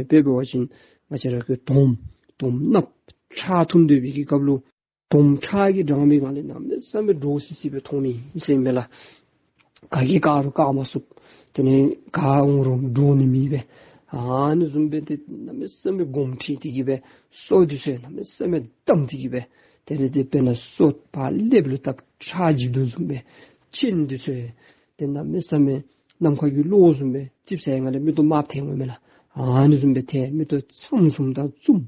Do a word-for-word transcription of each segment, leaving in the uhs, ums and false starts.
དཔེ་འབད་བ་ཅིན་ང་བཅས་ར་གི་དོམ་དོམ་གནགཔོ་ཁྲག་འཐུང་སྡོད་པའི་གི་སྐབས་ལུ་དོམ་ཁྲག་གིས་དྲངས་པའི་སྒང་ལས་གནམ་མེད་ས་མེད་འདྲོག་སི་སི་སྦེ་མཐོང་ནི་ཨིན་ཟེར་ཨིན་མས་ལགས། ག་གིས་བཀག་རུང་བཀག་མ་ཚུགས། དེ་ལས་ག་འོང་རུང་འདྲོག་ནི་མེད་པས། ཨ་ནི་བཟུམ་སྦེ་ཏེ་གནམ་མེད་ས་མེད་དགོངསམ་ཁྲེལ་ཏེ་གི་སྦེ་སོ་འདི་ཚུ་གནམ་མེད་ས་མེད་བསྡམས་ཏེ་གི་སྦེ་དེ་ལས་ཏེ་དཔེར་ན་སོ་ཕར་ལེབ་ལུ་བཏབ་ཁྲག་འཇིབ་དོ་བཟུམ་སྦེ་སྤྱན་འདི་ཚུ་ཏེ་གནམ་མེད་ས་མེད་ནམ་མཁའ་གི་གློག་བཟུམ་སྦེ་ཙིགཔ་ཟ་ཡི་ནང་ལས་མིག་ཏོ་དམརཔོ་ཐལ་འོང་མས་ལགས། ཨ་ནི་བཟུམ་སྦེ་ཐལ། མིག་ཏོ་ཚམ་ཚུམ་དང་བཙུམ།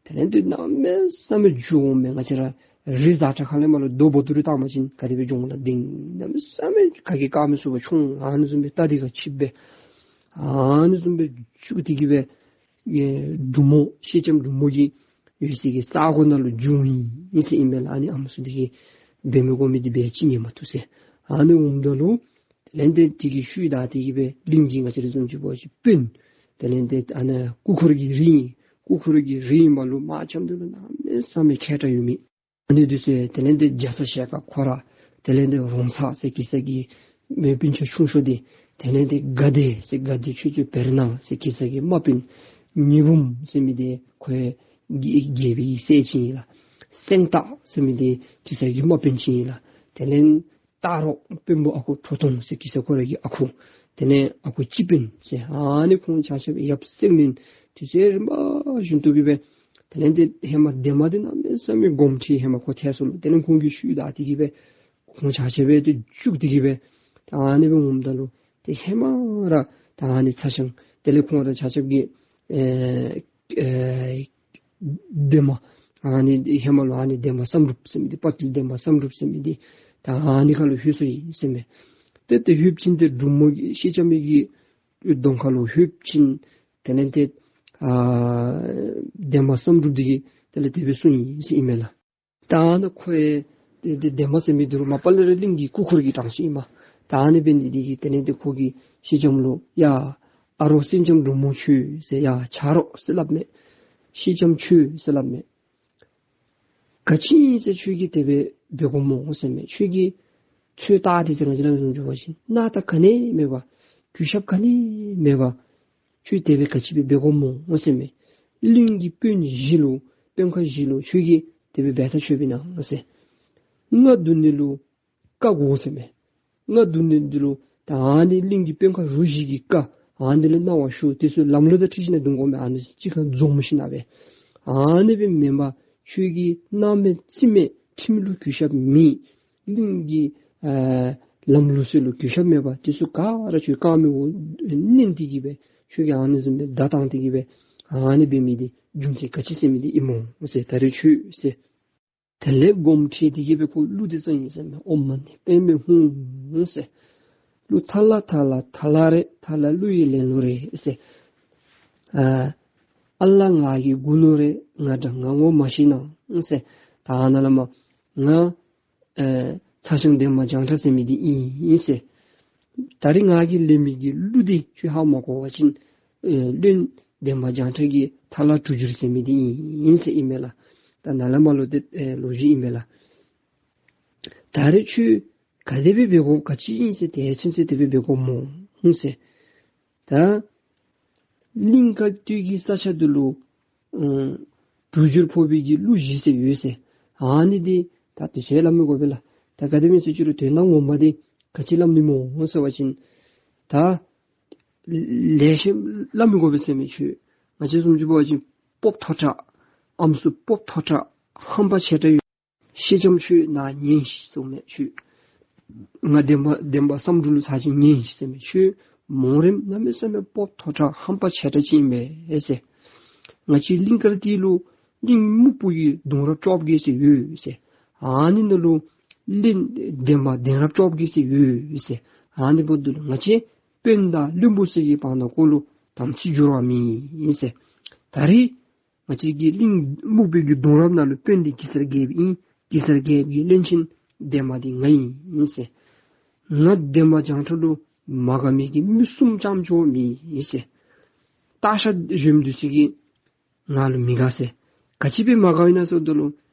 དེ་ལས་ཏེ་གནམ་མེད་ས་མེད་འགྱུར་འོང་མས། ང་བཅས་ར་རི་བཟའ་ཁྲ་ཁ་ལས་མར་ལུ་རྡོ་བོ་ཏོ་རེ་བཏང་པ་ཅིན་ག་དེ་སྦེ་འགྱུར་འོང་ལགས། གཏིང་གནམ་མེད་ས་མེད་ག་གིས་བཀག་མི་ཚུགས་པར་ཁྱོང་། ཨ་ནི་བཟུམ་སྦེ་རྟ་འདི་ཁར་ཆིབས་སྦེ་ཨ་ནི་བཟུམ་སྦེ་བཅུག་སྟེ་གི་སྦེ་ཨེ་འབྲུག་མོ་ཤེལ་ལྕམ་འབྲུག་མོ་གི་ཡོད་སའི་གི་ས་གོ་ནང་ལུ་འགྱོ་ཡི་ཟེར་ཨིན་མས་ལགས། ཨ་ནི་ཨམ་སྲུ་འདི་གིས་འབད་མི་དགོ་མི་འདི་འབད་ཅི་ནི་མ་བཏུབ་ཟེར། ཨ་ནི་འོངམ་ད་ལུ་དེ་ལས་ཏེ་དེ་གི་ཤུལ་བདའ་སྟེ་གི་སྦེ་གླིང་གི་ང་བཅས་ར་བཟུམ་ཅིག་འབད་བ་ཅིན་དཔོན། དེ་ལས་ཏེ་ཨ་ནཱ་སྐུ་འཁོར་གྱི་རིགས་ཨིན། སྐུ་འཁོར་གྱི་རིགས་ཨིནམ་ལུ་དམག་རྐྱབ་ནི་ལུ་གནམ་མེད་ས་མེད་མཁས་དྲགས་ཡོད་མི། ཨ་ནི་འདི་ཚུ་དེ་ལས་ཏེ་རྒྱ་ཚ་ཞལ་དཀར་ཁོ་ར། དེ་ལས་ཏེ་རོང་ཚ་ཟེར་གེ་སར་གྱི་མི་སྤུན་ཆ་ཆུང་ཤོས་འདི། དེ་ལས་ཏེ་དགའ་བདེ་ཟེར་དགའ་བདེ་ཆོས་སྐྱོང་བེར་ནག་ཟེར་གེ་སར་གྱི་དམག་དཔོན། ཉི་འབུམ་ཟེར་མི་འདི་ཁོ་རྒྱལ་པོའི་སྲས་ཅིག་ཨིན་ལགས། སེང་སྟག་ཟེར་མི་འདི་གེ་སར་གྱི་དམག་དཔོན་ཅིག་ཨིན་ལགས། དེ་ལས་སྟག་རོང་དཔོན་པོ་ཨ་ཁུ་ཁྲོ་ཐུང་ཟེར་གེ་སར་ཁོ་ར་གི་ཨ་ཁུ། དེ་ལས་ཨ་ཁུ་སྤྱི་དཔོན་ཟེར། ཨ་ནི་ཁོང་ཆ་ཁྱབ་ཡབ་སྲས་ལས་དེ་ཚུ་རིམ་པ་བཞིན་དུ་གི་སྦེ། དེ་ལས་ཏེ་ཧེ་མ་འདན་མ་འདི་གནམ་མེད་ས་མེད་དགོངསམ་ཁྲེལ་ཧེ་མ་ཁོ་ཐལ་སོང་ལོ། དེ་ལས་ཁོང་གི་ཤུལ་བདའ་སྟེ་གི་སྦེ་ཁོང་ཆ་ཁྱབ་སྦེ་ཏེ་བཅུག་སྟེ་གི་སྦེ་ད་ཨ་ནི་སྦེ་འོངམ་ད་ལུ་ཏེ་ཧེ་མ་ར་ད་ཨ་ནི་ཚ་ཞང་དེ་ལས་ཁོང་ར་ཆ་ཁྱབ་ཀྱི་ཨེ་ཨེ་འདན་མ་ཨ་ནི་ཧེ་མ་ལུ་ཨ་ནི་འདན་མ་བསམ་གྲུབ་ཟེར་མི་འདི་དཔའ་བརྟུལ་འདན་མ་བསམ་གྲུབ་ཟེར་མི་འདི་ད་ཨ་ནི་ཁར་ལུ་ལྷོད་སོ་ཡི་ཟེར་མས། ཏེ་ཏེ་ལྷོདཔ་ཅིག་ཏེ་འབྲུག་མོ་གི་ཤེལ་ལྕམ་གྱི་གདོང་ཁ་ལུ་ལྷོདཔ་ཅིག་དེ་ལས་ཏེ་ཨ་འདན་མ་བསམ་གྲུབ་འདི་གིས་དེ་ལས་དེ་སྦེ་གསུངས་ཡི་ཟེར་ཨིན་མས་ལགས། ད་ཨ་ནི་ཁོ་ཨེ་ཏེ་ཏེ་འདན་མ་ཟེར་མི་འདི་རུང་མ་པ་ལས་ར་གླིང་གི་སྐུ་འཁོར་གྱི་གྲངས་སུ་ཨིན་མས། ད་ཨ་ནི་འབད་ནི་འདི་གིས་དེ་ལས་ཏེ་ཁོ་གིས་ཤེལ་ལྕམ་ལུ་ཡ་ཨ་རོགས་སེང་ལྕམ་འབྲུག་མོ་ཁྱོད་ཟེར་ཡ་ཆ་རོགས་ཟེར་སླབ་མས། ཤེལ་ལྕམ་ཁྱོད་ཟེར་སླབ་མས། ག་ཅི་ཨིན་ཟེར་ཁྱོད་ཀྱིས་དེ་སྦེ་འབད་དགོཔ་སྨོ་ཟེར་མས། ཁྱོད་ཀྱིས་ཚོད་ལྟ་སྟེ་ཟེར་ང་བཅས་ར་བཟུམ་ཅིག་འབད་བ་ཅིན་སྣང་དག་ག་ནི་མེད་པར་གུས་ཞབས་ག་ནི་མེད་པར་ཁྱོད་དེ་སྦེ་ག་ཅི་སྦེ་འབད་དགོཔ་སྨོ་ཟེར་མས། གླིང་གི་དཔོན་བཞི་ལུ་དཔོན་ཁག་བཞི་ལུ་ཁྱོད་ཀྱིས་དེ་སྦེ་འབད་ཐག་ཆོད་པས་ན་ཟེར། ང་སྡོད་ནི་ལུ་བཀའ་དགོ་ཟེར་མས། ང་སྡོད་ནི་འདི་ལུ་ད་ཨ་ནི་གླིང་གི་དཔོན་ཁག་རུ་བཞི་གི་བཀའ་ཨ་ནི་ལུ་གནང་བ་ཞུ། དེ་ཚུ་ལམ་ལུགས་དང་འཁྲིལ་ཞིནམ་ལས་སྡོད་དགོ་མས། ཨ་ནི་གཅིག་ཁར་འཛོམས་ཞིནམ་ལས་སྦེ། ཨ་ནི་སྦེ་མེན་པར་ཁྱོད་ཀྱིས་སྣང་མེད་རྩིས་མེད་ཁྲིམས་ལུ་གུས་ཞབས་མེད། གླིང་གི་ཨ་ལམ་ལུགས་སྲོལ་ལུ་གུས་ཞབས་མེད་པར་དེ་ཚུ་ག་ར་ཁྱོད་བཀག་མི་འོང་མནན་ཏེ་གི་སྦེ་ཁྱོད་ཀྱིས་ཨ་ནི་བཟུམ་སྦེ་བརྡ་བཏང་སྟེ་གི་སྦེ་ཨ་ནི་འབད་མི་འདི་རྒྱུ་མཚན་ག་ཅི་ཟེར་མི་འདི་ཨིན་སྨོ་ཟེར། ད་རེས་ཁྱོད་ཟེར། དེ་ལས་དགོངསམ་ཁྲེལ་ཏེ་གི་སྦེ་ཁོ་གླུ་འདི་བཏང་ཡི་ཟེར་མས། ཨོཾ་མ་ཎི་པདྨེ་ཧཱུྃ་ཟེར། གླུ་ཐ་ལ་ཐ་ལ་ཐ་ལ་རེད། ཐ་ལ་གླུ་ཡི་ལེན་ལུགས་རེད་ཟེར། ཨ་ཨ་ལ་ང་གིས་སྒུག་ནུག་རེད། ང་འདྲ་ང་ངོ་མ་ཤེས་ན་ཟེར། ད་ནཱ་ལས་མར་ང་ཨེ་ཚ་ཞང་འདན་མ་བྱང་ཁྲ་ཟེར་མི་འདི་ཨིན་ཟེར། ད་རེས་ང་གིས་ལེན་མི་གི་གླུ་འདི་ཁྱོད་ཧ་མ་གོ་བ་ཅིན་ཨེ་བློན་འདན་མ་བྱང་ཁྲ་གི་ཐ་ལ་དྲུག་འགྱུར་ཟེར་མི་འདི་ཨིན་ཟེར་ཨིན་མས་ལགས། ད་ནཱ་ལས་མར་ལུ་ཏེ་ཨེ་ལོ་རྒྱུས་ཨིན་མས་ལགས། ད་རེས་ཁྱོད་ག་དེ་སྦེ་འབད་དགོཔ་ག་ཅི་ཨིན་ཟེར་དེ་ཚུན་ཚོད་དེ་སྦེ་འབད་དགོཔ་སྨོ་ཟེར། ད་གླིང་དཀར་སྟོད་ཀྱི་ས་ཆ་འདི་ལུ་ཨ་དྲུག་འགྱུར་ཕོག་པའི་གི་གླུ་བཞི་ཟེར་ཡོད་ཟེར། ཨ་ནི་འདི་ད་དེ་ཚུ་སླབ་མི་དགོ་པས་ལགས། ད་ག་དེམ་ཅིག་ཅིག་རུང་དོན་དག་ངོ་མ་འདི་ག་ཅི་སླབ་ནི་སྨོ་ཟེར་བ་ཅིན་ད་ལེ་ཤ་སླབ་མི་དགོ་པས་ཟེར་མས། ཁྱོད་ང་བཅས་བཟུམ་ཅིག་འབད་བ་ཅིན་སྤོབས་མཐོ་དྲགས་ཨམ་སྲུ་སྤོབས་མཐོ་དྲགས་ཧམ་པ་ཆེ་དྲགས་ཡོད། ཤེལ་ལྕམ་ཁྱོད་ནཱ་ཉན་ཤིག་ཟེར་མས། ཁྱོད་ང་འདན་མ་འདན་མ་བསམ་འགྲུབ་ལུ་ཚར་གཅིག་ཉན་ཤིག་ཟེར་མས། ཁྱོད་མོ་རེངམ་གནམ་མེད་ས་མེད་སྤོབས་མཐོ་དྲགས་ཧམ་པ་ཆེ་དྲགས་ཅིག་ཨིན་པས་ཟེར། ང་བཅས་གླིང་དཀར་སྟོད་ལུ་གླིང་སྨུག་པོ་གི་གདུང་རབས་བཅོ་བརྒྱད་ཟེར་ཡོད་ཟེར། ཨ་ནི་ནང་ལུ་གླིང་འདན་མ་གདན་རབས་བཅོ་བརྒྱད་ཟེར་ཡོད་ཟེར། ཨ་ནི་འབདཝ་ད་ལུ་ང་བཅས་དཔོན་དང་བློན་པོ་ཚུ་གི་བར་ན་ཁོ་ལུ་དམ་ཚིག་འགྱུར་བ་མེད་ཟེར། ད་རེས་ང་བཅས་ཀྱི་གླིང་སྨུག་པོའི་གི་གདུང་རབས་ནང་ལུ་དཔོན་འདི་གེ་སར་རྒྱལཔོ་ཨིན། གེ་སར་རྒྱལཔོ་གི་བློན་ཆེན་འདན་མ་འདི་ང་ཨིན་ཟེར། ང་འདན་མ་བྱང་ཁྲ་ལུ་མ་དགའ་མི་གི་མི་གསུམ་རྐྱངམ་ཅིག་མེད་ཟེར། སྟག་ཤར་གཞོནམ་འདི་ཚུ་གིས་ང་ལུ་མི་དགའ་ཟེར། ག་ཅི་སྦེ་མ་དགའཝ་ཨིན་ན་ཟེརཝ་ད་ལུ་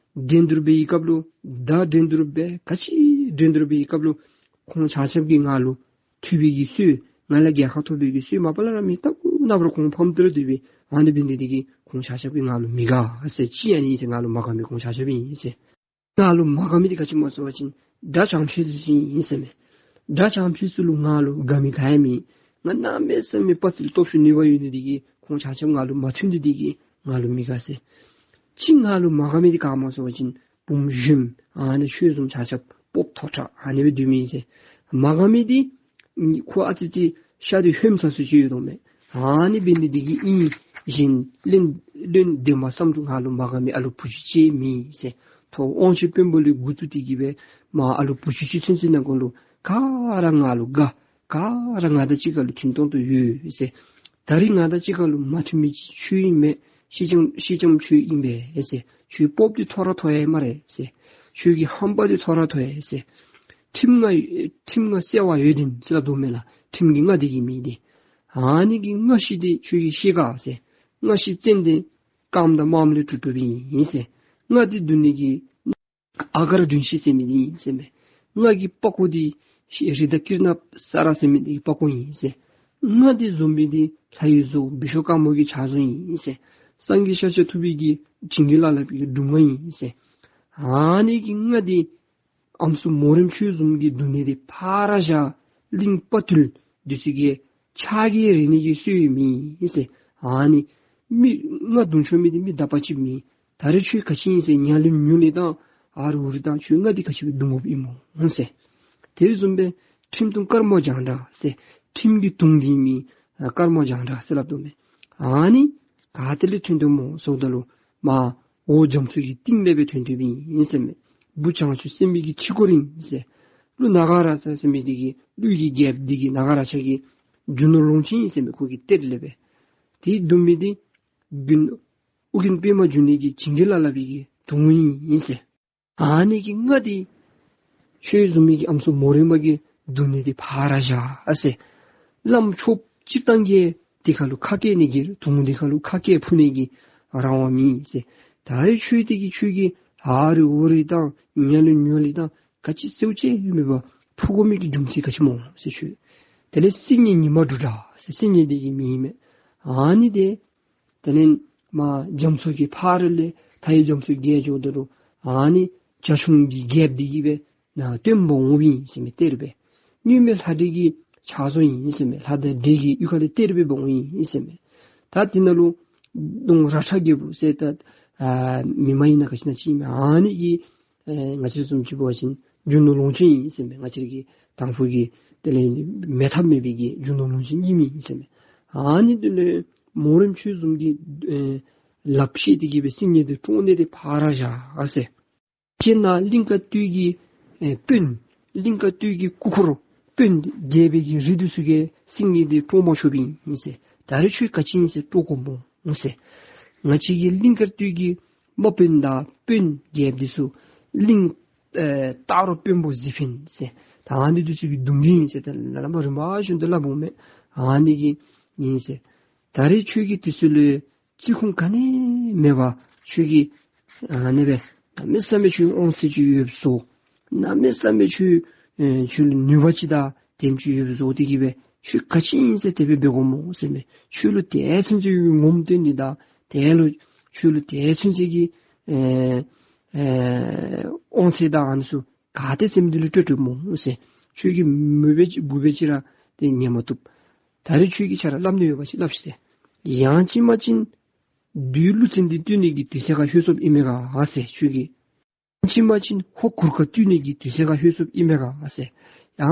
འགྲན་བསྡུར་འབད་བའི་སྐབས་ལུ་མདའ་འགྲན་བསྡུར་འབད་ག་ཅི་འགྲན་བསྡུར་འབད་བའི་སྐབས་ལུ་ཁོང་ཆ་ཁྱབ་ཀྱིས་ང་ལུ་ཐུབ་པའི་གི་སྲོལ་ ང་ལས་རྒྱལ་ཁ་ཐོབ་པའི་གི་སྲོལ་མ་པ་ལས་ར་མེད། ལྟ་བུ་ན་བར་ཁོང་ཕམ་སྟེ་ར་སྡོད་པས། ཨ་ནི་འབད་ནི་འདི་གིས་ཁོང་ཆ་ཁྱབ་ཀྱིས་ང་ལུ་མི་དགའ་ཟེར། ཅི་ཨ་ནི་ཨིན་ཟེར། ང་ལུ་མ་དགའ་མི་ཁོང་ཆ་ཁྱབ་ཨིན་ཟེར། ང་ལུ་མ་དགའ་མི་འདི་ག་ཅི་སྨོ་ཟེར་བ་ཅིན་དགྲ་བྱམས་ཆོས་ཚུ་ཅིག་ཨིན་ཟེར་མས། དགྲ་བྱམས་ཆོས་ཚུ་ལུ་ང་ལུ་དགའ་མི་ག་ཡང་མེད། ང་གནམ་མེད་ས་མེད་དཔའ་རྩལ་སྟོབས་ཤུགས་ནུས་པ་ཡོད་ནི་འདི་གིས་ཁོང་ཆ་ཁྱབ་ང་ལུ་མ་མཐུན་ནི་འདི་གིས་ང་ལུ་མི་དགའ་ཟེར། ཅིག་ང་ལུ་མ་དགའ་མི་འདི་ག་སྨོ་ཟེར་བ་ཅིན་བུམོ་གཞོནམ་ཨ་ནི་ཁྱོད་བཟུམ་ཆ་ཁྱབ་སྤོབས་མཐོ་དྲགས་ཨ་ནི་སྦེ་སྡོད་མི་ཨིན་ཟེར། མ་དགའ་མི་འདི་ཁོ་ཨ་ཙི་ཅིག་ཤ་འདི་ཧོནམ་ས་སུ་ཅིག་ཡོད་དོ་མས། ཨ་ནི་འབད་ནི་འདི་གིས་ཨིན། གཞན་ལན་ལན་འདེབས་མ་བསམ་དུ་ང་ལུ་མ་དགའ་མི་ཨ་ལུ་བུ་ཅིག་ཅིག་མེད་ཟེར། ཐོག་དབང་ཆེན་དཔོན་པོ་ལས་འགོ་བཙུགས་ཏེ་གི་སྦེ་མ་ཨ་ལུ་བུ་ཅིག་ཅིག་ཚུན་ཚོད་ནང་འཁོད་ལུ་ག་ར་ང་ལུ་དགའ། ག་ར་ང་དང་གཅིག་ཁར་ལུ་མཐུན་ཏོང་ཏོ་ཡོད་ཟེར། ད་རིས་ང་དང་གཅིག་ཁར་ལུ་མ་མཐུན་མི་ཁྱོད་ཨིན་མས། སེང་ལྕམ་སེང་ལྕམ་ཁྱོད་ཨིན་པས་ཟེར། ཁྱོད་སྤོབས་འདི་མཐོ་ར་མཐོ་ཡི་སྨ་རེ་ཟེར། ཁྱོད་ཀྱི་ཧམ་པ་འདི་མཐོ་ར་མཐོ་ཡི་ཟེར། ཁྲིམས་ང་ཁྲིམས་ང་གསལ་བ་ཡོད་དེ་ཟེར་སླབ་དོ་མས་ལགས། ཁྲིམས་ཀྱི་རྔ་འདི་གིས་མི་འདི། ཨ་ནི་གི་རྔ་ཤིང་འདི་ཁྱོད་ཀྱིས་ཤེས་ག་ཟེར། རྔ་ཤིང་བཙན་འདི་རྐངམ་དང་རྨགམ་ལས་གྲུབ་གྲུབ་ཨིན་ཟེར། རྔ་འདི་བརྡུང་ནི་གི་ཨ་གར་བརྡུང་ཤིང་ཟེར་མི་འདི་ཨིན་ཟེར་མས། རྔ་གི་པགས་ཀོ་འདི་རི་དྭགས་ཀིར་ནག་ས་ར་ཟེར་མི་འདི་གི་པགས་ཀོ་ཨིན་ཟེར། རྔ་འདི་བཟུམ་མི་འདི་ལྷ་ཡི་བཟོ་བི་ཤྭ་ཀརྨ་གི་ཕྱག་བཟོ་ཨིན་ཟེར། སངས་རྒྱས་ཤཱཀྱ་ཐུབ་པའི་གི་བྱིན་གྱིས་བརླབས་པའི་གི་སྒྲུབ་རྔ་ཨིན་ཟེར། ཨ་ནི་གི་རྔ་འདི་ཨམ་སྲུ་མོ་རེངམ་ཁྱོད་བཟུམ་གྱིས་བརྡུང་ནི་འདི་ཕར་བཞག། གླིང་དཔའ་ཐུལ་འདི་ཚུ་གི་ཕྱག་གིས་རེག་ནི་གི་སྲོལ་མེད་ཟེར། ཨ་ནི་མི་རྔ་བརྡུང་ཆོག་མི་འདི་མི་དག་པ་ཅིག་མེད། ད་རེས་ཁྱོད་ག་ཅི་ཨིན་ཟེར། ཉ་ལི་ཉུ་ལི་དང་ཨ་རུ་འུ་རུ་དང་ཁྱོད་རྔ་འདི་ག་ཅི་སྦེ་བརྡུང་དགོཔ་ཨིན་སྨོ་ཟེར། དེ་བཟུམ་སྦེ་ཁྲིམས་དུང་དཀར་མོ་རྒྱང་གྲགས་ཟེར། ཁྲིམས་ཀྱི་དུང་འདི་མི་དཀར་མོ་རྒྱང་གྲགས་ཟེར་སླབ་དོ་མས། ཨ་ནི་ག་ཏེ་ལས་ཐོན་དོ་སྨོ་ཟེརཝ་ད་ལུ་མ་འོག་རྒྱ་མཚོ་གི་གཏིང་ལས་སྦེ་ཐོན་ཐོནམ་ཨིན་ཟེར་མས། བུ་བྱང་ཆུབ་སེམས་དཔའི་གི་ཁྲི་སྐོར་ཨིན་ཟེར། ཀླུ་ནཱ་ག་རཱ་ཛ་ཟེར་མི་འདི་གིས་ཀླུ་གི་རྒྱལཔོ་འདི་གིས་ནཱ་ག་རཱ་ཛ་གི་རྒྱུ་ནོར་ལོངས་སྤྱོད་ཨིན་ཟེར་མས། ཁོ་གི་གཏེར་ལས་སྦེ། དེ་བརྡུང་མི་འདི་རྒྱུ་ནོར་ཨོ་རྒྱན་པདྨ་འབྱུང་གནས་ཀྱི་བྱིན་གྱིས་བརླབས་པའི་གི་དོན་ཨིན་ཟེར། ཨ་ནི་གི་རྔ་འདི་ཁྱོད་བཟུམ་མའི་གི་ཨམ་སྲུ་མོ་རེངམ་གིས་བརྡུང་ནི་འདི་ཕར་བཞག་ཟེར། བླམ་ཆོསཔ་སྤྱིར་བཏང་གིས་འདི་ཁར་ལུ་ཁ་སྐད་ནི་གི་དོན་འདི་ཁར་ལུ་ཁ་སྐད་ཕུ་ནི་གི་རང་དབང་མེད་ཟེར། ད་རེས་ཁྱོད་འདི་གིས་ཁྱོད་ཀྱི་ཨ་རུ་འུ་རུ་དང་ཉ་ལི་ཉུ་ལི་དང་ག་ཅི་ཟེརཝ་ཅིག་མེད་པར་ཕུ་དགོ་མི་གི་རྒྱུ་མཚན་ག་ཅི་སྨོ་ཟེར་ཁྱོད། དེ་ལས་སིལ་སྙན་ཉི་མ་འབྲུག་སྒྲ་ཟེར། སིལ་སྙན་འདི་གི་མིང་ཨིན་མས། ཨ་ནི་འདི་དེ་ལས་མ་རྒྱ་མཚོ་གི་ཕར་ལས་མཐའ་ཡས་རྒྱ་མཚོ་བརྒལ་འགྱོཝ་ད་ལུ་ཨ་ནི་བྱ་ཁྱུང་གི་རྒྱལཔོ་འདི་གིས་སྦེ་ནཱ་སྟོན་འབག་འོངམ་ཨིན་ཟེར་མས། གཏེར་སྦེ། གཉུག་མའི་ལྷ་འདྲེ་གི་ཕྱག་བཟོ་ཨིན་ཟེར་མས། ལྷ་དང་འདྲེ་གི་གཡུས་ཁ་ལས་གཏེར་སྦེ་འབག་འོང་ཨིན་ཟེར་མས། ད་འདི་ནང་ལུ་གདོང་ར་ཁྲ་རྒྱལ་པོ་ཟེར་ད་ཨ་མི་མ་ཡིན་ན་ག་ཅི་ན་ཅིག་ཨིན་མས། ཨ་ནི་གི་ཨེ་ང་བཅས་བཟུམ་ཅིག་འབད་བ་ཅིན་རྒྱུ་ནོར་ལོངས་སྤྱོད་ཨིན་ཟེར་མས། ང་བཅས་ར་གི་དང་ཕུ་གི་དེ་ལས་མེད་ཐབས་མེད་པའི་གི་རྒྱུ་ནོར་ལོངས་སྤྱོད་ཨིནམ་ཨིན་ཟེར་མས། ཨ་ནི་འདི་ལས་མོ་རེངམ་ཁྱོད་བཟུམ་གྱིས་ཨེ་ལགཔ་བཤེད་དེ་གི་སྦེ་སིལ་སྙན་འདི་དཀྲོག་ནི་འདི་ཕར་བཞག་ཟེར། ཅིག་ནཱ་གླིང་དཀར་སྟོད་ཀྱི་ཨེ་དཔོན་གླིང་དཀར་སྟོད་ཀྱི་སྐུ་འཁོར་དཔོན་རྒྱལ་པོའི་གི་རིགས་འདི་ཚུ་གིས་སིལ་སྙན་འདི་དཀྲོག་མ་ཆོགཔ་ཨིན་ཟེར། ད་རེས་ཁྱོད་ག་ཅི་ཨིན་ཟེར་དཀྲོག་དགོཔ་སྨོ་ཟེར། ང་བཅས་ཀྱི་གླིང་དཀར་སྟོད་ཀྱི་དམག་དཔོན་དང་དཔོན་རྒྱལཔོ་འདི་ཚུ་གླིང་ཨེ་སྟག་རོང་དཔོན་པོ་གཟིག་འཕེན་ཟེར། ད་ཨ་ནི་འདི་ཚུ་གིས་བརྡུང་གི་ཨིན་ཟེར། ད་ལམ་རིམ་པ་བཞིན་དུ་སླབ་འོང་མས། ཨ་ནི་གི་ཨིན་ཟེར། ད་རེས་ཁྱོད་ཀྱིས་དེ་ཚུ་ལུ་བརྩི་ཁུངས་ག་ནི་མེད་པར་ཁྱོད་ཀྱིས་ཨ་ནི་སྦེ་གནམ་མེད་ས་མེད་ཁྱོད་དབང་ཚད་ཅིག་ཡོདཔ་བཟོ། གནམ་མེད་ས་མེད་ཁྱོད་ཨེ་ཁྱོད་ལུ་ནུས་པ་ཅིག་དང་དེམ་ཅིག་ཡོདཔ་བཟོ་སྟེ་གི་སྦེ་ཁྱོད་ག་ཅི་ཨིན་ཟེར་དེ་སྦེ་འབད་དགོཔ་སྨོ་ཟེར་མས། ཁྱོད་ལུ་དེ་ཚུན་ཚོད་ངོམ་སྟོན་ནི་དང་དེ་ལུ་ཁྱོད་ལུ་དེ་ཚུན་ཚོད་ཀྱི་ཨེ་ཨེ་དབང་ཚད་དང་ཨ་ནི་ཚུ་ག་ཏེ་ཟེར་མི་འདི་ལུ་སྤྲོད་སྤྲོདཔ་སྨོ་ཟེར། ཁྱོད་ཀྱིས་མོས་པ་ཅིག་དགོ་པ་ཅིག་ར་དེ་ཉན་མ་བཏུབ། ད་རེས་ཁྱོད་ཀྱིས་ཁྱོད་ར་སླབ་ནི་ཡོད་པ་ཅིག་སླབ་ཤིག་ཟེར། ཡང་ཅིན་མ་ཅིན་བདུད་ཀླུ་བཙན་འདི་བཏུལ་ནི་གི་དུས་ཚོད་ཁར་ལྷོད་སོཔ་ཨིན་མས་ག་ཟེར། ཁྱོད་ཀྱིས་ཡང་ཅིན་མ་ཅིན་ཧོར་གུར་དཀར་བཏུལ་ནི་གི་དུས་ཚོད་ཁར་ལྷོད་སོཔ་ཨིན་མས་ག་ཟེར།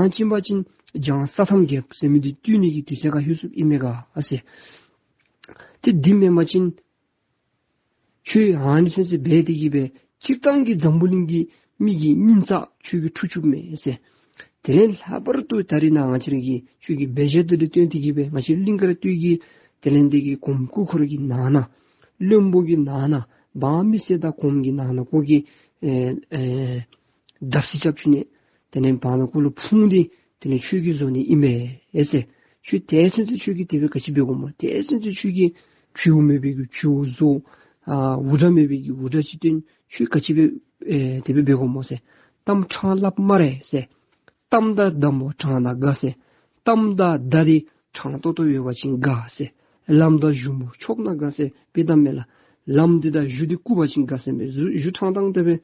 ཡང་ཅིན་མ་ཅིན་བྱང་ས་ཐམ་རྒྱལཔོ་ཟེར་མི་འདི་བཏུལ་ནི་གི་དུས་ཚོད་ཁར་ལྷོད་སོཔ་ཨིན་མས་ག་ཟེར། ཏེ་འདི་མེན་པ་ཅིན་ཁྱོད་ཨ་ནི་ཚུན་ཚོད་འབད་དེ་གི་སྦེ་སྤྱིར་བཏང་གི་འཛམ་བུ་གླིང་གི་མི་གི་སྙིང་རྩ་ཁྱོད་ཀྱིས་འཁྲུག་བཅུགཔ་མས་ཟེར། དེ་ལས་ལྷག་པར་དུ་ད་རེས་ནཱ་ང་བཅས་ར་གི་ཁྱོད་ཀྱི་འབད་བཞག་འདི་ལུ་བརྟེན་ཏེ་གི་སྦེ་ང་བཅས་གླིང་དཀར་སྟོད་ཀྱི་དེ་ལས་འདི་གི་གོངམ་སྐུ་འཁོར་གྱི་ནང་ན་བློན་པོ་གི་ནང་ན་འབངས་མི་སེར་དང་གོངམ་གི་ནང་ན་ཁོ་གི་ཨེ་ཨེ་བརྡབ་གསིག་རྐྱབ་བཅུག་ནི། དེ་ལས་བར་ན་ཁོ་ལུ་ཕུང་སྟེ་དེ་ལས་ཁྱོད་ཀྱིས་བཟོ་ནི་ཨིན་མས་ཟེར། ཁྱོད་དེ་ཚུན་ཚོད་ཁྱོད་ཀྱིས་དེ་སྦེ་ག་ཅི་འབད་དགོཔ་སྨོ། དེ་ཚུན་ཚོད་ཁྱོད་ཀྱིས་བྱིའུ་མེད་པའི་གི་བྱིའུ་བཟོ། ཨ་འུར་སྒྲ་མེད་པའི་གི་འུར་སྒྲ་ཅིག་བཏོན། ཁྱོད་ག་ཅི་སྦེ་ཨེ་དེ་སྦེ་འབད་དགོཔ་སྨོ་ཟེར། གཏམ་ཕྲང་སླབ་སྨ་རེ་ཟེར། གཏམ་དང་གདམས་པ་ཕྲང་ན་དགའ་ཟེར། གཏམ་དང་བརྡ་འདི་དྲང་ཏོག་ཏོ་ཡོད་པ་ཅིན་དགའ་ཟེར། ལམ་དང་གཞུ་མོ་ཕྱོགས་ན་དགའ་ཟེར་དཔེ་གཏམ་མས་ལགས། ལམ་འདི་དང་གཞུ་འདི་བཀུག་པ་ཅིན་དགའ་ཟེར་མས། གཞུ་གཞུ་དྲང་དྲང་དེ་སྦེ་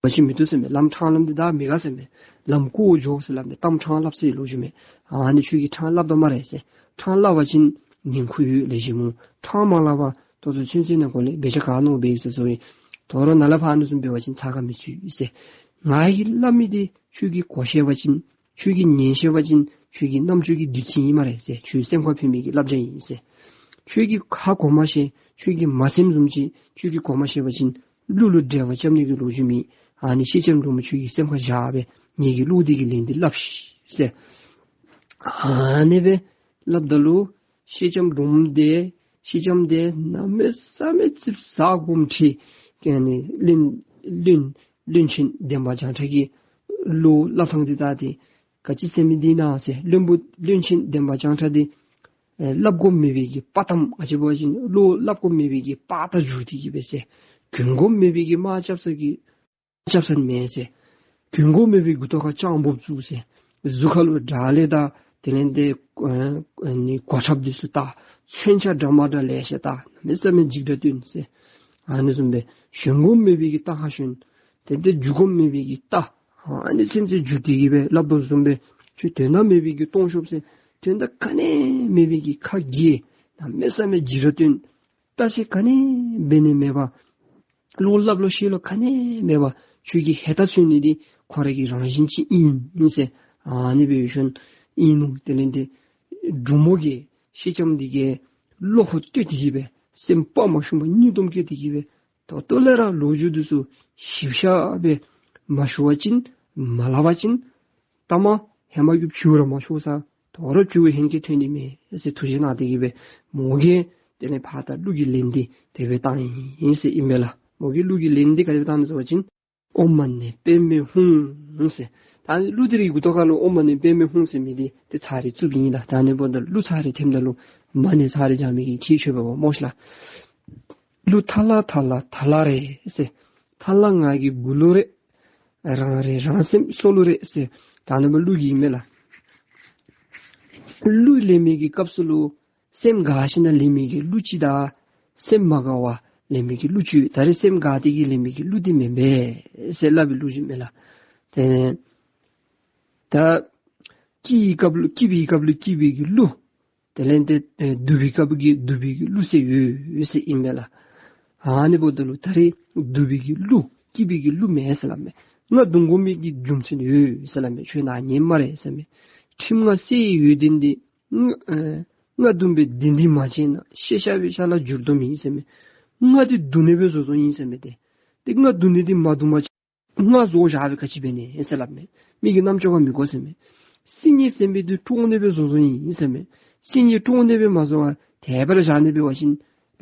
བ་ཅིན་མི་བཏུབ་ཟེར་མས། ལམ་དྲང་ལམ་འདི་དང་མི་དགའ་ཟེར་མས། ལམ་བཀོག་འགྱོ་ཟེར་སླབ་མས། གཏམ་དྲང་སླབ་ཟེར་ལོ་རྒྱུས་མས། ཨ་ནི་ཁྱོད་ཀྱིས་དྲང་སླབ་དོ་སྨ་རེ་ཟེར། དྲང་སླབ་པ་ཅིན་ཉན་ཁུལ་ཡོད་ལེགས་ཤོམ་སྨོ། དྲང་མ་སླབ་པར་ད་ལྟོ་ཚུན་ཚོད་ནང་འཁོད་ལས་འབད་བྱ་ག་ནོར་འབད་ཡི་ཟེར་ཟེར་བའི་དོ་རུང་ནཱ་ལས་ཕར་ཨ་ནི་བཟུམ་འབད་བ་ཅིན་ཚ་ཁ་མི་ཚུད་ཟེར། ང་གིས་སླབ་མི་འདི་ཁྱོད་ཀྱིས་གོ་ཤེས་པ་ཅིན་ཁྱོད་ཀྱིས་ཉན་ཤེས་པ་ཅིན་ཁྱོད་ཀྱི་རྣམ་ཅོ་གི་བདུད་རྩི་ཨིན་སྨ་རེ་ཟེར། ཁྱོད་སེམས་ཁར་ཕན་མི་གི་བསླབ་བྱ་ཨིན་ཟེར། ཁྱོད་ཀྱིས་ཁ་གོ་མ་ཤེས། ཁྱོད་ཀྱིས་མ་སེམས་བཟུམ་ཅིག་ཁྱོད་ཀྱིས་གོ་མ་ཤེས་པ་ཅིན་གླུ་ལུ་འགྲེལ་པ་རྐྱབ་ནི་གི་ལོ་རྒྱུས་མེད། ཨ་ནི་སེང་ལྕམ་འབྲུག་མོ་ཁྱོད་ཀྱིས་སེམས་ཁར་བཞག་སྦེ་ངེ་གི་གླུ་འདི་གི་ལན་འདི་སླབ་ཤིག་ཟེར། ཨ་ནི་སྦེ་སླབ་ད་ལུ་སེང་ལྕམ་འབྲུག་མོ་དེ་སེང་ལྕམ་དེ་གནམ་མེད་ས་མེད་ཙིགཔ་ཟ་དགོཔ་འདྲ། ཨ་ནི་བློན་བློན་བློན་ཆེན་འདན་མ་བྱང་ཁྲ་གི་གླུ་སླབ་ཐངས་འདི་ད་དེ་ག་ཅི་ཟེར་མི་འདི་ན་ཟེར། བློན་པོ་བློན་ཆེན་འདན་མ་བྱང་ཁྲ་འདི་ཨེ་སླབ་དགོཔ་མེད་པའི་གི་དཔའ་གཏམ་ཨ་ཅི་འབད་བ་ཅིན་གླུ་སླབ་དགོཔ་མེད་པའི་གི་དཔའ་རྟགས་འགྱུར་ཏེ་གི་སྦེ་ཟེར། གྱོན་དགོཔ་མེད་པའི་གི་དམག་རྐྱབ་ས་གི་རྐྱབ་ས་མེད་ཟེར། གྱོན་དགོཔ་མེད་པའི་མགུ་ཏོ་ཁར་སྤྱང་སྦུབ་བཙུགས་ཟེར། གཟུགས་ཁ་ལུ་དྲག་ལས་དང་དེ་ལས་ཏེ་ཨ་ནི་གོ་ཁྲབ་འདི་ཚུ་བཏགས། མཚོན་ཆ་འདྲ་མ་འདྲ་ལེ་ཤ་བཏགས། གནམ་མེད་ས་མེད་འཇིགས་སྒྲ་སྟོན་ཟེར། ཨ་ནི་བཟུམ་སྦེ་ཞོན་དགོཔ་མེད་པའི་གི་རྟ་ཁར་ཞོན། དེ་ལས་ཏེ་རྒྱུག་དགོཔ་མེད་པའི་གི་རྟ་ཨ་ནི་ཚུན་ཚོད་རྒྱུག་སྟེ་གི་སྦེ་སླབ་དོ་བཟུམ་སྦེ་ཁྱོད་དོན་དག་མེད་པའི་གི་སྟོང་ཤོབ་ཟེར། དོན་དག་ག་ནི་མེད་པའི་གི་ཁ་གྱེས། གནམ་མེད་ས་མེད་འཇིགས་སྒྲ་སྟོན། ལྟ་བཤལ་ག་ནི་འབད་ནི་མེད་པར་གླུ་སླབ་ལོང་ཤེས་ལོང་ག་ནི་མེད་པར་ཁྱོད་ཀྱི་ཧེ་ཏ་ཚུད་ནི་འདི་ཁོ་ར་གི་རང་བཞིན་ཅིག་ཨིན་ཟེར། ཨ་ནི་སྦེ་ཞོན་ཨིན་ནུག། དེ་ལས་ཏེ་འབྲུག་མོ་གིས་སེང་ལྕམ་འདི་གི་བློ་ཁོ་བཏུལ་ཏེ་གི་སྦེ་སེམས་དཔའ་མ་ཞུམ་པར་སྙིང་སྟོབས་བསྐྱེད་དེ་གི་སྦེ་ད་ལྟོ་ལས་ར་ལོ་རྒྱུས་འདི་ཚུ་ཞིབ་ཆ་སྦེ་མ་ཞུ་བ་ཅིན་མ་སླབ་པ་ཅིན་ལྟ་མ་ཧེ་མ་གི་བྱུས་ར་མ་ཤོར་ས། དོ་རུང་བྱུས་ཧེང་སྐལ་ཐོན་ནི་མས་ཟེར་ཐུགས་རྗེ་གནང་སྟེ་གི་སྦེ་མོ་གིས་དེ་ལས་ཕར་ད་གླུ་གི་ལན་འདི་དེ་སྦེ་བཏང་ཡི་ཟེར་ཨིན་པས་ལགས། མོ་གིས་གླུ་གི་ལན་འདི་ག་དེ་སྦེ་བཏང་ནུག་ཟེར་བ་ཅིན། ཨོཾ་མ་ཎི་པདྨེ་ཧཱུྃ་ཟེར། ད་ནི་གླུ་འདི་རའི་མགུ་ཏོ་ཁ་ལུ་ཨོཾ་མ་ཎི་པདྨེ་ཧཱུྃ་ཟེར་མི་འདི་ཏེ་ཚར་རེ་བཙུགསཔ་ཨིན་ལགས། ད་ནི་འབདཝ་ད་གླུ་ཚར་རེ་འཐེནམ་ད་ལུ་མ་ཎི་ཚར་རེ་བགྱང་མི་གི་ཁྱད་ཆོད་པས་སྨོ་ཤ་ལགས། གླུ་ཐ་ལ་ཐ་ལ་ཐ་ལ་རེད་ཟེར། ཐ་ལ་ང་གི་མགུ་ལུ་རེད། རང་རེད་རང་སེམས་སོ་ལུ་རེད་ཟེར། ད་ནི་འབདཝ་གླུ་གི་ཨིན་མས་ལགས། གླུ་ལེན་མི་གི་སྐབས་སུ་ལུ་སེམས་དགའ་ཞིནམ་ལེན་མི་གི་གླུ་ཅིག་དང་སེམས་མ་དགའ་བར་ལེན་མི་གི་གླུ་ཅིག་ཡོད། ད་རེས་སེམས་དགའ་སྟེ་གི་ལེན་མི་གི་གླུ་འདི་མེན་པས་ཟེར་སླབ་པའི་གླུ་ཅིག་མས་ལགས། ཏེ་ད་སྐྱིད་པའི་སྐབས་ལུ་སྐྱིད་པའི་སྐབས་ལུ་སྐྱིད་པའི་གི་གླུ། དེ་ལས་ཏེ་ཨེ་སྡུག་པའི་སྐབས་ཀྱི་སྡུག་པའི་གི་གླུ་ཟེར་ཡོད་ཟེར་ཨིན་མས་ལགས། ཨ་ནི་འབདཝ་ད་ལུ་ད་རེས་སྡུག་པའི་གི་གླུ་སྐྱིད་པའི་གི་གླུ་མེད་ཟེར་སླབ་མས། རྔ་བརྡུང་དགོ་མི་གི་རྒྱུ་མཚན་ཡོད་ཟེར་སླབ་མས། ཁྱོད་ནཱ་ཉན་སྨ་རེ་ཟེར་མས། ཁྲིམས་རྔ་བསད་ཡོད་དེ་འདི་རྔ་ཨེ་རྔ་བརྡུང་བའི་དེ་འདི་མ་བྱས་ན་ཤེས་བྱ་བའི་ཤ་ལ་འགྱུར་དོ་མེད་ཟེར་མས། རྔ་འདི་བརྡུང་ནི་སྦེ་བཟོ་བཟོཝ་ཨིན་ཟེར་མས། ཏེ་ཏེ་རྔ་བརྡུང་ནི་འདི་མ་བརྡུང་པ་ཅིན་རྔ་བཟོ་བཞག་སྦེ་ག་ཅི་འབད་ནི་ཟེར་སླབ་མས། མི་གི་རྣམ་ཅོ་ཁར་མི་གོ་ཟེར་མས། སིལ་སྙན་ཟེར་མི་འདི་དཀྲོག་ནི་སྦེ་བཟོ་བཟོཝ་ཨིན་ཟེར་མས། སིལ་སྙན་དཀྲོག་ནི་སྦེ་མ་བཟོ་བར་དེ་སྦེ་ར་བཞག་ནི་འབད་བ་ཅིན་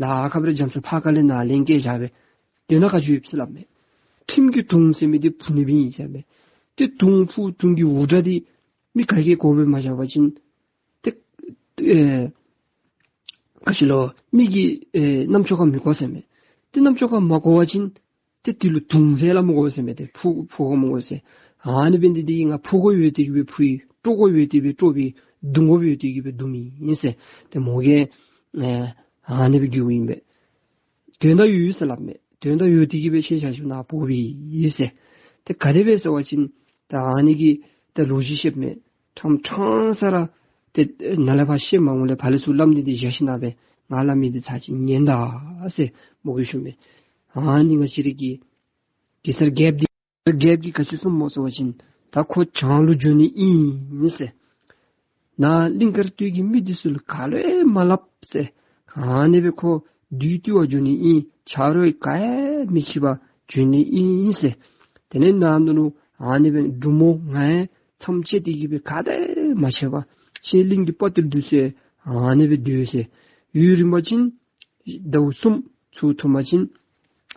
ལཱ་ཁག་སྦེ་ར་རྒྱ་མཚོ་ཕར་ཁ་ལས་ནཱ་ལེན་བསྐྱལ་བཞག་སྦེ་དོན་དག་ག་ཅི་ཡོད་ཟེར་སླབ་མས། ཁྲིམས་ཀྱི་དུང་ཟེར་མི་འདི་ཕུ་ནི་སྦེ་ཨིན་ཟེར་མས། ཏེ་དུང་ཕུ་དུང་གི་འུར་སྒྲ་འདི་མི་ག་གིས་གོ་སྦེ་མ་བཞག་པ་ཅིན་ཏེ་ཨེ་ག་ཅི་ལོ་མི་གི་ཨེ་རྣམ་ཅོ་ཁར་མི་གོ་ཟེར་མས། ཏེ་རྣམ་ཅོ་ཁར་མ་གོ་བ་ཅིན་ཏེ་དེ་ལུ་དུང་ཟེར་སླབ་མི་དགོ་ཟེར་མས། ཏེ་ཕུ་ཕུ་དགོ་མི་དགོ་ཟེར། ཨ་ནི་འབད་ནི་འདི་གིས་ང་ཕུ་དགོཔ་ཡོད་དེ་གི་སྦེ་ཕུ་ཡི། དཀྲོག་དགོཔ་ཡོད་དེ་སྦེ་དཀྲོག་པའི། བརྡུང་དགོཔ་ཡོད་དེ་གི་སྦེ་བརྡུང་མི་ཨིན་ཟེར། ཏེ་མོ་གིས་ཨེ་ཨ་ནི་སྦེ་གི་ཨིན་པས། དོན་དག་ཡོད་ཟེར་སླབ་མས། དོན་དག་ཡོད་དེ་གི་སྦེ་ཁྱེད་ཆ་ཁྱབ་ནཱ་འབོ་བའི་ཨིན་ཟེར། ཏེ་ག་དེ་སྦེ་ཟེར་བ་ཅིན་ད་ཨ་ནི་གི་ད་ལོ་རྒྱུས་བཤདཔ་མས། ཕྲང་ཕྲང་ས་ར་ཏེ་ནཱ་ལས་ཕར་བཤད་མ་འོང་ལས་ཕར་ལས་ཚུར་སླབ་ནི་འདི་བཞག་ཞིནམ་སྦེ་ང་སླབ་མི་འདི་ཚར་གཅིག་ཉན་ད་ཟེར་མོ་གིས་ཞུ་མས། ཨ་ནི་ང་བཅས་ར་གི་གེ་སར་རྒྱལཔོ་འདི་རྒྱལཔོ་གིས་ག་ཅི་གསུངམ་སྨོ་ཟེར་བ་ཅིན་ད་ཁོ་བྱང་ལུ་འགྱོ་ནི་ཨིན་ཟེར། ནཱ་གླིང་དཀར་སྟོད་ཀྱི་མི་འདི་ཚུ་ལུ་ག་ལུ་ཡང་མ་སླབ་ཟེར། ཨ་ནི་སྦེ་ཁོ་བདུད་བཏུལ་བར་འགྱོ་ནི་ཨིན། ཆ་རོགས་ག་ཡང་མི་འཁྱིད་པར་འགྱོ་ནི་ཨིན་ཟེར། དེ་ལས་ནཱ་ནཱ་ལུ་ཨ་ནི་སྦེ་འབྲུག་མོ་ང་ཡང་མཚམས་བཅད་དེ་གི་སྦེ་ག་དང་མ་ཕྱད་པར་ཁྱེད་གླིང་གི་དཔའ་རྟུལ་འདི་ཚུ་ཡང་ཨ་ནི་སྦེ་སྡོད་ཟེར། ཡུན་རིང་པ་ཅིན་ཟླཝ་གསུམ་ཚུ་ཐུང་པ་ཅིན་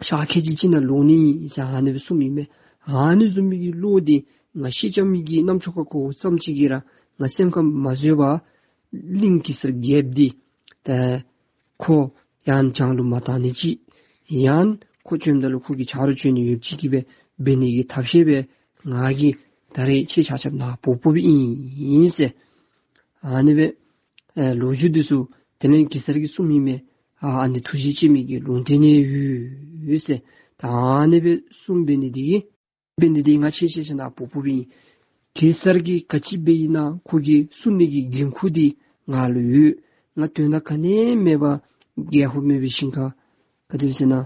ཤར་ཁ་གི་ཅིག་ནང་ལོག་ནི་ཨིན་ཟེར་ཨ་ནི་སྦེ་གསུངམ་ཨིན་མས། ཨ་ནི་བཟུམ་མའི་གི་བློ་འདི་ང་སེང་ལྕམ་གྱི་རྣམ་ཅོ་ཁར་གོཝ་ཙམ་ཅིག་གིས་ར་ང་སེམས་ཁར་མ་བཟོད་པར་གླིང་གེ་སར་རྒྱལཔོ་འདི་ད་ཁོ་ཡང་བྱང་ལུ་མ་བཏང་ནི་ཅིག་ཡང་ཁོ་བྱོནམ་ད་ལུ་ཁོ་གི་ཆ་རོགས་བྱོན་ནི་ཡོདཔ་ཅིག་གི་སྦེ་འབད་ནི་གི་ཐབས་ཤེས་སྦེ་ང་གིས་ད་རེས་ཁྱེད་ཆ་ཁྱབ་ནཱ་འབོ་འབོཝ་ཨིན་ཟེར། ཨ་ནི་སྦེ་ཨེ་ལོ་རྒྱུས་འདི་ཚུ་དེ་ལས་གེ་སར་གྱིས་གསུངམ་ཨིན་མས། ཨ་ཨ་ནི་ཐུགས་རྗེ་ཆེ་མི་གི་ལུང་བསྟན་ནི་ཡོད་ཟེར། ད་ཨ་ནི་སྦེ་གསུངམ་འབད་ནི་འདི་གིས་འབད་ནི་འདི་ང་བཅས་ཆ་ཁྱབ་ནཱ་བུ་བུ་སྦེ་ཨིན། གེ་སར་གྱིས་ག་ཅི་འབད་ཨིན་ན་ཁོ་གིས་གསུང་ནི་གི་འགན་ཁུར་འདི་ང་ལུ་ཡོད། ང་དོན་དག་ག་ནི་མེད་པར་རྒྱལ་པོ་མེད་པའི་ཞིང་ཁར་ག་དེ་ཟེར་ན་ཨེ་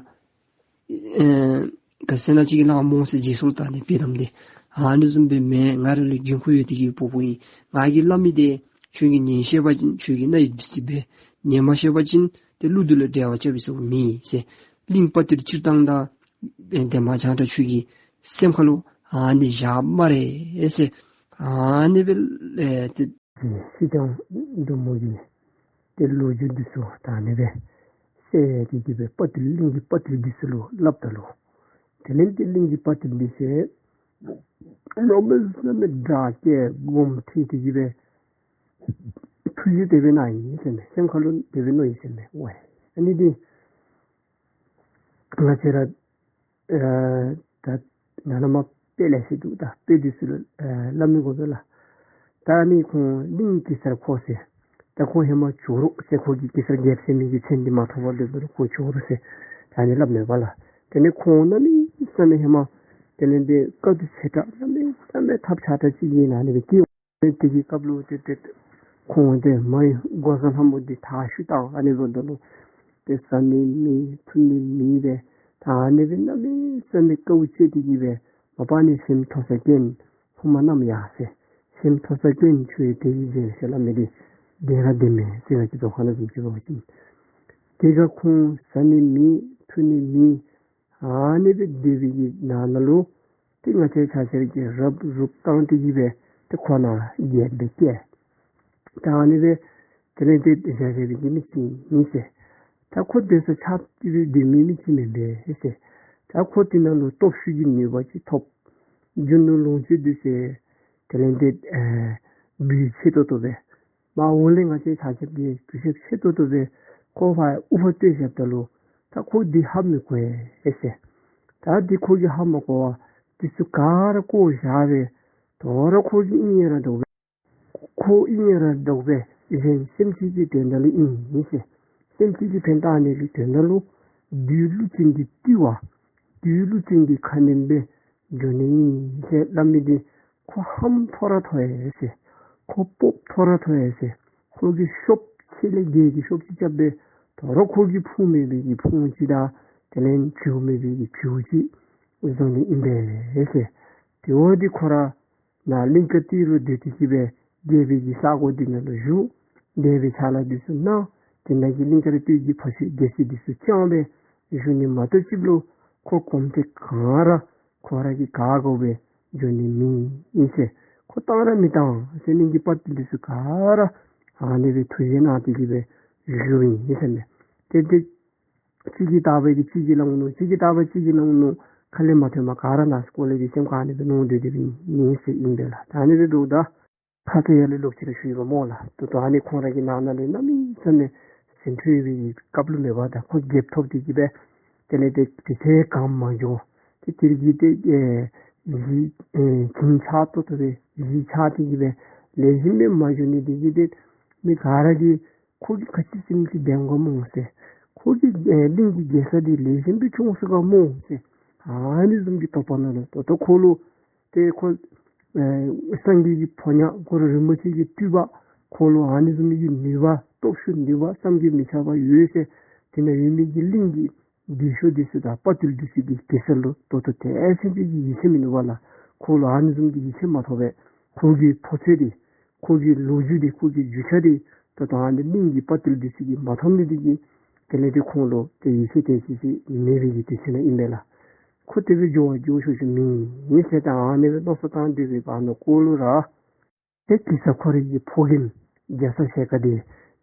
ག་ཟེར་ན་ཅིག་གི་ལང་མོ་ཟེར་རྗེས་སོར་ད་ནི་དཔེ་དམ་སྟེ། ཨ་ནི་བཟུམ་སྦེ་མེན། ང་ར་ལུ་འགན་ཁུར་ཡོད་དེ་གི་བུ་བུ་ཨིན། ང་གིས་སླབ་མི་འདི་ཁྱོད་ཀྱིས་ཉན་ཤེས་པ་ཅིན་ཁྱོད་ཀྱིས་རྣ་ཡིས་འདི་སྦེ་ཉན་མ་ཤེས་པ་ཅིན་ཏེ་གླུ་འདི་ལུ་འགྲེལ་བ་རྐྱབ་པའི་ཚུལ་མེད་ཟེར། གླིང་དཔའ་བརྟུལ་སྤྱིར་བཏང་དང་ཨེ་འདན་མ་བྱང་ཁྲ་ཁྱོད་ཀྱི་སེམས་ཁ་ལུ་ཨ་ནི་བཞག་སྨ་རེ་ཟེར། ཨ་ནི་སྦེ་ཨེ་ཏེ་གི་སྲིད་སྐྱོང་འབྲུག་མོ་གི་ཏེ་ལོ་རྒྱུས་འདི་ཚུ་ད་ཨ་ནི་སྦེ་བཤད་དེ་གི་སྦེ་དཔའ་བརྟུལ་གླིང་གི་དཔའ་བརྟུལ་འདི་ཚུ་ལུ་སླབ་ད་ལུ། དེ་ལས་ཏེ་གླིང་གི་དཔའ་བརྟུལ་འདི་ཚུ་གནམ་མེད་ས་མེད་དགྲ་བགེགས་སྒོམ་ཁྲིད་དེ་གི་སྦེ་ཐུགས་རྗེ་དེ་སྦེ་གནང་ཡི་ཟེར་མས། སེམས་ཁ་ལུ་དེ་སྦེ་མནོ་ཡི་ཟེར་མས། ཝའི་ཨ་ནི་འདི་ང་བཅས་ར་ཨ་ད་ན་ན་མ་དཔེ་ལེ་ཤ་འདུག། ད་དཔེ་འདི་ཚུ་ལུ་ཨ་སླབ་མི་དགོ་པས་ལགས། ད་ཨ་ནི་ཁོང་གླིང་གེ་སར་ཁོ་ཟེར། ད་ཁོ་ཧེ་མ་ཇོ་རུ་ཟེར། ཁོ་གིས་གེ་སར་རྒྱལཔོ་ཟེར་མི་གི་མཚན་འདི་མ་ཐོབ་པ་ལས་འབད་ཁོ་ཇོ་རུ་ཟེར་ད་ཨ་ནི་སླབ་མས་པ་ལགས། དེ་ལས་ཁོང་གནམ་མེད་ས་མེད་ཧེ་མ་དེ་ལས་འདི་དཀའ་སྡུག་ཆེ་དྲགས་གནམ་མེད་ས་མེད་ཐབས་ཆག་དྲགས་ཅིག་གི་ནང་ལས་སྦེ་སྐྱེས། དེ་གི་སྐབས་ལུ་ཏེ་ཏེ་ཁོང་ཏེ་མ་ཡི་འགོག་བཟའ་ལྷ་མོ་འདི་མཐའ་བཤུད་བཏང་། ཨ་ནི་འབདཝ་ད་ལུ་ཏེ་ཟ་ནི་མེད་འཐུང་ནི་མེད་སྦེ་ད་ཨ་ནི་སྦེ་གནམ་མེད་ས་མེད་དཀའཝ་སྤྱད་དེ་གི་སྦེ་མ་པ་ནི་སེམས་མཐོ་ས་ཀུན་ཧུ་མ་གནམ་ཡར་ཟེར། སེམས་མཐོ་ས་ཀུན་ཆུ་ཡི་དེ་ཡི་ཟེར་ཟེར་སླབ་མི་འདི་བདེན་ར་བདེན་མས་ཟེར། ང་བཅས་རྫོང་ཁ་ནང་བཟུམ་ཅིག་འབད་བ་ཅིན་དེ་སྒང་ཁོང་ཟ་ནི་མེད་འཐུང་ནི་མེད། ཨ་ནི་སྦེ་སྡོད་པའི་གི་ནང་ན་ལུ་ཏེ་ང་བཅས་ཆ་ཁྱབ་ཀྱིས་རབ་རུབ་བཏང་སྟེ་གི་སྦེ་ཏེ་ཁོ་ནཱ་རྒྱལཔོ་སྦེ་བསྐོས། ད་ཨ་ནི་སྦེ་དེ་ལས་ཏེ་བཞག་བཞག་པའི་གི་མི་ཅིག་ཨིན་ཟེར། ད་ཁོ་སྡོད་ས་ཆགས་ཏེ་སྦེ་སྡོད་མི་མི་ཅིག་མེན་པས་ཟེར། ད་ཁོ་དེ་ནང་ལུ་སྟོབས་ཤུགས་ཀྱི་ནུས་པ་ཅིག་ཐོབ། རྒྱུ་ནོར་ལོངས་སྤྱོད་འདི་ཚུ་དེ་ལས་ཏེ་ཨེ་འབུལ་ཆེ་ཏོག་ཏོ་སྦེ་མར་འོག་ལས་ང་བཅས་ཆ་ཁྱབ་ཀྱིས་གུས་ཞབས་ཆེ་ཏོག་ཏོ་སྦེ་ཁོ་ཕར་དབུ་འཕང་བསྟོད་བཞགཔ་ད་ལུ་ད་ཁོ་འདི་ཧ་མི་གོ་བས་ཟེར། ད་འདི་ཁོ་གིས་ཧ་མ་གོ་བར་འདི་ཚུ་ག་ར་བཀོ་བཞག་སྦེ་དོ་རུང་ཁོ་གིས་ཨིན་ཡ་ར་འདྲཝ་སྦེ་ཁོ་ཨིན་ཡ་ར་འདྲཝ་སྦེ་གཞན་སེམས་ཅན་གྱི་དོན་དག་ལུ་ཨིན་ཟེར། སེམས་ཅན་གྱི་ཕན་བཏགས་ནི་གི་དོན་དག་ལུ་བདུད་ཀླུ་བཙན་གྱི་བཏུལ་བ་བདུད་ཀླུ་བཙན་གྱི་ཁ་གནོན་སྦེ་འགྱོ་ནི་ཨིན་ཟེར་སླབ་མི་འདི་ཁོ་ཧམ་མཐོ་ར་མཐོ་ཡི་ཟེར། ཁོ་སྤོབས་མཐོ་ར་མཐོ་ཡི་ཟེར། ཁོ་གིས་ཤོབ་ཆེ་ལས་རྒྱས་ཀྱི་ཤོབ་ཅིག་རྐྱབ་སྦེ་དོ་རུང་ཁོ་གིས་ཕུང་མེད་པའི་གི་ཕུང་ཅིག་དང་དེ་ལས་བྱུར་མེད་པའི་གི་བྱུར་ཅིག་བཟོ་ནི་ཨིན་པས་ཟེར། དེ་འབདཝ་ད་ཁོ་ར་ནཱ་གླིང་དཀར་སྟོད་ལུ་སྡོད་དེ་གི་སྦེ་རྒྱལ་པོའི་གི་ས་གོ་འདི་ནང་ལུ་བཞུགས། རྒྱལ་པོའི་ཕྱག་ལཱ་འདི་ཚུ་གནང་། དེ་ནང་གི་གླིང་དཀར་སྟོད་ཀྱི་ཕ་ཤུལ་རྒྱལ་སྲིད་འདི་ཚུ་བསྐྱངས་སྦེ་བཞུགས་ནི་མ་གཏོགས་ཅིག་ལུ་ཁོ་གོམ་ཐེངས་གང་ར་ཁོ་ར་གིས་ག་དགོ་སྦེ་འགྱོ་ནི་མེད་ཨིན་ཟེར། ཁོ་བཏང་ར་མི་བཏང་ཟེར། གླིང་གི་དཔའ་བརྟུལ་འདི་ཚུ་ག་ར་ཨ་ནི་སྦེ་ཐུགས་རྗེ་གནང་སྟེ་གི་སྦེ་བཞུགས་ཨིན་ཟེར་མས། ཏེ་ཏེ་གཅིག་གིས་བཏང་བའི་གི་གཅིག་གིས་བླངས་ནུག། གཅིག་གིས་བཏང་བའི་གཅིག་གིས་བླངས་ནུག། ཁ་ལས་མ་ཐོནམ་ག་ར་ནཱ་སྐོར་ལས་ཀྱི་སེམས་ཁར་ཨ་ནི་སྦེ་མནོ་སྡོད་སྡོདཔ་ཨིན་ཟེར་ཨིན་པས་ལགས། ད་ཨ་ནི་སྦེ་འདུག། ད་ཁ་ཙ་ཡར་ལས་ལོག་ཅི་ར་ཞུ་ཡི་པ་སྨོ་ལགས། ད་ལྟོ་ཨ་ནི་ཁོང་ར་གི་ནང་ན་ལས་གནམ་མེད་ས་མེད་ཟིང་འཁྲུག་ཡོད་པའི་སྐབས་ལུ་མེན་པར་ད་ཁོ་རྒྱལཔོ་ཐོབ་སྟེ་གི་སྦེ་དེ་ལས་ཏེ་དེ་ཚེ་གང་མ་འགྱོ། ཏེ་དེ་གི་ཏེ་ཨེ་གཞིས་ཨེ་གཞིས་ཆགས་ཏོག་ཏོ་སྦེ་གཞིས་ཆགས་ཏེ་གི་སྦེ་ལེགས་ཤོམ་སྦེ་མ་འགྱོ་ནི་དེ་གིས་ཏེ་མི་ག་ར་གིས་ཁོ་གིས་ག་ཅི་སེམས་ཅན་འདི་འགོ་མོ་ཟེར། ཁོ་གིས་ཨེ་གླིང་གི་རྒྱལ་ས་འདི་ལེགས་ཤོམ་སྦེ་སྐྱོང་ཚུགས་ག་མོ་ཟེར། ཨ་ནི་བཟུམ་གྱི་དོགས་པ་ནང་ལུ་ད་ལྟོ་ཁོ་ལུ་ཏེ་ཁོ་ཨེ་སངས་རྒྱས་ཀྱི་ཕོ་ཉ་གུ་རུ་རིན་པོ་ཆེ་གི་སྤྲུལ་པ་ཁོ་ལུ་ཨ་ནི་བཟུམ་གྱི་ནུས་པ་སྟོབས་ཤུགས་ནུས་པ་བསམ་གྱིས་མི་ཁྱབ་པ་ཡོད་ཟེར། དེ་ནང་ཡོད་མི་གི་གླིང་གི་རྒས་ཤོས་འདི་ཚུ་དང་དཔའ་བརྟུལ་འདི་ཚུ་གིས་གེ་སར་ལུ་ད་ལྟོ་དེ་སེམས་ཅན་གྱི་ཡིད་ཆེས་མིན་ནུག་པ་ལགས། ཁོ་ལུ་ཨ་ནི་བཟུམ་གྱི་ཡིད་ཆེས་མ་ཐོབ་པས། ཁོ་གི་ཕོ་ཚོད་འདི་ཁོ་གི་ལོ་རྒྱུས་འདི་ཁོ་གི་རྒྱུ་ཆ་འདི་ད་ལྟོ་ཨ་ནི་གླིང་གི་དཔའ་བརྟུལ་འདི་ཚུ་གིས་མ་མཐོང་ནི་འདི་གིས་དེ་ལས་ཏེ་ཁོང་ལུ་ཏེ་ཡིད་ཆེས་དེ་ཅིག་ཅིག་མེད་པའི་གི་དུས་ཚོད་ནང་ཨིན་པས་ལགས། ཁོ་དེ་སྦེ་འགྱོ་བ་འགྱོ་ཆོག་ཆོག་མེན་ཟེར་ད་ཨ་ནི་སྦེ་མནོ་བསམ་བཏང་སྡོད་པའི་བར་ན་ཁོ་ལུ་ར་ཏེ་གེ་སར་ཁོ་རའི་གི་ཕོ་རྒནམ་རྒྱ་ཚ་ཞལ་དཀར་འདི་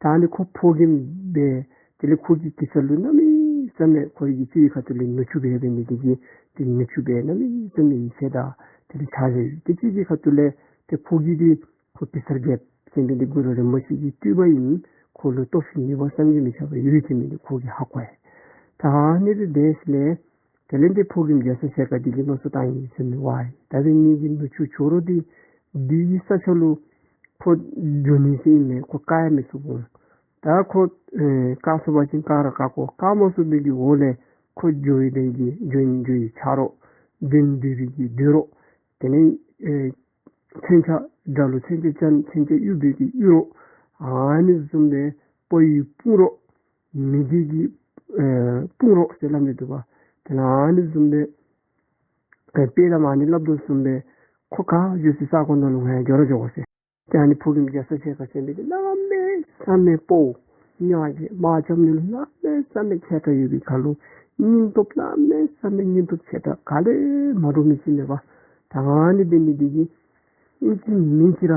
ད་ཨ་ནི་ཁོ་ཕོ་རྒནམ་སྦེ་དེ་ལས་ཁོ་གིས་གེ་སར་ལུ་གནམ་མེད་ས་མེད་ཁོ་རའི་གི་སྤྱི་བོའི་ཁ་ཐུག་ལས་ནུ་གཅུང་འབད་འབད་ནི་དེ་གིས་ཏེ་ནུ་གཅུང་སྦེ་གནམ་མེད་ས་མེད་ཡིད་ཆེས་དང་དེ་ལས་ཆ་བཞག་ཡོད། ཏེ་སྤྱི་བོའི་ཁ་ཐུག་ལས་ཏེ་ཁོ་གིས་འདི་ཁོ་གེ་སར་རྒྱལཔོ་ཟེར་མི་འདི་གུ་རུ་རིན་པོ་ཆེ་གི་སྤྲུལ་པ་ཨིན། ཁོ་ལུ་སྟོབས་ཤུགས་ནུས་པ་བསམ་གྱིས་མི་ཁྱབ་པ་ཡོད་ཟེར་མི་འདི་ཁོ་གིས་ཧ་གོ་ཡི། ད་ཨ་ནི་སྦེ་འབད་ཞིནམ་ལས་དེ་ལས་ཏེ་ཕོ་རྒནམ་རྒྱ་ཚ་ཞལ་དཀར་འདི་གིས་མནོ་བསམ་བཏང་ཡི་ཟེར་མས། ཝའི་ད་འབདན་ངེ་གི་ནུ་གཅུང་ཇོ་རུ་འདི་བདུད་ཀྱི་ས་ཆ་ལུ་ ཁོ་འགྱོ་ནི་ཟེར་ཨིན་མས། ཁོ་བཀག་ཡང་མི་ཚུགས་འོང་། ད་ཁོ་ཨེ་བཀག་ཚུགས་པ་ཅིན་བཀག་ར་བཀག་དགོ། བཀག་མ་ཚུགས་པའི་གི་འོག་ལས་ཁོ་འགྱོ་ཡི་དེ་གི་འགྱོ་ཡི་འགྱོ་ཡི་ཆ་རོགས་འདོན་སྡོད་པའི་གི་སྡོད་རོགས། དེ་ལས་ཨེ་མཚོན་ཆ་དགྲ་ལུ་མཚོན་ཆ་ཅན་མཚོན་ཆ་གཡུག་པའི་གི་གཡུག་རོགས། ཨ་ནི་བཟུམ་སྦེ་དཔའ་བོའི་དཔུང་རོགས། མི་སྡེ་གི་ཨེ་དཔུང་རོགས་ཟེར་སླབ་མི་འདུག་པ། དེ་ལས་ཨ་ནི་བཟུམ་སྦེ་ཨེ་དཔེ་ལམ་ཨ་ནི་སླབ་དོ་བཟུམ་སྦེ་ཁོ་ག་འགྱོ་སའི་ས་གོ་ནང་ལུ་ང་ཡང་འགྱོ་ར་འགྱོ་དགོ་ཟེར། ཏེ་ཨ་ནི་ཕོ་རྒནམ་རྒྱ་ཚ་ཞལ་དཀར་ཟེར་མི་འདི་གནམ་མེད་ས་མེད་དཔའ་བོ་ཉག་གི་དམག་རྐྱབ་ནི་ལུ་གནམ་མེད་ས་མེད་ཆེ་དྲགས་ཡོད་པའི་ཁར་ལུ་སྙིང་སྟོབས་གནམ་མེད་ས་མེད་སྙིང་སྟོབས་ཆེ་དྲགས་ག་ལས་མ་འདྲཝ་མི་ཅིག་མེད་པ། ད་ཨ་ནི་འབད་ནི་འདི་གིས་ཨིན་ཅི་མིན་ཅི་ར་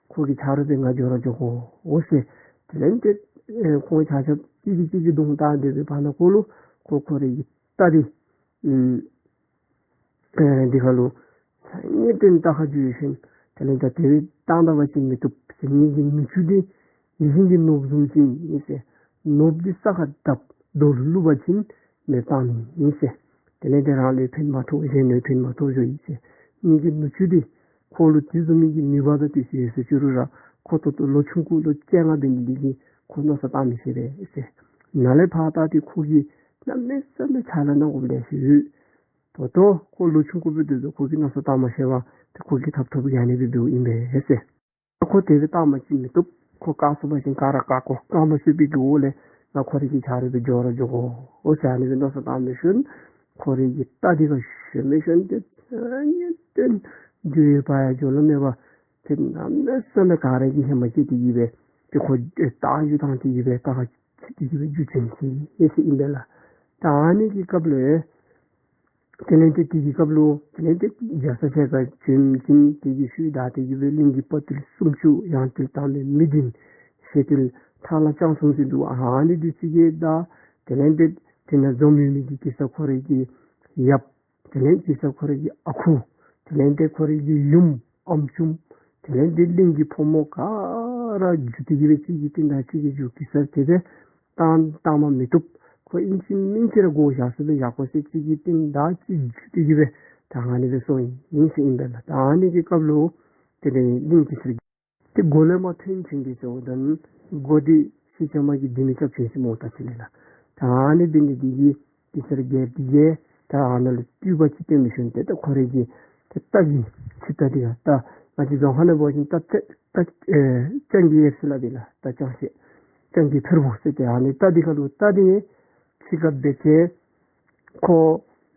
ཁོ་གི་ཆ་རོགས་སྦེ་ང་འགྱོ་ར་འགྱོ་དགོ་ཟེར། དེ་ལས་ཏེ་ཨེ་ཁོང་ཆ་ཁྱབ་གཅིག་གིས་གཅིག་གི་གདོང་བལྟ་སྡོད་པའི་བར་ན་ཁོ་ལུ་ཁོ་ཁོ་རའི་གི་རྟ་འདི་ཨམ་ཨེ་འདི་ཁར་ལུ་ངེས་གཏན་རྟ་ཁར་འགྱོ་ཞིནམ་དེ་ལས་ད་དེ་སྦེ་བཏང་ད་པ་ཅིན་མི་བཏུབ་ཟེར། ངེ་གི་མི་ཆུ་འདི་ཡིད་བཞིན་གྱི་ནོར་བུ་བཟུམ་ཅིག་ཨིན་ཟེར། ནོར་བུ་འདི་ས་ཁར་བརྡབ་རྡོ་ལུ་བླུགས་པ་ཅིན་མེདཔ་བཏང་ནི་ཨིན་ཟེར། དེ་ལས་ཏེ་རང་ལུ་ཕན་མ་ཐོགས་གཞན་ལུ་ཕན་མ་ཐོགས་འགྱོཝ་ཨིན་ཟེར། ངེ་གི་མི་ཆུ་འདི་ཁོ་ལུ་དེ་བཟུམ་མའི་གི་ནུས་པ་དང་དེ་ཚུ་ཡོད་ཟེར་ཅི་རུང་ར་ཁོ་ད་ལྟོ་ལོ་ཆུང་ཀུ་ལོ་བཅོ་ལྔ་འབད་ནི་འདི་གིས་ཁོ་མནོ་བསམ་བཏང་མི་ཤེས་པས་ཟེར། ནཱ་ལས་ཕར་ད་ཏེ་ཁོ་གིས་གནམ་མེད་ས་མེད་ཕྱག་ལཱ་གནང་དགོཔ་ལེ་ཤ་ཡོད། ད་ལྟོ་ཁོ་ལོ་ཆུང་ཀུ་འབད་དེ་ཁོ་གིས་མནོ་བསམ་བཏང་མ་ཤེས་པར་ཏེ་ཁོ་གིས་ཐབས་ཐོབ་ཨ་ནི་སྦེ་འབདཝ་ཨིན་པས་ཟེར། ཁོ་དེ་སྦེ་བཏང་པ་ཅིན་མི་བཏུབ། ཁོ་བཀག་ཚུགས་པ་ཅིན་བཀག་ར་བཀག་དགོ། བཀག་མ་ཚུགས་པའི་གི་འོག་ལས་ང་ཁོ་རའི་གི་ཆ་རོགས་སྦེ་འགྱོ་ར་འགྱོ་དགོ་ཟེར་ཨ་ནི་སྦེ་མནོ་བསམ་བཏང་མི་ཤུལ་ཁོ་རའི་གི་རྟ་འདི་ཁར་ཞོན་མི་ཤུལ་ཏེ་ཨ་ནི་ཏེ་འགྱོ་ཡི་བ་ཡང་འགྱོ་ལོང་མེད་པར་ཏེ་གནམ་མེད་ས་མེད་ག་ར་གིས་ཧེ་མ་ཅིག་འདི་གིས་སྦེ་ཏེ་ཁོ་ཨེ་རྟ་གཡུག་ཐངས་འདི་གིས་སྦེ་རྟ་ཁར་ཅིག་འདི་གིས་སྦེ་རྒྱུག་བྱིན་ཅི་ཨེ་ཟེར་ཨིན་པས་ལགས། ད་ཨ་ནི་གི་སྐབས་ལུ་དེ་ལས་ཏེ་དེ་གི་སྐབས་ལུ་དེ་ལས་ཏེ་རྒྱ་ཚ་ཞལ་དཀར་བྱོན་ཞིནམ་དེ་གི་ཤུལ་ད་དེ་གི་སྦེ་གླིང་གི་དཔའ་ཐུལ་སུམ་ཅུ་ཡང་ཐུལ་དང་པའི་མི་བདུན་ཞེ་ཐུལ་ཐང་ལྷ་སྤྱང་གསུམ་ཟེར་འདུག། ཨ་ནི་འདི་ཚུ་གིས་ད་དེ་ལས་ཏེ་དེ་ནང་འཛོམས་ཡོད་མི་འདི་གེ་སར་ཁོ་རའི་གི་ཡབ། དེ་ལས་གེ་སར་ཁོ་རའི་གི་ཨ་ཁུ། དེ་ལས་ཏེ་ཁོ་རའི་གི་ཡུམ་ཨམ་ཅུམ། དེ་ལས་ཏེ་གླིང་གི་ཕོ་མོ་ག་ར་རྒྱུག་སྟེ་གི་སྦེ་གཅིག་གི་རྟིང་བདའ་གཅིག་གིས་རྒྱུག། གེ་སར་དེ་སྦེ་བཏང་བཏང་མ་མི་བཏུབ། ཁོ་ཨིན་ཅི་མིན་ཅི་ར་སྒོ་བཞག་ས་སྦེ་བཞག་དགོ་ཟེར་གཅིག་གི་རྟིང་བདའ་གཅིག་རྒྱུག་སྟེ་གི་སྦེ་ད་ཨ་ནི་སྦེ་སོང་ཡི་ཟེར་ཨིན་པས་ལགས། ད་ཨ་ནི་གི་སྐབས་ལུ་དེ་ལས་གླིང་གེ་སར་ཏེ་སྒོ་ལས་མར་ཐོན་བྱོན་ཏེ་ཟེརཝ་ད་སྒོ་འདི་ཕྱི་ཅ་མ་གིས་ལྡེ་མིག་རྐྱབ་བྱོན་ཟེར་སྨོ་ད་ཅི་ལས་ལགས། ད་ཨ་ནི་འབད་ནི་འདི་གིས་གེ་སར་རྒྱལཔོ་འདི་གིས་ད་ཨ་ནཱ་ལུ་སྤྲུལ་པ་ཅིག་སྟོན་མི་ཤུལ་ཏེ་ད་ཁོ་རའི་གི་ཏེ་རྟ་གི་ཆིབས་རྟ་འདི་ཡང་ད་ང་བཅས་རྫོང་ཁ་ནང་འབད་བ་ཅིན་རྟ་རྟ་རྟ་ཨེ་སྤྱང་ཀི་གཡེར་ཟེར་སླབ་ཨིན་ལགས། རྟ་རྐྱང་ཤེད་སྤྱང་ཀི་ཕེར་པོ་ཟེར། ཏེ་ཨ་ནི་རྟ་འདི་ཁར་ལུ་རྟ་འདི་ཕྱི་ཁར་སྦེ་ཅིག་ཁོ་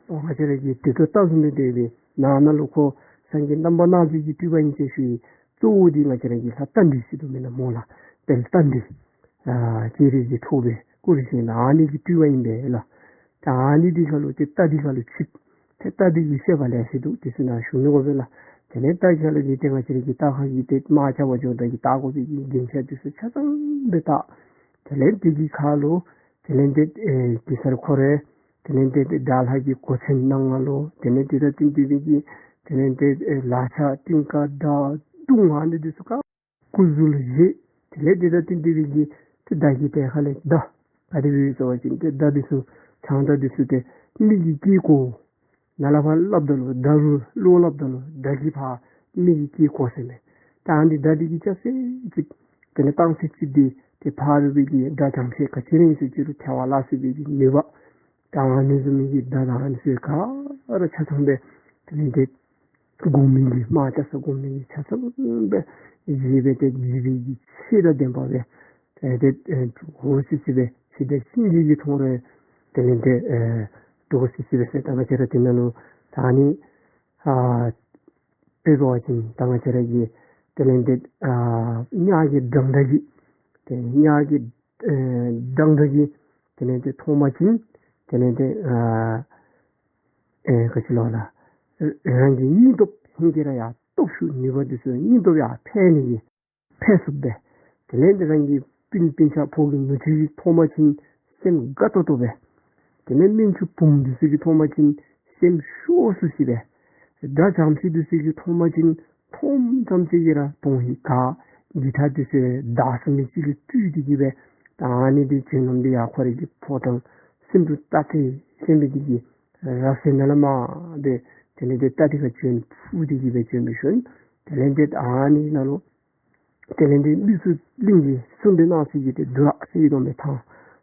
ང་བཅས་ར་གི་དེ་ཚུ་རྟ་བཟུམ་སྦེ་སྡོད་པའི་ནང་ན་ལུ་ཁོ་སངས་རྒྱས་རྣམ་པར་སྣང་མཛད་ཀྱི་སྤྲུལ་པ་ཨིན་ཟེར་ཞུ་ཡི། གཙོ་བོ་འདི་ང་བཅས་ར་གི་ལྷ་རྟ་མགྲིན་ཟེར་དོ་མེན་ན་སྨོ་ལགས། དཔལ་རྟ་མགྲིན། ཨ་སྤྱན་རས་གཟིགས་ཐུབ་པའི་སྐུ་རིང་ཤོས་ཨ་ནི་གི་སྤྲུལ་པ་ཨིན་པས་ལགས། ད་ཨ་ནི་འདི་ཁར་ལུ་ཏེ་རྟ་འདི་ཁར་ལུ་ཆིབས་ཏེ་རྟ་འདི་གིས་བཤད་པ་ལེ་ཤ་འདུག། དེ་ཚུ་ནང་ཞུ་མི་དགོ་པས་ལགས། དེ་ལས་རྟ་ཁར་ལུ་གི་ཏེ་ང་བཅས་ར་གི་རྟ་ཁ་གི་ཏེ་དམག་རྐྱབ་པར་འགྱོཝ་ད་གི་བལྟ་དགོ་པའི་གི་རྒྱན་ཆ་འདི་ཚུ་ཆ་ཚང་སྦེ་བཏགས། དེ་ལས་འདི་གི་ཁར་ལུ་དེ་ལས་ཏེ་ཨེ་གེ་སར་ཁོ་རའི་དེ་ལས་ཏེ་དགྲ་ལྷ་གི་གོ་མཚོན་སྣ་ལྔ་ལོ། དེ་ལས་ཏེ་ད་ཏེ་འདི་སྦེ་གི་དེ་ལས་ཏེ་ཨེ་ལག་ཆ་ཏིང་ཀ་དར་མདུང་ཨ་ནི་འདི་ཚུ་ག་སྐུ་གཟུགས་ལུ་བཞེས། དེ་ལས་ཏེ་ད་ཏེ་འདི་སྦེ་གི་ཏེ་མདའ་གི་ཏེ་ཁ་ལས་མདའ་ག་དེ་སྦེ་ཡོད་ཟེར་བ་ཅིན་ཏེ་མདའ་འདི་ཚུ་ཆང་མདའ་འདི་ཚུ་ཏེ་མི་གིས་སྐད་གོ། ནཱ་ལས་ཕར་སླབ་ད་ལུ་མདའ་རུ་བློ་སླབ་ད་ལུ་མདའ་གིས་ཕར་མི་གི་སྐད་གོ་ཟེར་མས། ད་ཨ་ནི་མདའ་འདི་གིས་རྐྱབ་ཚད་ཅིག་དེ་ལས་བཏང་ཚད་ཅིག་འདི་ཏེ་ཕར་འབད་བའི་གི་དགྲ་འཇམ་ཤོས་ག་ཅི་ར་ཨིན་ཟེར་ཅི་རུང་ཐལ་བར་བརླག་ཚུགས་པའི་གི་ནུས་པ། ད་ཨ་ནི་བཟུམ་མའི་གི་མདའ་དང་ཨ་ནི་ཚུ་ག་ར་ཆ་ཚང་སྦེ་དེ་ལས་ཏེ་དགོ་མི་གི་དམག་རྐྱབ་ས་དགོ་མི་གི་ཆ་ཚང་སྦེ་བཞེས་སྦེ་ཏེ་བཞེས་པའི་གི་ཆེད་དང་ལྡན་པ་སྦེ་ཏེ་ཏེ་ཨེ་འདྲོག་སི་སི་སྦེ་ཕྱི་ལྟས་སེང་གེ་གིས་མཐོང་རུང་དེ་ལས་ཏེ་ཨེ་འདྲོག་སི་སི་སྦེ་ཟེར། ད་ང་བཅས་ར་དེ་ནང་ལུ་ད་ཨ་ནི་ཨ་དཔེ་འབད་བ་ཅིན་ད་ང་བཅས་ར་གི་དེ་ལས་ཏེ་ཨ་གཉའ་གི་འགྲམ་འདྲ་གི་ཏེ་གཉའ་གི་ཨེ་འགྲམ་འདྲ་གི་དེ་ལས་ཏེ་མཐོང་པ་ཅིན་དེ་ལས་ཏེ་ཨ་ཨེ་ག་ཅི་ལོ་ལགས། རང་གི་སྙིང་སྟོབས་ཧིང་གིས་ར་ཡང་སྟོབས་ཤུགས་ནུས་པ་འདི་ཚུ་སྙིང་སྟོབས་ཡར་འཕེལ་ནི་གི་འཕེལ་ཚུགསཔ་སྦེ། དེ་ལས་ཏེ་རང་གི་སྤུན་སྤུན་ཆ་ཕོ་རྒྱུད་ནུ་གཅུང་གིས་མཐོང་པ་ཅིན་སེམས་དགའ་ཏོག་ཏོ་སྦེ། དེ་ལས་སྨན་ཆུང་བུམོ་འདི་ཚུ་གིས་མཐོང་པ་ཅིན་སེམས་ཤོར་སི་སི་སྦེ། དགྲ་འཇམ་ཤོས་འདི་ཚུ་གིས་མཐོང་པ་ཅིན་མཐོངམ་ཙམ་ཅིག་གིས་ར་དོན་ཧིང་ག་འདི་ད་འདི་ཚུ་བདག་བཟུམ་མའི་ཅིག་ལུ་སྤྲུལ་ཏེ་གི་སྦེ་ད་ཨ་ནི་འདི་བྱོན་ནི་འདི་ཡང་ཁོ་རའི་གི་ཕོ་བྲང་སེང་འབྲུག་རྟ་དྲེལ་ཟེར་མི་འདི་གི་ར་བཟི་ནང་ལས་མར་སྦེ་དེ་ལས་ཏེ་རྟ་འདི་ཁར་བྱོན་འཕུར་ཏེ་གི་སྦེ་བྱོན་མི་ཤུལ་དེ་ལས་ཏེ་ཨ་ནི་ནང་ལུ་ དེ་ལས་ཏེ་མི་ཚུ་གླིང་གི་སྲུང་སྟེ་གནང་ས་གི་ཏེ་འདུ་ར་ཟེར་གྱི་དོན་མེད་ཐང་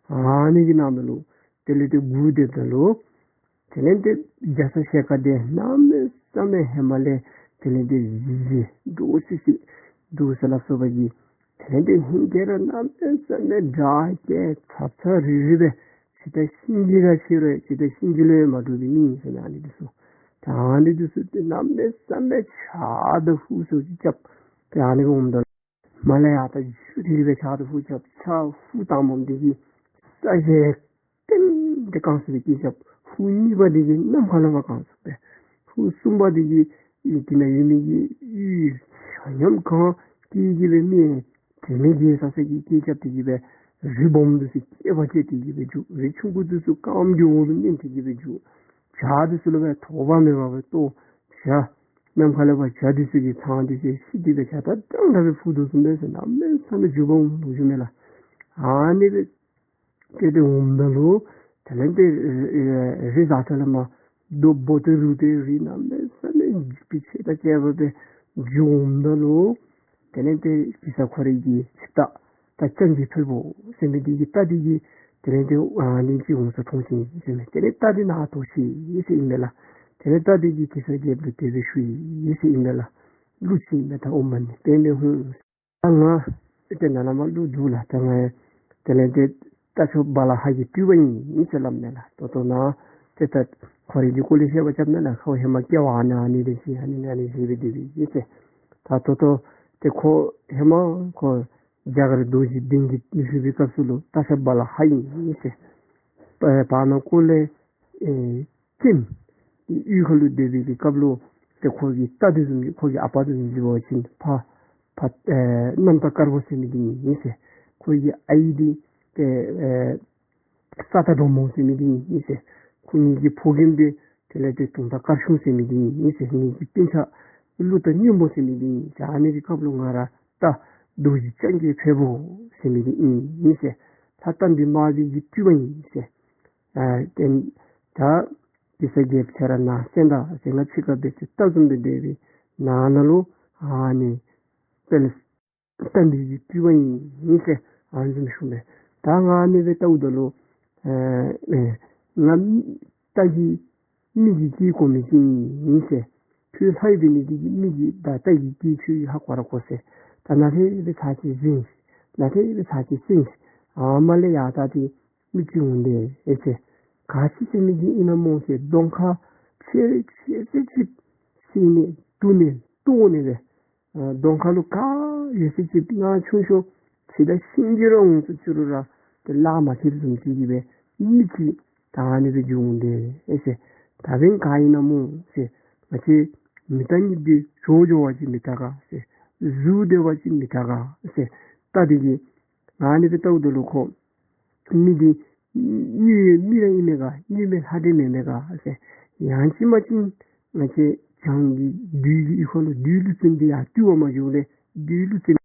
ཨ་ནི་གི་ནང་ན་ལུ་དེ་ལས་ཏེ་སྒུག་སྡོདཔ་ད་ལུ་དེ་ལས་ཏེ་རྒྱ་ཚ་ཞལ་དཀར་འདི་གནམ་མེད་ས་མེད་ཧེ་མ་ལས་དེ་ལས་ཏེ་གཟི་བརྗིད་འདུག་སི་སི་འདུག་ཟེར་སླབ་སོ་བ་གི། དེ་ལས་ཏེ་ཧིང་གིས་ར་གནམ་མེད་ས་མེད་དྲག་སྐད་ཚབ་ཚབ་རིལ་རིལ་སྦེ་ཇི་ལྟར་གཤིན་རྗེ་ར་ཤི་རུང་ཇི་ལྟར་གཤིན་རྗེ་ལུ་ཡང་མ་གྲུབ་པའི་མི་ཨིན་ཟེར་ཨ་ནི་འདི་ཚུ། ད་ཨ་ནི་འདི་ཚུ་ཏེ་གནམ་མེད་ས་མེད་ཇ་དང་ཧུ་སོགས་ཀྱིས་རྐྱབ་སྟེ་ཨ་ནི་སྦེ་འོངམ་ད་ལུ་མར་ལས་ཡར་ད་མཇུག་དེ་གིས་སྦེ་ཇ་དང་ཧུ་རྐྱབ། ཇ་ཧུ་དང་པམ་འདི་གིས་ས་གཞི་བརྟན་ཏེ་བཀང་ཚུགས་པའི་སྐད་རྐྱབ། ཧུ་གཉིས་པ་འདི་གིས་ནམ་མཁའ་ལས་ཕར་བཀང་ཚུགས་པས། ཧུ་གསུམ་པ་འདི་གིས་ཨེ་དེ་ནང་ཡོད་མི་གི་ཡུལ་ཆ་མཉམ་གང་སྟེ་གིས་སྦེ་མི་དྲི་མེད་བརྒྱལ་ས་ས་གི་སྐད་རྐྱབ་སྟེ་གིས་སྦེ་རི་སྦོམ་འདི་ཚུ་སྐེད་པ་བཅད་དེ་གིས་སྦེ་རྒྱུག། རི་ཆུང་ཀུ་འདི་ཚུ་རྐངམ་གི་འོག་ལུ་མནན་ཏེ་གིས་སྦེ་རྒྱུག། ཇ་འདི་ཚུ་ལུ་སྦེ་དོགས་པ་མེད་པར་སྦེ་གཏོར། ཇ་ནམ་མཁའ་ལས་ཕར་ཇ་འདི་ཚུ་གིས་ཚང་སྟེ་ཤི་སྟེ་སྦེ་ཇ་དང་འདྲ་འདྲ་སྦེ་ཕུ་དོ་བཟུམ་སྦེ་ཟེར་གནམ་མེད་ས་མེད་འགྱུར་བ་འོང་ནུག་ཞུ་མས་ལགས། ཨ་ནི་སྦེ་ཏེ་ཏེ་འོངམ་ད་ལུ་དེ་ལས་ཏེ་རི་ཟ་ཐལ་མ་རྡོ་སྦོ་ཏེ་རུལ་ཏེ་རི་གནམ་མེད་ས་མེད་འཇིགས་པའི་ཚད་དང་བཅས་པ་སྦེ་འགྱོ་འོངམ་ད་ལུ་དེ་ལས་ཏེ་གེ་སར་ཁོ་རའི་གི་ཆིབས་རྟ་རྟ་རྐྱང་རྒོད་ཕལ་པོ་ཟེར་མི་འདི་གི་རྟ་འདི་གིས་དེ་ལས་ཏེ་ཨ་ནི་ཅིག་འོང་ས་མཐོང་ཞིན་ཟེར་མས། དེ་ལས་རྟ་འདི་ནཱ་དོགས་ཅི་ཟེར་ཨིན་མས་ལགས། དེ་ལས་རྟ་འདི་གིས་གེ་སར་རྒྱལཔོ་ལུ་དེ་སྦེ་ཞུ་ཡི་ཟེར་ཨིན་མས་ལགས། གླུ་ཅིག་ཨིན་མས། ད་ཨོཾ་མ་ཎི་པདྨེ་ཧཱུྃ། ད་ང་ཏེ་ནཱ་ལས་མར་གླུ་བསྡུ་ལགས། ད་ང་དེ་ལས་ཏེ་རྟ་མཆོག་བ་ལ་ཧ་གི་སྤྲུལ་པ་ཨིན་ཟེར་སླབ་མས་ལགས། ད་ལྟོ་ནཱ་ཏེ་ད་ཁོ་རའི་གི་སྐོར་ལས་བཤད་པ་རྐྱབ་མས་ལགས། ཁོ་ཧེ་མ་སྐྱེ་བ་ཨ་ནི་ཨ་ནི་ལས་ཅིག་ཨ་ནི་ཨ་ནི་ཅིག་སྦེ་སྡོད་པའི་ཨིན་ཟེར། ད་ད་ལྟོ་ཏེ་ཁོ་ཧེ་མ་ཁོ་རྒྱ་གར་རྡོ་རྗེ་གདན་གྱི་བཞུགས་པའི་སྐབས་སུ་ལུ་རྟ་མཆོག་བ་ལ་ཧ་ཨིན་ཟེར། བར་ན་ཀོ་ལའི་ཨེ་ཀེམ་གཡུས་ཁ་ལུ་སྡོད་པའི་གི་སྐབས་ལུ་ཏེ་ཁོ་གི་རྟ་འདི་བཟུམ་ཅིག་ཁོ་གི་ཨ་པ་འདི་བཟུམ་ཅིག་འབད་བ་ཅིན་ཕ་ཕ་ཨེ་གནམ་རྟ་དཀར་པོ་ཟེར་མི་འདི་ཨིན་ཟེར། ཁོ་གི་ཨའི་འདི་ཏེ་ཨེ་ས་རྟ་འབྲོང་མོ་ཟེར་མི་འདི་ཨིན་ཟེར། ཁོ་གཉིས་ཀྱི་ཕོ་རྒནམ་འདི་དེ་ལས་ཏེ་དུང་རྟ་དཀར་ཆུང་ཟེར་མི་འདི་ཨིན་ཟེར། ངེ་གི་སྤུན་ཆ་ཀླུ་རྟ་སྔོན་པོ་ཟེར་མི་འདི་ཨིན་ཟེར། ཨ་ནི་གི་སྐབས་ལུ་ང་ར་རྟ་རྡོ་རྗེ་རྐྱང་རྒོད་ཕལ་པོ་ཟེར་མི་འདི་ཨིན་ཟེར། ལྷ་རྟ་མགྲིན་དམར་པོའི་གི་སྤྲུལ་པ་ཨིན་ཟེར། ཨ་ཏེ་ད་གེ་སར་རྒྱལཔོ་ཁྱེད་ར་ནཱ་གསན་ད་ཟེར། ང་ཕྱི་ཁར་སྦེ་ཏེ་རྟ་བཟུམ་སྦེ་སྡོད་པའི་ནང་ན་ལུ་ཨ་ནི་དཔལ་རྟ་མགྲིན་གྱི་སྤྲུལ་པ་ཨིན་ཟེར་ཨ་ནི་བཟུམ་ཞུ་མས། ད་ང་ཨ་ནི་སྦེ་བལྟཝ་ད་ལུ་ཨེ་ཨེ་ང་རྟ་གི་མི་གི་སྐད་གོ་མི་ཅིག་ཨིན་ཟེར། ཁྱོད་ལྷ་ཡི་འབད་ནི་འདི་གིས་མི་གི་ད་རྟ་གི་སྐད་ཁྱོད་ཀྱིས་ཧ་གོ་ར་གོ་ཟེར། ད་ནཱ་ལས་སྦེ་ཚར་གཅིག་གཟིམ་ཤིག། ནཱ་ལས་སྦེ་ཚར་གཅིག་གཟིམ་ཤིག། ཨ་མ་ལས་ཡར་ད་ཏེ་མི་ཅིག་འོང་དེས་ཨེ་ཟེར། ག་ཅི་ཟེར་མི་ཅིག་ཨིན་ན་སྨོ་ཟེར། གདོང་ཁར་ཕྱེ་ཕྱེ་ཟེར་ཅིག་བསད་ནི་བཏུལ་ནི་བཏོག་ནི་སྦེ་ཨ་གདོང་ཁ་ལུ་ག་ཡོད་ཟེར་ཅིག་ང་ཆུང་ཤོས་ཇི་ལྟར་གཤིན་རྗེ་ར་འོང་ཚུགས་ཅི་རུང་ར་ཏེ་ལག་མ་ཁེལ་བཟུམ་ཅིག་གིས་སྦེ་མི་ཅིག་ད་ཨ་ནི་སྦེ་འགྱོ་འོང་དེས་ཨེ་ཟེར། ད་འབདན་ག་ཨིན་ན་སྨོ་ཟེར། ང་བཅས་མི་རྟ་གཉིས་འདི་འགྱོ་འགྱོ་བ་ཅིན་མི་དྲག་ག་ཟེར། ཟུར་སྡོད་པ་ཅིན་མི་དྲག་ག་ཟེར། རྟ་འདི་གིས་ང་ཨ་ནི་སྦེ་བལྟཝ་ད་ལུ་ཁོ་མི་འདི་དངོས་མི་ར་ཨིན་མས་ག། དངོས་མེད་ལྷ་འདྲེ་མེན་མས་ག་ཟེར། ཡང་ཅིན་མ་ཅིན་ང་བཅས་བྱང་གི་བདུད་ཀྱི་གཡུས་ཁ་ལུ་བདུད་ཀླུ་བཙན་འདི་ཡར་བཏུལ་བར་མ་འགྱོཝ་ལས་བདུད་ཀླུ་བཙན་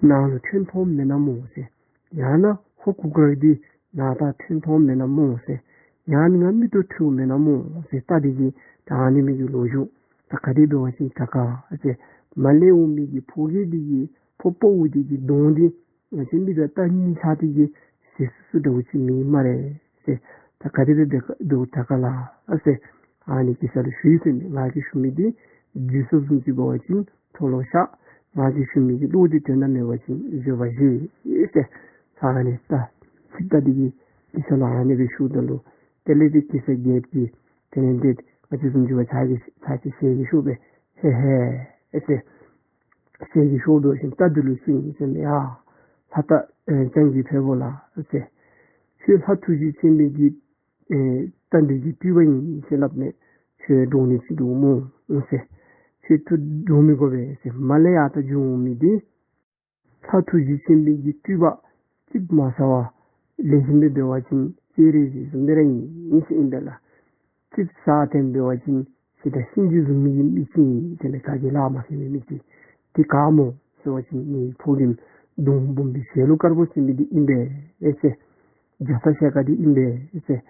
ནང་ལུ་ཐོན་ཐོནམ་མེན་ན་སྨོ་ཟེར། ཡང་ན་ཧོར་གུར་དཀར་འདི་ནང་ད་ཐོན་ཐོནམ་མེན་ན་སྨོ་ཟེར། ཡང་ན་ང་མིག་ཏོ་འཁྲུལཝ་མེན་ན་སྨོ་ཟེར། རྟ་འདི་གིས་ད་ཨ་ནི་མི་གི་ལོ་རྒྱུས། ད་ག་དེ་འབད་བ་ཅིན་དྲག་ག་ཟེར། མར་ལས་འོང་མི་གི་ཕོ་རྒནམ་འདི་གི་ཕོ་དཔའ་བོ་འདི་གི་གདོང་འདི་ང་བཅས་མི་དང་རྟ་གཉིས་ཆ་འདི་གིས་ཟེར་སུ་སུ་འདྲཝ་ཅིག་མེད་སྨ་རེ་ཟེར། ད་ག་དེ་སྦེ་འབད་འདུག་དྲག་ག་ལགས་ཟེར་ཨ་ནི་གེ་སར་ལུ་ཞུ་ཡི་ཟེར་མས། ང་གིས་ཞུ་མི་འདི་རྒྱུས་སོ་བཟུམ་ཅིག་འབད་བ་ཅིན་མཐོལ་ལོ་བཤགས། ང་གིས་ཞུ་མི་གི་བློ་འདི་དོན་དག་མེད་པ་ཅིན་བཟོད་པ་བཞེས་ཟེར། ཨ་ནི་ད་ཆིབས་རྟ་འདི་གིས་གེ་སར་ལུ་ཨ་ནི་སྦེ་ཞུཝ་ད་ལུ་དེ་ལས་ཏེ་གེ་སར་རྒྱལཔོ་གིས་དེ་ལས་ཏེ་ང་བཅས་བཟུམ་ཅིག་འབད་བ་ཅིན་ཚར་གཅིག་ཚར་གཅིག་ཞལ་གྱིས་ཤོར་སྦེ་ཧེ་ཧེ་ཨེ་ཟེར། ཞལ་གྱིས་ཤོར་དོ་ཞིནམ་རྟ་འདི་ལུ་གསུངས་ཡི་ཟེར་མས། ཡ་ལྷ་རྟ་ཨེ་རྐྱང་རྒོད་ཕལ་པོ་ལགས་ཟེར། ཁྱོད་ལྷ་ཐུགས་རྗེ་ཆེན་པོའི་གི་ཨེ་རྟ་མགྲིན་གྱི་སྤྲུལ་པ་ཨིན་ཟེར་སླབ་མས། ཁྱོད་འདྲོག་ནི་ཅིག་འདུག་སྨོ་ཟེར། ཁྱོད་ཐུགས་འདྲོག་མི་དགོ་པས་ཟེར། མར་ལས་ཡར་ད་འགྱོ་འོང་མི་འདི་ལྷ་ཐུགས་རྗེ་ཆེན་པོའི་གི་སྤྲུལ་པ་ཙིགཔ་མ་ཟ་བར་ལེགས་ཤོམ་སྦེ་འབད་བ་ཅིན་སྤྱན་རས་གཟིགས་བཟུམ་སྦེ་ར་ཨིན་ཟེར་ཨིན་པས་ལགས། ཙིགཔ་ཟ་སྟེ་འབད་བ་ཅིན་ཇི་ལྟར་གཤིན་རྗེ་བཟུམ་མའི་མི་ཅིག་ཨིན་ཟེར་མས། ག་གིས་ལག་མ་ཁེལ་བའི་མི་ཅིག། དེ་ག་སྨོ་ཟེར་བ་ཅིན་ངེའི་ཕོ་རྒནམ་གདོང་སྦོམ་སྦེ་ཞལ་ལུ་དཀར་པོ་ཟེར་མི་འདི་ཨིན་པས་ཨེ་ཟེར། རྒྱ་ཚ་ཞལ་དཀར་འདི་ཨིན་པས་ཨེ་ཟེར།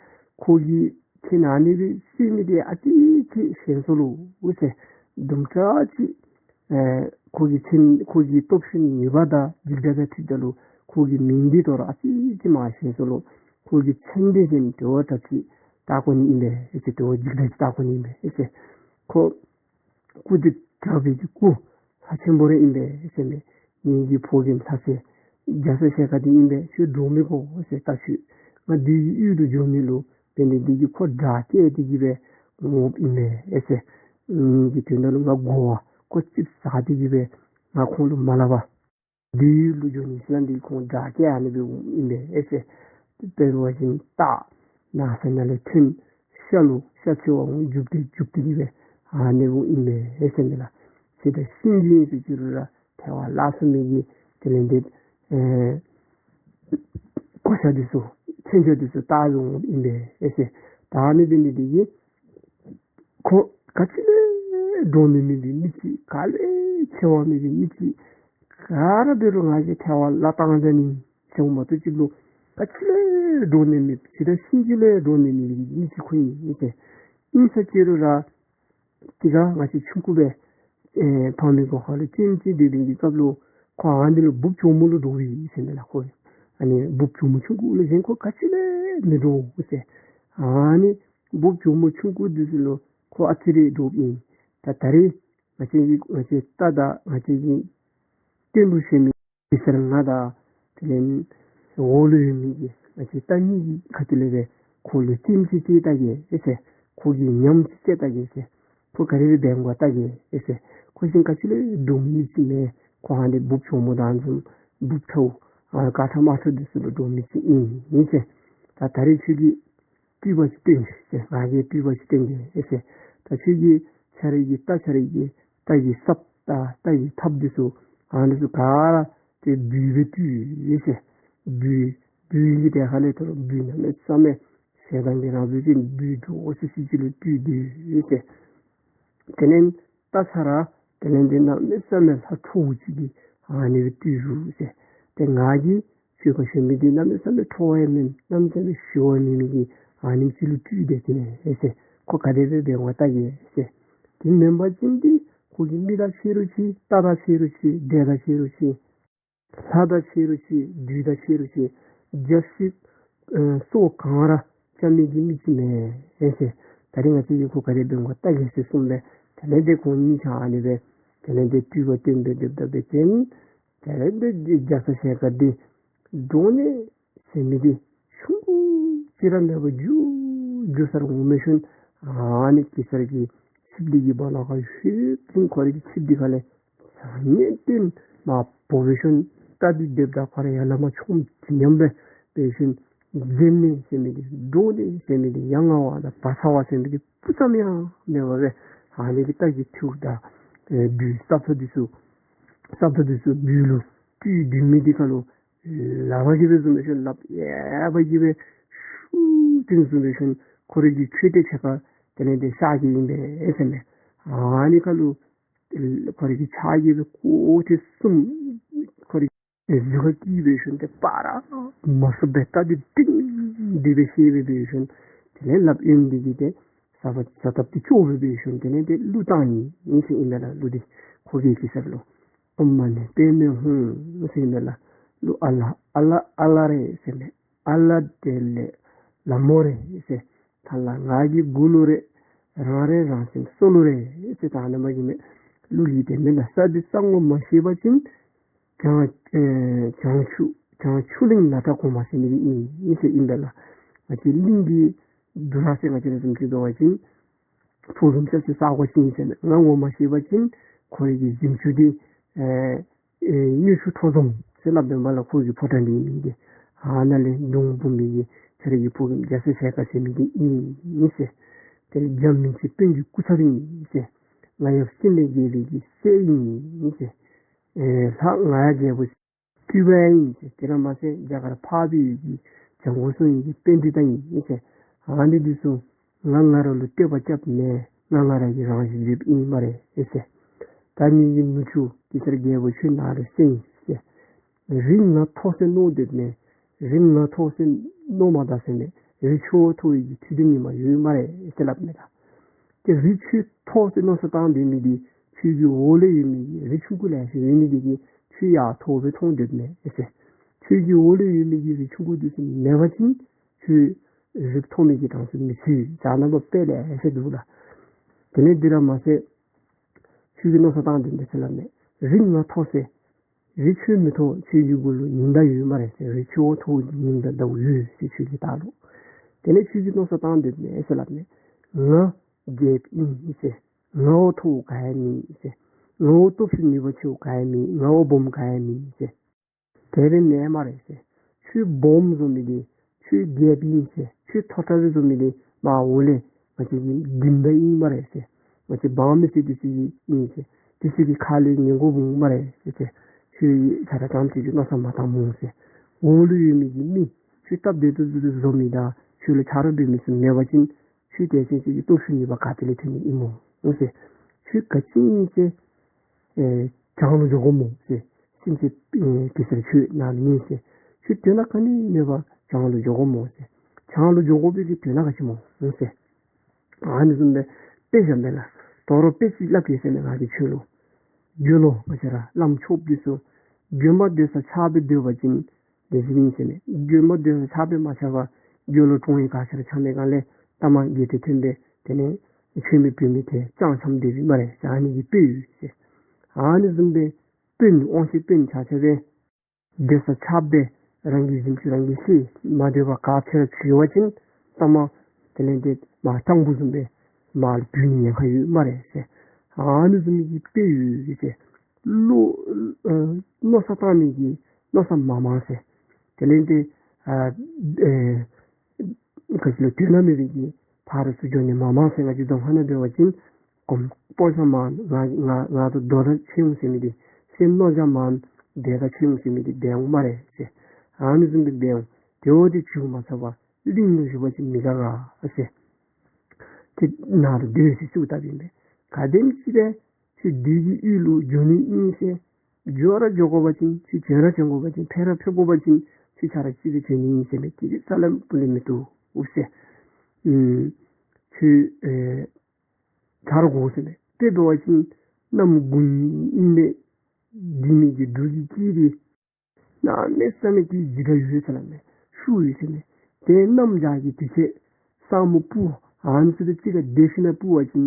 ཁོ་གིས་ཁྱེད་ཨ་ནི་སྦེ་བསད་མི་འདི་ཨ་ཙི་ཅིག་ཞན་སོ་ལོ་ཨེ་ཟེར། དུམ་གྲ་ཅིག་ ཨེ་ཁོ་གི་མཚན་ཁོ་གི་སྟོབས་ཤུགས་ནུས་པ་དང་འཇིགས་སྐྲག་དང་འཁྲིལཝ་ད་ལུ་ཁོ་གི་མིང་འདི་དོ་རུང་ཨ་ཙི་ཅིག་མར་ཞན་སོ་ལོ། ཁོ་གི་མཚན་འདི་བཞིན་འབྲེལ་བ་དྲག་ཅིག་བཏགས་དགོ་ནི་ཨིན་པས་ཟེར། འབྲེལ་བ་འཇིགས་སྐྲག་ཅིག་བཏགས་དགོ་ནི་ཨིན་པས་ཟེར། ཁོ་སྐུ་འདི་དྲག་པའི་གི་སྐུ་ལྷ་ཆེན་པོ་ར་ཨིན་པས་ཟེར་མས། ངེ་གི་ཕོ་རྒནམ་ལྷ་སྲས་རྒྱ་ཚ་ཞལ་དཀར་འདི་ཨིན་པས། ཁྱོད་འདྲོག་མི་དགོ་ཟེར། ད་ཁྱོད་ང་བདུད་ཀྱི་ཡུལ་དུ་འགྱོ་མི་ལུ་དཔེ་འདི་འདི་གིས་ཁོ་དྲག་སྐྱེད་དེ་གི་སྦེ་འོངམ་ཨིན་པས་ཟེར། ངེ་གི་དོན་དག་ལུ་ང་དགོ་པ་ཁོ་ཙིགཔ་ཟ་སྟེ་གི་སྦེ་ང་ཁོང་ལུ་མ་སླབ་པར་བདུད་ཡུལ་ལུ་འགྱོ་ནི་ཟེར་ན་འདི་ཁོང་དྲག་སྐྱེད་ཨ་ནི་སྦེ་འོངམ་ཨིན་པས་ཟེར། དཔེ་འབད་བ་ཅིན་སྟག་ནགས་ཚལ་ནང་ལས་ཐོན། ཤ་ལུ་ཤ་འཚོལ་བར་འོང་། རྒྱུག་སྟེ་རྒྱུག་སྟེ་གི་སྦེ་ཨ་ནི་སྦེ་འོངམ་ཨིན་པས་ཟེར་མས་ལགས། ཁྱོད་ད་གཤིན་རྗེ་ཨིན་ཟེར་ཅི་རུང་ར་ཐལ་བར་བརླག་ཚུགས་མི་གི་དེ་ལས་འདི་ཨེ་གོ་ཆ་འདི་ཚུ་མཚོན་ཆ་འདི་ཚུ་བཏགས་འོངམ་ཨིན་པས་ཟེར། ད་ཨ་ནི་འབད་ནི་འདི་གིས་ཁོ་ག་ཅི་ལས་འདྲོག་ནི་མེད་པའི་མི་ཅིག་ག་ལས་འཚེར་བ་མེད་པའི་མི་ཅིག་ག་ར་འབད་རུང་ང་གིས་ཐལ་བར་བརླག་བཏང་བྱིན་ནི་ཟེརཝ་མ་གཏོགས་ཅིག་ལུ་ག་ཅི་ལས་འདྲོག་ནི་མེད་པའི་ཇི་ལྟར་གཤིན་རྗེ་ལས་འདྲོག་ནི་མེད་པའི་མི་ཅིག་ཁོ་ཨིན་ཟེར། ཨིན་ཟེར་ཅི་རུང་ར་དེ་ཁར་ང་བཅས་ཆུང་ཀུ་སྦེ་ཨེ་ཕ་མའི་གོ་ཁ་ལུ་སྐྱེམས་ཅིག་སྡོད་པའི་གི་སྐབས་ལུ་ཁོ་ཨ་ནི་ལུ་འབུཔ་གྱོག་མོ་ལུ་འདྲོག་པས་ཟེར་མས་ལགས། ཁོ་ཨ་ནི་འབུཔ་གྱོག་མོ་ཆུང་ཀུ་ལས་གཞན་ཁོ་ག་ཅི་ལས་མི་འདྲོག་ཟེར། ཨ་ནི་འབུཔ་གྱོག་མོ་ཆུང་ཀུ་འདི་ཚུ་ལུ་ཁོ་ཨ་ཙི་རེ་འདྲོགཔ་ཨིན། ད་ད་རེས་ང་བཅས་ཀྱི་ང་བཅས་རྟ་དང་ང་བཅས་ཀྱི་སྟོན་པ་ཟེར་མི་གེ་སར་ང་དང་དེ་ལས་འོག་ལུ་ཡོད་མི་གི་ང་བཅས་རྟ་གཉིས་ཀྱི་ཁ་ཐུག་ལས་སྦེ་ཁོ་ལུ་སྐྱེམས་ཅིག་སྟེར་ད་གེ་ཟེར། ཁོ་གི་ཉམས་ཅིག་བསྩལ་ད་གེ་ཟེར། ཁོ་ག་དེ་སྦེ་འབད་འོང་ལྟ་གེ་ཟེར། ཁོ་བཞིན་ག་ཅི་ལས་འདྲོག་མི་ཅིག་མེད། ཁོ་ཨ་ནི་འབུཔ་གྱོག་མོ་དང་འཛོམས། འབུཔ་ཁྲོ་ཨ་དཀར་ཁྲ་དམར་ཁྲ་འདི་ཚུ་ལུ་འདྲོག་མི་ཅིག་ཨིན་ཟེར། ད་ད་རེས་ཁྱོད་ཀྱིས་སྤྲུལ་པ་ཅིག་སྟོན་གེ་ཟེར། ང་གིས་སྤྲུལ་པ་ཅིག་སྟོན་གེ་ཟེར། ད་ཁྱོད་ཀྱིས་ཁྱོད་རའི་གི་རྟ་ཁྱོད་རའི་གི་རྟ་གི་སྲབ་དང་རྟ་གི་ཐགཔ་འདི་ཚུ་ཨ་ནི་ཚུ་ག་ར་ཏེ་སྦུལ་སྦེ་སྤྲུལ་ཡི་ཟེར། སྦུལ་སྦུལ་གྱི་དེ་ཁ་ལས་ཐོན་སྦུལ་གནམ་མེད་ས་མེད་ཞེ་སྡང་གིས་རངས་པའི་ཅིག་སྦུལ་འདྲོག་སི་སི་ཅིག་ལུ་སྤྲུལ་ཏེ་ཡི་ཟེར། དེ་ལས་རྟ་ཚ་ར་དེ་ལས་འདི་གནམ་མེད་ས་མེད་ལྷ་ཁྲོ་བོ་ཅིག་གི་ཨ་ནི་སྦེ་སྤྲུལ་ཡི་ཟེར། ཏེ་ང་གིས་ཁྱོད་ཁར་ཞོན་མི་འདི་གནམ་མེད་ས་མེད་ཁྲོ་བ་ཡང་མེན་གནམ་མེད་ས་མེད་ཞི་བ་མེན་མི་གི་ཨ་ནེམ་ཅིག་ལུ་སྤྲུལ་ཏེ་ཡི་ཟེར། ཁོ་ག་དེ་སྦེ་འབད་འོང་ལྟ་གེ་ཟེར། དེ་མེན་པ་ཅིན་འདི་ཁོ་གིས་མི་དང་ཕྱད་རུང་ཕྱད། རྟ་དང་ཕྱད་རུང་ཕྱད། འདྲེ་དང་ཕྱད་རུང་ཕྱད། ལྷ་དང་ཕྱད་རུང་ཕྱད། བདུད་དང་ཕྱད་རུང་ཕྱད། རྒྱལ་སྲིད་ཨེ་སོགས་གང་ར་རྐྱབ་མི་གི་མི་ཅིག་མེན་ཟེར། ད་རིས་ང་བཅས་ཀྱིས་ཁོ་ག་དེ་སྦེ་འབད་འོང་ལྟ་གེ་ཟེར་གསུངས་པས། དེ་ལས་ཏེ་ཁོང་གཉིས་ཆ་ཨ་ནི་སྦེ་དེ་ལས་ཏེ་སྤྲུལ་པ་སྟོན་སྦེ་སྡོདཔ་ད་འབད་བ་ཅིན་དེ་ལས་ཏེ་རྒྱ་ཚ་ཞལ་དཀར་འདི་འདྲོག་ནི་ཟེར་མི་འདི་ཆུང་ཀུ་ཅིག་ར་མེད་པར་མགྱོགས་མགྱོགས་ས་ར་འོངམ་ཞིནམ་ཨ་ནི་གེ་སར་གྱི་ཆིབས་འདི་གི་སྦོ་ལོགས་ཁར་ལྷོད་ཞིནམ་ཁོ་རའི་གི་ཆིབས་འདི་ཁ་ལས་ས་གནས་བཏོན་མར་འབོ་འབད་ཞིནམ་རྟ་འདི་སྡོདཔ་ད་ཁོ་ར་ཡར་ལས་མར་མཆོངམ་དེ་མཉམ་སྦེ་འབད་ཞིནམ་འཛེམ་ནི་ཟེར་མི་འདི་འདྲོག་ནི་ཟེར་མི་འདི་ཡ་ང་བ་དང་བག་ཚ་བ་ཟེར་མི་འདི་སྤུ་ཙམ་ཡང་མེད་པར་སྦེ་ཨ་ནི་གི་རྟ་གི་ཐིའུ་དང་ཨེ་སྦུལ་སྲབ་ཐག་འདི་ཚུ་སྲབ་ཐག་འདི་ཚུ་སྦུལ་ལུ་སྤྲུལ་སྡོད་མི་འདི་ཁ་ལུ་ལག་པ་གིས་སྦེ་བཟུང་འབད་ཞིནམ་ལགཔ་གཡས་པ་གིས་སྦེ་ཤུགས་བཏོན་བཟུང་འབད་ཞིནམ་ཁོ་རའི་གི་མཆོད་རྟེན་ཕྱག་ཁར་དེ་ལས་ཏེ་བཞག་གེ་ཨིན་པས་ཟེར་མས། ཨ་ནི་ཁ་ལུ་ཁོ་རའི་གི་ཕྱག་གིས་སྦེ་ཁོ་ཐེངས་གསུམ་ཁོ་རའི་གི་གཟུགས་ཁར་བཀལ་འབད་ཞིནམ་ཏེ་སྤར་མ་ཚུགས་པར་རྟ་འདི་ཏིང་འདི་སྦེ་བཤེད་འབད་འབད་ཞིནམ་དེ་ལས་ལགཔ་གཡོནམ་འདི་གིས་ཏེ་ས་བ་ས་བཏབ་སྟེ་བཅོམ་འབད་འབད་ཞིནམ་དེ་ལས་ཏེ་གླུ་བཏང་ཡི་ཟེར་ཨིན་མས་ལགས། གླུ་འདི་ཁོ་གིས་གེ་སར་ལུ་ཨོཾ་མ་ཎི་པདྨེ་ཧཱུྃ་ཟེར་ཨིན་མས་ལགས། གླུ་ཨ་ལ་ཨ་ལ་ཨ་ལ་རེད་ཟེར་མས། ཨ་ལ་དེ་ལས་ལ་མོ་རེད་ཟེར། ཐ་ལ་ང་གི་མགུ་ལུ་རེད། རང་རེད་རང་སེམས་སོ་ལུ་རེད་ཟེར། ད་ཨ་ནི་མ་གི་མས། གླུ་ལི་དེ་མེན་ན་ས་འདི་ས་ངོ་མ་ཤེས་པ་ཅིན་བྱང་ཨེ་བྱང་ཆུ་བྱང་ཆུ་གླིང་ནཱ་ད་གོང་མ་ཟེར་མི་འདི་ཨིན་ཟེར་ཨིན་པས་ལགས། ང་བཅས་གླིང་གི་འདུ་ར་ཟེར་ང་བཅས་ར་བཟུམ་ཅིག་འབད་བ་ཅིན་ཕོ་རྒནམ་ཆ་ཚུ་ས་གོ་ཅིག་ཨིན་ཟེར་ན་ང་ངོ་མ་ཤེས་པ་ཅིན་ཁོ་རའི་གི་གཟིམ་ཆུང་འདི་ཨེ་ཨེ་མྱོས་ཆུ་ཁྲོ་འཛོམས་ཟེར་སླབ་དོ་མས་ལགས། ཁོ་གི་ཕོ་བྲང་འདི་ཨིན་ཏེ་ཨ་ནཱ་ལས་གདུང་འབུམ་མི་གི་ཁྱོད་རའི་གི་ཕོ་རྒནམ་རྒྱ་ཚ་ཞལ་དཀར་ཟེར་མི་འདི་ཨིན་ཟེར། དེ་ལས་རྒྱ་མི་ཆེན་དཔོན་གྱི་སྐུ་ཚབ་ཨིན་ཟེར། ང་ཡབ་སེང་བློན་རྒྱལ་པོའི་གི་སྲས་ཨིན་ཟེར། ཨེ་ལྷ་ང་ཡབ་རྒྱལ་པོ་སྤྲུལ་པ་ཡང་ཨིན་ཟེར། དེ་ར་མ་ཚད་རྒྱ་གར་འཕགས་པའི་གི་བྱང་ཁོག་སྲུང་ཡི་གི་པཎྜི་ཏ་ཨིན་ཟེར། ཨ་ནི་འདི་ཚུ་ང་ང་ར་ལུ་བསྟོད་པ་རྐྱབ་མས། ང་ང་ར་གིས་རང་བཞིན་བརྗོདཔ་ཨིན་སྨ་རེ་ཟེར། ད་ངེ་གི་ནུ་གཅུང་གེ་སར་རྒྱལ་པོ་ཁྱོད་ནཱ་ར་གསན་ཟེར། རི་ང་མཐོ་ཟེར་མནོ་སྡོདཔ་མས། རི་ང་མཐོ་ཟེར་མནོ་མ་ད་ཟེར་མས། རི་ཁྱོད་མཐོ་བའི་གི་ཐུགས་དོན་ཉིད་མ་ཡོད་སྨ་རེ་ཟེར་སླབ་མས་ད། ཏེ་རི་ཁྱོད་མཐོ་ཟེར་མནོ་བསམ་བཏང་སྡོད་མི་འདི་ ཁྱོད་ཀྱི་འོག་ལུ་ཡོད་མི་གི་རི་ཆུང་ཀུ་ལེ་ཤ་ཡོད་ནི་དེ་གིས་ཁྱོད་ཡར་མཐོ་པོ་མཐོང་སྡོདཔ་མས་ཟེར། ཁྱོད་ཀྱི་འོག་ལུ་ཡོད་མི་གི་རི་ཆུང་ཀུ་འདི་ཚུ་མེད་པ་ཅིན་ཁྱོད་རི་མཐོ་མི་གི་གྲངས་སུ་མི་ཚུད་ཟེར། ཨ་ནཱ་ལུ་དཔེ་ལེ་ཤ་འདུག་ལགས། དེ་ལས་འདི་ར་མ་ཚད་ཁྱོད་ཀྱིས་མནོ་བསམ་བཏང་སྟེ་འདི་ཟེར་སླབ་མས། རི་ང་མཐོ་ཟེར། རི་ཁྱོད་མི་མཐོ། ཁྱོད་ཀྱི་གུ་ལུ་ཉི་ཟླ་ཡོད་སྨ་རེ་ཟེར། རི་ཁྱོད་འོག་མཐོ་ཉི་ཟླ་ཟླཝ་ཡོད་ཟེར་ཁྱོད་ཀྱི་ལྟག་ལུ། དེ་ལས་ཁྱོད་ཀྱིས་མནོ་བསམ་བཏང་སྡོདཔ་མས་ཟེར་སླབ་མས། ང་རྒྱལཔོ་ཨིན་ཟེར། ང་འོག་མཐོ་བ་ག་ཡང་མེད་ཟེར། ང་འོག་སྟོབས་ཤུགས་ནུས་པ་ཆེ་བ་ག་ཡང་མེད། ང་འོག་སྦོམ་ག་ཡང་མེད་ཟེར། དེ་སྦེ་མེན་སྨ་རེ་ཟེར། ཁྱོད་སྦོམ་བཟོ་མི་འདི་ཁྱོད་རྒྱལཔོ་ཨིན་ཟེར། ཁྱོད་མཐོ་དྲགས་སྦེ་བཟོ་མི་འདི་མར་འོག་ལས་ང་བཅས་ཀྱི་སྦྱིན་བདག་ཨིན་སྨ་རེ་ཟེར། ང་བཅས་འབངས་མི་སེར་འདི་ཚུ་གི་ཨིན་ཟེར། འདི་ཚུ་གི་ཁ་ལས་ཉན་དགོཔ་འོང་སྨ་རེ་ཟེར། ཁྱོད་ཆ་ར་ཙམ་ཅིག་གིས་མནོ་བསམ་མ་བཏངམ་འོང་ཟེར། འོག་ལུ་ཡོད་མི་གི་མི་ཁྱོད་སྟབས་བདེ་ཏོག་ཏོ་བཟོ་མི་དང་ཁྱོད་ལུ་ཆ་རོགས་འབད་མི་ཚུ་མེད་པ་ཅིན་ཁྱོད་དེ་ཅིག་ཅིག་གི་སྟོབས་ཤུགས་ནུས་པ་ག་ཏེ་ལས་ཐོན་ནི་ཨིན་སྨོ་ཟེར། ཁྱོད་ག་ཅི་ཨིན་ཟེར། ཨེ་བྱང་ལུ་འགྱོ་དགོཔ་སྨོ་ཟེར། སེམས་ཅན་ཨེ་གེ་སར་ཁྱོད་ནཱ་ལུ་ཨིན་ཟེར། ཁྱོད་དོན་དག་ག་ནི་མེད་པར་བྱང་ལུ་འགྱོ་དགོཔ་སྨོ་ཟེར། བྱང་ལུ་འགྱོ་དགོ་པའི་གི་དོན་དག་ག་ཅི་སྨོ་ཟེར། ཨ་ནི་བཟུམ་སྦེ་དཔེ་བཞག་པས་ལགས། དོ་རུང་དཔེ་ཅིག་སླབ་གེ་ཟེར་མས་ང་གིས་ཁྱོད་ལུ། དགེ་སློང་ང་བཅས་ར་བླམ་ཆོསཔ་འདི་ཚུ་དགོན་པ་སྡོད་ས་ཆགས་སྦེ་སྡོད་པ་ཅིན་དེ་བཟུམ་ཨིན་ཟེར་མས། དགོན་པ་སྡོད་ས་ཆགས་སྦེ་མ་ཆགས་པར་དགེ་སློང་གྲོང་ཡིག་ག་ཅི་ར་འཆམ་པའི་སྒང་ལས་ལྟ་མ་དགེ་སྡིག་ཐོན་སྦེ་དེ་ལས་ཆོས་མེད་བོད་མེད་ཏེ་ཅང་འཆམ་སྡོད་པས་སྨ་རེ་ཟེར། ཨ་ནི་གི་དཔེ་ཡོད་ཟེར། ཨ་ནི་བཟུམ་སྦེ་དཔོན་དབང་ཤེད་དཔོན་ཆ་ཁྱབ་སྦེ་སྡོད་ས་ཆགས་སྦེ་རང་གི་གཟིམ་ཆུང་རང་གིས་ཤེས་མ་སྡོད་པར་ག་ཅི་ར་བྱུང་བ་ཅིན་ལྟ་མ་དེ་ལས་ཏེ་མར་སྤྱང་པོ་བཟུམ་སྦེ་མར་ལུ་བུད་ནི་ཉེན་ཁ་ཡོད་སྨ་རེ་ཟེར། ཨ་ནི་བཟུམ་མའི་གི་དཔེ་ཡོད་ཟེར། བློ་ཨ་མནོ་བསམ་བཏང་མི་གི་མནོ་བསམ་མང་མང་ཟེར། དེ་ལས་ཏེ་ཨ་ཨེ་ག་ཅི་ལོ་དོན་དག་མེད་པའི་གི་ཕར་ཚུར་འགྱོ་ནི་མང་མང་ཟེར། ང་བཅས་རྫོང་ཁ་ནང་འབད་བ་ཅིན་གོམ་སྤོ་ས་མང་། ང་ང་ང་དང་རྡོ་དང་ཕྱད་འོང་ཟེར་མི་འདི་སེམས་མནོ་བྱ་མང་། རྡོ་དང་ཕྱད་འོང་ཟེར་མི་འདི་འབད་འོང་སྨ་རེ་ཟེར། ཨ་ནི་བཟུམ་སྦེ་འབད་འོང་། དེ་འོ་དེ་བྱུང་མ་ཚར་བར་གླིང་ལུ་བཞུགས་པ་ཅིན་མི་དགའ་ག་ཟེར། དེ་ནང་དུ་སྡོད་ཟེར་གསོལཝ་བཏབ་ཨིན་པས། ག་དེམ་ཅིག་སྦེ་ཁྱོད་བདུད་ཀྱི་ཡུལ་ལུ་འགྱོ་ནི་ཨིན་ཟེར། འགྱོ་ར་འགྱོ་དགོ་པ་ཅིན་ཁྱོད་བྱོན་ར་བྱོན་དགོ་པ་ཅིན་ཕེབས་ར་ཕེབས་དགོ་པ་ཅིན་ཁྱོད་ཆ་ར་གཅིག་སྦེ་བྱོན་ནི་ཨིན་ཟེར་མས། དེ་གིས་ས་ལམ་སྤུ་ལས་མི་བཏུབ་ཟེར། ཨུམ་ཁྱོད་ཨེ་ཆ་རོགས་དགོ་ཟེར་མས། དཔེ་འབད་བ་ཅིན་གནམ་དགུང་ཨིན་མས། འདི་མི་གི་འབྲུག་གི་སྐད་འདི་གནམ་མེད་ས་མེད་ཀྱི་འཇིགས་སྒྲ་ཡོད་ཟེར་སླབ་མས། ཤུགས་ཡོད་ཟེར་མས། ཏེ་གནམ་བྱཱར་གྱི་དུས་ཚོད་ས་སྨུག་སྤུབས་ཨ་ནི་ཚུ་དང་གཅིག་ཁར་སྡེབ་ཞིན་ན་སྤུབས་པ་ཅིན་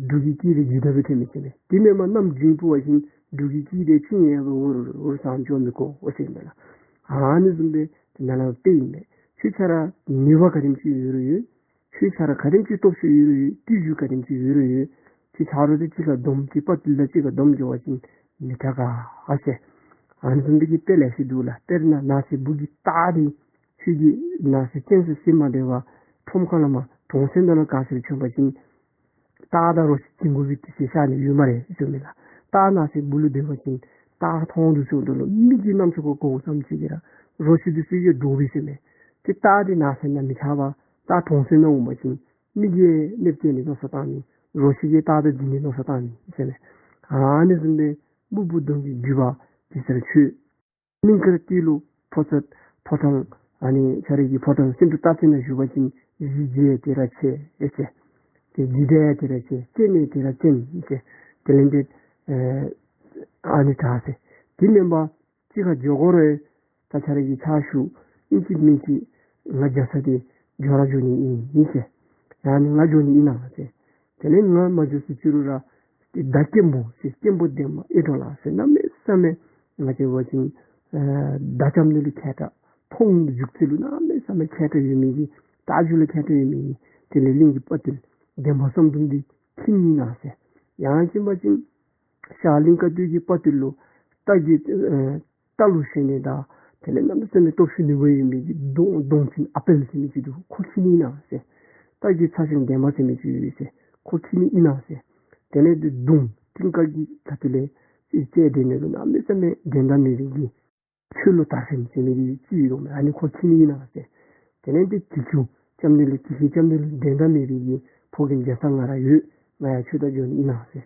འབྲུག་གི་སྐད་འདི་འཇིགས་སྒྲ་སྦེ་ཐོན་མས་ཟེར་མས། དེ་མེན་པར་གནམ་དགུང་སྤུབས་པ་ཅིན་འབྲུག་གི་སྐད་འདི་ཅི་ཡང་འུར་འུར་ཟེར་འགྱོ་མི་དགོ་འོང་ཟེར་མས་ལགས། ཨ་ནི་བཟུམ་སྦེ་དེ་ནང་ལུ་དཔེ་ཨིན་མས། ཁྱོད་ཆ་ར་ནུས་པ་ག་དེམ་ཅིག་ཡོད་རུང་ཡོད། ཁྱོད་ཆ་ར་ག་དེམ་ཅིག་སྟོབས་ཤུགས་ཡོད་རུང་ཡོད། བརྟུལ་ཞུགས་ག་དེམ་ཅིག་ཡོད་རུང་ཡོད། ཁྱོད་ཆ་རོགས་དང་གཅིག་ཁར་སྡོམ་གཅིག་དཔའ་བརྟུལ་དང་གཅིག་ཁར་སྡོམ་འགྱོ་བ་ཅིན་མི་དྲག་ག་ཟེར། ཨ་ནི་བཟུམ་སྦེ་གི་དཔེ་ལེ་ཤ་འདུག་ལགས། དཔེར་ན་ནགས་ཚལ་སྦུག་གི་སྟག་འདི་ཁྱོད་ཀྱིས་ནགས་ཚལ་བཙན་ས་ཟིན་མ་སྡོད་པར་ཁྲོམ་ཁ་ལས་མར་གྲོང་གསེབ་ནང་ལུ་ག་ཅི་ར་བྱོན་པ་ཅིན་སྟག་དང་རོ་ཁྱི་འཛིང་དགོ་པའི་དུས་ཚོད་ཤར་ནི་ཡོད་སྨ་རེ་ཟེར་མས་ལགས། སྟག་ནགས་ཚལ་སྦུག་ལུ་སྡོད་པ་ཅིན་སྟག་མཐོང་དུས་ཚོད་དེ་ལུ་མི་གི་རྣམ་ཅོ་ཁར་གོཝ་ཙམ་ཅིག་གིས་ར་རོ་ཁྱི་འདི་ཚུ་ཡང་འདྲོག་པས་ཟེར་མས། ཏེ་སྟག་འདི་ནགས་ཚལ་ནང་མི་ཆགས་པར་སྟག་གྲོང་གསེབ་ནང་འོང་པ་ཅིན་མི་གིས་གནོདཔ་བཀལ་ནི་མནོ་བསམ་བཏང་ནི། རོ་ཁྱི་གིས་སྟག་དང་འཛིང་ནི་མནོ་བསམ་བཏང་ནི་ཟེར་མས། ཨ་ནི་བཟུམ་སྦེ་སྨུག་པོ་གདོང་གི་རྒྱུད་པ་གེ་སར་ཁྱོད་སྙིང་གར་གཏད་ལུ་ཕོ་ཚོད་ཕོ་བྲང་ཨ་ནི་ཁྱོད་རའི་གི་ཕོ་བྲང་སེང་འབྲུག་སྟག་རྩེ་ནང་བཞུགས་པ་ཅིན་གཟི་བརྗིད་དེ་ར་ཆེ་ཨེ་ཟེར། ཏེ་འཇིགས་སྐྲག་དེ་ར་ཆེ། བཙན་ནི་དེ་ར་བཙན་ཨེ་ཟེར། དེ་ལས་ཏེ་ཨ་ནི་དྲག་ཟེར། དེ་མེན་པར་གཅིག་ཁར་འགྱོ་དགོ་རུང་ད་ཁྱོད་རའི་གི་ཕྱག་ཞུ་ཨིན་ཅི་མིན་ཅི་ང་རྒྱལ་ས་འདི་འགྱོ་ར་འགྱོ་ནི་ཨིན་ཟེར། ཡང་ན་ང་འགྱོ་ནི་ཨིན་ན་ཟེར། དེ་ལས་ང་མ་འགྱོ་ཟེར་ཅི་རུང་ར་ཏེ་མདའ་སྐྱེན་པོ་ཟེར་སྐྱེན་པོ་ལྡན་པ་ཨེ་འདྲོག་ལགས་ཟེར། གནམ་མེད་ས་མེད་ང་བཅས་འབད་བ་ཅིན་ཨེ་མདའ་རྐྱབ་ནི་ལུ་མཁས་དྲགས། འཕོང་རྒྱུག་རྩལ་ལུ་གནམ་མེད་ས་མེད་མཁས་དྲགས་ཡོད་མི་གི་རྟ་རྒྱུག་ལུ་མཁས་དྲགས་ཡོད་མི་གི་དེ་ལས་གླིང་གི་དཔའ་བརྟུལ་འདན་མ་བསམ་གདོང་འདི་འཁྱིད་ནི་ཨིན་ན་ཟེར། ཡང་ཅིན་འབད་བ་ཅིན་ཤར་གླིང་དཀར་སྟོད་ཀྱི་དཔའ་བརྟུལ་ལུ་རྟ་གི་ཨེ་རྟ་ལུ་ཞོན་ནི་དང་དེ་ལས་གནམ་མེད་ས་མེད་སྟོབས་ཤུགས་ནུས་པ་ཡོད་མི་གི་གདོང་གདོང་ཅན་ཨ་དཔལ་ཟེར་མི་ཅིག་འདུག། ཁོ་འཁྱིད་ནི་ཨིན་ན་ཟེར། རྟ་གི་ཚ་ཞང་འདན་མ་ཟེར་མི་ཅིག་ཡོད་ཟེར། ཁོ་འཁྱིད་ནི་ཨིན་ན་ཟེར། དེ་ལས་ཏེ་མདུང་ཏིང་ཀ་གི་ད་དེ་ལས་རྩལ་འགྲན་ནི་ལུ་གནམ་མེད་ས་མེད་འགྲན་ཟླ་མེད་པའི་གི་ཆོས་ལུ་དར་ཞིང་ཟེར་མི་གི་ཅིག་ཡོད་མས། ཨ་ནི་ཁོ་འཁྱིད་ནི་ཨིན་ན་ཟེར། དེ་ལས་ཏེ་གྱི་གྱུ་རྐྱབ་ནི་ལུ་གྱི་གྱུ་རྐྱབ་ནི་ལུ་འགྲན་ཟླ་མེད་པའི་གི་ཕོ་རྒནམ་རྒྱལ་ཚ་ང་ར་ཡོད། ང་ཡང་ཁྱོད་དང་འགྱོ་ནི་ཨིན་ན་ཟེར།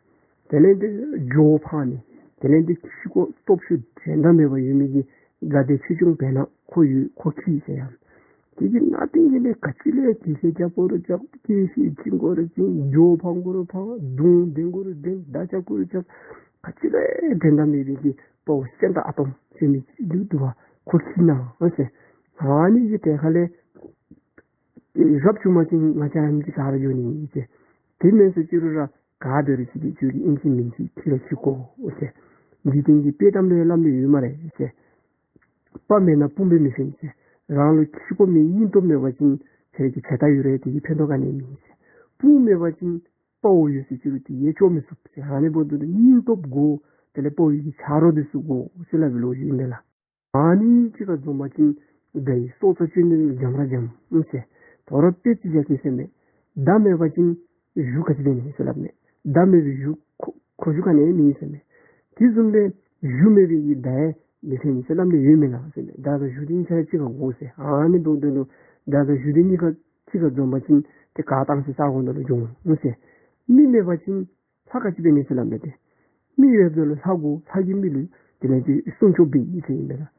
དེ་ལས་ཏེ་རྒྱུ་བོ་འཕང་ནི། དེ་ལས་ཏེ་ཤི་ཁོ་སྟོབས་ཤུགས་འགྲན་ཟླ་མེད་པ་ཡོད་མི་གི་དགའ་བདེ་ཆོས་སྐྱོང་བེར་ནག་ཁོ་ཡོད། ཁོ་འཁྱིད་ཟེར་ཡང་། དེ་གི་ནང་དེ་གི་ལས་ག་ཅི་ལས་གྱལ་སྲིད་རྐྱབ་དགོ་རུང་རྐྱབ། གྱལ་སྲིད་བྱིན་དགོ་རུང་བྱིན། རྒྱུ་ཕངས་དགོ་རུང་ཕངས། དུང་འདེང་དགོ་རུང་འདེང་། མདའ་རྐྱབ་དགོ་རུང་རྐྱབ། ག་ཅི་ལས་འགྲན་ཟླ་མེད་པའི་གི་དཔའ་བོ་སེང་སྟག་ཨ་དོམ་ཟེར་མི་ཅིག་འདུག་འདུག་པ། ཁོ་ཁྱིད་གནང་ཟེར། ཨ་ནི་གི་གྲལ་ཁ་ལས་རབ་བྱུང་པ་ཅིན་ང་བཅས་ར་གཉིས་ཀྱིས་ད་རུང་འགྱོ་ནི་ཨིན་ཟེར། དེ་མེན་ཟེར་ཅི་རུང་ར་ག་འབད་རུང་ཅིག་གིས་ཁྱོད་ཀྱིས་ཨིན་ཅི་མིན་ཅི་ཁྱིད་ར་ཁྱིད་དགོ་ཟེར། འཇིག་རྟེན་གྱི་དཔེ་གཏམ་ལུ་ཡང་སླབ་ནི་ཡོད་སྨ་རེ་ཟེར། དཔའ་མེད་ན་དཔུང་འབད་མི་ཕན་ཟེར། རང་ལུ་ཁྱི་དགོ་མི་སྙིང་སྟོབས་མེད་པ་ཅིན་ཁྱོད་ཀྱི་ཇ་རྟ་ཡོད་རུང་དེ་གིས་ཕན་ཐོགས་ག་ནི་མེད་ཟེར། དཔུང་མེད་པ་ཅིན་དཔའ་བོ་ཡོད་ཟེར་ཅི་རུང་དེ་ཡང་སྐྱོབ་མི་ཚུགས་ཟེར། ཨ་ནི་འབདཝ་ད་ལུ་སྙིང་སྟོབས་དགོ། དེ་ལས་དཔའ་བོའི་གི་ཆ་རོགས་འདི་ཚུ་དགོ་ཟེར་སླབ་པའི་ལོ་རྒྱུས་ཨིན་མས་ལགས། ཨ་ནི་གཅིག་ཁར་འཛོམས་པ་ཅིན་དགྲ་ཡི་སྲོག་རྩ་གཅོད་ནི་འཇམ་ར་འཇམ་ཨིན་ཟེར། དོ་རུང་དཔེ་ཅིག་བཞག་གེ་ཟེར་མས། མདའ་མེད་པ་ཅིན་གཞུ་ག་ཅི་འབད་ནི་ཟེར་སླབ་མས། མདའ་མེད་པའི་གཞུ་ཁོ་ཁོ་གཞུ་ག་ནི་མེད་ཟེར་མས། དེ་བཟུམ་སྦེ་གཞུ་མེད་པའི་གི་མདའ་ཡང་མི་ཕན་ཟེར་སླབ་ནི་ཡོད་མེན་ན་ཟེར་མས། མདའ་དང་གཞུ་འདི་གཉིས་ཆ་ར་གཅིག་ཁར་དགོ་ཟེར། ཨ་ནི་འབདཝ་ད་ལུ་མདའ་དང་གཞུ་འདི་གཉིས་ཁར་གཅིག་ཁར་འཛོམས་པ་ཅིན་དེ་ག་བཏང་སའི་ས་གོ་ནང་ལུ་འགྱོ་འོང་ཟེར། མི་མེད་པ་ཅིན་ལྷ་ག་ཅི་འབད་ནི་ཟེར་སླབ་མས་ཏེ། མི་ཡོདཔ་ད་ལུ་ལྷ་དགོ། ལྷ་གིས་མི་ལུ་དེ་ལས་ཏེ་སྲུང་སྐྱོབ་འབད་ཡི་ཟེར་ཨིན་པས་ལགས།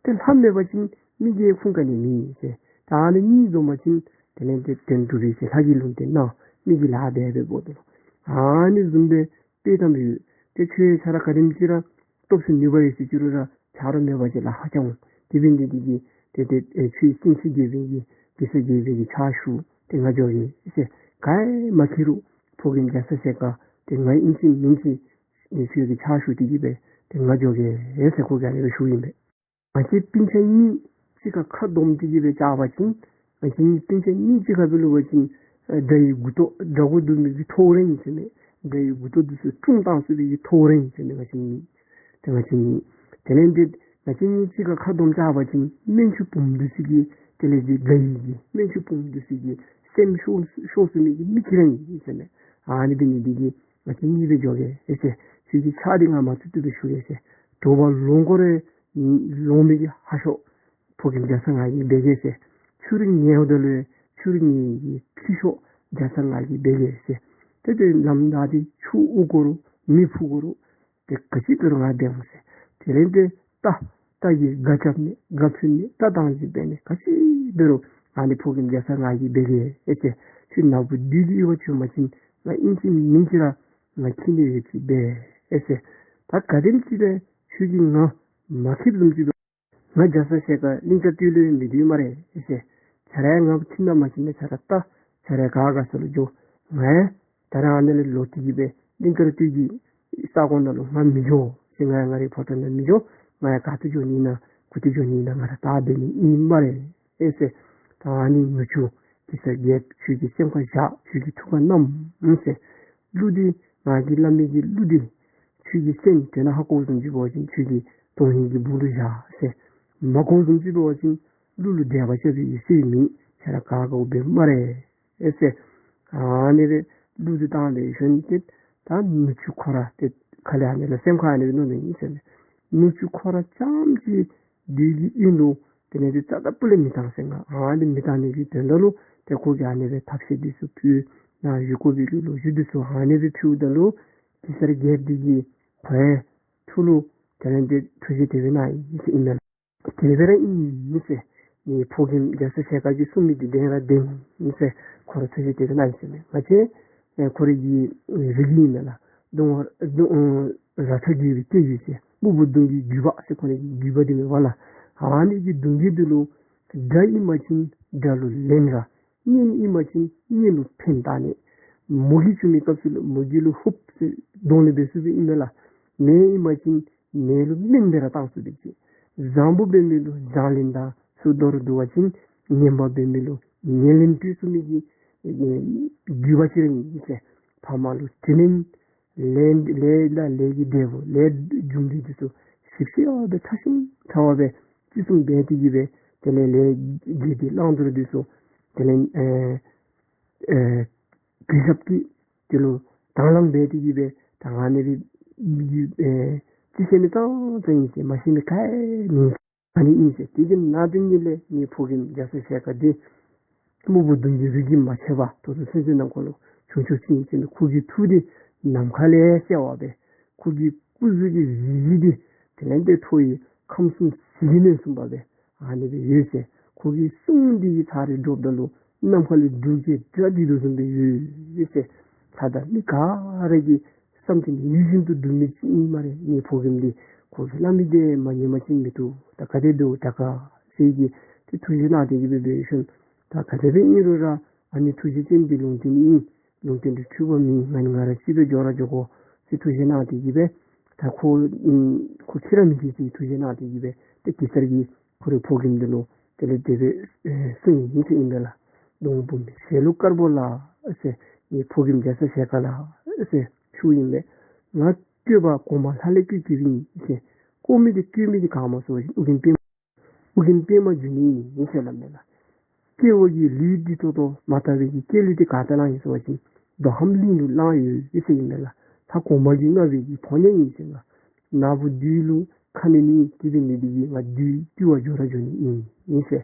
ཏེ་ལྷ་མེད་པ་ཅིན་མི་གི་ཁུངས་ག་ནི་མེད་ཟེར། ད་ཨ་ནི་གཉིས་འཛོམས་པ་ཅིན་དེ་ལས་ཏེ་དོན་གྲུབ་པས་ཟེར། ལྷ་གིས་ལུང་བསྟན་གནང་། མི་གིས་ལཱ་འབད་འབདཝ་ད་ལུ་ཨ་ནི་བཟུམ་སྦེ་དཔེ་གཏམ་ཡོད། ཏེ་ཁྱོད་ཆ་ར་ག་དེམ་ཅིག་ར་སྟོབས་ཤུགས་ནུས་པ་ཡོད་ཟེར་ཅི་རུང་ར་ཆ་རོགས་མེད་པ་ཅིན་ལཱ་ཧ་ཅང་འོང་། དེ་འབད་ནི་འདི་གིས་ཏེ་ཏེ་ཨེ་ཁྱོད་སེང་ཆེན་རྒྱལ་པོའི་གི་གེ་སར་རྒྱལ་པོའི་གི་ཕྱག་ཞུ། ཏེ་ང་འགྱོ་གེ་ཟེར། ག་ཡང་མ་འཁྱིད་རུང་ཕོ་རྒནམ་རྒྱ་ཚ་ཞལ་དཀར་ཏེ་ང་ཨིན་ཅི་མིན་ཅི་ཨེ་ཁྱོད་ཀྱི་ཕྱག་ཞུ་སྟེ་གི་སྦེ་ཏེ་ང་འགྱོ་གེ་ཟེར་ཁོ་གིས་ཨ་ནི་སྦེ་ཞུཝ་ཨིན་པས། ང་བཅས་སྤུན་ཆ་གཉིས་གཅིག་ཁར་ཁ་བསྡོམས་ཏེ་གི་སྦེ་བཅར་བ་ཅིན་ང་བཅས་གཉིས་སྤུན་ཆ་གཉིས་གཅིག་ཁར་སྦེ་ལུས་པ་ཅིན་ཨེ་དགྲ་ཡི་མགུ་ཏོ་དགྲ་མགོ་འདུལ་མི་གི་ཐོ་རངས་ཨིན་ཟེར་མས། དགྲ་ཡི་མགུ་ཏོ་འདི་ཚུ་བཀྲུམ་བཏང་ཚུགས་པའི་གི་ཐོ་རངས་ཨིན་ཟེར་མས། ང་བཅས་གཉིས་ཏེ་ང་བཅས་གཉིས་དེ་ལས་ཏེ་ང་བཅས་གཉིས་གཅིག་ཁར་ཁ་བསྡོམས་བཅར་བ་ཅིན་སྨན་ཆུང་བུམོ་འདི་ཚུ་གིས་དེ་ལས་ཏེ་དགའ་ཡི་གི་སྨན་ཆུང་བུམོ་འདི་ཚུ་གི་སེམས་ཤོར་ཤོར་ཚུགས་མི་གི་མི་ཁྱོད་ར་ཨིན་ཟེར་མས། ཨ་ནི་འབད་ནི་འདི་གིས་ང་བཅས་གཉིས་སྦེ་འགྱོ་གེ་ཟེར། ཁྱོད་ཀྱི་ཕྱག་འདི་ང་མ་བཏུབ་བཏུབ་སྦེ་ཞུ་གེ་ཟེར། དྲོ་པ་ལོང་དགོ་རུང་ལོང་མི་གི་ཧ་ཤོས་ཕོ་རྒནམ་རྒྱ་ཚ་ང་གིས་འབད་གེ་ཟེར། ཕྱི་རུ་ཉལཝ་ད་ལུ་ཕྱི་རུ་ཉལ་མི་གི་ཕྱི་ཤོས་རྒྱ་ཚ་ང་གིས་འབད་གེ་ཟེར། ཏེ་ཏེ་ལམ་བདའ་སྟེ་ཆུ་འུ་དགོ་རུང་མེ་ཕུ་དགོ་རུང་ཏེ་ག་ཅི་འབད་རུང་ང་འབད་འོང་ཟེར། དེ་ལས་ཏེ་རྟ་རྟ་གིས་སྒ་རྐྱབ་ནི་སྒ་ཕུད་ནི་རྟ་དང་ཅིག་འབད་ནི་ག་ཅི་འབད་རུང་ཨ་ནི་ཕོ་རྒནམ་རྒྱ་ཚ་ང་གིས་འབད་གེ་ཨེ་ཟེར། ཁྱོད་ནག་པོ་བདུད་ཀྱི་ཡུལ་བ་བྱོན་པ་ཅིན་ང་ཨིན་ཅི་མིན་ཅི་ར་ང་འཁྱིད་ནི་ཡོད་ཅིག་འབད་ཨེ་ཟེར། ད་ག་དེམ་ཅིག་སྦེ་ཁྱོད་ཀྱིས་ང་མ་འཁྱིདཔ་བཟུམ་ཅིག་འབད་ང་རྒྱ་ཚ་ཞལ་དཀར་གླིང་དཀར་སྟོད་ལུ་མི་སྡོད་སྨ་རེ་ཨེ་ཟེར། ཁྱོད་ར་ང་འཁྱིད་ན་མ་འཁྱིད་ན་ཁྱོད་ར་ད་ཁྱོད་ར་ག་དགའ་ས་ལུ་འགྱོ། ང་ཡང་ད་རང་ཨ་ནི་ལས་ལོག་སྟེ་གི་སྦེ་གླིང་དཀར་སྟོད་ཀྱི་ས་གོ་ནང་ལུ་ང་མི་འགྱོ་ཟེར། ང་ཡང་ང་རའི་ཕོ་བྲང་ནང་མི་འགྱོ། ང་ཡང་ག་ཏེ་འགྱོ་ནི་ཨིན་ན་གུ་ཏེ་འགྱོ་ནི་ཨིན་ན་ང་ར་བལྟ་སྡོད་ནི་ཨིན་སྨ་རེ་ཨེ་ཟེར། ད་ཨ་ནི་ནུ་གཅུང་གེ་སར་རྒྱལཔོ་ཁྱོད་ཀྱི་སེམས་ཁར་བཞག། ཁྱོད་ཀྱི་ཐུགས་ཁར་བསྣམས་ཟེར། གླུ་འདི་ང་གིས་སླབ་མི་གི་གླུ་འདི་ཁྱོད་ཀྱིས་གསན། དེ་ནང་ཧ་གོཝ་བཟུམ་ཅིག་འབད་བ་ཅིན་ཁྱོད་ཀྱི་དོན་ཧིང་གི་སྦུག་ལུ་བཞག་ཟེར། མ་གོཝ་བཟུམ་ཅིག་འབད་བ་ཅིན་གླུ་ལུ་འགྲེལ་པ་རྐྱབ་པའི་གི་སྲོལ་མེད། ཁྱོད་ར་ག་དགའཝ་འབད་སྨ་རེ་ཨེ་ཟེར། ཨ་ནི་སྦེ་གླུ་འདི་བཏང་སྦེ་ཞིནམ་ཏེ་ད་ནུ་གཅུང་ཁོ་ར་ཏེ་ཁ་ལས་ཨ་ནི་ལས་སེམས་ཁར་ཨ་ནི་སྦེ་མནོ་ནི་ཨིན་ཟེར་མས། ནུ་གཅུང་ཁོ་ར་རྐྱངམ་གཅིག་བདུད་ཀྱི་ཡུལ་ལུ་དེ་ལས་ཏེ་རྩ་དང་སྤུ་ལས་མི་བཏང་ཟེར། ང་ཨ་ནི་མི་བཏང་ནི་གི་དོན་དག་ལུ་ཏེ་ཁོ་གིས་ཨ་ནི་སྦེ་ཐབས་ཤེས་འདི་ཚུ་ཕུལ། ནཱ་བཞུགས་དགོ་པའི་གི་ལོ་རྒྱུས་འདི་ཚུ་ཨ་ནི་སྦེ་ཕུལཝ་ད་ལུ་གེ་སར་རྒྱལཔོ་འདི་གིས་ཁོ་ཡང་ཐུགས་ལུ་དེ་ལས་ཏེ་ཐུགས་བཞེད་དེ་སྦེ་གནང་ཡི་ཟེར་ཨིན་མས། དེ་སྦེ་ར་ཨིན་ཟེར། ངེའི་ཕོ་རྒནམ་རྒྱ་ཚ་ཞལ་དཀར་གྱིས་གསུངས་མི་འདི་བདེན་ར་བདེན་ཟེར་ཁོ་ར་ཐུགས་བཞེད་དེ་སྦེ་གནང་ཡི་ཟེར་མས། ང་བཅས་ཨེ་ཁོ་རའི་གི་རིགས་ཨིན་མས་ལགས། གདོང་གདོང་ར་ཚ་རྒྱལ་པོའི་སྐྱེ་བོ་ཟེར། སྨུག་པོ་གདོང་གི་རྒྱུད་པ་ཟེར་ཁོ་རའི་གི་རྒྱུད་པ་འདི་མས་པ་ལགས། ཨ་ནི་གི་གདོང་གི་འདི་ལུ་དགྲ་ཨིན་པ་ཅིན་དགྲ་ལུ་ལན་ར། གཉེན་ཨིན་པ་ཅིན་གཉེན་ལུ་ཕན་བཏགས་ནི། མོ་གི་བྱུང་མི་སྐབས་སུ་ལུ་མོ་གི་ལུ་ཧུབ་ཟེར་གདོང་ལེན་འབད་ཚུགས་པའི་ཨིན་མས་ལགས། ནད་ཨིན་པ་ཅིན་ནད་ལུ་སྨན་སྦེ་ར་བཏང་ཚུགས་པའི་ཅིག། བཟང་པོ་འབད་མི་ལུ་བཟང་ལན་དང་ཚུར་མདོར་བསྡུ་བ་ཅིན་ངན་པ་འབད་མི་ལུ་ངན་ལན་སྤྲོད་ཚུགས་མི་གི་ཨེ་རྒྱུད་པ་ཅིག་ར་ཨིན་ཟེར། ཕ་མ་ལུ་དྲིན་ལན་ལས་ལས་ལ་ལས་ཀྱི་འབྲས་བུ་ལས་རྒྱུ་འབྲས་འདི་ཚུ་ཞིབ་ཞིབ་སྦེ་ཕྲ་ཞིང་ཕྲ་བ་སྦེ་བརྩི་སྲུང་འབད་དེ་གི་སྦེ་དེ་ལས་ལས་རྒྱུ་འབྲས་བླང་དོར་འདི་ཚུ་དེ་ལས་ཨེ་ཨེ་གུས་ཞབས་ཀྱིས་དེ་ལུ་དང་བླངས་འབད་དེ་གི་སྦེ་ད་ཨ་ནི་སྦེ་ཨེ་ཅི་ཟེར་མི་ཙང་ཙང་ཨིན་ཟེར། མ་ཤེས་མི་ག་ཡང་མེད། ཨ་ནི་ཨིན་ཟེར། དེ་གི་ནང་དོན་ཉིད་ལས་ངེའི་ཕོ་རྒནམ་རྒྱ་ཚ་ཞལ་དཀར་འདི་སྨུག་པོ་གདོང་གི་རིགས་ཀྱིས་མ་ཆད་པར་ད་ལྟོ་ཚུན་ཚོད་ནམ་མཁའ་ལུ་བྱུང་བྱུངམ་ཅིག་ཨིན་ཟེར་མས། ཁོ་གི་ཐུགས་འདི་ནམ་མཁའ་ལས་གསལ་བ་སྦེ་ཁོ་གི་སྐུ་གཟུགས་ཀྱི་གཟི་བརྗིད་འདི་དེ་ལས་ཏེ་མཐོ་བའི་ཁམས་གསུམ་ཟིལ་གྱིས་གནོན་ཚུགསཔ་སྦེ་ཨ་ནི་སྦེ་ཡོད་ཟེར། ཁོ་གི་གསུང་འདི་གི་ཚར་རེ་སྒྲོགཔ་ད་ལུ་ནམ་མཁའ་ལས་འབྲུག་གི་སྒྲ་འདི་ལུ་བཟུམ་སྦེ་ཡོད་ཟེར། ད་ད་མི་ག་ར་གིས་བསམ་དོན་ཡིད་བཞིན་དུ་འགྲུབ་མི་ཅིག་ཨིན་སྨ་རེ། ངེའི་ཕོ་རྒནམ་འདི་ཁོ་གིས་སླབ་མི་འདི་མ་ཉན་པ་ཅིན་མི་བཏུབ། ད་ག་དེ་འབདཝ་ད་ག་ཟེར་གྱི་ཏེ་ཐུགས་རྗེ་གནང་སྟེ་གི་སྦེ་འབད་ཞིནམ་ད་ག་དེ་སྦེ་ཨིན་རུང་ར་ཨ་ནི་ཐུགས་རྗེ་ཅན་འདི་ལུང་བསྟན་ཨིན། ལུང་བསྟན་འདི་འཁྲུལ་པ་མེད། ང་ནི་ང་ར་གཅིག་སྦེ་འགྱོ་ར་འགྱོ་དགོ་ཟེར་ཐུགས་རྗེ་གནང་སྟེ་གི་སྦེ་ད་ཁོ་ཨམ་ཁོ་འཁྱིད་ར་མི་འཁྱིད་ཟེར་ཐུགས་རྗེ་གནང་སྟེ་གི་སྦེ་ཏེ་གེ་སར་གྱིས་ཁོ་རའི་ཕོ་རྒནམ་འདི་ལུ་དེ་ལས་དེ་སྦེ་ཨེ་གསུངས་ཡི་ཟེར་ཨིན་པས་ལགས། སྡོང་འབུམ་ཞལ་ལུ་དཀར་པོ་ལ་ཟེར། ངེའི་ཕོ་རྒནམ་རྒྱ་ཚ་ཞལ་དཀར་ལ་ཟེར་ཞུཝ་ཨིན་པས། ང་བསྐོས་པ་གོང་མ་ལྷ་ལས་བསྐོས་བསྐོས་པ་ཨིན་ཟེར། བསྐོ་མི་འདི་བསྐོས་མི་འདི་ག་སྨོ་ཟེར་བ་ཅིན་ཨོ་རྒྱན་པདྨ། ཨོ་རྒྱན་པདྨ་འབྱུང་གནས་ཨིན་ཟེར་སླབ་མས་ལགས། སྐྱེ་བ་གི་ལུས་འདི་ཏོག་ཏོ་མ་དག་པའི་གི་སྐྱེ་ལུས་འདི་ག་ཏེ་ལས་ཨིན་ཟེར་བ་ཅིན་མདོ་ཁམས་གླིང་ལུ་བླངས་ཡོད་ཟེར་ཨིན་མས་ལགས། ལྷ་གོང་མ་གིས་མངགས་པའི་གི་ཕོ་ཉ་ཨིན་ཟེར་ལགས། ནག་པོ་བདུད་ལུ་ཁ་མི་ནི་དེ་འབད་ནི་འདི་གིས་ང་བདུད་བཏུལ་བར་འགྱོ་ར་འགྱོ་ནི་ཨིན་ཨིན་ཟེར།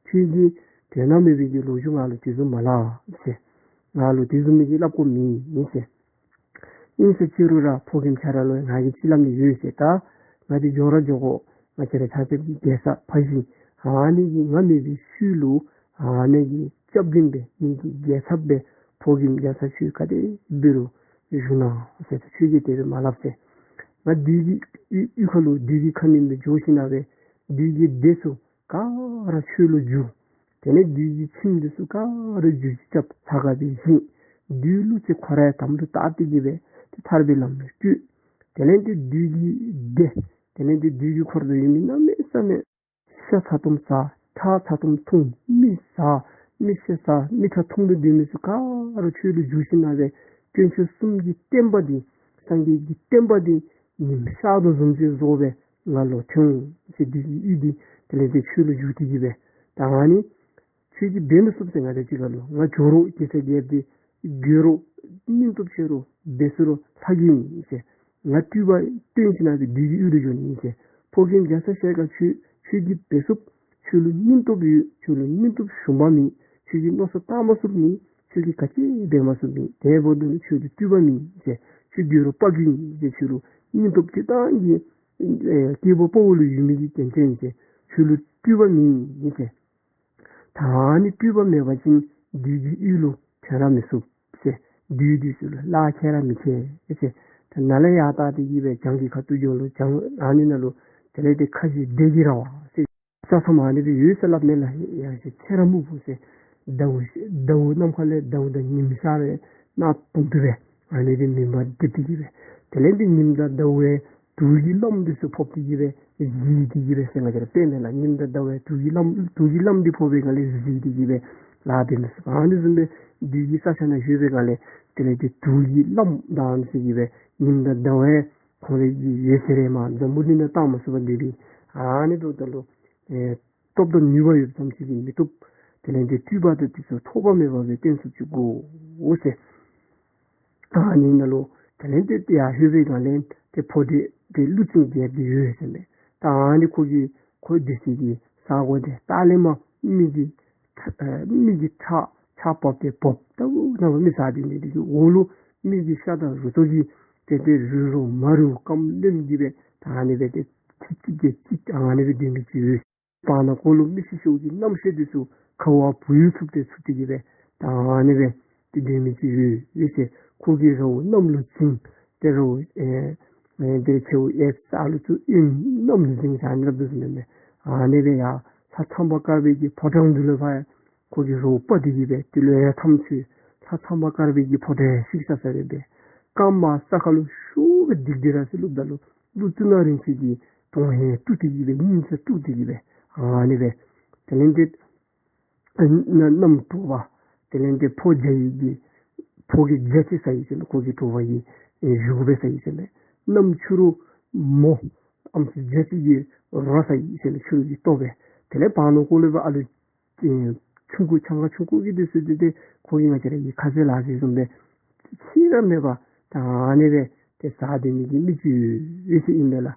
ཁྱོད་ཀྱིས་དོན་དག་མེད་པའི་གི་ལོ་རྒྱུས་ང་ལུ་དེ་བཟུམ་མ་སླབ་ཟེར། ང་ལུ་དེ་བཟུམ་མའི་གི་སླབ་དགོཔ་མེད་ཨིན་ཟེར། ཨིན་ཟེར་ཅི་རུང་ར་ཕོ་རྒནམ་ཁྱོད་ར་ལུ་ང་གིས་ཅིག་སླབ་ནི་ཡོད་ཟེར། ད་ང་འདི་འགྱོ་ར་འགྱོ་དགོ། ང་བཅས་ར་ཆ་ཁྱབ་ཀྱི་རྒྱལ་ས་ཕ་གཞིས་ཨ་ནི་གི་ང་མེད་པའི་ཤུལ་ལུ་ཨ་ནི་གི་སྐྱབས་མགོན་སྦེ་ངེ་གི་རྒྱལ་ཚབ་སྦེ་ཕོ་རྒནམ་རྒྱ་ཚ་ཁྱོད་ག་དེ་འབད་རུང་བཞུགས་གནང་ཟེར། ད་ཁྱོད་ཀྱིས་དེ་སྦེ་མ་སླབ་ཟེར། ང་བདུད་ཀྱི་གཡུས་གཡུས་ཁ་ལུ་བདུད་ཀྱི་ཁ་མི་སྦེ་འགྱོ་ཞིནམ་ལས་བདུད་ཀྱི་སྡེ་ཚུ་ག་ར་ཆོས་ལུ་བསྒྱུར། དེ་ལས་བདུད་ཀྱི་ཁྱིམ་འདི་ཚུ་ག་ར་བསྒྱུར་བཅོས་རྐྱབ། ལྷ་ཁང་སྦེ་བཞེངས། བདུད་ཀླུ་བཙན་ཁོ་ར་ཡང་དམ་དུ་བཏགས་ཏེ་གི་སྦེ་ཏེ་ཐར་པའི་ལམ་ལུ་བཀོད། དེ་ལས་ཏེ་བདུད་ཀྱི་སྡེ་དེ་ལས་ཏེ་བདུད་ཀྱི་འཁོར་དུ་ཡོད་མི་གནམ་མེད་ས་མེད་ཤ་ཚ་ཏོམ་ཟ། ཁྲག་ཚ་ཏོམ་འཐུང་། མི་ཟ། མི་ཤ་ཟ། མི་ཁྲག་འཐུང་སྟེ་སྡོད་མི་ཚུ་ག་ར་ཆོས་ལུ་བསྒྱུར་ཞིནམ་ལས་དཀོན་མཆོག་གསུམ་གྱི་བསྟན་པ་འདི་སངས་རྒྱས་ཀྱི་བསྟན་པ་འདི་ཉིམ་ཤར་དོ་བཟུམ་ཅིག་བཟོ་སྦེ་ང་ལུ་ཐོན་འོང་ཟེར། བདུད་ཀྱི་གཡུས་འདི་དེ་ལས་ཏེ་ཆོས་ལུ་བསྒྱུར་ཏེ་གི་སྦེ་ད་ཨ་ནི་ཁྱོད་ཀྱིས་འབད་མི་ཚུགས་ཟེར། ང་དང་གཅིག་ཁར་ལུ་ང་འགྱོ་རུང་གེ་སར་རྒྱལཔོ་འདི་རྒོལ་རུང་སྙིང་སྟོབས་ཆེ་རུང་འབད་ཚུགས་རུང་ལྷ་གི་ཨིན་ཟེར། ང་སྤྲུལ་པ་སྟོན་ཞིནམ་ལས་བདུད་ཀྱི་གཡུས་ལུ་འགྱོ་ནི་ཨིན་ཟེར། ཕོ་རྒནམ་རྒྱ་ཚ་ཞལ་དཀར་ཁྱོད་ཁྱོད་ཀྱིས་འབད་ཚུགས། ཁྱོད་ལུ་སྙིང་སྟོབས་ཡོད། ཁྱོད་ལུ་སྙིང་སྟོབས་ཞུམ་པ་མེད། ཁྱོད་ཀྱིས་མནོ་བསམ་བཏང་མ་ཚུགསཔ་མེད། ཁྱོད་ཀྱིས་ག་ཅི་འབད་མ་ཚུགསཔ་མེད། དེ་འབདཝ་ད་ལུ་ཁྱོད་ལུ་སྤྲུལ་པ་མེད་ཟེར། ཁྱོད་རྒོལ་རུང་དཔའ་རྒོད་ཨིན་ཟེར། ཁྱོད་ལུ་སྙིང་སྟོབས་སྤྱིར་བཏང་གི་ཨེ་སྐྱེས་བུ་དཔའ་བོ་ལུ་ཡོད་མི་གི་རྒྱན་ཆ་ཨིན་ཟེར། ཁྱོད་ལུ་སྤྲུལ་པ་མེད་ཨིན་ཟེར། ད་ཨ་ནི་སྤྲུལ་པ་མེད་པ་ཅིན་བདུད་ཀྱི་གཡུས་ལུ་ཐོན་ར་མི་ཚུགས་ཟེར། བདུད་འདི་ཚུ་ལུ་གླགས་ཁེལ་ར་མི་ཁེལ་ཟེར། ད་ནཱ་ལས་ཡར་བལྟ་སྟེ་གི་སྦེ་བྱང་གི་ཁ་ཐུག་འགྱོ་ལོ། བྱང་ཨ་ནི་ནང་ལུ་དེ་ལས་ཏེ་ཁ་བཞི་སྡེ་གི་ར་བ་ཟེར་ས་མཚམས་ཨ་ནི་སྦེ་ཡོད་ཟེར་སླབ་མས་ལགས། ཡང་ཅིན་ཚེ་རབས་སྨུག་པོ་ཟེར། ཟླཝ་ཟླཝ་ནམ་མཁའ་ལས་ཟླཝ་དང་ཉིམ་ཤར་བའི་ནག་དུང་དུ་སྦེ་ཨ་ནི་སྦེ་མུན་པ་འདྲིབ་སྟེ་གི་སྦེ། དེ་ལས་ཏེ་ཉིམ་དང་ཟླཝ་དུས་ཀྱི་ལམ་འདི་ཚུ་ཕོག་སྟེ་གི་སྦེ་གཟིགས་ཏེ་གི་སྦེ་ཟེར་ང་བཅས་ར་དཔེ་མེད་ལགས། ཉིམ་དང་ཟླཝ་དུས་ཀྱི་ལམ་དུས་ཀྱི་ལམ་འདི་ཕོག་པའི་སྒང་ལས་གཟིགས་ཏེ་གི་སྦེ་ལཱ་འབད་མི་ཚུགས། ཨ་ནི་བཟུམ་སྦེ་བདུད་ཀྱི་ས་ཆ་ནང་ལྷོད་པའི་སྒང་ལས་དེ་ལས་ཏེ་དུས་ཀྱི་ལམ་དང་ཨ་ནི་ཟེར་གི་སྦེ་ཉིམ་དང་ཟླཝ་ཁོང་རའི་གི་འོད་ཟེར་རེ་མར་འཛམ་བུ་གླིང་ནང་བཏང་མ་ཚུགས་པར་སྡོད་པའི་ཨ་ནི་འབདཝ་ད་ལུ་ཨེ་སྟོབས་དང་ནུས་པ་ཡོདཔ་ཙམ་ཅིག་གིས་མི་བཏུབ། དེ་ལས་ཏེ་སྤྲུལ་པ་དང་འདི་ཚུ་ཐོགས་པ་མེད་པ་སྦེ་སྟོན་ཚུགསཔ་ཅིག་དགོ་ཟེར། ཨ་ནི་ནང་ལུ་དེ་ལས་ཏེ་ཡར་ལྷོད་པའི་སྒང་ལས་ཏེ་ཕོ་འདི་ཏེ་ཀླུ་བཙན་རྒྱལཔོ་འདི་ཡོད་ཟེར་མས། ད་ཨ་ནི་ཁོ་གི་ཁོ་སྡོད་སའི་གི་ས་གོ་འདི་ལྟག་ལས་མར་མི་གི་ཨ་མི་གི་ཁྲག་ཆརཔ་འབབ་སྟེ་འབབ་ལྟ་བུ་ནང་མི་ཟ་སྡོད་མི་འདི་གི་འོག་ལུ་མི་གི་ཤ་དང་རུ་ཏོ་གིས་ཏེ་ཏེ་རུལ་རུལ་མ་རུལ་སྐམ་རློནམ་གི་སྦེ་ད་ཨ་ནི་སྦེ་ཏེ་ཚིག་གཅིག་བརྒྱད་གཅིག་ཨ་ནི་སྦེ་སྡོད་མི་ཅིག་ཡོད། བར་ན་ཁོ་ལུ་མི་ཤི་ཤིཝ་གི་རྣམ་ཤེས་འདི་ཚུ་ཁ་བ་བུ་ཡུག་འཚུབ་སྟེ་འཚུབ་སྟེ་གི་སྦེ་ད་ཨ་ནི་སྦེ་ཏེ་སྡོད་མི་ཅིག་ཡོད་ཡོད་ཟེར། ཁོ་གིས་ར་བ་གནམ་ལུ་འཛིང་། ཏེ་ར་བ་ཨེ་ཨེ་ཏེ་ཁྱེའུ་ཨེ་ས་ལུ་ཚུ་ཨིན་གནམ་ལུ་འཛིང་ཟེར་ཨ་ནི་སླབ་དོ་བཟུམ་སྦེ་ཨ་ནི་སྦེ་ཡར་ལྷ་ཚངས་པ་དཀར་པོའི་གི་ཕོ་བྲང་འདི་ལུ་ཕར་ཁོ་གིས་ར་བ་སྤར་ཏེ་གི་སྦེ་ཏེ་ལུ་ཨེ་མཐའམ་ཚུ་ལྷ་ཚངས་པ་དཀར་པོའི་གི་ཕོ་བྲང་བཤིག་ས་ས་སྦེ་སྦེ་རྐངམ་ས་ཁ་ལུ་ཤུགས་སྦེ་སྡིགས་ཏེ་ར་ཟེར་སླབ་ད་ལུ་ཀླུ་གཙུག་ན་རིན་ཆེན་གྱི་གདོང་ཧེ་དཀྲུགས་ཏེ་གི་སྦེ་སྙིང་རྩ་དཀྲུགས་ཏེ་གི་སྦེ་ཨ་ནི་སྦེ་དེ་ལས་ཏེ་ཨ་ན་གནམ་དྲོ་པ་དེ་ལས་ཏེ་ཕོ་རྒྱ་ཡི་གི་ཕོ་གི་རྒྱ་ཅིག་ཟ་ཡི་ཟེར་མས། ཁོ་གི་དྲོ་པ་གི་ཨེ་གཞུ་སྦེ་ཟ་ཡི་ཟེར་མས། གནམ་ཕྱི་རུ་མོ་ཨམ་སྲུ་རྒྱ་ཅིག་གི་རོ་ཟ་ཡི་ཟེར་མས། ཕྱི་རུ་གི་ལྟོ་སྦེ། དེ་ལས་བར་ན་ཁོ་ལུ་སྦེ་ཨ་ལུ་ཨེ་ཆུང་ཀུ་ཆང་ཁ་ཆུང་ཀུ་གི་འདི་ཚུ་འདི་ཏེ་ཁོ་གིས་ང་བཅས་ར་གི་ཁ་ཟས་ལ་ཟས་བཟུམ་སྦེ་ཁྱད་ར་མེད་པར་ད་ཨ་ནི་སྦེ་ཏེ་ཟ་སྡོད་མི་གི་མི་ཅིག་ཡོད་ཟེར་ཨིན་པས་ལགས།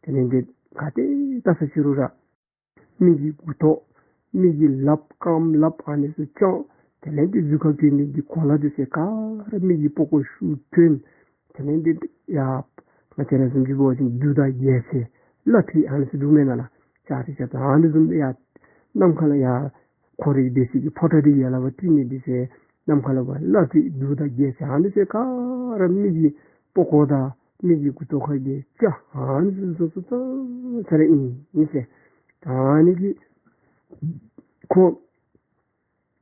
དེ་ལས་ཏེ་ག་ཏེ་བལྟ་ས་ཕྱི་རུ་ར་མི་གི་མགུ་ཏོ་མི་གི་ལགཔ་རྐངམ་ལགཔ་ཨ་ནི་ཚུ་བཅག། དེ་ལས་ཏེ་གཟུགས་ཁར་གྱོན་མི་གི་གོ་ལ་འདི་ཚུ་ག་ར་མི་གི་པགས་ཀོ་ཤུགས་གྱོན། དེ་ལས་ཏེ་ཡ་ང་བཅས་ར་བཟུམ་ཅིག་འབད་བ་ཅིན་གདུགས་དང་རྒྱལ་མཚན་བླ་བྲེ་ཨ་ནི་ཚུ་འདུག་མེན་ན་ལགས། ལྕགས་ཁྲི་ལྕགས་ཐག་ཨ་ནི་བཟུམ་སྦེ་ཡ་ ནམ་མཁའ་ལུ་ཡར་ཁོ་རའི་སྡོད་སའི་གི་ཕོ་བྲང་འདི་ཡར་ལས་ཕར་བཏོན་ནི་འདི་ཟེར་ནམ་མཁའ་ལུ་ཕར་ལ་ཏི་གདུགས་དང་རྒྱལ་ཆེན་ཨ་ནི་ཚུ་ག་ར་མི་གི་པགས་ཀོ་དང་མི་གི་མགུ་ཏོ་ཁ་གི་སྐྱ་ཨ་ནི་ཚུ་ཚུ་ཚུ་ཚང་ཚར་ཨིན་ཟེར། ད་ཨ་ནི་གི་ཁོ་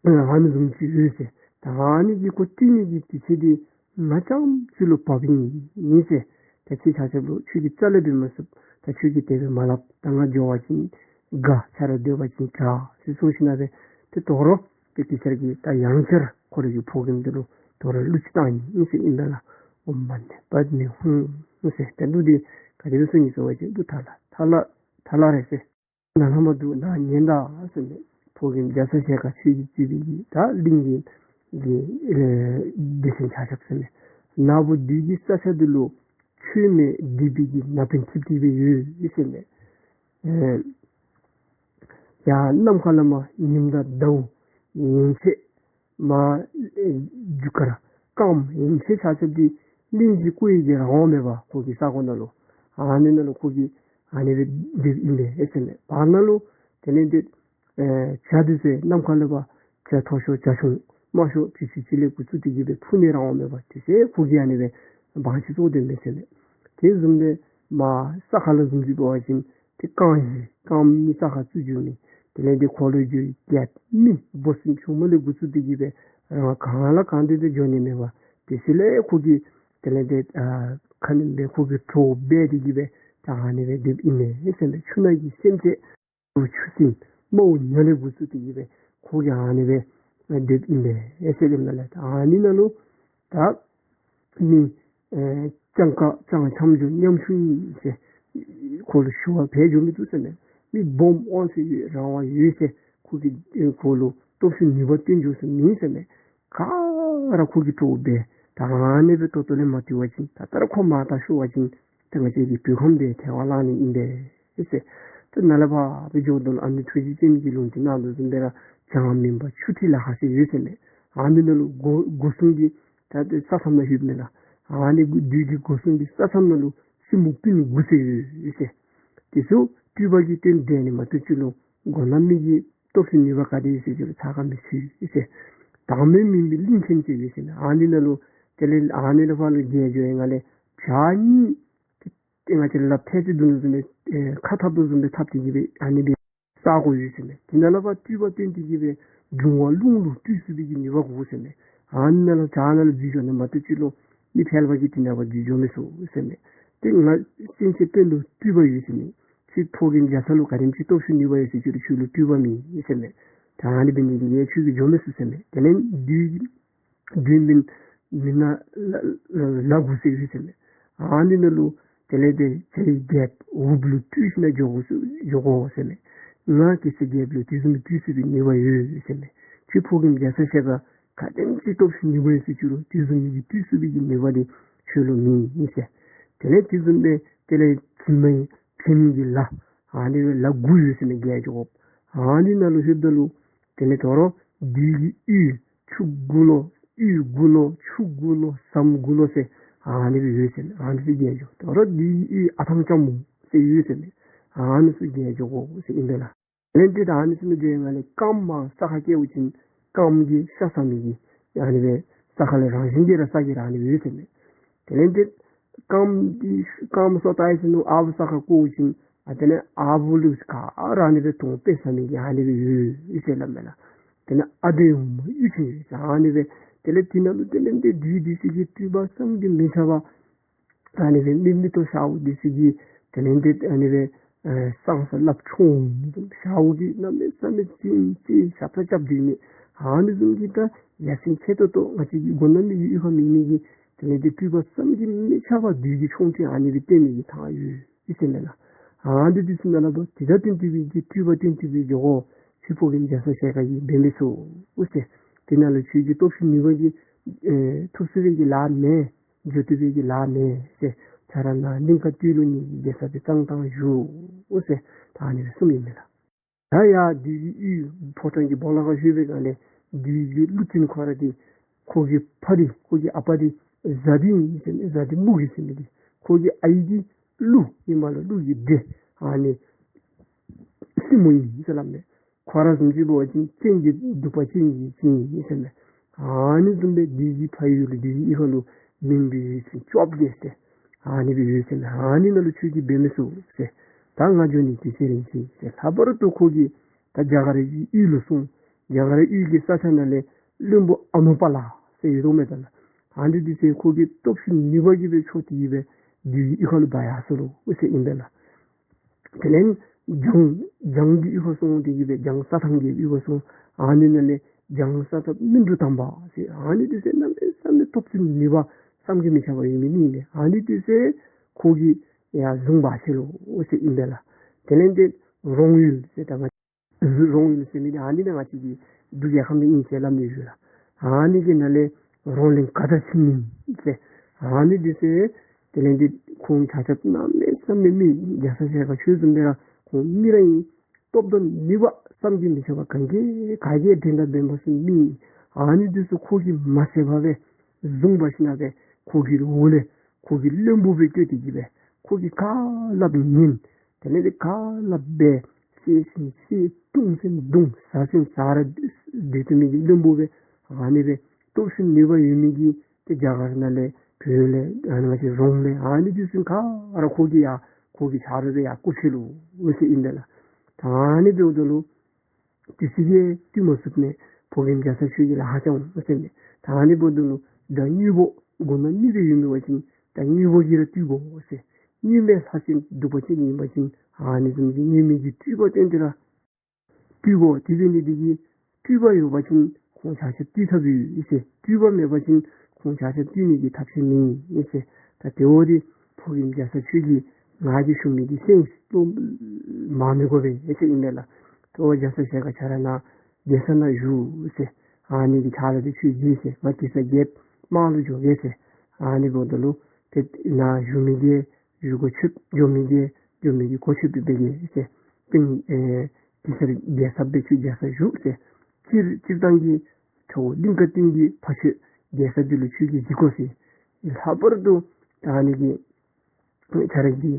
ཨ་ནི་བཟུམ་ཅིག་ཡོད་ཟེར། ད་ཨ་ནི་གི་ཁོ་བཏོན་ནི་གི་དུས་ཚོད་འདི་ང་རྐྱངམ་གཅིག་ལུ་བབས་ཨིན་ཟེར། ད་ཁྱེད་ཆ་ཁྱབ་ལུ་ཁྱོད་ཀྱིས་རྩ་ལས་འབད་མ་ཚུགས། ད་ཁྱོད་ཀྱིས་དེ་སྦེ་མ་སླབ། ད་ང་འགྱོ་བ་ཅིན་དགའ། ཁྱོད་ར་སྡོད་པ་ཅིན་དྲག་ཟེར་གསུངས་ཞིནམ་ལས་ཏེ་དོ་རུང་ཏེ་གེ་སར་གྱིས་ད་ཡང་བསྐྱར་ཁོ་རའི་གི་ཕོ་རྒནམ་འདི་ལུ་དོ་རུང་གླུ་ཅིག་བཏང་ཡི་ཟེར་ཨིན་པས་ལགས། ཨོཾ་མ་ཎི་པདྨེ་ཧཱུྃ་ཟེར། ད་གླུ་འདི་ག་དེ་སྦེ་གསུངས་ཡི་ཟེར་བ་ཅིན་གླུ་ཐ་ལ་ཐ་ལ་ཐ་ལ་རེད་ཟེར། ནཱ་ལྷ་མོ་འདུག་ནཱ་ཉན་ད་ཟེར་མས། ཕོ་རྒནམ་རྒྱ་ཚ་ཞལ་དཀར་ཁྱོད་ཀྱིས་གཙོས་པའི་གི་ད་གླིང་གི་གི་ཨེ་སྡེ་ཚན་ཆ་ཁྱབ་ཟེར་མས། ནཱ་བུ་བདུད་ཀྱི་ས་ཆ་འདི་ལུ་ཆོས་མེད་སྡིག་པའི་གི་ན་བུན་འཐིབས་ཏེ་སྦེ་ཡོད་ཟེར་མས། ཨེ་ཡར་ནམ་མཁའ་ལས་མར་ཉིམ་དང་ཟླཝ་ཡན་ཆད་མར་ཨེ་རྒྱུ་སྐར་སྐརམ་ཡན་ཆད་ཆ་ཁྱབ་འདི་གླིང་གིས་བཀོག་ནི་གི་རང་དབང་མེད་པར་ཁོ་གི་ས་གོ་ནང་ལུ་ཨ་ནི་ནང་ལུ་ཁོ་གིས་ཨ་ནི་སྦེ་སྡོདཔ་ཨིན་པས་ཟེར་མས། བར་ན་ལུ་དེ་ལས་འདི་ཨེ་བྱ་འདི་ཚུ་ནམ་མཁའ་ལས་ཕར་བྱ་མཐོ་ཤོས་བྱ་ཆུང་དམའ་ཤོས་བྱི་ཅུང་ཅིག་ལས་འགོ་བཙུགས་ཏེ་གི་སྦེ་འཕུར་ནི་རང་དབང་མེད་པར་དེ་ཚུ་ཁོ་གིས་ཨ་ནི་སྦེ་དབང་ཆ་བཙུགས་སྡོདཔ་མས་ཟེར་མས། དེ་བཟུམ་སྦེ་མར་ས་ཁ་ལུ་བཟུམ་ཅིག་འབད་བ་ཅིན་ཏེ་རྐང་བཞི་རྐང་གཉིས་ས་ཁར་བཙུགས་འགྱོ་མི། དེ་ལས་འདི་འཁོར་ལོས་སྒྱུར་རྒྱལཔོ་མི་འབོར་ཆེན་ཆུང་མ་ལས་འགོ་བཙུགས་ཏེ་གི་སྦེ་རང་གང་ལ་གང་འདོད་དུ་འགྱོ་ནི་མེད་པར་དེ་ཚུ་ལས་ཁོ་གིས་དེ་ལས་འདི་ཨ་ཁ་ནི་སྦེ་ཁོ་གི་གྲོགས་འབད་དེ་གི་སྦེ་ད་ཨ་ནི་སྦེ་སྡོདཔ་ཨིན་མས་ཟེར་མས། ཆུ་ནང་གི་སེམས་ཅན་ཆུ་སྲིན་དམའ་བོ་མྱ་ལས་འགོ་བཙུགས་ཏེ་གི་སྦེ་ཁོ་གིས་ཨ་ནི་སྦེ་སྡོདཔ་ཨིན་པས་ཟེར་སླབ་ནི་ལགས། ཨ་ནི་ནང་ལུ་ད་མི་ཨེ་སྤྱང་ཀ་སྤྱང་འཁྱམས་འགྱོ་ཉམ་ཆུང་ཨིན་ཟེར་ཁོ་ལུ་ཞུ་བར་ཕེབས་འགྱོ་མི་བཏུབ་ཟེར་མས། མི་སྦོམ་དབང་ཚད་ཡོད་རང་དབང་ཡོད་ཟེར་ཁོ་གིས་ཨེ་ཁོ་ལུ་སྟོབས་ཤུགས་ནུས་པ་སྟོན་འགྱོ་ས་མེད་ཟེར་མས། ག་ར་ཁོ་གི་གྲོགས་འབད་ད་ཨ་ནི་སྦེ་ཏོག་ཏོ་ལས་མ་བཏུལ་བ་ཅིན་ད་ལྟོ་ར་ཁོ་མར་ད་ཤོར་བ་ཅིན་ད་ང་བཅས་ཀྱི་བོད་ཁམས་འདི་ཐལ་བར་བརླག་ནི་ཨིན་པས་ཟེར། ཏེ་ནཱ་ལས་ཕར་སྦེ་འགྱོཝ་ད་ལུ་ཨ་ནི་ཐུགས་རྗེ་ཅན་གྱི་ལུང་བསྟན་གནང་དོ་བཟུམ་སྦེ་ར་བྱང་མུན་པ་ཆུ་ཐིགས་ལ་ཁ་ཟེར་ཡོད་ཟེར་མས། ཨ་ནི་ནང་ལུ་སྒོ་སྒོ་སྲུང་གི་ད་ཏེ་ས་མཚམས་ནང་ཡོདཔ་མས་ལགས། ཨ་ནི་བདུད་ཀྱི་སྒོ་སྲུང་གི་ས་མཚམས་ནང་ལུ་སྲིན་མོ་སྤུན་དགུ་ཟེར་ཡོད་ཟེར། དེ་ཚུ་སྤྲུལ་པ་གིས་སྟོན་བསྡད་ནི་མ་གཏོགས་ཅིག་ལུ་མགོ་ནག་མི་གི་སྟོབས་ཤུགས་ནུས་པ་ག་དེ་ཡོད་ཟེར་ཅིག་ལུ་ཚ་ཁ་མི་ཚུད་ཟེར། དྭངས་མའི་མུན་པའི་གླིང་ཆེན་ཟེར་ཡོད་ཟེར་མས། ཨ་ནི་ནང་ལུ་དེ་ལས་ཨ་ནི་ལས་ཕར་ལུ་བརྒལ་འགྱོ་ཡི་ང་ལས་བྱག་གཉིས་ཏེ་ང་བཅས་ལགཔ་ཐལ་ཏེ་བརྡུང་དོ་བཟུམ་སྦེ་ཨེ་ཁ་འཐབ་དོ་བཟུམ་སྦེ་འཐབ་སྟེ་གི་སྦེ་ཨ་ནི་སྦེ་ས་གོ་ཡོད་ཟེར་མས། དེ་ནང་ལས་ཕར་སྤྲུལ་པ་སྟོན་ཏེ་གི་སྦེ་འབྱུང་བ་རླུང་ལུ་བཏུལ་ཚུགས་པའི་གི་ནུས་པ་དགོ་ཟེར་མས། ཨ་ནི་ནང་ལུ་བྱག་ནང་ལུ་འཛུལ་འགྱོ་ནི་མ་གཏོགས་ཅིག་ལུ་མི་ཕལ་པ་གིས་དེ་ནང་ཕར་འཛུལ་འགྱོ་མི་ཚུགས་ཟེར་མས། ཏེ་ང་སེམས་ཅན་དཔོན་སློབ་སྤྲུལ་པ་ཡོད་ཟེར་མས། ཁྱོད་ཕོ་རྒནམ་རྒྱ་ཚ་ལུ་ག་དེམ་ཅིག་སྟོབས་ཤུགས་ནུས་པ་ཡོད་ཟེར་ཅིག་ལུ་ཁྱོད་ལུ་སྤྲུལ་པ་མེད་ཟེར་མས། ད་ཨ་ནི་འབད་ནི་འདི་གིས་ཁྱོད་ཀྱིས་འགྱོ་མི་ཚུགས་ཟེར་མས། དེ་ལས་བདུད་བདུད་མི་མི་ནག་ལ་ལ་ལ་དགུ་ཟེར་ཡོད་ཟེར་མས། ཨ་ནི་ནང་ལུ་དེ་ལས་འདི་བྱ་ཡི་རྒྱལཔོ་འུགཔ་ལུ་སྤྲུལ་ཞིནམ་ལས་འགྱོ་དགོ་ཟེར་འགྱོ་དགོ་ཟེར་མས། ང་གེ་སར་རྒྱལཔོ་ལུ་དེ་བཟུམ་སྤྲུལ་ཚུགས་པའི་ནུས་པ་ཡོད་ཟེར་མས། ཁྱོད་ཕོ་རྒནམ་རྒྱ་ཚ་ཞལ་དཀར་ག་དེམ་ཅིག་སྟོབས་ཤུགས་ནུས་པ་ཡོད་ཟེར་ཅིག་ལུ་དེ་བཟུམ་མའི་གི་སྤྲུལ་ཚུགས་པའི་གི་ནུས་པ་འདི་ཁྱོད་ལུ་མེད་ཟེར། དེ་ལས་དེ་བཟུམ་སྦེ་དེ་ལས་བྱེ་མའི་བྱེ་མའི་གི་ལ་ཨ་ནི་སྦེ་ལ་དགུ་ཡོད་ཟེར་མས། བརྒལ་འགྱོ་དགོཔ་ཨ་ནི་ནང་ལུ་ལྷོདཔ་ད་ལུ་དེ་ལས་དོ་རུང་བདུད་ཀྱི་གཡུས་ཆུ་དགུ་ལོ་གཡུས་དགུ་ལོ་ཆུ་དགུ་ལོ་ཟམ་དགུ་ལོ་ཟེར་ཨ་ནི་སྦེ་ཡོད་ཟེར་མས། ཨ་ནི་སྦེ་བརྒལ་འགྱོ། དོ་རུང་བདུད་ཀྱི་གཡུས་ཨ་ཐང་ལྕམ་མོ་ཟེར་ཡོད་ཟེར་མས། ཨ་ནི་ཚུ་བརྒལ་འགྱོ་དགོ་ཟེར་ཨིན་པས་ལགས། དེ་ལས་འདི་ད་ཨ་ནི་ཚུ་ནང་འགྱོ་ཡི་ང་ལས་རྐངམ་མར་ས་ཁར་བཀལཝ་ཅིན་རྐངམ་གིས་ཤ་ཟ་མི་གི་ཨ་ནི་སྦེ་ས་ཁ་ལས་རང་བཞིན་གྱིས་ར་ས་གི་ར་ཨ་ནི་སྦེ་ཡོད་ཟེར་མས། དེ་ལས་འདི་རྐངམ་འདི་རྐངམ་སོ་བཏགས་ཡི་ཟེར་མནོ་ཨ་བུ་ས་ཁར་བཀོག་ཅིན་ཨ་དེ་ལས་ཨ་བུ་ལུ་ག་ར་ཨ་ནི་སྦེ་དོང་པེ་ཟ་མི་གི་ཨ་ནི་སྦེ་ཡོད་ཟེར་སླབ་མས་ལགས། དེ་ལས་ཨ་དེ་ཡུམ་གཡུ་ཆེན་ཡོད་ཟེར་ཨ་ནི་སྦེ་དེ་ལས་དེ་ནང་ལུ་དེ་ལས་འདི་བདུད་འདི་ཚུ་གི་སྤྲུལ་པ་བསམ་གྱིས་མི་ཁྱབ་པ་ཨ་ནི་སྦེ་མི་མེ་ཏོག་ཤརཝ་འདི་ཚུ་གིས་དེ་ལས་འདི་ཨ་ནི་སྦེ་ཨེ་སང་ས་སླབ་ཆུང་ཤརཝ་གིས་གནམ་མེད་ས་མེད་ཅིག་ཅིག་ཞབས་ཁྲ་རྐྱབ་སྡོད་མི་ཨ་ནི་བཟུམ་གྱི་ད་ཡ་མཚན་ཆེ་ཏོག་ཏོ་ང་བཅས་ཀྱི་མགོ་ནག་མི་གི་གཡུས་ཁར་མེད་མི་གི་དེ་ལས་འདི་སྤྲུལ་པ་བསམ་གྱིས་མི་ཁྱབ་པ་བདུད་ཀྱི་མཆོང་སྤྲིན་ཨ་ནི་སྦེ་སྟོན་མི་གི་ཐང་ཡོད་ཟེར་མས་ལགས། ཨ་ནི་འདི་ཚུ་ནང་ལུ་དེ་དང་བསྟུན་ཏེ་སྦེ་གི་སྤྲུལ་པ་བསྟུན་ཏེ་སྦེ་འགྱོ་དགོ། ཁྱོད་ཕོ་རྒནམ་རྒྱ་ཚ་ཞལ་དཀར་གྱིས་འབད་མི་ཚུགས་ཟེར། དེ་ནང་ལུ་ཁྱོད་ཀྱི་སྟོབས་ཤུགས་ནུས་པ་གིས་ཨེ་ཐུབ་ཚུགས་པའི་གི་ལཱ་མེད། འགྱོ་བཏུབ་པའི་གི་ལཱ་མེད་ཟེར། ཁྱོད་ར་ནཱ་གླིང་དཀར་སྟོད་ལུ་ངེ་གི་རྒྱལ་ས་འདི་བཏང་བཏང་བཞུགས་ཟེར་ད་ཨ་ནི་སྦེ་གསུངམ་ཨིན་མས་ལགས། ད་ཡར་བདུད་ཀྱི་གཡུས་ཕོ་བྲང་གི་སྦོ་ལོགས་ཁར་ལྷོད་པའི་སྒང་ལས་བདུད་ཀྱི་ཀླུ་བཙན་ཁོ་ར་འདི་ཁོ་གི་ཕ་འདི་ཁོ་གི་ཨ་པ་འདི་གཟའ་བདུད་ཨིན་ཟེར་མས། གཟའ་བདུད་མུ་གེ་ཟེར་མི་འདི་ཁོ་གི་ཨའི་འདི་ཀླུ་ཨིནམ་ལས་ཀླུ་གི་སྡེ་ཨ་ནི་སྲིན་མོ་ཨིན་ཟེར་སླབ་མས། ཁོ་ར་བཟུམ་ཅིག་འབད་བ་ཅིན་སྤྱན་གྱི་གདུག་པ་ཅན་གྱི་སྤྱན་ཨིན་ཟེར་མས། ཨ་ནི་བཟུམ་སྦེ་བདུད་ཀྱི་ཕ་ཡུལ་བདུད་ཀྱི་གཡུས་ཁ་ལུ་མིང་འབོད་ཡུལ་ཚན་བཅོ་བརྒྱད་ཟེར་ཨ་ནི་སྦེ་ཡོད་ཟེར་མས། ཨ་ནི་ནང་ལུ་ཁྱོད་ཀྱིས་འབད་མི་ཚུགས་ཟེར། ད་ང་འགྱོ་ནི་དུས་ཚོད་རན་ཅི་ཟེར། ལྷག་པར་དུ་ཁོ་གིས་ད་རྒྱ་གར་གྱི་ཡུལ་ལུ་སོང་། རྒྱ་གར་ཡུལ་གྱི་ས་ཆ་ནང་ལས་བློན་པོ་ཨ་ནུ་པ་ལ་ཟེར་ཡོད་དོ་མས་ད་ལགས། ཨ་ནི་དུས་ཚོད་ཁོ་གིས་སྟོབས་ཤུགས་ནུས་པ་གིས་སྦེ་འཕྱོག་སྟེ་གིས་སྦེ་བདུད་ཀྱི་གཡུས་ཁ་ལུ་འབག་ཡར་སོ་ལོ་ཟེར་ཨིན་པས་ལགས། དེ་ལས་འཇང་འཇང་གི་གཡུས་ཁར་སོང་སྟེ་གིས་སྦེ་འཇང་ས་ཐམ་གྱི་གཡུས་ཁར་སོང་། ཨ་ནི་ནང་ལས་འཇང་ས་ཐམ་སྨིན་དྲུག་དམ་པ་ཟེར་ཨ་ནི་དུས་ཚོད་གནམ་མེད་ས་མེད་སྟོབས་ཤུགས་ནུས་པ་བསམ་གྱིས་མི་ཁྱབ་པ་ཡོད་མི་མི་ཨིན་པས། ཨ་ནི་དུས་ཚོད་ཁོ་གིས་ཡར་བཟུང་འབག་ཅི་ལོ་ཟེར་ཨིན་པས་ལགས། དེ་ལས་འདི་རོང་ཡུལ་ཟེར་ད་ང་རོང་ཡུལ་ཟེར་མི་འདི་ཨ་ནི་ནང་ང་བཅས་ཀྱི་འབྲུག་རྒྱལ་ཁབ་ནང་ཨིན་ཟེར་སླབ་ནི་ཡོད་ལགས། ཨ་ནི་གི་ནང་ལས་རོང་གླིང་ག་དར་ཚུལ་མིན་ཟེར་ཨ་ནི་དུས་ཚོད་དེ་ལས་འདི་ཁོང་ཆ་ཁྱབ་གནམ་མེད་ས་མེད་མི་རྒྱ་ཚ་ཞལ་དཀར་ཁྱོད་བཟུམ་སྦེ་ར་ཁོང་མི་ར་ཨིན། སྟོབས་དང་ནུས་པ་བསམ་གྱིས་མི་ཁྱབ་པ་ག་གིས་ག་གིས་འགྲན་ཟླ་འབད་མ་ཚུགས་མི་ཨ་ནི་དུས་ཚོད་ཁོ་གིས་མ་ཚད་པར་སྦེ་བཟུང་འབག་ཞིནམ་ལས་ཁོ་གི་འོག་ལས་ཁོ་གི་བློན་པོ་སྦེ་བསྐོས་ཏེ་གིས་སྦེ་ཁོ་གིས་ག་སླབ་ཉན། དེ་ལས་འདི་ག་སླབ་འབད། བཤད་ཟེར་བཤད། བརྡུང་ཟེར་བརྡུང་། ཟ་ཟེར་ཟ་ར་སྡོད་སྡོད་མི་གི་བློན་པོ་སྦེ་ཨ་ནི་སྦེ་སྟོབས་ཤུགས་ནུས་པ་ཡོད་མི་གི་ཏེ་རྒྱ་གར་ནང་ལས་བོད་ལས་ཨ་ནི་ང་བཅས་རོང་ལས་ཨ་ནི་དུས་ཚོད་ག་ར་ཁོ་གིས་ཡར་ཁོ་གི་ཆ་རོགས་སྦེ་ཡར་བསྐོ་ཅི་ལོ་ཟེར་ཨིན་པས་ལགས། ད་ཨ་ནི་འབདཝ་ད་ལུ་དུས་ཚོད་ཀྱིས་བཏུལ་མ་ཚུགས་མས། ཕོ་རྒནམ་རྒྱ་ཚ་ཁྱོད་ཀྱིས་ལཱ་ཁག་བྱུང་ཟེར་མས། ད་ཨ་ནི་འབདཝ་ད་ལུ་ད་དངོས་པོ་མགུ་ནག་གཉིས་སྦེ་ཡོད་མི་འབད་བ་ཅིན་ད་དངོས་པོ་གིས་ར་བཏུལ་དགོ་ཟེར། དངོས་མེད་ལྷ་སྲིན་གདུག་པ་ཅན་ཨིན་པ་ཅིན་ཨ་ནི་བཟུམ་གྱི་དངོས་མེད་ཀྱི་སྤྲུལ་པ་བཏོན་ཏེ་ར་བཏུལ་དགོ། དེ་འབད་ནི་འདི་གིས་སྤྲུལ་པ་ཡོད་པ་ཅིན་ཁོང་ཆ་ཁྱབ་བཏུལ་ཐབས་ཡོད་ཟེར། སྤྲུལ་པ་མེད་པ་ཅིན་ཁོང་ཆ་ཁྱབ་བཏུལ་ནི་གི་ཐབས་ཤེས་མེད་ཟེར། ད་དེ་འབདཝ་ད་ཕོ་རྒནམ་རྒྱ་ཚ་ཁྱོད་ཀྱིས་ང་གིས་ཞུ་མི་གི་སེམས་ལུ་མ་མི་དགོ་པས་ཟེར་ཨིན་མས་ལགས། དེ་འབདཝ་རྒྱ་ཚ་ཞལ་དཀར་ཁྱོད་ར་ནཱ་རྒྱལ་ས་ནང་བཞུགས་ཟེར། ཨ་ནི་གི་ཕྱག་ལཱ་འདི་ཁྱོད་གྱིས་ཟེར། ང་གེ་སར་རྒྱལཔོ་དམག་ལུ་འགྱོ་གེ་ཟེར། ཨ་ནི་འབདཝ་ད་ལུ་ཏེ་ནཱ་བཞུགས་མི་གི་བཞུགས་སྒོ་ཕྱེ། འགྱོ་མི་གི་འགྱོ་མི་གི་སྒོ་ཕྱེ་སྦེ་འབད་གེ་ཟེར། སྤུན་ཨེ་གེ་སར་རྒྱལ་ཚབ་སྦེ་ཁྱོད་རྒྱལ་སར་བཞུགས་ཟེར། སྤྱིར་སྤྱིར་བཏང་གི་ཁྲོ་བོ་གླིང་དཀར་སྟོད་ཀྱི་ཕ་ཁྱོད་རྒྱལ་སར་འདི་ལུ་ཁྱོད་ཀྱིས་གཟིགས་དགོ་ཟེར། ལྷག་པར་དུ་ད་ཨ་ནི་གི་ཁྱོད་ར་གི་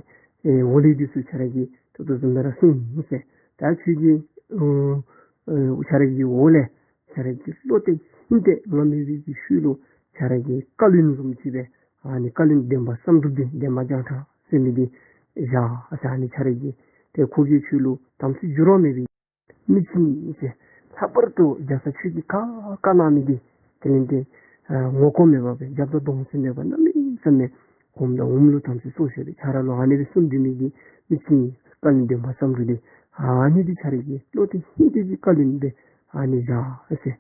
ཨེ་འོག་ལས་འདི་ཚུ་ཁྱོད་ར་གིས་ཏོག་ཏོ་བཟུམ་སྦེ་ར་སྲུང་ཟེར། ད་ཁྱོད་ཀྱིས་ཨོ་ཨེ་ཁྱོད་ར་གི་འོག་ལས་ཁྱོད་ར་གི་བློ་གཏད་ཧིང་གཏད་ང་མེད་པའི་གི་ཤུལ་ལུ་ཁྱོད་ར་གི་བཀའ་བློན་བཟུམ་ཅིག་སྦེ་ཨ་ནི་བཀའ་བློན་འདན་མ་བསམ་གྲུབ་འདི་འདན་མ་བྱང་ཁྲ་ཟེར་མི་འདི་བཞག་ཟེར། ཨ་ནི་ཁྱོད་ར་གི་ཏེ་ཁོ་གིས་ཁྱོད་ལུ་དམ་ཚིག་འགྱུར་བ་མེད་པའི་མི་ཅིག་ཨིན་ཟེར། ལྷག་པར་དུ་རྒྱ་ཚ་ཁྱོད་ཀྱིས་བཀའ་བཀའ་གནང་མི་འདི་དེ་ལས་ཏེ་ཨ་ངོ་ལྐོག་མེད་པར་སྦེ་རྒྱབ་དང་གདོང་ཟེར་མེད་པར་གནམ་མེད་ས་མེད་གོངམ་དང་འོགམ་ལུ་དམ་ཚིག་སྲུང་ཟེར་སྦེ་ཁྱོད་ར་ལུ་ཨ་ནི་སྦེ་གསུངས་སྡོད་མི་གི་མི་ཅིག་ཨིན། བཀའ་བློན་འདན་མ་བསམ་གྲུབ་འདི་ཨ་ནི་འདི་ཁྱོད་ར་གིས་བློ་གཏད་ཧིང་གཏད་ཀྱི་བཀའ་བློན་སྦེ་ཨ་ནི་བཞག་ཟེར།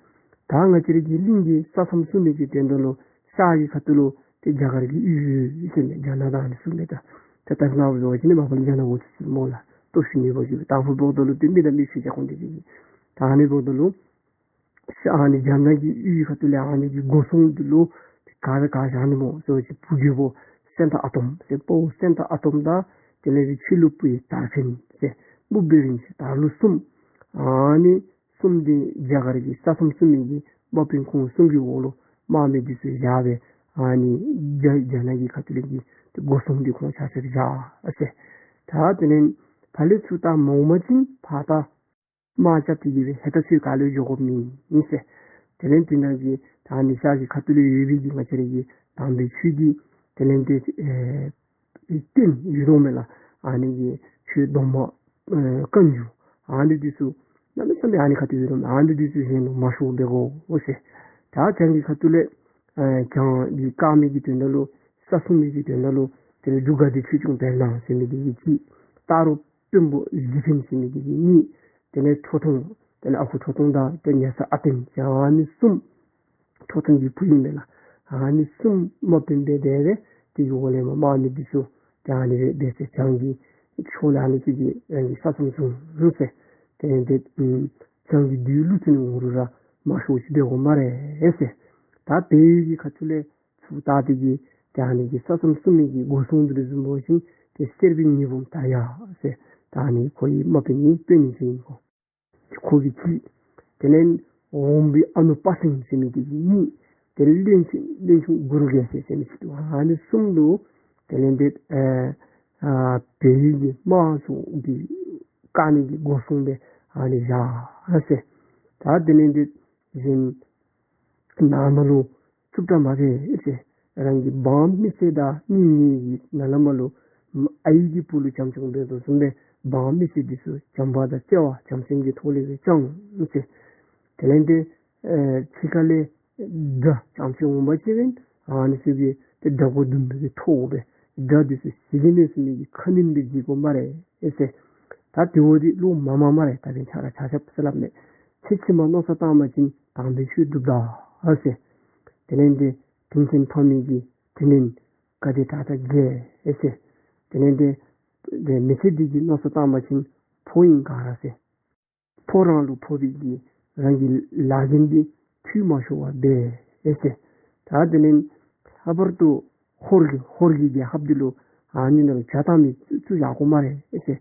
ད་ང་བཅས་ར་གི་གླིང་གི་ས་མཚམས་སྲུང་ནི་གི་དོན་དག་ལུ་ཤར་གྱི་ཁ་ཐུག་ལུ་ཏེ་རྒྱ་གར་གྱི་ཡུལ་ཡོད་ཟེར་མས། རྒྱ་ནག་དང་ཨ་ནི་ཚུ་མས། ད་ད་ད་ནཱ་འབད་བ་ཅིན་མ་པ་ལས་རྒྱ་ནག་འོག་ཏུ་ཚུད་སྨོ་ལགས། སྟོབས་ཤུགས་ནུས་པ་གིས་ད་ཧོ་འབདཝ་ད་ལུ་ཏེ་མི་དང་མི་ཕྱད་ཀྱང་ཁོང་འདི་གིས་ད་ཨ་ནི་འབདཝ་ད་ལུ་ཤར་ཨ་ནི་རྒྱ་ནག་གི་ཡུལ་ཁ་ཐུག་ལས་ཨ་ནི་གི་སྒོ་སྲུང་འདི་ལུ་ག་ར་ག་བཞག་ནི་སྨོ་ཟེར་བ་ཅིན་བུ་རྒྱལ་པོ་སེང་སྟག་ཨ་དོམ་ཟེར་དཔའ་བོ་སེང་སྟག་ཨ་དོམ་དང་དེ་ལས་ཏེ་ཆོས་ལུ་བུ་ཡི་དར་འཕེན་ཟེར་སྨུག་པའི་རིན་ཆེན་དར་ལུ་གསུམ། ཨ་ནི་གསུམ་འདི་རྒྱ་གར་གྱི་ས་མཚམས་སྲུང་མི་གི་དམག་དཔོན་ཁོང་གསུམ་གྱི་འོག་ལུ་དམག་མི་འདི་ཚུ་བཞག་སྦེ་ཨ་ནི་རྒྱ་རྒྱ་ནག་གི་ཁ་ཐུག་ལས་ཀྱི་ཏེ་སྒོ་སྲུང་འདི་ཁོང་ཆ་ཁྱབ་བཞག་ཟེར། ད་དེ་ལས་ཕར་ལས་ཚུར་ད་མ་འོང་པ་ཅིན་ཕར་ད་དམག་རྐྱབ་སྟེ་གིས་སྦེ་ཧེ་ད་ཚུར་ག་ལུ་འགྱོ་དགོཔ་མེད་ཟེར། དེ་ལས་དེ་ནང་གི་ད་ཨ་ནི་ཤར་གྱི་ཁ་ཐུག་ལུ་ཡོད་པའི་གི་ང་བཅས་ར་གི་དམ་པའི་ཆོས་ཀྱི་དེ་ལས་ཏེ་ཨེ་རྟེན་ཡོད་དོ་མས་ལགས། ཨ་ནི་གི་ཆོས་སྡོམ་པ་ཨེ་བཀའ་འགྱུར་ཨ་ནི་འདི་ཚུ་གནམ་མེད་ས་མེད་ཨ་ནི་ཁ་ཐུག་ཡོད་དོ་མས། ཨ་ནི་འདི་ཚུ་ཧེ་མ་མ་ཤོར་འབད་དགོ་ཟེར། ད་བྱང་གི་ཁ་ཐུག་ལས་ཨེ་བྱང་གི་དཀར་མེ་གི་དོན་དག་ལུ་ས་སྲུང་མི་གི་དོན་དག་ལུ་དེ་ལས་འབྲུག་དགའ་བདེ་ཆོས་སྐྱོང་བེར་ནག་ཟེར་མི་འདི་གིས་གཅིག། སྟག་རོང་དཔོན་པོ་གཟིག་འཕེན་ཟེར་མི་འདི་གིས་གཉིས། དེ་ལས་ཁྲོ་ཐུང་དེ་ལས་ཨ་ཁུ་ཁྲོ་ཐུང་དང་དེ་ལས་ཉ་ཚ་ཨ་བརྟན་ཟེར་ཨ་ནི་གསུམ། ཁྲོ་ཐུང་གི་བུ་ཨིན་པས་ལགས། ཨ་ནི་གསུམ་དམག་དཔོན་སྦེ་སྡོད་སྦེ་དེ་གི་འོག་ལས་མར་དམག་མི་འདི་ཚུ་ཏེ་ཨ་ནི་སྦེ་སྦེ་ཟེར། བྱང་གི་ཕྱོགས་ལས་ཨ་ནི་ཅིག་གིས་རང་གི་ས་མཚམས་སྲུང་ཟེར། དེ་ལས་ཏེ་ཨམ་བྱང་གི་བདུད་ཀླུ་བཙན་ངོ་རུ་ར་མ་ཤོར་ཅིག་འབད་དགོ་སྨ་རེ་ཟེར། ད་བལ་ཡུལ་གྱི་ཁ་ཐུག་ལས་ཚུར་ད་དེ་གི་ཏེ་ཨ་ནི་གི་ས་མཚམས་སྲུང་མི་གི་སྒོ་སྲུང་འདི་ལུ་བཟུམ་འབད་བ་ཅིན་ཏེ་གསེར་པའི་ཉི་འབུམ་དར་ཡག་ཟེར། ད་ཨ་ནི་ཁོ་གི་དམག་དཔོན་ཨིན་དཔོན་ཨིན་ཟེར་ཨིན་གོ། ཁོ་གིས་གཅིག། དེ་ལས་འོམ་བུའི་ཨ་ནུ་དཔའ་སེང་ཟེར་མི་འདི་གིས་གཉིས། དེ་ལས་བློན་ཆེན་བློན་ཆུང་གུ་རུ་རྒྱལ་མཚན་ཟེར་མི་ཅིག་འདུག། ཨ་ནི་གསུམ་འདུག། དེ་ལས་འདི་ཨ་ཨ་བལ་ཡུལ་གྱི་དམག་ཚུ་གི་བཀག་ནི་གི་སྒོ་སྲུང་སྦེ་ཨ་ནི་བཞག། ཨ་ཟེར། ད་དེ་ལས་འདི་གཞན་ནང་ན་ལུ་རྩུབ་དྲགས་མ་འབད་ཟེར། རང་གི་འབངས་མི་སེར་དང་གཉེན་ཉེ་གི་ནང་ལས་མར་ལུ་ཨའི་གི་བུ་ལུ་བྱམས་སྐྱོང་འབད་དོ་བཟུམ་སྦེ་འབངས་མི་སེར་འདི་ཚུ་བྱམས་པ་དང་བརྩེ་བ་བྱམས་སེམས་ཀྱི་ཐོག་ལས་སྦེ་སྐྱོང་ཟེར། དེ་ལས་འདི་ཨེ་ཕྱི་ཁ་ལས་དགྲ་རྐྱངམ་ཅིག་འོང་པ་ཅིན་ཨ་ནི་ཚུ་གིས་ཏེ་དགྲ་མགོ་རྡུང་པའི་གི་ཐོག་སྦེ་དགྲ་འདི་ཚུ་ཞི་གི་མེད་ཟེར་མི་གི་ཁ་གནོན་སྦེ་བྱིན་དགོ་སྨ་རེ་ཟེར། ད་དེ་བ་འདི་ལོག་མ་སྨྲ་སྨ་རེ། ད་འབདན་ཆ་ར་ཆ་ཁྱབ་ཟེར་སླབ་མས། ཚེ་ཕྱི་མ་མནོ་བསམ་བཏང་པ་ཅིན་དམ་པའི་ཆོས་སྒྲུབ་ད་ཟེར། དེ་ལས་འདི་དྲིན་ཆེན་ཕ་མའི་གི་དྲིན་ལན་ག་དེ་དྲག་དྲག་འཇལ་ཟེར། དེ་ལས་འདི་འདི་མི་ཚེ་འདི་གི་མནོ་བསམ་བཏང་པ་ཅིན་ཕོ་ཨིན་ག་ར་ཟེར། ཕོ་རང་ལུ་ཕོག་པའི་གི་རང་གི་ལཱ་འགན་འདི་འཁྱུད་མ་ཤོར་བར་འབད་ཟེར། ད་དེ་ལས་ལྷག་པར་དུ་ཧོར་གྱི་ཧོར་གྱི་རྒྱལ་ཁབ་འདི་ལུ་ཨ་ནི་ནང་ལུ་བྱ་བཏང་མི་བཙུགས་བཞག་དགོ་སྨ་རེ་ཟེར།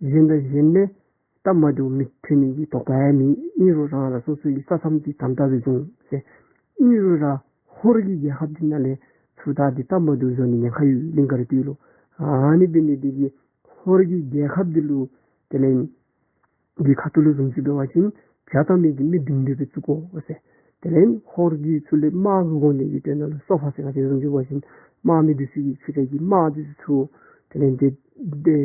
གཞན་དང་གཞན་ལས་སྟབས་མ་བདེཝ་མི་འཐོན་ནི་གི་དོགས་པ་ཡང་མེད། ཨིན་རུང་རང་རང་སོ་སོ་གི་ས་མཚམས་འདི་དམ་དྲག་སྦེ་བཟུང་ཟེར། ཨིན་རུང་ར་ཧོར་གྱི་རྒྱལ་ཁབ་འདི་ནང་ལས་ཚུར་ད་འདི་སྟབས་མ་བདེཝ་བཟོ་ནི་ཉེན་ཁ་ཡོད། གླིང་དཀར་སྟོད་ལུ། ཨ་ནི་འབད་ནི་འདི་གིས་ཧོར་གྱི་རྒྱལ་ཁབ་འདི་ལུ་དེ་ལས་འདི་ཁ་ཐུག་ལུ་བཟུམ་ཅིག་འབད་བ་ཅིན་བྱ་བཏང་མི་གི་མི་སྒྲིང་སྒྲི་སྦེ་བཙུགས་དགོ་ཟེར། དེ་ལས་ཧོར་གྱི་ཚུ་ལས་དམག་གི་སྒོ་ནས་ཀྱི་དོན་ལུ་སོ་པ་ཟེར་ག་ཅི་བཟུམ་ཅིག་འབད་བ་ཅིན་དམག་མི་འདི་ཚུ་གིས་ཕྱི་རྒྱལ་གྱི་དམག་འདི་ཚུ་དེ་ལས་འདི་འདི་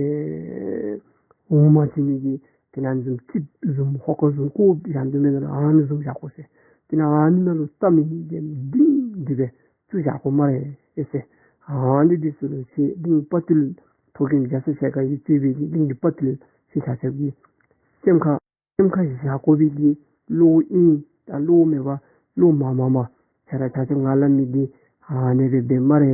འོང་མ་བྱིན་ནི་གི་དེ་ནང་བཟུམ་ཅིག་བཟུམ་ཧོ་ཀ་བཟུམ་ཀོ་ཡང་དུ་མེད་ན་ཨ་ནི་བཟུམ་བཞག་དགོ་ཟེར། དེ་ནང་ཨ་ནི་ནང་ལུ་ལྟ་མི་ནི་གི་སྒྲིང་སྒྲི་སྦེ་བཙུགས་བཞག་དགོ་སྨ་རེ་ཟེར། ཨ་ནི་འདི་ཚུ་ལུ་ཆེ་གླིང་དཔའ་བརྟུལ་ཐོག་ཁེངས་རྒྱ་ཚ་ཞལ་དཀར་གྱིས་གཙོས་པའི་གི་གླིང་གི་དཔའ་བརྟུལ་ཚུ་ཆ་ཁྱབ་ཀྱིས་སེམས་ཁར་སེམས་ཁར་བཞག་དགོ་པའི་གི་བློ་ཨིན། ད་བློ་མེད་པར་བློ་མ་མ་མ་ཆ་ར་ཆ་ཁྱབ་ང་སླབ་མི་འདི་ཨ་ནི་སྦེ་འབད་སྨ་རེ་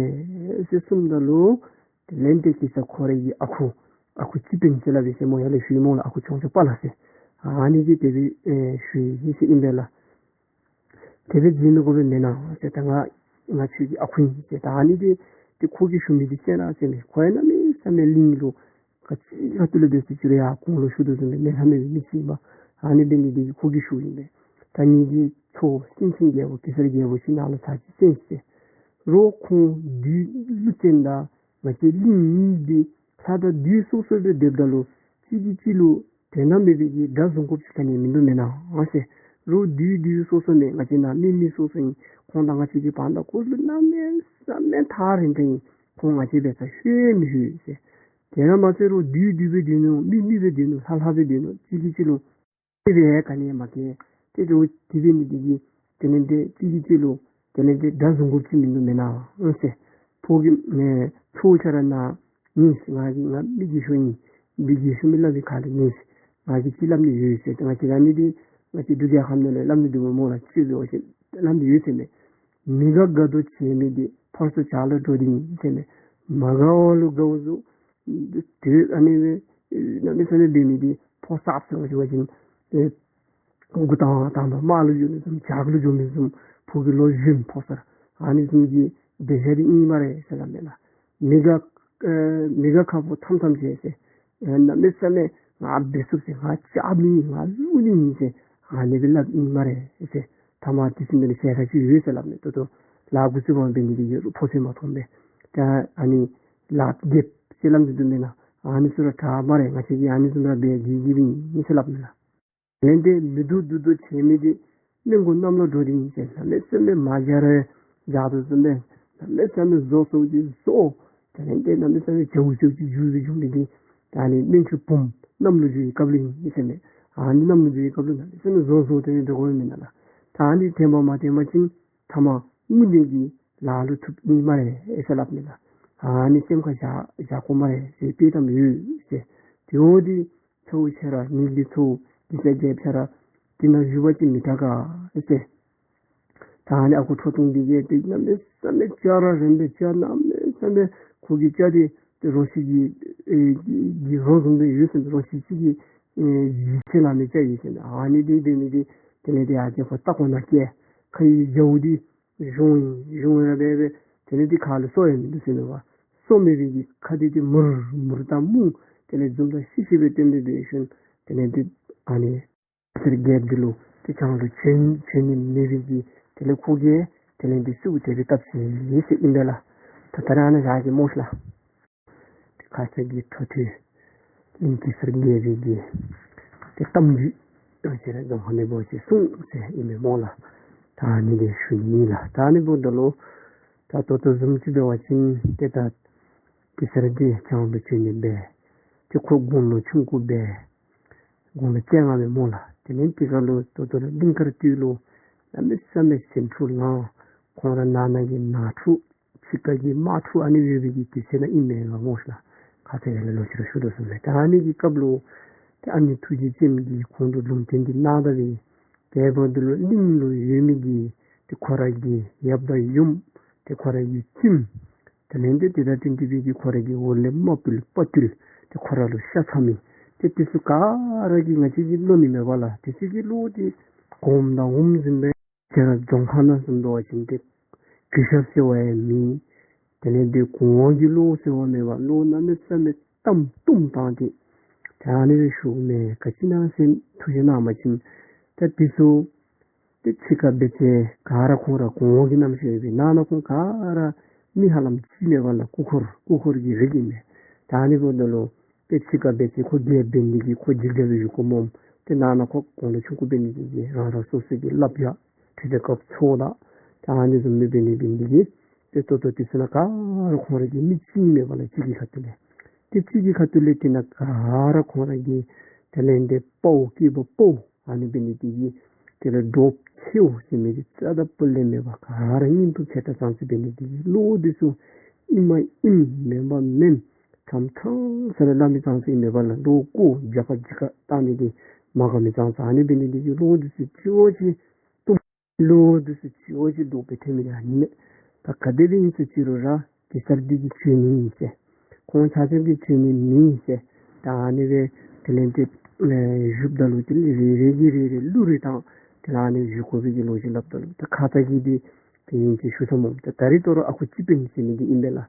ཟེར་གསུངམ་ད་ལུ་དེ་ལས་འདི་གེ་སར་ཁོ་རའི་གི་ཨ་ཁུ་ཨ་ཁུ་སྤྱི་དཔོན་ཟེར་སླབ་ཨིན་ཟེར་སྨོ། ཡར་ལས་ཞུ་ཡི་སྨོ་ལགས། ཨ་ཁུ་ཆུང་ཆུང་པ་ལགས་ཟེར། ཨ་ནི་གིས་དེ་སྦེ་ཨེ་ཞུ་ཡི་ཟེར་ཨིན་པས་ལགས། དེ་སྦེ་བྱིན་མི་དགོ་པས་མེན་ན་ཟེར། ད་ང་ང་ཁྱོད་ཀྱི་ཨ་ཁུ་ཨིན་ཟེར། ད་ཨ་ནི་འདི་ཏེ་ཁོ་གིས་ཞུ་མི་འདི་ཤེས་ན་ཟེར་མས། ཁོ་ཡང་གནམ་མེད་ས་མེད་གླིང་ལུ་ག་ཅི་ག་ཏེ་ལུ་འབད་ཟེར་ཅི་རུང་ཡང་གོང་ལུ་ཞུ་དོ་བཟུམ་སྦེ་མི་ལྷག་མེད་པའི་མི་ཅིག་ཨིན་པས། ཨ་ནི་འབད་ནི་འདི་གིས་ཁོ་གིས་ཞུཝ་ཨིན་པས། ད་ངེ་གི་ཚའོ་སེང་ཆེན་རྒྱལ་པོ་གེ་སར་རྒྱལ་པོ་ཁྱོད་ནཱ་ལུ་ཚར་གཅིག་གསན་ཟེར། རོགས་ཁོང་བདུད་ཀླུ་བཙན་དང་ང་བཅས་གླིང་གཉིས་འདི་ལྷ་དང་བདུད་སོ་སོ་སྦེ་སྡོདཔ་ད་ལུ་གཅིག་གིས་གཅིག་ལུ་དོན་དག་མེད་པའི་གི་དགྲ་བཟུང་དགོཔ་ཅིག་ག་ནི་མིན་འདུག་མེན་ན་ཟེར། རོགས་བདུད་བདུད་སོ་སོ་མས། ང་བཅས་ནཱ་མི་མི་སོ་སོ་ཨིན། ཁོང་དང་ང་བཅས་ཀྱི་བར་ན་ཁོ་ལུ་གནམ་མེད་ས་མེད་ཐག་རིང་རིང་ཨིན། ཁོང་ང་བཅས་འབད་སར་ལྷོད་མི་ལྷོད་ཟེར། དེ་ར་མ་ཚད་རོགས་བདུད་བདུད་སྦེ་སྡོད་ནུག། མི་མི་སྦེ་སྡོད་ནུག། ལྷ་ལྷ་སྦེ་སྡོད་ནུག། གཅིག་གིས་གཅིག་ལུ་དེ་སྦེ་ག་ནི་མ་སྐྱེལ། ཏེ་དེ་འབད་ནི་འདི་གིས་དེ་ལས་འདི་གཅིག་གིས་གཅིག་ལུ་དེ་ལས་འདི་དགྲ་བཟུང་དགོཔ་ཅིག་མིན་འདུག་མེན་ན་ཟེར། ཕོ་གི་ཨེ་ཚའོ་ཁྱོད་ར་ནཱ་ཉན་ཟེར། ང་གིས་ང་མི་རྒས་ཤོས་ཨིན། མི་རྒས་ཤོས་མི་སླབ་པའི་ཁ་ལུ་ཉན་ཟེར། ང་གིས་ཅིག་སླབ་ནི་ཡོད་ཟེར། ང་བཅས་ར་མི་འདི་ང་བཅས་འབྲུག་རྒྱལ་ཁབ་ནང་ལས་སླབ་ནི་འདུག་སྨོ་ལགས། ཅིག་འབད་བ་ཅིན་སླབ་ནི་ཡོད་ཟེར་མས། མི་དགའ་དགའ་དོ་བྱེད་མི་འདི་ཕར་ཚུར་ཇག་ལ་འགྲོ་འདི་ཨིན་ཟེར་མས། མ་དགའ་བ་ལུ་དགའ་བཟོ། དེ་ཨ་ནི་སྦེ་གནམ་མེད་ས་མེད་འབད་མི་འདི་ཕོ་གསརཔ་ཟེར་བ་ཅིན་ཨེ་འགོ་དང་དང་པ་དམག་ལུ་འགྱོ་ནི་བཟུམ་ཇག་ལུ་འགྱོ་མི་བཟུམ་ཕོ་གི་ལོ་གཞོནམ་ཕོ་གསར་ཨ་ནི་བཟུམ་གྱི་སྡེ་ཆ་འདི་ཨིན་སྨ་རེ་ཟེར་སླབ་མས་ལགས། མི་དགའ་ཨེ་མི་དགའ་ཁ་ཕོ་ཐམ་ཐམ་བྱེད་ཟེར། ཨེ་གནམ་མེད་ས་མེད་ང་འབད་ཚུགས་ཟེར། ང་རྐྱབ་ནི་ང་བླུག་ནི་ཨིན་ཟེར་ཨ་ནི་སྦེ་སླབ་ཨིན་སྨ་རེ་ཟེར། ཐ་མ་དེ་ཚུ་འདི་ལུ་ཞལ་ཁ་ཅིག་ཡོད་ཟེར་སླབ་མས། ད་ལྟོ་ལཱ་འགོ་བཙུགས་པ་འབད་ནི་འདི་གིས་ཕོ་ཚོད་མ་མཐོང་པས། ད་ཨ་ནི་ལཱ་རྒསཔ་ཟེར་སླབ་ནི་འདུག་མེན་ན། ཨ་ནི་ཚུ་ར་དྲག་སྨ་རེ། ང་བཅས་ཀྱིས་ཨ་ནི་བཟུམ་ར་འབད་དགོ་གི་ཨིན་ཟེར་སླབ་མས་ལགས། དེ་ལས་འདི་མི་སྡུག་སྡུག་སྡུག་བྱེད་མི་འདི་སྨན་སྒོ་གནམ་ལོ་འགྲོ་འདི་ཨིན་ཟེར། གནམ་མེད་ས་མེད་མ་བྱ་རུང་བྱ་དོ་བཟུམ་སྦེ་གནམ་མེད་ས་མེད་བཟོ་ཚུགས་ཀྱི་བཟོ། དེ་ལས་འདི་གནམ་མེད་ས་མེད་བྱ་འུ་ཚུགས་ཀྱི་འགྱུར་བའི་འགྱུར་མི་འདི་ད་ཨ་ནི་སྨན་ཆུ་བུམ་གནམ་ལོ་འགྱུར་བའི་སྐབས་ལུ་ཨིན་ཟེར་མས། ཨ་ནི་གནམ་ལོ་འགྱུར་བའི་སྐབས་ལུ་གནམ་མེད་ས་མེད་བཟོ་བཟོ་སྟེ་འགྱོ་དགོ་མེན་ན་ལགས། ད་ཨ་ནི་དྲན་པ་མ་བསྟེན་པ་ཅིན་ཐ་མ་དངོས་གནས་ཀྱི་ལཱ་ལུ་ཐུགཔ་ཨིན་སྨ་རེ་ཟེར་སླབ་མས་ལགས། ཨ་ནི་སེམས་ཁར་བཞག་བཞག་དགོ་སྨ་རེ་ཟེར་དཔྱེ་གཏམ་ཡོད་ཟེར། དེ་འོ་འདི་ཚའོ་ཁྱོད་ར་ངེ་གི་ཚའོ་གེ་སར་རྒྱལཔོ་ཁྱོད་ར་དེ་ནང་བཞུགས་པ་ཅིན་མི་དྲག་ག་ཟེར། ད་ཨ་ནི་ཨ་ཁུ་ཁྲོ་ཐུང་འདི་གིས་ཏེ་གནམ་མེད་ས་མེད་བྱ་ར་རན་པའི་བྱ་གནམ་མེད་ས་མེད་ཁོ་གི་བྱ་འདི་ཏེ་རོ་ཁྱི་གི་ཨེ་གི་གི་རོ་བཟུམ་སྦེ་ཡོད་ཟེར་མས། རོ་ཁྱི་ཅིག་གི་ཨེ་ལྗིད་ཆེ་ལ་མི་བྱ་ཡོད་ཟེར་མས། ཨ་ནི་འདི་འབད་མི་འདི་དེ་ལས་འདི་ཨ་ཅེ་ཁོ་ལྟ་ཁོ་ན་སྐྱེ་ཁ་ཡི་རྒྱ་བོ་འདི་གཞོང་ཡི་གཞོང་ཡི་ར་སྦེ་སྦེ་དེ་ལས་འདི་ཁ་ལུ་སོ་ཡང་མིན་འདུག་ཟེར་མས་པ། སོ་མེད་པའི་གི་ཁ་འདི་ཏེ་མུར་མུར་དང་སྨུག་དེ་ལས་འཛུམ་དང་ཤི་ཤི་སྦེ་སྟོན་སྦེ་འབད་ཞིནམ་དེ་ལས་འདི་ཨ་ནི་གེ་སར་རྒྱལཔོ་འདི་ལུ་ཏེ་བྱང་ལུ་བྱོན་བྱོན་ནི་མེད་པའི་གི་དེ་ལས་ཁོ་གིས་དེ་ལས་འདི་གསོལཝ་དེ་སྦེ་བཏབ་ཅི་ཟེར་ཨིན་པས་ལགས། ད་ད་རེས་ཨ་ནཱ་བཞག་གེ་སྨོ་ལགས། ཏེ་ཁ་ཙ་གི་ཁྲོ་ཐུང་གླིང་གེ་སར་རྒྱལ་པོའི་གི་ཏེ་གཏམ་རྒྱུད་ ང་བཅས་ར་རྫོང་ཁ་ནང་འབད་བ་ཅིན་སྲུང་ཟེར་ཨིན་མས་སྨོ་ལགས། ད་ཨ་ནི་འདི་ཞུ་ནི་ཨིན་ལགས། ད་ཨ་ནི་འབདཝ་ད་ལུ་ད་ད་ལྟོ་བཟུམ་ཅིག་འབད་བ་ཅིན་ཏེ་ད་གེ་སར་འདི་བྱང་ལུ་བྱོན་ནི་སྦེ་ཏེ་ཁོ་དགུང་ལོ་ཆུང་ཀུ་སྦེ་དགུང་ལོ་བཅོ་ལྔ་སྦེ་སྨོ་ལགས། དེ་ལས་དེ་ཁར་ལུ་ད་ལྟོ་ར་གླིང་དཀར་སྟོད་ལུ་གནམ་མེད་ས་མེད་སེམས་འཁྲུག་ལངས། ཁོང་ར་ནང་ན་གི་ནང་འཁྲུག་ཕྱི་ཁ་གི་དམག་འཁྲུག་ཨ་ནི་ཡོད་པའི་གི་དུས་ཚོད་ནང་ཨིན་མས་ལགས་སྨོ་ལགས། ཁ་ཙ་ཡར་ལས་ལོག་ཅི་ར་ཞུ་དོ་བཟུམ་སྦེ། ད་ཨ་ནི་གི་སྐབས་ལུ་ཏེ་ཨ་ནེ་ཐུགས་རྗེ་ཅན་གྱིས་ཁོང་ལུ་ལུང་བསྟན་འདི་གནང་ད་པས། དེ་འབདཝ་ད་ལུ་གླིང་ལུ་ཡོད་མི་གི་ཏེ་ཁོ་ར་གི་ཡབ་དང་ཡུམ་ཏེ་ཁོ་ར་གི་བཙུནམོ་དེ་ལས་ཏེ་དེ་དང་བསྟུན་ཏེ་སྦེ་གི་ཁོ་ར་གི་འོག་ལས་དམག་དཔོན་དཔའ་བརྟུལ་ཏེ་ཁོ་ར་ལུ་ཤ་ཚ་མི་ཏེ་དེ་ཚུ་ག་ར་གིས་ང་བཅས་ཀྱིས་བློ་ནི་མེད་པ་ལགས། དེ་ཚུ་གིས་བློ་འདི་གོམ་དང་འོགམ་བཟུམ་སྦེ་ཁྱེད་ར་རྫོང་ཁ་ནང་བཟུམ་འབད་བ་ཅིན་ཏེ་གུས་ཞབས་ཟེར་བ་ཡང་མེད། དེ་ལས་ཏེ་གོང་འོག་གི་བློ་ཟེར་བ་མེད་པར་བློ་གནམ་མེད་ས་མེད་གཏམ་གཏུམ་བཏང་སྟེ་ད་ཨ་ནི་སྦེ་ཞུཝ་མས། ག་ཅི་ཨིན་ན་ཟེར་ཐུགས་རྗེ་གནང་བ་ཅིན་ད་དེ་ཚུ་ཏེ་ཕྱི་ཁར་འབད་ཚེ་ག་ར་ཁོང་ར་གོང་འོག་གི་རྣམ་ཤེས་ཡོད་པས། ནང་ན་ཁོང་ག་ར་མི་ཧ་ལམ་གཅིག་མེད་པ་ལགས། སྐུ་འཁོར་སྐུ་འཁོར་གྱི་རིགས་ཨིན་མས། ད་ཨ་ནི་འབདཝ་ད་ལུ་ཏེ་ཕྱི་ཁར་འབད་ཚེ་ཁོ་རྒྱལཔོ་འབད་ནི་འདི་གིས་ཁོ་འཇིགས་བྱ་སྦེ་བཞུགས་དགོཔ་སྨོ། ཏེ་ནང་ན་ཁོ་དགུང་ལོ་ཆུང་ཀུ་འབད་ནི་འདི་གིས་རང་རང་སོ་སོ་གི་བསླབ་བྱ་ཁྲིད་དེ་སྐབས་ཚོགས་དང་ད་ཨ་ནི་བཟུམ་སྦེ་འབད་ནི་འབད་ནི་འདི་གིས་ཏེ་ད་ལྟོ་དུས་ཚོད་ནང་ག་ར་ཁོང་ར་གི་མི་གཅིག་མེད་པ་ལགས། གཅིག་གི་ཁ་ཐུག་ལས་ཏེ་གཅིག་གི་ཁ་ཐུག་ལས་དེ་ནང་ག་ར་ཁོང་ར་གི་དེ་ལས་ཏེ་དཔའ་བོ་སྐྱེས་པ་དཔའ་བོ་ཨ་ནི་འབད་ནི་འདི་གིས་དེ་ལས་འདྲོག་ཁེའུ་ཟེར་མི་འདི་རྩ་དང་སྤུ་ལས་མེད་པར་ག་ར་སྙིང་སྟོབས་ཆེ་དྲགས་ཙང་ཙ་འབད་ནི་འདི་གིས་བློ་འདི་ཚུ་ཨིན་མ་ཨིན་མེན་པ་མེན་ཐམ་ཐང་ས་ལས་སླབ་མི་ཙང་ཙ་ཨིན་མེན་པ་ལགས། བློ་ཁོ་རྒྱ་ཁ་རྒྱ་ཁ་བཏང་ནི་འདི་མ་དགའ་མི་ཙང་ཙ་ཨ་ནི་འབད་ནི་འདི་གིས་བློ་འདི་ཚུ་ཅིག་འོ་ཅིག་གཏུམ། བློ་འདི་ཚུ་ཅིག་འོ་ཅིག་ལོག་སྦེ་ཐོན་མི་འདི་ཨ་ནི་མས། ད་ག་དེ་སྦེ་ཨིན་ཟེར་ཅི་རུང་ར་གེ་སར་འདི་གིས་བྱོན་ནི་ཨིན་ཟེར། ཁོང་ཆ་ཁྱབ་ཀྱིས་བྱོན་ནི་མེན་ཟེར། ད་ཨ་ནི་སྦེ་དེ་ལས་ཏེ་ཨེ་བཞུགསཔ་ད་ལུ་དེ་ལས་རེ་རེ་གིས་རེ་རེ་གླུ་རེ་བཏང་། དེ་ལས་ཨ་ནི་བཞུགས་དགོ་པའི་གི་ལོ་རྒྱུས་སླབ་ད་ལུ་ད་ཁ་ཙ་གི་འདི་དེ་ཨིན་ཟེར་ཞུ་ཚར་སྨོ། ད་ད་རེས་ད་རུང་ཨ་ཁུ་སྤྱི་དཔོན་ཟེར་མི་འདི་ཨིན་པས་ལགས།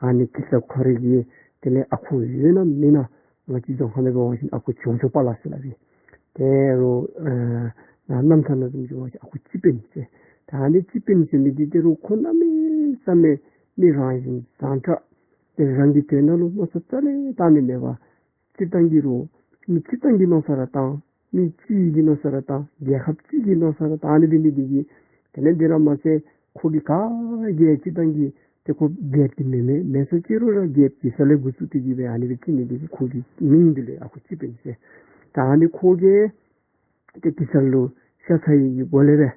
ཨ་ནི་གེ་སར་ཁོ་ར་གི་དེ་ལས་ཨ་ཁུ་ཡོད་ན་མེད་ན་ང་བཅས་རྫོང་ཁ་ནང་འབད་བ་ཅིན་ཨ་ཁུ་བྱང་ཆུབ་པ་ལ་ཟེར་སླབ་ཨིན། ད་རུང་ཨ་ནཱ་རྣམ་ཐར་ནང་བཟུམ་ཅིག་འབད་བ་ཅིན་ཨ་ཁུ་སྤྱི་དཔོན་ཟེར། ད་ཨ་ནི་སྤྱི་དཔོན་ཟེར་མི་འདི་ད་རུང་ཁོ་གནམ་མེད་ས་མེད་མི་རང་བཞིན་བཟང་དྲགས། ཏེ་རང་གི་དོན་དག་ལུ་མནོ་བསམ་རྩ་ལས་བཏང་ནི་མེད་པར་སྤྱིར་བཏང་གི་རུང་མི་སྤྱིར་བཏང་གི་མནོ་བསམ་ར་བཏང་། མི་སྤྱི་གི་མནོ་བསམ་ར་བཏང་། རྒྱལ་ཁབ་སྤྱི་གི་མནོ་བསམ་ར་བཏང་ནི་འབད་ནི་འདི་གིས་དེ་ལས་དེ་ར་མ་ཚད་ཁོ་གིས་ག་རྒྱལ་སྤྱིར་བཏང་གི་ཏེ་ཁོ་རྒྱལཔོ་འདི་མེན་མེན་མེན་ཟེར་ཅི་རུང་ར་རྒྱལཔོ་གེ་སར་ལས་འགོ་བཙུགས་ཏེ་གི་སྦེ་ཨ་ནི་སྦེ་བརྩི་ནི་འདི་གིས་ཁོ་གི་མིང་འདི་ལུ་ཨ་ཁུ་སྤྱི་དཔོན་ཟེར། ད་ཨ་ནི་ཁོ་གིས་ཏེ་གེ་སར་ལུ་ཤ་ཚ་བའི་གི་སྒོ་ལས་སྦེ་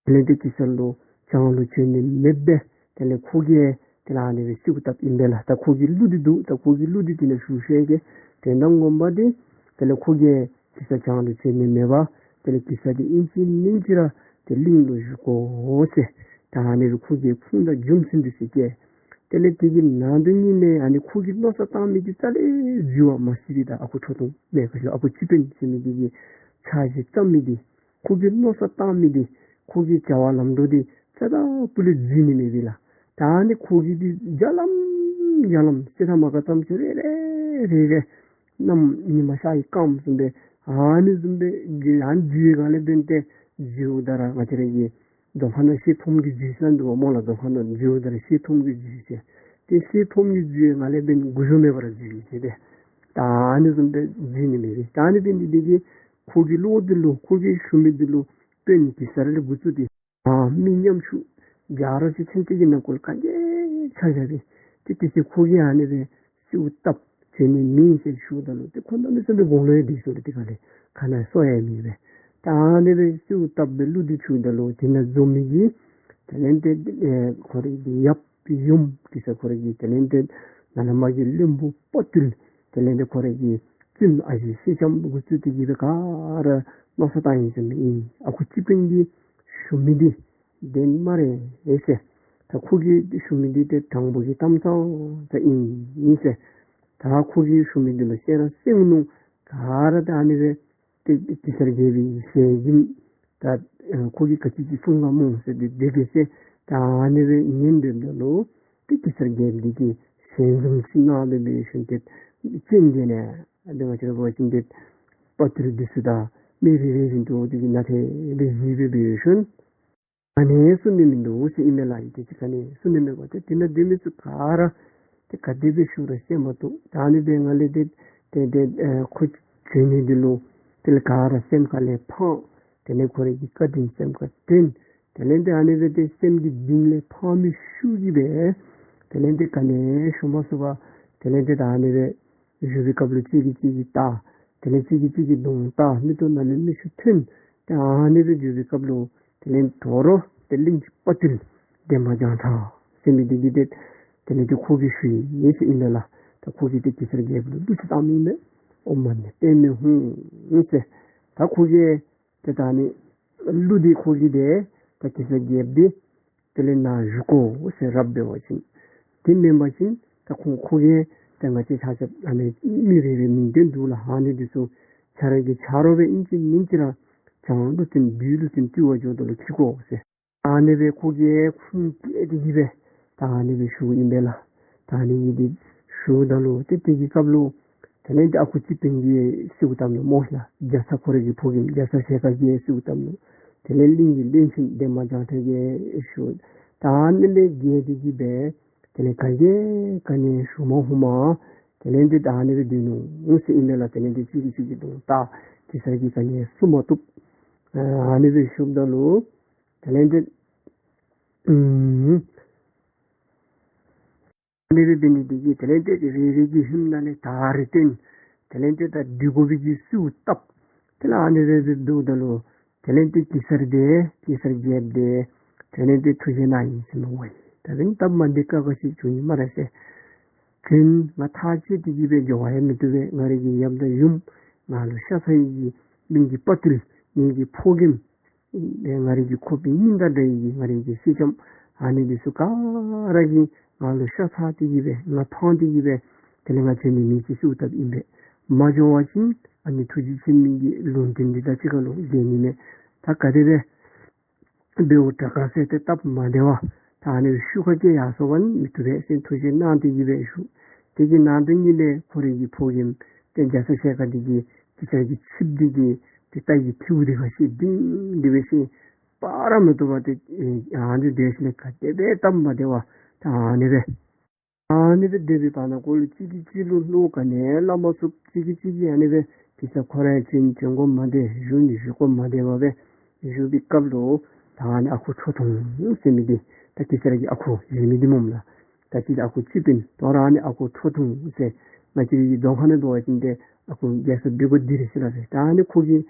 དེ་ལས་ཏེ་གེ་སར་ལུ་བྱང་ལུ་བྱོན་ནི་མེདཔ་སྦེ་དེ་ལས་ཁོ་གིས་དེ་ལས་ཨ་ནི་སྦེ་གསོལཝ་བཏབ་ཨིན་པས་ལགས། ད་ཁོ་གི་གླུ་འདི་འདུག། ད་ཁོ་གི་གླུ་འདི་དེ་ནང་ཞུ་ཤེས་ཀྱི། དོན་དག་ངོ་མ་འདི་དེ་ལས་ཁོ་གིས་གེ་སར་བྱང་ལུ་བྱོན་ནི་མེད་པར་དེ་ལས་གེ་སར་འདི་ཨིན་ཅི་མིན་ཅི་ར་ཏེ་གླིང་ལུ་བཞུགས་དགོ་ཟེར། ད་ཨ་ནི་སྦེ་ཁོ་གིས་ཁུངས་དང་རྒྱུ་མཚན་འདི་ཚུ་བཀལ། དེ་ལས་དེ་གི་ནང་དོན་ཉིད་ནས་ཨ་ནི་ཁོ་གིས་མནོ་བསམ་བཏང་མི་འདི་རྩ་ལས་འཛོལ་བ་མ་སྲིད་པའི་ད་ཨ་ཁུ་ཁྲོ་ཐུང་མེན་ག་ཞུ། ཨ་ཁུ་སྤྱི་དཔོན་ཟེར་མི་འདི་གིས་འཆར་གཞི་བརྩམ་མི་འདི་ཁོ་གིས་མནོ་བསམ་བཏང་མི་འདི་ཁོ་གི་བྱ་བ་ལམ་འགྲོ་འདི་རྩ་དང་སྤུ་ལས་འཛོལ་ནི་མེད་པས་ལགས། ད་ཨ་ནི་ཁོ་གིས་འདི་བརྒྱ་ལམ་བརྒྱ་ལམ་ཟེར་ཐ་མ་ག་ཙམ་ཅིག་རེ་རེ་རེ་རེ་གནམ་ཉི་མ་ཤར་བའི་སྐརམ་བཟུམ་སྦེ་ཨ་ནི་བཟུམ་སྦེ་ཡང་འཛོལ་ག་ལས་འབད་དེ་འཛོལཝ་ད་ར་ང་བཅས་ར་གི་རྫོང་ཁ་ནང་ཤེལ་ཕོརམ་གྱི་འཛོལ་ཟེར་འདུག་པ་སྨོ་ལགས། རྫོང་ཁ་ནང་འཛོལཝ་ད་ར་ཤེལ་ཕོརམ་གྱི་འཛོལ་ཟེར། ཏེ་ཤེལ་ཕོརམ་གྱི་འཛོལ་ག་ལས་འབད་འགུལ་སྐྱོད་མེད་པར་འཛོལ་ཟེར་ཏེ། ད་ཨ་ནི་བཟུམ་སྦེ་འཛོལ་ནི་མེད་པས། ད་ཨ་ནི་འབད་ནི་འདི་གིས་ཁོ་གི་བློ་འདི་ལུ་ཁོ་གིས་ཞུ་མི་འདི་ལུ་དཔོན་གེ་སར་ལས་འགོ་བཙུགས་ཏེ་ཨ་མི་ཉམ་ཆུང་བརྒྱ་ར་ཅིག་ཚུན་ཚོད་ཀྱི་ནང་འཁོད་ལུ་ག་གིས་ཆ་བཞག་པས། ཏེ་དེ་ཚེ་ཁོ་གིས་ཨ་ནི་སྦེ་གསོལཝ་བཏབ་བྱོན་ནི་མེད་ཟེར་ཞུཝ་ད་ལུ་ཏེ་ཁོ་གནམ་མེད་ས་མེད་དགུང་ལོ་ཡང་བགྲེས་སོང་ལགས། ཏེ་ག་ལས་ཁ་ནང་སོ་ཡང་མེད་པས། ད་ཨ་ནི་སྦེ་གསོལཝ་བཏབ་སྦེ་གླུ་འདི་ཞུཝ་ད་ལུ་དེ་ནང་འཛོམས་མི་གི་དེ་ལས་ཏེ་ཨེ་ཁོ་རའི་གི་ཡབ་ཡུམ་གེ་སར་ཁོ་རའི་གི་དེ་ལས་ཏེ་ནཱ་ལས་མར་གྱི་བློན་པོ་དཔའ་བརྟུལ་དེ་ལས་ཏེ་ཁོ་རའི་གི་བཙུནམོ་ཨ་ཞེ་སེང་ལྕམ་འགོ་བཙུགས་ཏེ་གི་སྦེ་ག་ར་མནོ་བསམ་བཏང་ཡི་ཟེར་མི་ཨིན། ཨ་ཁུ་སྤྱི་དཔོན་གྱིས་ཞུ་མི་འདི་བདེན་སྨ་རེ་ཟེར། ད་ཁོ་གིས་ཞུ་མི་འདི་ཏེ་དྲང་པོ་གི་གཏམ་ཚང་ཚང་ཨིན་ཟེར། ད་ཁོ་གིས་ཞུ་མི་འདི་ལུ་ཤེས་ར་སེམས་ནང་ག་ར་ད་ཨ་ནི་སྦེ་ཏེ་གེ་སར་རྒྱལ་པོའི་ཞལ་འཛུམ་ད་ཁོ་གིས་ག་ཅི་ཅིག་གསུང་ག་སྨོ་ཟེར་ཏེ་དེ་གིས་ཟེར་ད་ཨ་ནི་སྦེ་ཉན་སྡོདཔ་ད་ལུ་ཏེ་གེ་སར་རྒྱལཔོ་འདི་གིས་ཞལ་འཛུམ་ཅིག་གནང་སྦེ་འབད་ཞིནམ་ཏེ་སྤྱན་འདི་ནང་ཏེ་ང་བཅས་ར་འབད་བ་ཅིན་ཏེ་དཔའ་བརྟུལ་འདི་ཚུ་དང་མི་རེ་རེ་བཞིན་དུ་དེ་གིས་ནཱ་ཏེ་སྦེ་གཟིགས་སྦེ་འབད་ཞིནམ་ཨ་ནི་གསུང་ནི་མིན་འདུག་ཟེར་ཨིན་མས་ལགས། ཨིན་ཏེ་ཅིག་ག་ནི་གསུང་ནི་མེད་པར་ཏེ་དེ་ནང་སྡོད་མི་ཚུ་ག་ར་ཏེ་ག་དེ་སྦེ་ཞུ་རུང་ཤེས་མ་བཏུབ། ད་ཨ་ནི་སྦེ་ང་ལས་ཏེ་ཏེ་ཏེ་ཨེ་ཁོ་བྱོན་ནི་འདི་ལུ་ དེ་ལས་ག་ར་སེམས་ཁ་ལས་ཕངས། དེ་ལས་ཁོ་རའི་གི་བཀའ་དྲིན་སེམས་ཁར་དྲན། དེ་ལས་ཏེ་ཨ་ནི་སྦེ་ཏེ་སེམས་ཀྱི་གཏིང་ལས་ཕངས་མི་ཤུགས་ཀྱིས་སྦེ་དེ་ལས་ཏེ་ག་ནི་ཞུ་མ་ཚུགས་པར་དེ་ལས་ཏེ་ད་ཨ་ནི་སྦེ་བཞུགས་པའི་སྐབས་ལུ་གཅིག་གིས་གཅིག་གི་ལྟ། དེ་ལས་གཅིག་གིས་གཅིག་གི་གདོང་ལྟ། མིག་ཏོ་ནང་ལས་མིག་ཆུ་ཐོན། ཏེ་ཨ་ནི་སྦེ་བཞུགས་པའི་སྐབས་ལུ་དེ་ལས་དོ་རུང་ཏེ་གླིང་གི་དཔའ་བརྟུལ་འདན་མ་བྱང་ཁྲ་ཟེར་མི་འདི་གིས་ཏེ་དེ་ལས་ཏེ་ཁོ་གིས་ཞུ་ཡི་ཟེར་ཨིན་ལགས། ད་ཁོ་གིས་ཏེ་གེ་སར་རྒྱལཔོ་ལུ་གླུ་ཅིག་བཏང་མི་ཨིན་པས། ཨོཾ་མ་ཎི་པདྨེ་ཧཱུྃ་ཟེར། ད་ཁོ་གིས་ཏེ་ད་ཨ་ནི་གླུ་འདི་ཁོ་གིས་ཏེ་ད་གེ་སར་རྒྱལཔོ་འདི་དེ་ལས་ནཱ་བཞུགས་དགོ་ཟེར་རབ་འབད་བ་ཅིན། དེ་མེན་པ་ཅིན་ད་ཁོང་ཁོ་གིས་ད་ང་བཅས་ཆ་ཁྱབ་ཨ་ནི་མི་རེ་རེ་མིང་འདོན་འདུག་ལགས། ཨ་ནི་འདི་ཚུ་ཁྱེད་ར་གི་ཆ་རོགས་སྦེ་ཨིན་ཅི་མིན་ཅི་ར་བྱང་ཀླུ་བཙན་བོད་ཀླུ་བཙན་བཏུལ་བར་འགྱོཝ་ད་ལུ་འཁྱིད་དགོ་ཟེར། ཨ་ནི་སྦེ་ཁོ་གིས་ཁུངས་བཀལ་ཏེ་གིས་སྦེ་ད་ཨ་ནི་སྦེ་ཞུཝ་ཨིན་པས་ལགས། ད་ཨ་ནི་གི་འདི་ཞུཝ་ད་ལུ་ཏེ་དེ་གི་སྐབས་ལུ་དེ་ལས་ཏེ་ཨ་ཁུ་སྤྱི་དཔོན་གྱིས་གསོལཝ་བཏབ་ནུག་སྨོ་ལགས། རྒྱ་ཚ་ཁོ་རའི་གི་ཕོ་རྒནམ་རྒྱ་ཚ་ཞལ་དཀར་གྱིས་གསོལཝ་བཏབ་ནུག། དེ་ལས་གླིང་གི་བློན་ཆེན་འདན་མ་བྱང་ཁྲ་གིས་ཞུ། ད་ཨ་ནི་ལས་བརྒལ་ཏེ་གིས་སྦེ་དེ་ལས་ག་གིས་ག་ནི་ཞུ་མ་ཕོད་པར་དེ་ལས་ཏེ་ད་ཨ་ནི་སྦེ་སྡོད་ནུག་ཟེར་ཨིན་པས་ལགས། དེ་ལས་ཏེ་གཅིག་གིས་གཅིག་གི་གདོང་ལྟ། གེ་སར་གྱིས་ག་ནི་གསུང་མ་བཏུབ། ཨ་ནི་སྦེ་བཞུགསཔ་ད་ལུ་དེ་ལས་ཏེ་ཨུམ་ཨ་ནི་སྦེ་འབད་ནི་འདི་གིས་དེ་ལས་ཏེ་རེ་རེ་གི་ཧེ་མ་ནང་ལས་ད་རེས་བཏོན། དེ་ལས་ཏེ་ད་སྡོད་དགོ་པའི་གི་གསོལཝ་བཏབ། དེ་ལས་ཨ་ནི་སྦེ་སྦེ་འབདཝ་ད་ལུ་དེ་ལས་ཏེ་གེ་སར་འདི་གེ་སར་རྒྱལཔོ་འདི་དེ་ལས་ཏེ་ཐུགས་བཞེད་གནང་ཡི་ཟེར་མས་ཝའི། ད་རིང་སྟབས་མ་བདེ་ཁག་ཁ་ཅིག་བྱུང་ཡི་སྨ་རེ་ཟེར། དྲིན་ང་ཐག་བཅད་དེ་གིས་སྦེ་འགྱོ་བར་ཡང་མི་བཏུབ་པས། ང་རའི་གི་ཡབ་དང་ཡུམ་ང་ལུ་ཤ་ཚ་ཡི་གི་གླིང་གི་དཔའ་བརྟུལ་ངེ་གི་ཕོ་རྒནམ་ཨེ་ང་རའི་གི་ཁོག་པའི་སྙིང་དང་འདྲ་བའི་གི་ང་རའི་གི་སེང་ལྕམ་ཨ་ནི་འདི་ཚུ་ག་ར་གིས་ང་ལུ་ཤ་ཚ་སྟེ་གིས་སྦེ་ང་ཕངས་ཏེ་གིས་སྦེ་དེ་ལས་ང་བྱོན་ནི་མེད་ཅེས་གསོལཝ་བཏབ་ཨིན་པས། མ་འགྱོ་བ་ཅིན་ཨ་ནི་ཐུགས་རྗེ་ཆེན་མོའི་གི་ལུང་བསྟན་འདི་དང་གཅིག་ཁར་ལུ་འགལ་ནི་མས། ད་ག་དེ་སྦེ་འབདཝ་དྲག་ག་ཟེར་ཏེ་སྟབས་མ་བདེ་བར་ད་ཨ་ནི་ཤུགས་ཁ་བསྐྱེད་ཡར་སོང་བ་ནི་མི་བཏུབ་པས་ཟེར་ཐུགས་བཞེད་གནང་སྟེ་གིས་སྦེ་བཞུགས། དེ་གི་ནང་དོན་ཉིད་ལས་ཁོ་རའི་གི་ཕོ་རྒནམ་ཏེ་རྒྱ་ཚ་ཞལ་དཀར་འདི་གིས་གེ་སར་གྱི་ཆིབས་འདི་གི་ཏེ་རྟ་གི་མཐེའུ་འདི་ཁར་བཤེད་ཏེ་འདི་སྦེ་བཤེད་པ་ར་མི་བཏུབ་པར་ཏེ་ཨ་ནི་སྡོད་ཞིནམ་ལས་ག་དེ་སྦེ་སྟབས་མ་བདེ་བར་ད་ཨ་ནི་སྦེ་ཨ་ནི་སྦེ་སྡོད་པའི་བར་ན་ཁོ་ལུ་གཅིག་གིས་གཅིག་ལུ་བློ་ག་ནི་སླབ་མ་ཚུགས། གཅིག་གིས་གཅིག་གིས་ཨ་ནི་སྦེ་གེ་སར་ཁོ་ར་ཡང་བྱོན་བྱོན་དགོ་མ་བདེ་བཞུགས་ནི་བཞུགས་དགོ་མ་བདེ་བར་སྦེ་བཞུགས་པའི་སྐབས་ལུ་ད་ཨ་ནི་ཨ་ཁུ་ཁྲོ་ཐུང་ཟེར་མི་འདི་ད་གེ་སར་གྱི་ཨ་ཁུ་ཟེར་མི་འདི་སྨོ་ལགས། ད་ཅི་ཨ་ཁུ་སྤྱི་དཔོན་དོ་རུང་ཨ་ནི་ཨ་ཁུ་ཁྲོ་ཐུང་ཟེར་ང་བཅས་རའི་གདོང་ཁ་ནང་འབད་བ་ཅིན་ཏེ་ཨ་ཁུ་རྒྱལ་ས་སྦེ་གོ་འདི་རེ་ཟེར་ལགས་ཟེར། ད་ཨ་ནི་ཁོ་གིས་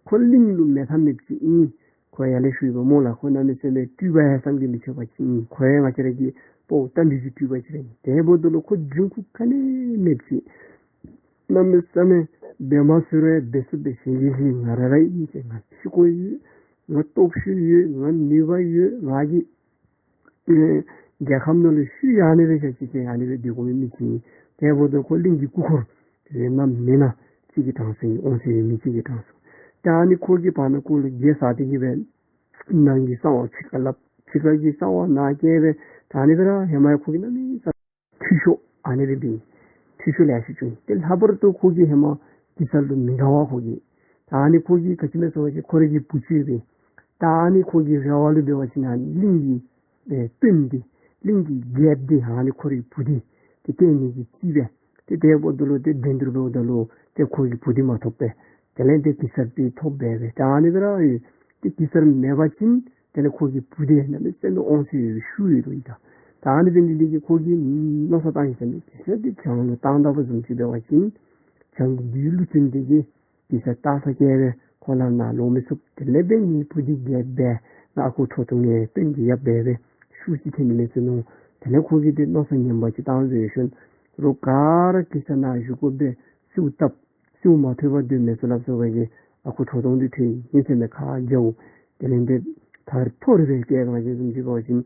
ཁོ་གླིང་ལུ་མེད་ཐབས་མེདཔ་ཅིག་ཨིན། ཁོ་ཡར་ལས་ཞུ་ཡི་པ་སྨོ་ལགས། ཁོ་གནམ་མེད་ས་མེད་སྤྲུལ་པ་ཡང་བསམ་གྱིས་མི་ཁྱབ་པ་ཅིག་ཨིན། ཁོ་ཡང་ང་བཅས་ར་གི་དཔའ་བོ་རྟ་མགྲིན་གྱི་སྤྲུལ་པ་ཅིག་ར་ཨིན། དེ་འབདཝ་ད་ལུ་ཁོ་འབྱུང་ཁུངས་ག་ནི་མེདཔ་ཅིག་གནམ་མེད་ས་མེད་འབད་མ་ཚུགས་རུང་འབད་ཚུགས་འབད་ཤེས་ཀྱི་ང་ར་ར་ཨིན་ཟེར། ང་ཕྱུག་པོ་ཡོད། ང་སྟོབས་ཤུགས་ཡོད། ང་ནུས་པ་ཡོད། ང་གིས་ཨེ་རྒྱལ་ཁམས་ནང་ལུ་ཤུལ་ཡར་ནི་སྦེ་བཞག་ཅི་ཟེར་ཨ་ནི་སྦེ་སྡོད་དགོ་པའི་མི་ཅིག་ཨིན། དེ་འབདཝ་ད་ཁོ་གླིང་གི་སྐུ་འཁོར་ཡོད་ན་མེད་ན་ཅིག་གི་གྲངས་སུ་ཨིན། འོང་ཟེར་བའི་མི་ཅིག་གི་གྲངས་སུ། ད་ཨ་ནི་ཁོ་གིས་བར་ན་ཁོ་ལུ་དགེ་བསགས་ཏེ་གིས་སྦེ་ནང་གི་གསང་བ་ཕྱི་ཁར་སླབ། ཕྱི་ཁ་གི་གསང་བ་ནང་བསྐྱལ་སྦེ་ད་ཨ་ནི་སྦེ་ར་ཧེ་མ་ཡང་ཁོ་གིས་གནམ་མེད་ས་མེད་འཐུས་ཤོར་ཨ་ནི་སྦེ་འབད་འཐུས་ཤོར་ལེ་ཤ་བྱུང་། ཏེ་ལྷག་པར་དུ་ཁོ་གིས་ཧེ་མ་གེ་སར་ལུ་མི་དགའ་བར་ཁོ་གིས་ད་ཨ་ནི་ཁོ་གིས་ག་ཅི་སྨོ་ཟེར་བ་ཅིན་ཁོ་རའི་གི་བུ་ཅིག་ཡོད་པས། ད་ཨ་ནི་ཁོ་གི་རེ་བ་ལུ་འབད་བ་ཅིན་ཨ་གླིང་གི་ཨེ་དཔོན་འདི་གླིང་གི་རྒྱལཔོ་འདི་ཨ་ནི་ཁོ་རའི་བུ་འདི་ཏེ་བསྟེན་ནི་གི་ཅིག་སྦེ་ཏེ་དེ་འབདཝ་ད་ལུ་ཏེ་འགྲན་བསྡུར་འབདཝ་ད་ལུ་ཏེ་ཁོ་གི་བུ་འདི་མ་ཐོབ་པས། དེ་ལས་ཏེ་གེ་སར་འདི་ཐོབ་པས་སྦེ། ད་ཨ་ནི་སྦེ་ར་ཡོད། ཏེ་གེ་སར་མེད་པ་ཅིན་དེ་ལས་ཁོ་གི་བུ་འདི་གནམ་མེད་ས་མེད་འོང་ཟེར་བའི་ཤུགས་ཡོད་དོ་ཨིན། ད་ད་ཨ་ནི་འབད་ནི་འདི་གིས་ཁོ་གིས་མནོ་བསམ་བཏང་ཡི་ཟེར་མས། གེ་སར་འདི་བྱང་ལུ་བཏང་ད་པ་བཟུམ་ཅིག་འབད་བ་ཅིན་བྱང་གི་བདུད་ཀླུ་བཙན་འདི་གིས་གེ་སར་ལྟ་ས་བསྐྱལ་སྦེ་ཁོ་ལམ་ནང་ལོག་མི་ཚུགས། དེ་ལས་འབད་ངེའི་བུ་འདི་རྒྱལཔོ་འབད་ང་ཨ་ཁུ་ཁྲོ་ཐུང་ངེའི་དཔོན་གྱི་ཡབ་འབད་སྦེ་ཤུགས་ཅིག་ཐོན་ནི་མས་ཟེར་མནོ། དེ་ལས་ཁོ་གིས་ཏེ་མནོ་བསམ་ངན་པ་ཅིག་བཏང་སྦེ་ཡོད་ཤོང་། རོགས་ག་ར་གེ་སར་ནང་བཞུགས་དགོ་པའི་གསོལཝ་བཏབ། གསོལཝ་མ་ཐོབ་པར་སྡོད་མི་ཚུ་སླབ་སོང་བ་གིས་ཨ་ཁུ་ཁྲོ་ཐུང་འདི་ཐོན་ཡི་ཟེར་མས། ཁ་རྒྱའུ་དེ་ལས་ཏེ་ཐར་ཐོར་སྦེ་བསྐྱལ་གནང་ཅི་བཟུམ་ཅིག་འབད་བ་ཅིན་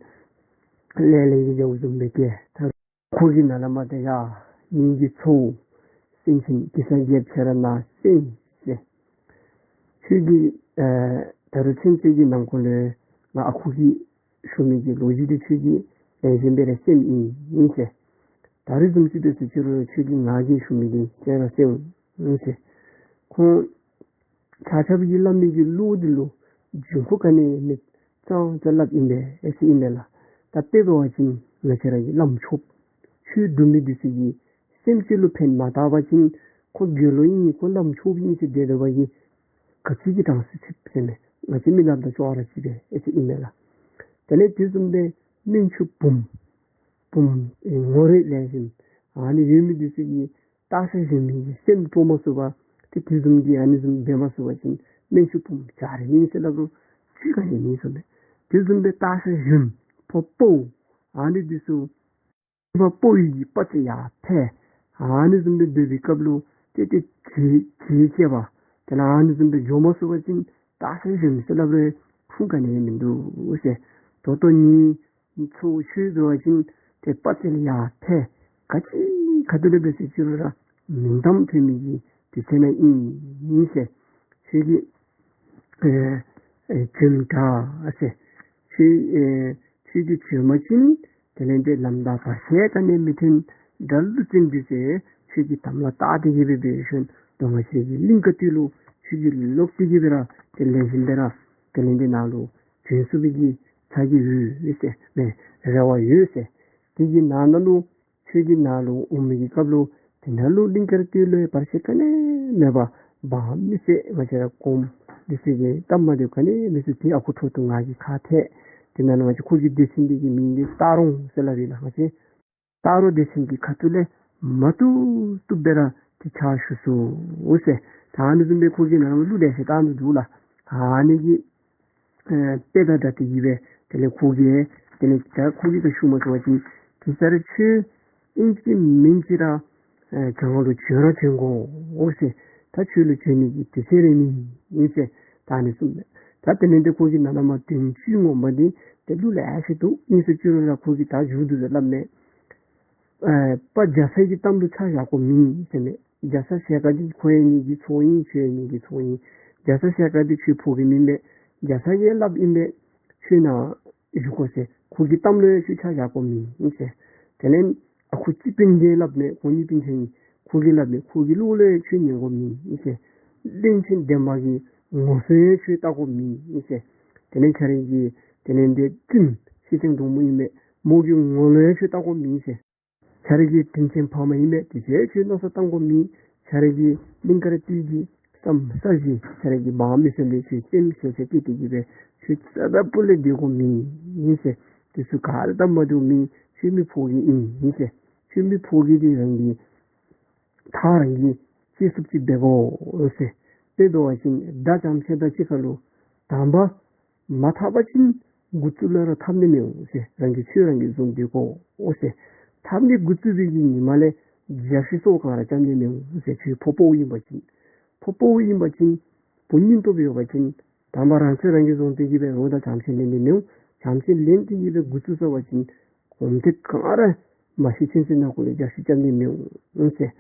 ལེ་ལེ་གི་རྒྱའུ་བཟུམ་སྦེ་བསྐྱལ། ད་ཁོ་གིས་ནཱ་ལས་མར་ཏེ་ཡ་ངེ་གི་ཚའོ་སེང་ཆེན་གེ་སར་རྒྱལཔོ་ཁྱེད་ར་ནཱ་གསན་ཟེར། ཁྱོད་ཀྱིས་ཨེ་ད་རུང་ཚུན་ཚོད་ཀྱི་ནང་འཁོད་ལས་ང་ཨ་ཁུ་གིས་ཞུ་མི་གི་ལོ་རྒྱུས་འདི་ཁྱོད་ཀྱིས་ལེགས་ཤོམ་སྦེ་ར་གསནམ་ཨིན་ཟེར། ད་རིས་བཟུམ་ཅིག་འབད་སོང་ཅི་རུང་ཁྱོད་ཀྱིས་ང་གིས་ཞུ་མི་འདི་གསན་ར་གསན་འོང་ཟེར། ཁོང་ཆ་ཁྱབ་ཀྱིས་སླབ་མི་གི་བློ་འདི་ལུ་འབྱུང་ཁུངས་ག་ནི་མེད་ཙང་ཙང་སླབ་ཨིན་པས་ཟེར་ཨིན་པས་ལགས། ད་དཔེ་འབད་བ་ཅིན་ང་བཅས་ར་གི་བླམ་ཆོསཔ་ཆོས་སྒྲུབ་མི་འདི་ཚུ་གིས་སེམས་ཅན་ལུ་ཕན་མ་བཏགས་པ་ཅིན་ཁོ་དགེ་སློང་ཨིན་ཁོ་བླམ་ཆོསཔ་ཨིན་ཟེར་སྡོད་སྡོད་པ་གིས་ ག་ཅི་གི་གྲངས་སུ་ཚུདཔ་ཟེར་མས། ང་བཅས་མི་ནགཔ་དང་ཅོག་ར་གཅིག་པས་ཨེ་ཟེར་ཨིན་མས་ལགས། དེ་ལས་དེ་བཟུམ་སྦེ་སྨན་ཆུང་བུམོ་བུམོ་ཨེ་ངོ་རིས་ལེགས་ཤོམ་ཨ་ནི་ཡོད་མི་འདི་ཚུ་གིས་སྟག་ཤར་གཞོན་མི་གི་སེམས་སྤྲོ་མ་ཚུགས་པར་ཏེ་དེ་བཟུམ་གྱི་ཨ་ནི་བཟུམ་འབད་མ་ཚུགས་པ་ཅིན་སྨན་ཆུང་བུམོ་བྱ་རིས་ཨིན་ཟེར་སླབ་རུང་ཚུད་ག་ནི་མེད་གསུངས་མས། དེ་བཟུམ་སྦེ་སྟག་ཤར་གཞོན་ཕོ་དཔའ་བོ་ཨ་ནི་འདི་ཚུ་ཕོ་དཔའ་བོ་གི་དཔའ་རྩལ་ཡར་འཕེལ། ཨ་ནི་བཟུམ་སྦེ་སྡོད་པའི་སྐབས་ལུ་ཏེ་ཏེ་གྱལ་གྱལ་བཅད་པ་དེ་ལས་ཨ་ནི་བཟུམ་སྦེ་འགྱོ་མ་ཚུགས་པ་ཅིན་སྟག་ཤར་གཞོན་ཟེར་སླབ་རུང་ཁུངས་ག་ནི་ཡང་མིན་འདུག་ཟེར། ད་ལྟོ་ངེའི་ཚ་བོ་ཁྱོད་འབད་བ་ཅིན་ཏེ་དཔའ་རྩལ་ཡར་འཕེལ། ག་ཅི་ག་ཏེ་ལས་འབད་ཟེར་ཅི་རུང་ར་མིང་གཏམ་ཐོན་མི་གི་དུས་ཚོད་ནང་ཨིན་ཟེར། ཁྱོད་ཀྱིས་ཨེ་ཨེ་བྱོནམ་དྲག་ཟེར། ཁྱོད་ཨེ་ཁྱོད་ཀྱིས་བྱོན་པ་ཅིན་དེ་ལས་ཏེ་ལམ་བདའ་བར་ཆད་ག་ནི་མི་ཐོན། དགྲ་ལུ་བརྩོན་འགྲུས་ཟེར་ཁྱོད་ཀྱིས་དམ་ལ་བཏགས་ཏེ་གི་སྦེ་འབད་ཞིནམ་ལས་ང་བཅས་ཀྱི་གླིང་དཀར་སྟོད་ལུ་ཁྱོད་ཀྱིས་ལོག་སྟེ་གི་སྦེ་ར་ཏེ་ལེགས་ཤོམ་སྦེ་ར་དེ་ལས་ཏེ་ནཱ་ལུ་བྱོན་ཚུགས་པའི་གི་ཚ་གྱང་ཡོད་ཟེར་མས། རེ་བ་ཡོད་ཟེར། དེ་གི་ནང་ན་ལུ་ཁྱོད་ཀྱིས་ནཱ་ལུ་འོང་མི་གི་སྐབས་ལུ་དེ་ནང་ལུ་གླིང་དཀར་སྟོད་ལུ་བར་ཆད་ག་ནི་མེད་པར་འབངས་མི་སེར་ང་བཅས་ར་གོངམ་འདི་ཚུ་གིས་སྟབས་མ་བདེཝ་ག་ནི་མི་ཚུགས། ཏེ་ཨ་ཁུ་ཁྲོ་ཐུང་ང་གིས་ཁ་ཐལ། དེ་ནང་ལུ་ང་བཅས་ཁོ་གི་སྡེ་ཚན་འདི་གི་མིང་འདི་སྟག་རོང་ཟེར་སླབ་ཨིན་ལགས། ང་བཅས་སྟག་རོང་སྡེ་ཚན་གྱི་ཁ་ཐུག་ལས་མ་བཏུབ་བཏུབ་སྦེ་ར་ཏེ་ཕྱག་ཞུ་ཚུགས་ཟེར། ད་ཨ་ནི་བཟུམ་སྦེ་ཁོ་གིས་ནཱ་ལུ་གླུ་ལེ་ཤ་བཏང་དོ་འདུག་ལགས། ཨ་ནི་གི་ཨེ་དཔེ་དང་སྦྲགས་ཏེ་གི་སྦེ་དེ་ལས་ཁོ་གིས་དེ་ལས་ད་ཁོ་གིས་ད་ཞུ་མ་ཚུགས་པ་ཅིན་གེ་སར་ཁྱོད་ཨིན་ཅི་མིན་ཅི་ར་ཨེ་གྱང་ལུ་བྱོན་ར་བྱོན་དགོ་ཟེར། ད་ཁྱོད་ལུ་བྱོན་ནི་གི་དུས་ཚོད་རན་ནི་ཨིན་ཟེར་ད་ཨ་ནི་གསུངས་མས། ད་དེ་ལས་ཏེ་ཁོ་གིས་ནཱ་ལས་མར་དོན་ཚིག་ངོ་མ་འདི་ཏེ་གླུ་ལེ་ཤ་འདུག། ཨིན་ཟེར་ཅི་རུང་ར་ཁོ་གིས་ད་མཇུག་བསྡུ་སྦེ་སླབ་མས། ཨེ་དཔའ་རྒྱ་ཚ་གི་གཏམ་ལུ་ཆ་བཞག་དགོ་མེད་ཟེར་མས། རྒྱ་ཚ་ཞལ་དཀར་འདི་ཁོ་ཡང་ངེ་གི་ཚ་བོ་ཨིན། ཁྱོད་ཡང་ངེ་གི་ཚ་བོ་ཨིན། རྒྱ་ཚ་ཞལ་དཀར་འདི་ཁྱོད་ཕོ་རྒནམ་ཨིན་པས། རྒྱ་ཚ་གིས་སླབ་ཨིན་པས། ཁྱོད་ནཱ་བཞུགས་དགོ་ཟེར། ཁོ་གི་གཏམ་ལུ་ཡང་ཁྱོད་ཆ་བཞག་དགོ་མེད་ཟེར། དེ་ལས་ཨ་ཁུ་སྤྱི་དཔོན་གྱིས་སླབ་མས། ཁོང་གཉིས་སྤུན་ཆ་གཉིས། ཁོ་གིས་སླབ་མས། ཁོ་གི་བློ་ལུ་ཡང་ཁྱོད་ཉན་དགོ་མེད་ཟེར། བློན་ཆེན་འདན་མ་གི་ངོ་སོ་ཡང་ཁྱོད་བལྟ་དགོ་མེད་ཟེར། དེ་ལས་ཁྱོད་ར་གི་དེ་ལས་ཏེ་བཙུནམོ་ཤེད་ཆེན་འབྲུག་མོ་ཨིན་མས། མོ་གི་ངོ་ལུ་ཡང་ཁྱོད་བལྟ་དགོ་མེད་ཟེར། ཁྱོད་ར་གི་དྲིན་ཅན་ཕ་མ་ཨིན་མས། དེ་ཚུ་ཁྱོད་མནོ་བསམ་བཏང་དགོ་མེད། ཁྱོད་ར་གི་གླིང་དཀར་སྟོད་ཀྱི་ས་ས་གཞི་ཁྱོད་ར་གི་འབངས་མི་སེར་ལུ་ཁྱོད་སེམས་ཤོར་ཤོར་སྐྱེས་ཏེ་གི་སྦེ་ཁྱོད་རྩ་དང་སྤུ་ལས་སྡོད་དགོ་མེད་ཟེར། དེ་ཚུ་ག་ར་སྟབས་མ་བདེཝ་མེད། ཁྱོད་མི་ཕོ་རྒནམ་ཨིན་ཟེར། ཁྱོད་མི་ཕོ་རྒནམ་འདི་རང་གིས་ཐག་རང་གིས་བཅད་ཚུགསཔ་ཅིག་འབད་དགོ་ཟེར། དེ་འབད་བ་ཅིན་དགྲ་རྐྱངམ་ཅིག་དང་གཅིག་ཁར་ལུ་དང་པ་མ་འཐབ་པ་ཅིན་འགོ་བཙུགས་ལ་ར་འཐབ་ནི་མི་འོང་ཟེར། རང་གི་ཆོས་རང་གིས་བཟུང་སྡོད་དགོ་ཟེར། འཐབ་ནི་འགོ་བཙུགས་པའི་གི་ཉིནམ་ལས་རྒྱབ་ཤིག་སོ་གང་ར་རྐྱབ་ནི་མི་འོང་ཟེར། ཁྱོད་ཕོ་དཔའ་བོ་ཨིན་པ་ཅིན། ཕོ་དཔའ་བོ་ཨིན་པ་ཅིན་བུ་སྙིང་སྟོབས་ཡོད་པ་ཅིན་དང་པ་རང་ཆོས་རང་གིས་བཟུང་སྟེ་གི་སྦེ་འོག་ལས་རྐྱངམ་ཅིག་ལེན་ནི་མི་འོང་། རྐྱངམ་ཅིག་ལེན་ཏེ་གི་སྦེ་འགོ་བཙུགས་ཚར་བ་ཅིན་གོམ་ཐེངས་གང་ར་མ་ཤེས་ཚུན་ཚོད་ནང་འཁོད་ལུ་རྒྱབ་ཤིག་རྐྱབ་ནི་མི་འོང་ཟེར།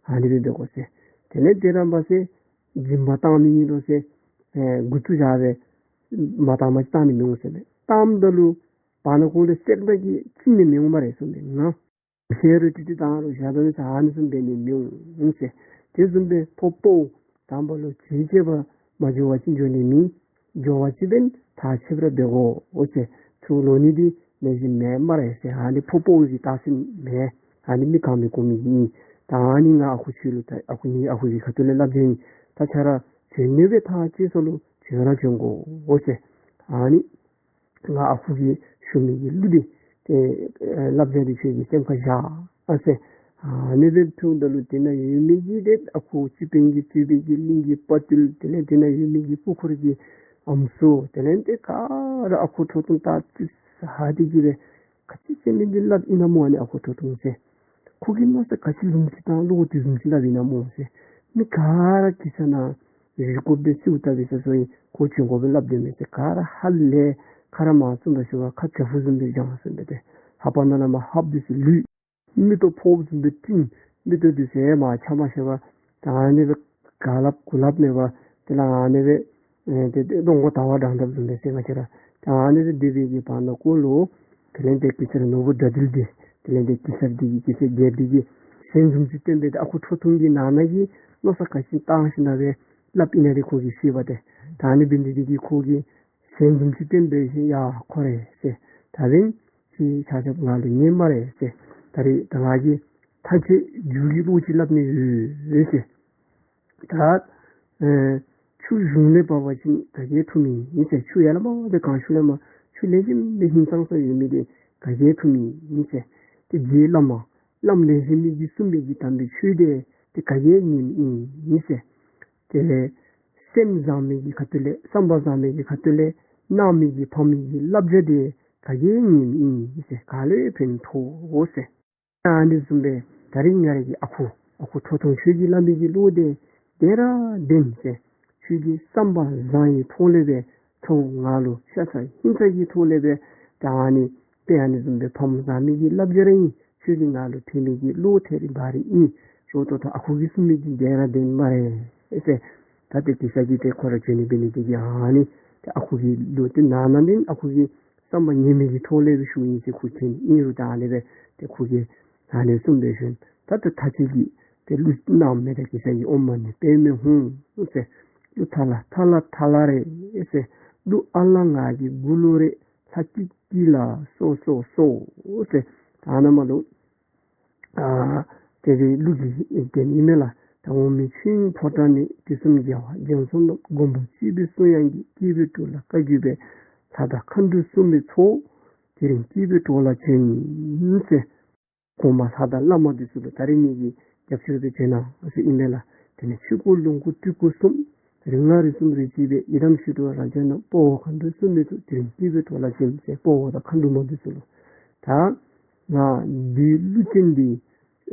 ཨ་ནི་སྦེ་འབད་དགོ་ཟེར། དེ་ལས་དེ་ར་འབད་ཟེར་སྦྱིན་པ་བཏང་མི་ཨིན་རུང་ཟེར་ཨེ་འགོ་བཙུགས་བཞག་སྦེ་མ་བཏངམ་ཅིག་བཏང་ནི་མི་འོང་ཟེར་མས། བཏངམ་ད་ལུ་བར་ན་ཁོང་ལུ་སེར་སྣ་གིས་བཅིངས་ནི་མི་འོང་སྨ་རེ་གསུངས་མས། ང་ལྷོད་རུང་ཏིག་ཏིག་བཏང་རུང་བཞག་ད་ནི་ཟེར་ཨ་ནི་བཟུམ་འབད་ནི་མི་འོང་ཟེར། དེ་བཟུམ་སྦེ་ཕོ་དཔའ་བོ་དང་པ་ལུ་གྱལ་བཅད་པར་མ་འགྱོ་བ་ཅིན་འགྱོ་ནི་མེད། འགྱོ་བ་ཅིན་འབདན་ཐག་ཆོད་པར་འབད་དགོ་ཟེར། ཚུར་ལོག་ནི་འདི་ནང་བཞིན་མེད་སྨ་རེ་ཟེར། ཨ་ནི་ཕོ་དཔའ་བོ་གི་རྟགས་མཚན་མས། ཨ་ནི་མི་གང་མི་གོ་མི་ཨིན། ད་ཨ་ནི་ང་ཨ་ཁུ་ཁྱོད་ལུ་ད་ཨ་ཁུ་ངེ་ཨ་ཁུ་གི་ཁ་ཐུག་ལས་སླབ་བྱིན་ཡི། ད་ཁྱོད་ར་བྱོན་ནི་སྦེ་ཐག་བཅད་སོང་ལོ། བྱོན་ར་བྱོན་དགོ་ཟེར། ཨ་ནི་ང་ཨ་ཁུ་གིས་ཞུ་མི་གི་གླུ་འདི་ཏེ་ཨེ་བསླབ་བྱ་འདི་ཁྱོད་ཀྱི་སེམས་ཁར་བཞག་ཨ་ཟེར། ཨ་ནི་སྦེ་ཐུག་ད་ལུ་དེ་ནང་ཡོད་མི་གི་ཏེ་ཨ་ཁུ་སྤྱི་དཔོན་གྱིས་གཙོས་པའི་གི་གླིང་གི་དཔའ་བརྟུལ་དེ་ལས་དེ་ནང་ཡོད་མི་གི་སྐུ་འཁོར་གྱི་ཨམ་སྲུ་དེ་ལས་ཏེ་ག་ར་ཨ་ཁུ་ཁྲོ་ཐུང་ད་ཙིག་ཧ་ཏེ་གི་སྦེ་ག་ཅི་ཟེར་མི་འདི་སླབ་ཨིན་ན་སྨོ། ཨ་ནི་ཨ་ཁུ་ཁྲོ་ཐུང་ཟེར། ཁོ་གིས་མནོ་བསམ་ག་ཅི་ལུང་ཅིག་དང་བློ་དེ་བཟུམ་ཅིག་སླབ་ཨིན་ན་སྨོ་ཟེར། མི་ག་ར་གེ་སར་ནང་བཞུགས་དགོཔ་སྦེ་གསོལཝ་བཏབ་པའི་ས་སོ་ཡི་ཁོ་བྱོན་དགོ་པའི་སླབ་དོ་མས་ཟེར། ག་ར་ཧ་ལས་ཁ་ར་མ་བཙུམ་པར་ཞུ་བ་ཁ་བྱ་ཕུ་བཟུམ་སྦེ་བཞེངས་ཟེར་མས་ཏེ། ལྷ་པ་ནང་ན་མར་ཧབ་འདི་ཚུ་ལུས། མིག་ཏོ་ཕོརཔ་བཟུམ་སྦེ་བཏིང་། མིག་ཏོ་འདི་ཚུ་ཡང་མར་ཆ་མ་ཤེས་པར་ད་ཨ་ནི་སྦེ་ག་སླབ་གུ་སླབ་མེད་པར་དེ་ལས་ཨ་ནི་སྦེ་ཨེ་ཏེ་ཏེ་གདོང་ཁ་དར་བ་འགྲངས་དཔ་བཟུམ་སྦེ་ཟེར་ང་བཅས་ར། ད་ཨ་ནི་སྦེ་སྡོད་པའི་གི་བར་ན་ཀོ་ལུ་དེ་ལས་ཏེ་གེ་སར་ནོར་བུ་དགྲ་འདུལ་འདི་དེ་ལས་ཏེ་གེ་སར་འདི་གིས་གེ་སར་རྒྱལཔོ་འདི་གིས་ཞལ་འཛུམ་ཅིག་སྟོན་སྦེ་ཏེ་ཨ་ཁུ་ཁྲོ་ཐུང་གི་ནང་ན་གི་མནོ་བསམ་ག་ཅི་བཏང་ཞིན་ན་སྦེ་སླབ་ཨིན་ན་འདི་ཁོ་གིས་ཤེས་པ་ཏེ། ད་ཨ་ནི་འབད་ནི་འདི་གིས་ཁོ་གིས་ཞལ་འཛུམ་ཅིག་སྟོན་སྦེ་ཡ་ཁོ་རེ་ཟེར། ད་འབདན་ཁྱེད་ཆ་ཁྱབ་ང་ལུ་ཉན་སྨ་རེ་ཟེར། ད་རེས་ད་ང་གིས་ཐག་ཆོད་མཇུག་གི་བློ་ཅིག་སླབ་ནི་ཡོད་ཟེར། ད་ཨེ་ གཞུང་ལས་འབད་བ་ཅིན་ག་གིས་འཐུ་མི་ཨིན་ཟེར། ཆུ་ཡར་ལས་མར་ཏེ་གངས་ཤུགས་ལས་མར་ཆུ་ལེགས་ཤོམ་སྦེ་ཧིང་སངས་ས་ཡོད་མི་འདི་ག་གིས་འཐུ་མི་ཨིན་ཟེར། ཏེ་རྗེ་བླ་མ་བླམ་ལེགས་ཤོམ་མི་གིས་གསུངས་མི་གི་དམ་པའི་ཆོས་འདི་ཏེ་ག་གིས་ཉནམ་ཨིན་ཟེར། ཏེ་སེམས་བཟང་མི་གི་ཁ་ཐུག་ལས་བསམ་པ་བཟང་མི་གི་ཁ་ཐུག་ལས་གནང་མི་གི་ཕམ་གི་བསླབ་བྱ་འདི་ག་གིས་ཉནམ་ཨིན་ཟེར། ག་ལུ་ཕན་ཐོགས་ཟེར། ཨ་ནི་བཟུམ་སྦེ་ད་རིས་ང་རའི་གི་ཨ་ཁུ་ཨ་ཁུ་ཁྲོ་ཐུང་ཁྱོད་ཀྱིས་སླབ་མི་གི་བློ་འདི་བདེན་ར་བདེན་ཟེར། ཁྱོད་ཀྱི་བསམ་པ་བཟང་བའི་ཐོག་ལས་སྦེ་ཁྱོད་ང་ལུ་ཤ་ཚ་ཧིང་ཚ་གི་ཐོག་ལས་སྦེ་ད་ཨ་ནི་ཏེ་ཨ་ནི་བཟུམ་སྦེ་ཕམ་བཟང་མི་གི་བསླབ་བྱ་ར་ཨིན། ཁྱོད་ཀྱིས་ང་ལུ་ཕན་མི་གི་བློ་ཐེ་རི་བ་རི་ཨིན། རོགས་ཏོ་ད་ཨ་ཁུ་གིས་གསུངས་མི་འདི་བདེན་ར་བདེན་སྨ་རེ་ཟེར། ད་ཏེ་གེ་སར་གྱིས་ཏེ་ཁོ་ར་བྱོན་ནི་འབད་ནི་འདི་གིས་ཨ་ནི་ཏེ་ཨ་ཁུ་གི་བློ་འདི་ནང་ན་འདི་ཨ་ཁུ་གི་བསམ་པ་ངན་མི་གི་ཐོག་ལས་སྦེ་ཞུཝ་ཨིན་ཟེར། ཁུ་ཁྱེད་ཨིན་རུང་ད་ཨ་ནི་སྦེ་ཏེ་ཁུ་གིས་ཨ་ནི་གསུངས་པའི་ཤུལ་ད་ཏེ་ཐ་ཆད་ཀྱིས་ཏེ་གླུ་གནང་མི་ད་གེ་སར་གྱི་ཨོཾ་མ་ཎི་པདྨེ་ཧཱུྃ་ཟེར། གླུ་ཐ་ལ་ཐ་ལ་ཐ་ལ་རེད་ཟེར། གླུ་ཨ་ལ་ང་གི་མགུ་ལོ་རེད། ལྷ་ཀི་ཀི་ལ་སོ་སོ་སོ་ཟེར། ད་ཨ་ནཱ་མར་ལུ་ཨ་དེ་སྦེ་གླུ་གི་དོན་ཨིན་མས་ལགས། ད་འོག་མིན་ཆོས་དབྱིངས་ཕོ་བྲང་ནས། དུས་གསུམ་རྒྱལ་བ་རྒྱ་མཚོ་རྣམས། དགོངས་པ་གཅིག་པུས་གསུང་དབྱངས་ཀྱིས། སྐྱེས་བུའི་འགྲོ་ལ་བཀའ་བརྒྱུད་པའི། ལྷ་དང་མཁའ་འགྲོ་སྲུང་མའི་ཚོགས། དེ་རིང་སྐྱེས་བུའི་གྲོགས་ལ་བྱོན་ཟེར། གོང་མ་ལྷ་དང་བླ་མ་འདི་ཚུ་ལུ་ད་རིས་ངེ་གི་རྒྱབ་སྐྱོར་སྦེ་བྱོན་གནང་ཟེར་ཨིན་མས་ལགས། དེ་ལས་ཆོས་སྐོར་ལུང་སྐོར་སྤྲུལ་སྐོར་གསུམ། རིགས་ལྔ་རིགས་གསུམ་རིགས་གཅིག་པའི། ཡི་དམ་ཞི་ཁྲོ་རབ་འབྱམས་རྣམས། དཔའ་བོ་མཁའ་འགྲོ་སྲུང་མའི་ཚོགས། དེ་རིང་སྐྱེས་བུའི་གྲོགས་ལ་བྱོན་ཟེར། དཔའ་བོ་དང་མཁའ་འགྲོ་མ་འདི་ཚུ་ལུ། ད་ང་འདི་གླུ་ཅན་འདི་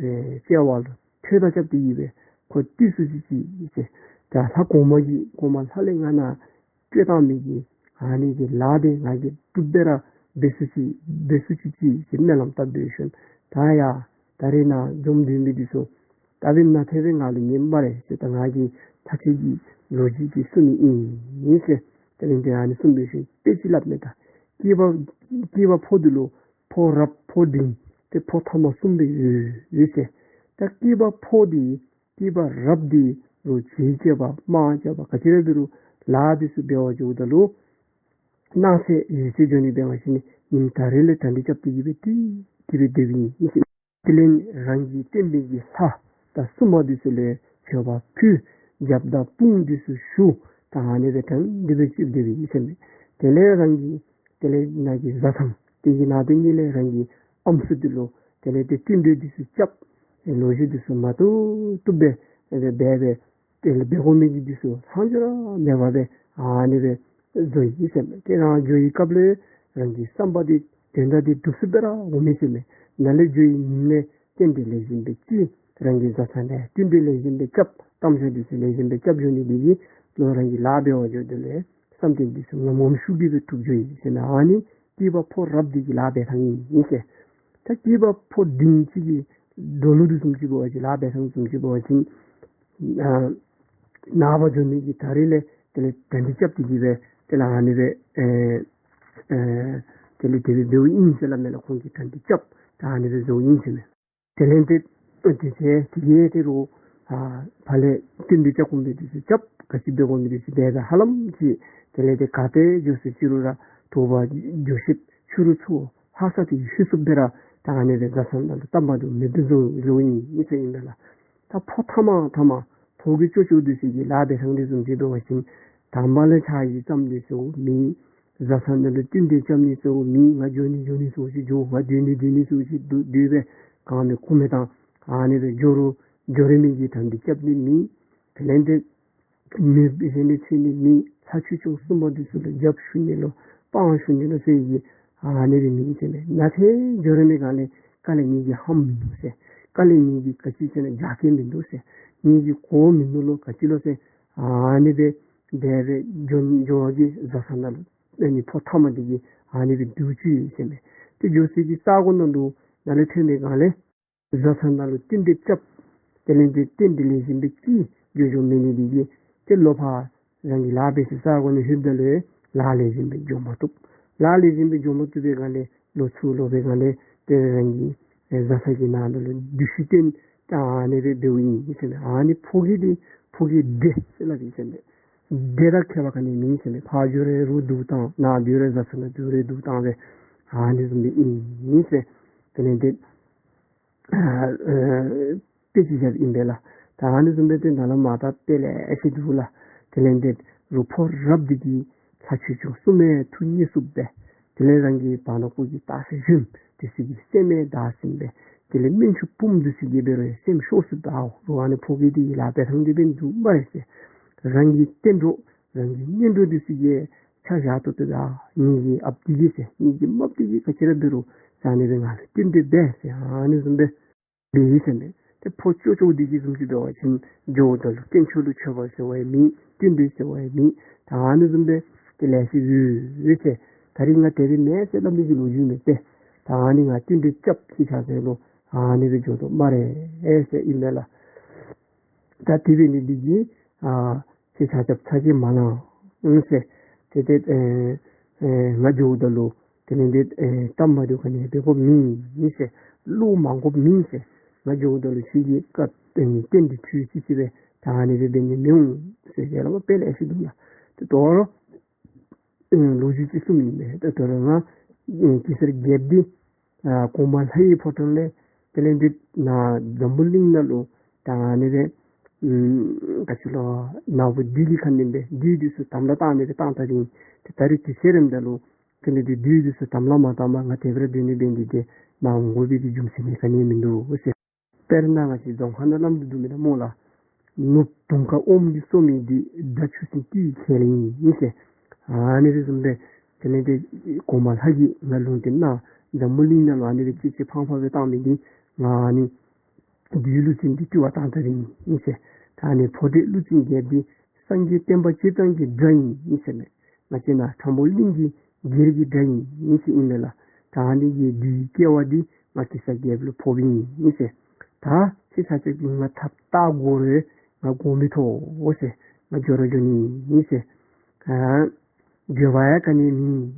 ཨེ་དཔྱལ་བ་ལུ་ཐོད་རྟགས་རྐྱབ་སྟེ་གི་སྦེ་ཁོ་བཏུལ་སུ་ཅིག་ཅིག་ཟེར། ད་ལྷ་གོང་མ་གིས་གོང་མ་ལྷ་ལས་ང་ནཱ་བསྐོས་བཏང་མི་གི་ཨ་ནི་གི་ལཱ་འདི་ང་གིས་སྒྲུབ་སྦེ་ར་འབད་སུ་ཅིག་འབད་སུ་ཅིག་ཅིག་ཟེར་སྨོན་ལམ་བཏབ་པའི་ཤུལ་ད་ཡ་ད་རིས་ནཱ་འཛོམས་སྡོད་མི་འདི་ཚུ་ད་འབདན་ནཱ་ཐེ་བའི་ང་ལུ་ཉན་སྨ་རེ་ཟེར། ད་ང་གིས་ཐ་ཆད་ཀྱི་ལོ་རྒྱུས་ཅིག་གསུང་ནི་ཨིན་ཟེར། དེ་ལས་འདི་ཨ་ནི་གསུངས་པའི་ཤུལ་དཔེ་ཅིག་སླབ་མས། ད་སྐྱེས་པ་སྐྱེས་པ་ཕོ་འདི་ལུ་ཕོ་རབ་ཕོ་འབྲིང་ཏེ་ཕོ་ཐ་མ་གསུམ་སྦེ་ཡོད་ཡོད་ཟེར། ད་སྐྱེས་པ་ཕོ་འདི་སྐྱེས་པ་རབ་འདི་ལུ་རྗེས་བཅད་པ་དམག་རྐྱབ་པ་ག་ཅི་ར་འབད་རུང་ལཱ་འདི་ཚུ་འབད་བར་འགྱོཝ་ད་ལུ་གནངས་ཚེ་གཞེས་ཚེ་འགྱོ་ནི་འབད་བ་ཅིན་ཉིནམ་ད་རེས་ལས་གྲ་སྒྲིག་རྐྱབ་སྟེ་གི་སྦེ་ཏེ་དེ་སྦེ་སྡོདཔ་ཨིན་ཟེར། དེ་ལས་རང་གི་བསྟེན་པའི་གི་ལྷ་དང་སྲུང་མ་འདི་ཚུ་ལུ་མཆོད་པ་ཕུལ། རྒྱབ་དང་དཔུང་འདི་ཚུ་ཞུ། ད་ཨ་ནི་སྦེ་དྲན་འདི་སྦེ་ཅིག་སྡོདཔ་ཨིན་ཟེར་མས། དེ་ལས་རང་གི་དེ་ལས་ནཱ་གི་བཟའ་ཚང་དེ་གི་ནང་དེ་ཉིད་ལས་རང་གི་ཨམ་སྲུ་འདི་ལུ་དེ་ལས་ཏེ་བསྟུན་གྲོས་འདི་ཚུ་རྐྱབ། ལོ་རྒྱུས་འདི་ཚུ་མ་བཏུབ་བཏུབ་སྦེ་སྦེ་སྦེ་དེ་ལས་འབད་དགོ་མི་གི་འདི་ཚུ་ལྷག་འཕྲོ་ར་མེད་པར་སྦེ་ཨ་ནི་སྦེ་འགྱོཝ་ཨིན་ཟེར་མས། ཏེ་རང་འགྱོ་བའི་སྐབས་ལུ་རང་གི་བསམ་པ་འདི་དོན་དག་འདི་འགྲུབ་ཚུགསཔ་སྦེ་ར་འོང་མི་ཟེར་མས། ནཱ་ལས་འགྱོ་བའི་ཉིནམ་ལས་རྟེན་འབྲེལ་ལེགས་ཤོམ་སྦེ་བཅད། རང་གི་བཟའ་ཚང་ལུ་བསྟུན་གྲོས་ལེགས་ཤོམ་སྦེ་རྐྱབ། གཏམ་བཤད་འདི་ཚུ་ལེགས་ཤོམ་སྦེ་རྐྱབ་འགྱོ་ནི་འདི་གིས་ལོག་རང་གིས་ལཱ་འབད་བར་འགྱོཝ་ད་ལུ་བསམ་དོན་འདི་ཚུ་ངམ་ངམ་ཤུགས་ཀྱིས་སྦེ་འགྲུབ་འགྱོཝ་ཨིན་ཟེར་མས། ཨ་ནི་སྐྱེས་པ་ཕོ་རབ་འདི་གི་ལཱ་འབད་ཐངས་ཨིན་ཟེར། ད་སྐྱེས་པ་ཕོ་འབྲིང་ཅིག་གི་འགྲོ་ལུགས་འདི་བཟུམ་ཅིག་འབད་བ་ཅིན་ལཱ་འབད་ཐངས་བཟུམ་ཅིག་འབད་བ་ཅིན་ཨ་ནངས་པ་འགྱོ་ནི་གི་ད་རིས་ལས་དེ་ལས་གྲ་སྒྲིག་རྐྱབ་སྟེ་གི་སྦེ་དེ་ལས་ཨ་ནི་སྦེ་ཨེ་ཨེ་དེ་ལས་དེ་སྦེ་འབདཝ་ཨིན་ཟེར་སླབ་མས་ལགས། ཁོང་གིས་གྲ་སྒྲིག་རྐྱབ། ད་ཨ་ནི་སྦེ་བཟོཝ་ཨིན་ཟེར་མས། དེ་ལས་ཏེ་དེ་ཚེ་དེ་གིས་དེ་རུ་ཨ་ཕར་ལས་བསྟུན་གྲོས་རྐྱབ་དགོ་མི་འདི་ཚུ་རྐྱབ། ག་ཅི་འབད་དགོ་མི་འདི་ཚུ་འབད་འབད་ཧ་ལམ་ཅིག། དེ་ལས་ཏེ་ག་ཏེ་འགྱོ་ས་ཅིག་རུང་ར་དོགས་པ་འགྱོ་ཤེས་ཕྱི་རུ་ཚུར་ཧ་སག་སྟེ་ལྷོད་ཚུགསཔ་སྦེ་ར་ད་ཨ་ནི་སྦེ་བཟའ་ཚང་ནང་ལུ་གཏམ་མ་འདྲཝ་མེདཔ་སྦེ་བཟོ་བཟོཝ་ཨིན་ཟེར་ཨིན་པས་ལགས། ད་ཕོ་ཐ་མ་ཐ་མ་ཕོ་གི་ཅོ་ཅོ་འདི་ཚུ་གིས་ལཱ་འབད་ཐངས་འདི་བཟུམ་ཅིག་འབད་བ་ཅིན་དང་པ་ལས་ཕྱག་གིས་བརྩམ་ནི་ཟེརཝ་མེད། བཟའ་ཚང་ནང་ལུ་བསྟུན་གྲོས་རྐྱབ་ནི་ཟེརཝ་མེད། ང་འགྱོ་ནི་འགྱོ་ནི་ཟེརཝ་ཅིག་འགྱོ། ང་སྡོད་ནི་སྡོད་ནི་ཟེརཝ་ཅིག་སྡོད་སྡོད་སྦེ་གང་མེད་ཁུངས་མེད་དང་ཨ་ནི་སྦེ་འགྱོ་རུང་འགྱོ་རན་མི་གི་གྲ་སྒྲིག་རྐྱབ་ནི་མེད། དེ་ལས་ཏེ་མི་གཞན་ལུ་འཚོལ་ནི་མེད། ལྷ་ཆོས་སྐྱོང་སྲུང་མ་འདི་ཚུ་ལུ་རྒྱབ་ཞུ་ནི་ལུ་དཔང་ཞུ་ནི་ལུ་ཟེར་གྱི་ཨ་ནི་སྦེ་མེད་ཟེར་མས། ནཱ་ཏེ་འགྱོ་རན་མི་གང་ལས་དཀའ་ལས་ངེ་གི་ཧ་མི་ནུག་ཟེར། དཀའ་ལས་ངེ་གི་ག་ཅི་ཟེར་ན་རྒྱ་སྐྱེད་མིན་འདུག་ཟེར། ངེ་གི་གོ་མིན་འདུག་ལོ་ག་ཅི་ལོ་ཟེར། ཨ་ནི་སྦེ་དེ་སྦེ་འགྱོ་འགྱོ་བ་གི་བཟའ་ཚང་ནང་ལུ་ཨ་ནི་ཕོ་ཐ་མ་འདི་གིས་ཨ་ནི་སྦེ་འདུག་ཅི་ཟེར་མས། ཏེ་འགྱོ་སའི་གི་ས་གོ་ནང་ལུ་ནཱ་ལས་ཐོན་མི་གང་ལས་བཟའ་ཚང་ནང་ལུ་བསྟུན་གྲོས་རྐྱབ། དེ་ལས་ཏེ་རྟེན་འབྲེལ་ལེགས་ཤོམ་སྦེ་བཅད་འགྱོ་འགྱོཝ་མེད་ནི་འདི་གིས་ཏེ་ལོག་ཕར་རང་གི་ལཱ་འབད་སའི་ས་གོ་ནང་ལྷོདཔ་ད་ལུ་ལཱ་ལེགས་ཤོམ་སྦེ་འགྱོ་མ་བཏུབ། ལཱ་ལེགས་ཤོམ་སྦེ་འགྱོ་མ་བཏུབ་པའི་སྒང་ལས་ལོག་ཚུར་ལོག་པའི་སྒང་ལས་ཏེ་རང་གི་ཨེ་བཟའ་ཚང་གི་ནང་ན་ལུ་འདུ་ཤེས་བསྟེན་ད་ཨ་ནི་སྦེ་འབདཝ་ཨིན་ཟེར་མས། ཨ་ནི་ཕོ་རྒྱུད་འདི་ཕོ་རྒྱུད་འདྲེ་ཟེར་སླབ་ཨིན་ཟེར་མས། འདྲེ་དང་ཁྱད་པར་ག་ནི་མེད་ཟེར་མས། ཕར་འགྱོ་རུང་སྡུག་བཏང་ནཱ་འགྱོ་རུང་བཟའ་ཚང་ནང་འགྱོ་རུང་སྡུག་བཏང་སྦེ་ཨ་ནི་བཟུམ་སྦེ་ཨིན་ཟེར། དེ་ལས་ཏེ་ཨ་ཨ་དཔེ་ཅིག་བཞགཔ་ཨིན་པས་ལགས། ད་ཨ་ནི་བཟུམ་སྦེ་ཏེ་ནཱ་ལུ་མ་ད་དཔེ་ལེ་ཤ་འདུག་ལགས། དེ་ལས་འདི་རུ་ཕོ་རབ་འདི་གིས་ལྷ་ཆོས་སྐྱོང་སྲུང་མའི་ཐུགས་མཉེས་སུ་སྦེ། དེ་ལས་རང་གི་བར་ན་ཀོ་གི་སྟག་ཤར་གཞོནམ་འདི་ཚུ་གི་སྲས་མོ་བདག་ཟིན་སྦེ། དེ་ལས་སྨན་ཆུང་བུམོ་འདི་ཚུ་གི་འབད་རུང་སེམས་ཤོར་སུ་དོ། ཨའོ་རུང་ཨ་ནི་ཕོ་རྒྱས་འདི་ལཱ་འབད་ཐངས་འདི་འབད་འདུག་སྨ་རེ་ཟེར། རང་གི་བསྟན་འགྲོ་རང་གི་གཉེན་གྲོགས་འདི་ཚུ་གིས་ཆ་བཞག་ཏོག་ཏོ་དང་ངེ་གི་ཨཔ་འདི་གིས་ཟེར་ངེ་གི་རྨགཔ་འདི་གིས་ག་ཅི་ར་འབད་རུང་ཨ་ནི་སྦེ་ང་ལུ་བསྟུན་གྲོས་འབད་ཟེར་ཨ་ནི་བཟུམ་སྦེ་འབད་ཡི་ཟེར་མས། ཏེ་ཕོ་ཅོག་ཅོག་འདི་གིས་བཟུམ་ཅིག་འབད་བ་ཅིན་འགྱོཝ་ད་ལུ་དཀོན་མཆོག་ལུ་མཆོད་པ་ཟེར་བ་ཡང་མེད། བསྟུན་གྲོས་ཟེར་བ་ཡང་མེད། ད་ཨ་ནི་བཟུམ་སྦེ་ཏེ་ལེ་ཤ་ཡོད་ཟེར། ད་རིས་ང་དེ་སྦེ་མེན་ཟེར་སླབ་ནི་གི་ལོ་རྒྱུས་མེད་ཏེ། ད་ཨ་ནི་ང་བསྟུན་གྲོས་རྐྱབ་ཁྱེད་ཆ་ཁྱབ་ལུ་ཨ་ནི་སྦེ་འགྱོ་དོ་སྨ་རེ་ཟེར་ཨིན་མས་ལགས། ད་དེ་འབད་ནི་འདི་གིས་ཨ་ཁྱེད་ཆ་ཁྱབ་ཚ་གྱང་མ་ལང་ཟེར། ཏེ་ཏེ་ཨེ་ཨེ་ང་འགྱོཝ་ད་ལུ་དེ་ལས་འདི་ཨེ་སྟབས་མ་བདེཝ་ག་ནི་འབད་དགོཔ་མེད་ཟེར། བློ་མང་དགོཔ་མེད་ཟེར། ང་འགྱོཝ་ད་ལུ་ཁྱེད་ཀྱིས་བཀའ་ཨེ་བསྟན་འདི་ཁྲུས་ཅིག་ཅིག་སྦེ་ད་ཨ་ནི་སྦེ་འབད་ནི་མི་འོང་ཟེར་ཡར་ལས་མར་དཔེ་ལེ་ཤ་འདུག་ལགས། ཏེ་དོ་རུང་ཨེ་ལོ་རྒྱུས་ཅིག་གསུངམ་ཨིན་མས། ད་དོ་རུང་ང་ཨེ་གེ་སར་རྒྱལཔོ་འདི་ཨ་གོང་མ་ལྷ་ཡི་ཕོ་བྲང་ལས་དེ་ལས་འདི་ནཱ་འཛམ་བུ་གླིང་ནང་ལུ་ད་ཨ་ནི་སྦེ་ཨམ་ག་ཅི་ལོ་ནཱ་བུ་ལྡི་ལི་ཁ་ནི་སྦེ་བདུད་འདི་ཚུ་དམ་ལ་བཏགས་ནི་སྦེ་བཏང་ད་རིང་ཏེ་ད་རིས་དུས་ཚོད་རནམ་ད་ལུ་དེ་ལས་འདི་བདུད་འདི་ཚུ་དམ་ལ་མ་བཏང་པར་ང་དེ་སྦེ་ར་སྡོད་ནི་འབད་ནི་འདི་ཏེ་མ་འོང་དགོ་པའི་གི་རྒྱུ་མཚན་ནི་ག་ནི་མིན་འདུག་ཟེར། དཔེར་ན་ང་བཅས་རྫོང་ཁ་ནང་སླབ་སྟེ་འདུག་མེན་ན་སྨོ་ལགས། ནོར་བུ་དུང་དཀར་ཨོམ་གྱིས་གསོ་མི་འདི། དགྲ་ཆུ་སྲིན་དུག་གི་ཁས་ལེན་ཡིན་ཟེར། ཨ་ནི་འདི་བཟུམ་སྦེ་དེ་ལས་འདི་གོང་མ་ལྷ་གིས་ང་ལུང་བསྟན་གནང་འཛམ་བུ་གླིང་ནང་ལུ་ཨ་ནི་སྦེ་གཅེས་གཅེས་ཕངས་ཕངས་སྦེ་བཏང་མི་འདི་ང་ཨ་ནི་བདུད་ཀླུ་བཙན་འདི་བཏུལ་བར་བཏང་ད་རིང་ཡིན་ཟེར། ད་ཨ་ནི་ཕོ་འདྲེ་ཀླུ་བཙན་རྒྱལཔོ་འདི་སངས་རྒྱས་བསྟན་པ་སྤྱི་དང་གི་དགྲ་ཡིན་ཟེར་མས། ང་བཅས་ནཱ་ཁྲ་མོ་གླིང་གི་སྒེར་གྱི་དགྲ་ཡིན་ཟེར་ཨིན་མས་ལགས། ད་ཨ་ནི་གི་བདུད་ཀྱི་སྐྱེ་བ་འདི་ང་གེ་སར་རྒྱལཔོ་ལུ་ཕོགཔ་ཨིན་ཟེར། ད་ཁྱེད་ཆ་ཁྱབ་ཀྱིས་ང་ཐབས་བལྟ་དགོ་རུང་ང་དགོངས་མི་ཐོབ་ཟེར། ང་འགྱོ་ར་འགྱོ་ནི་ཨིན་ཟེར། ཨ་འགྱོད་པ་ཡང་ག་ནི་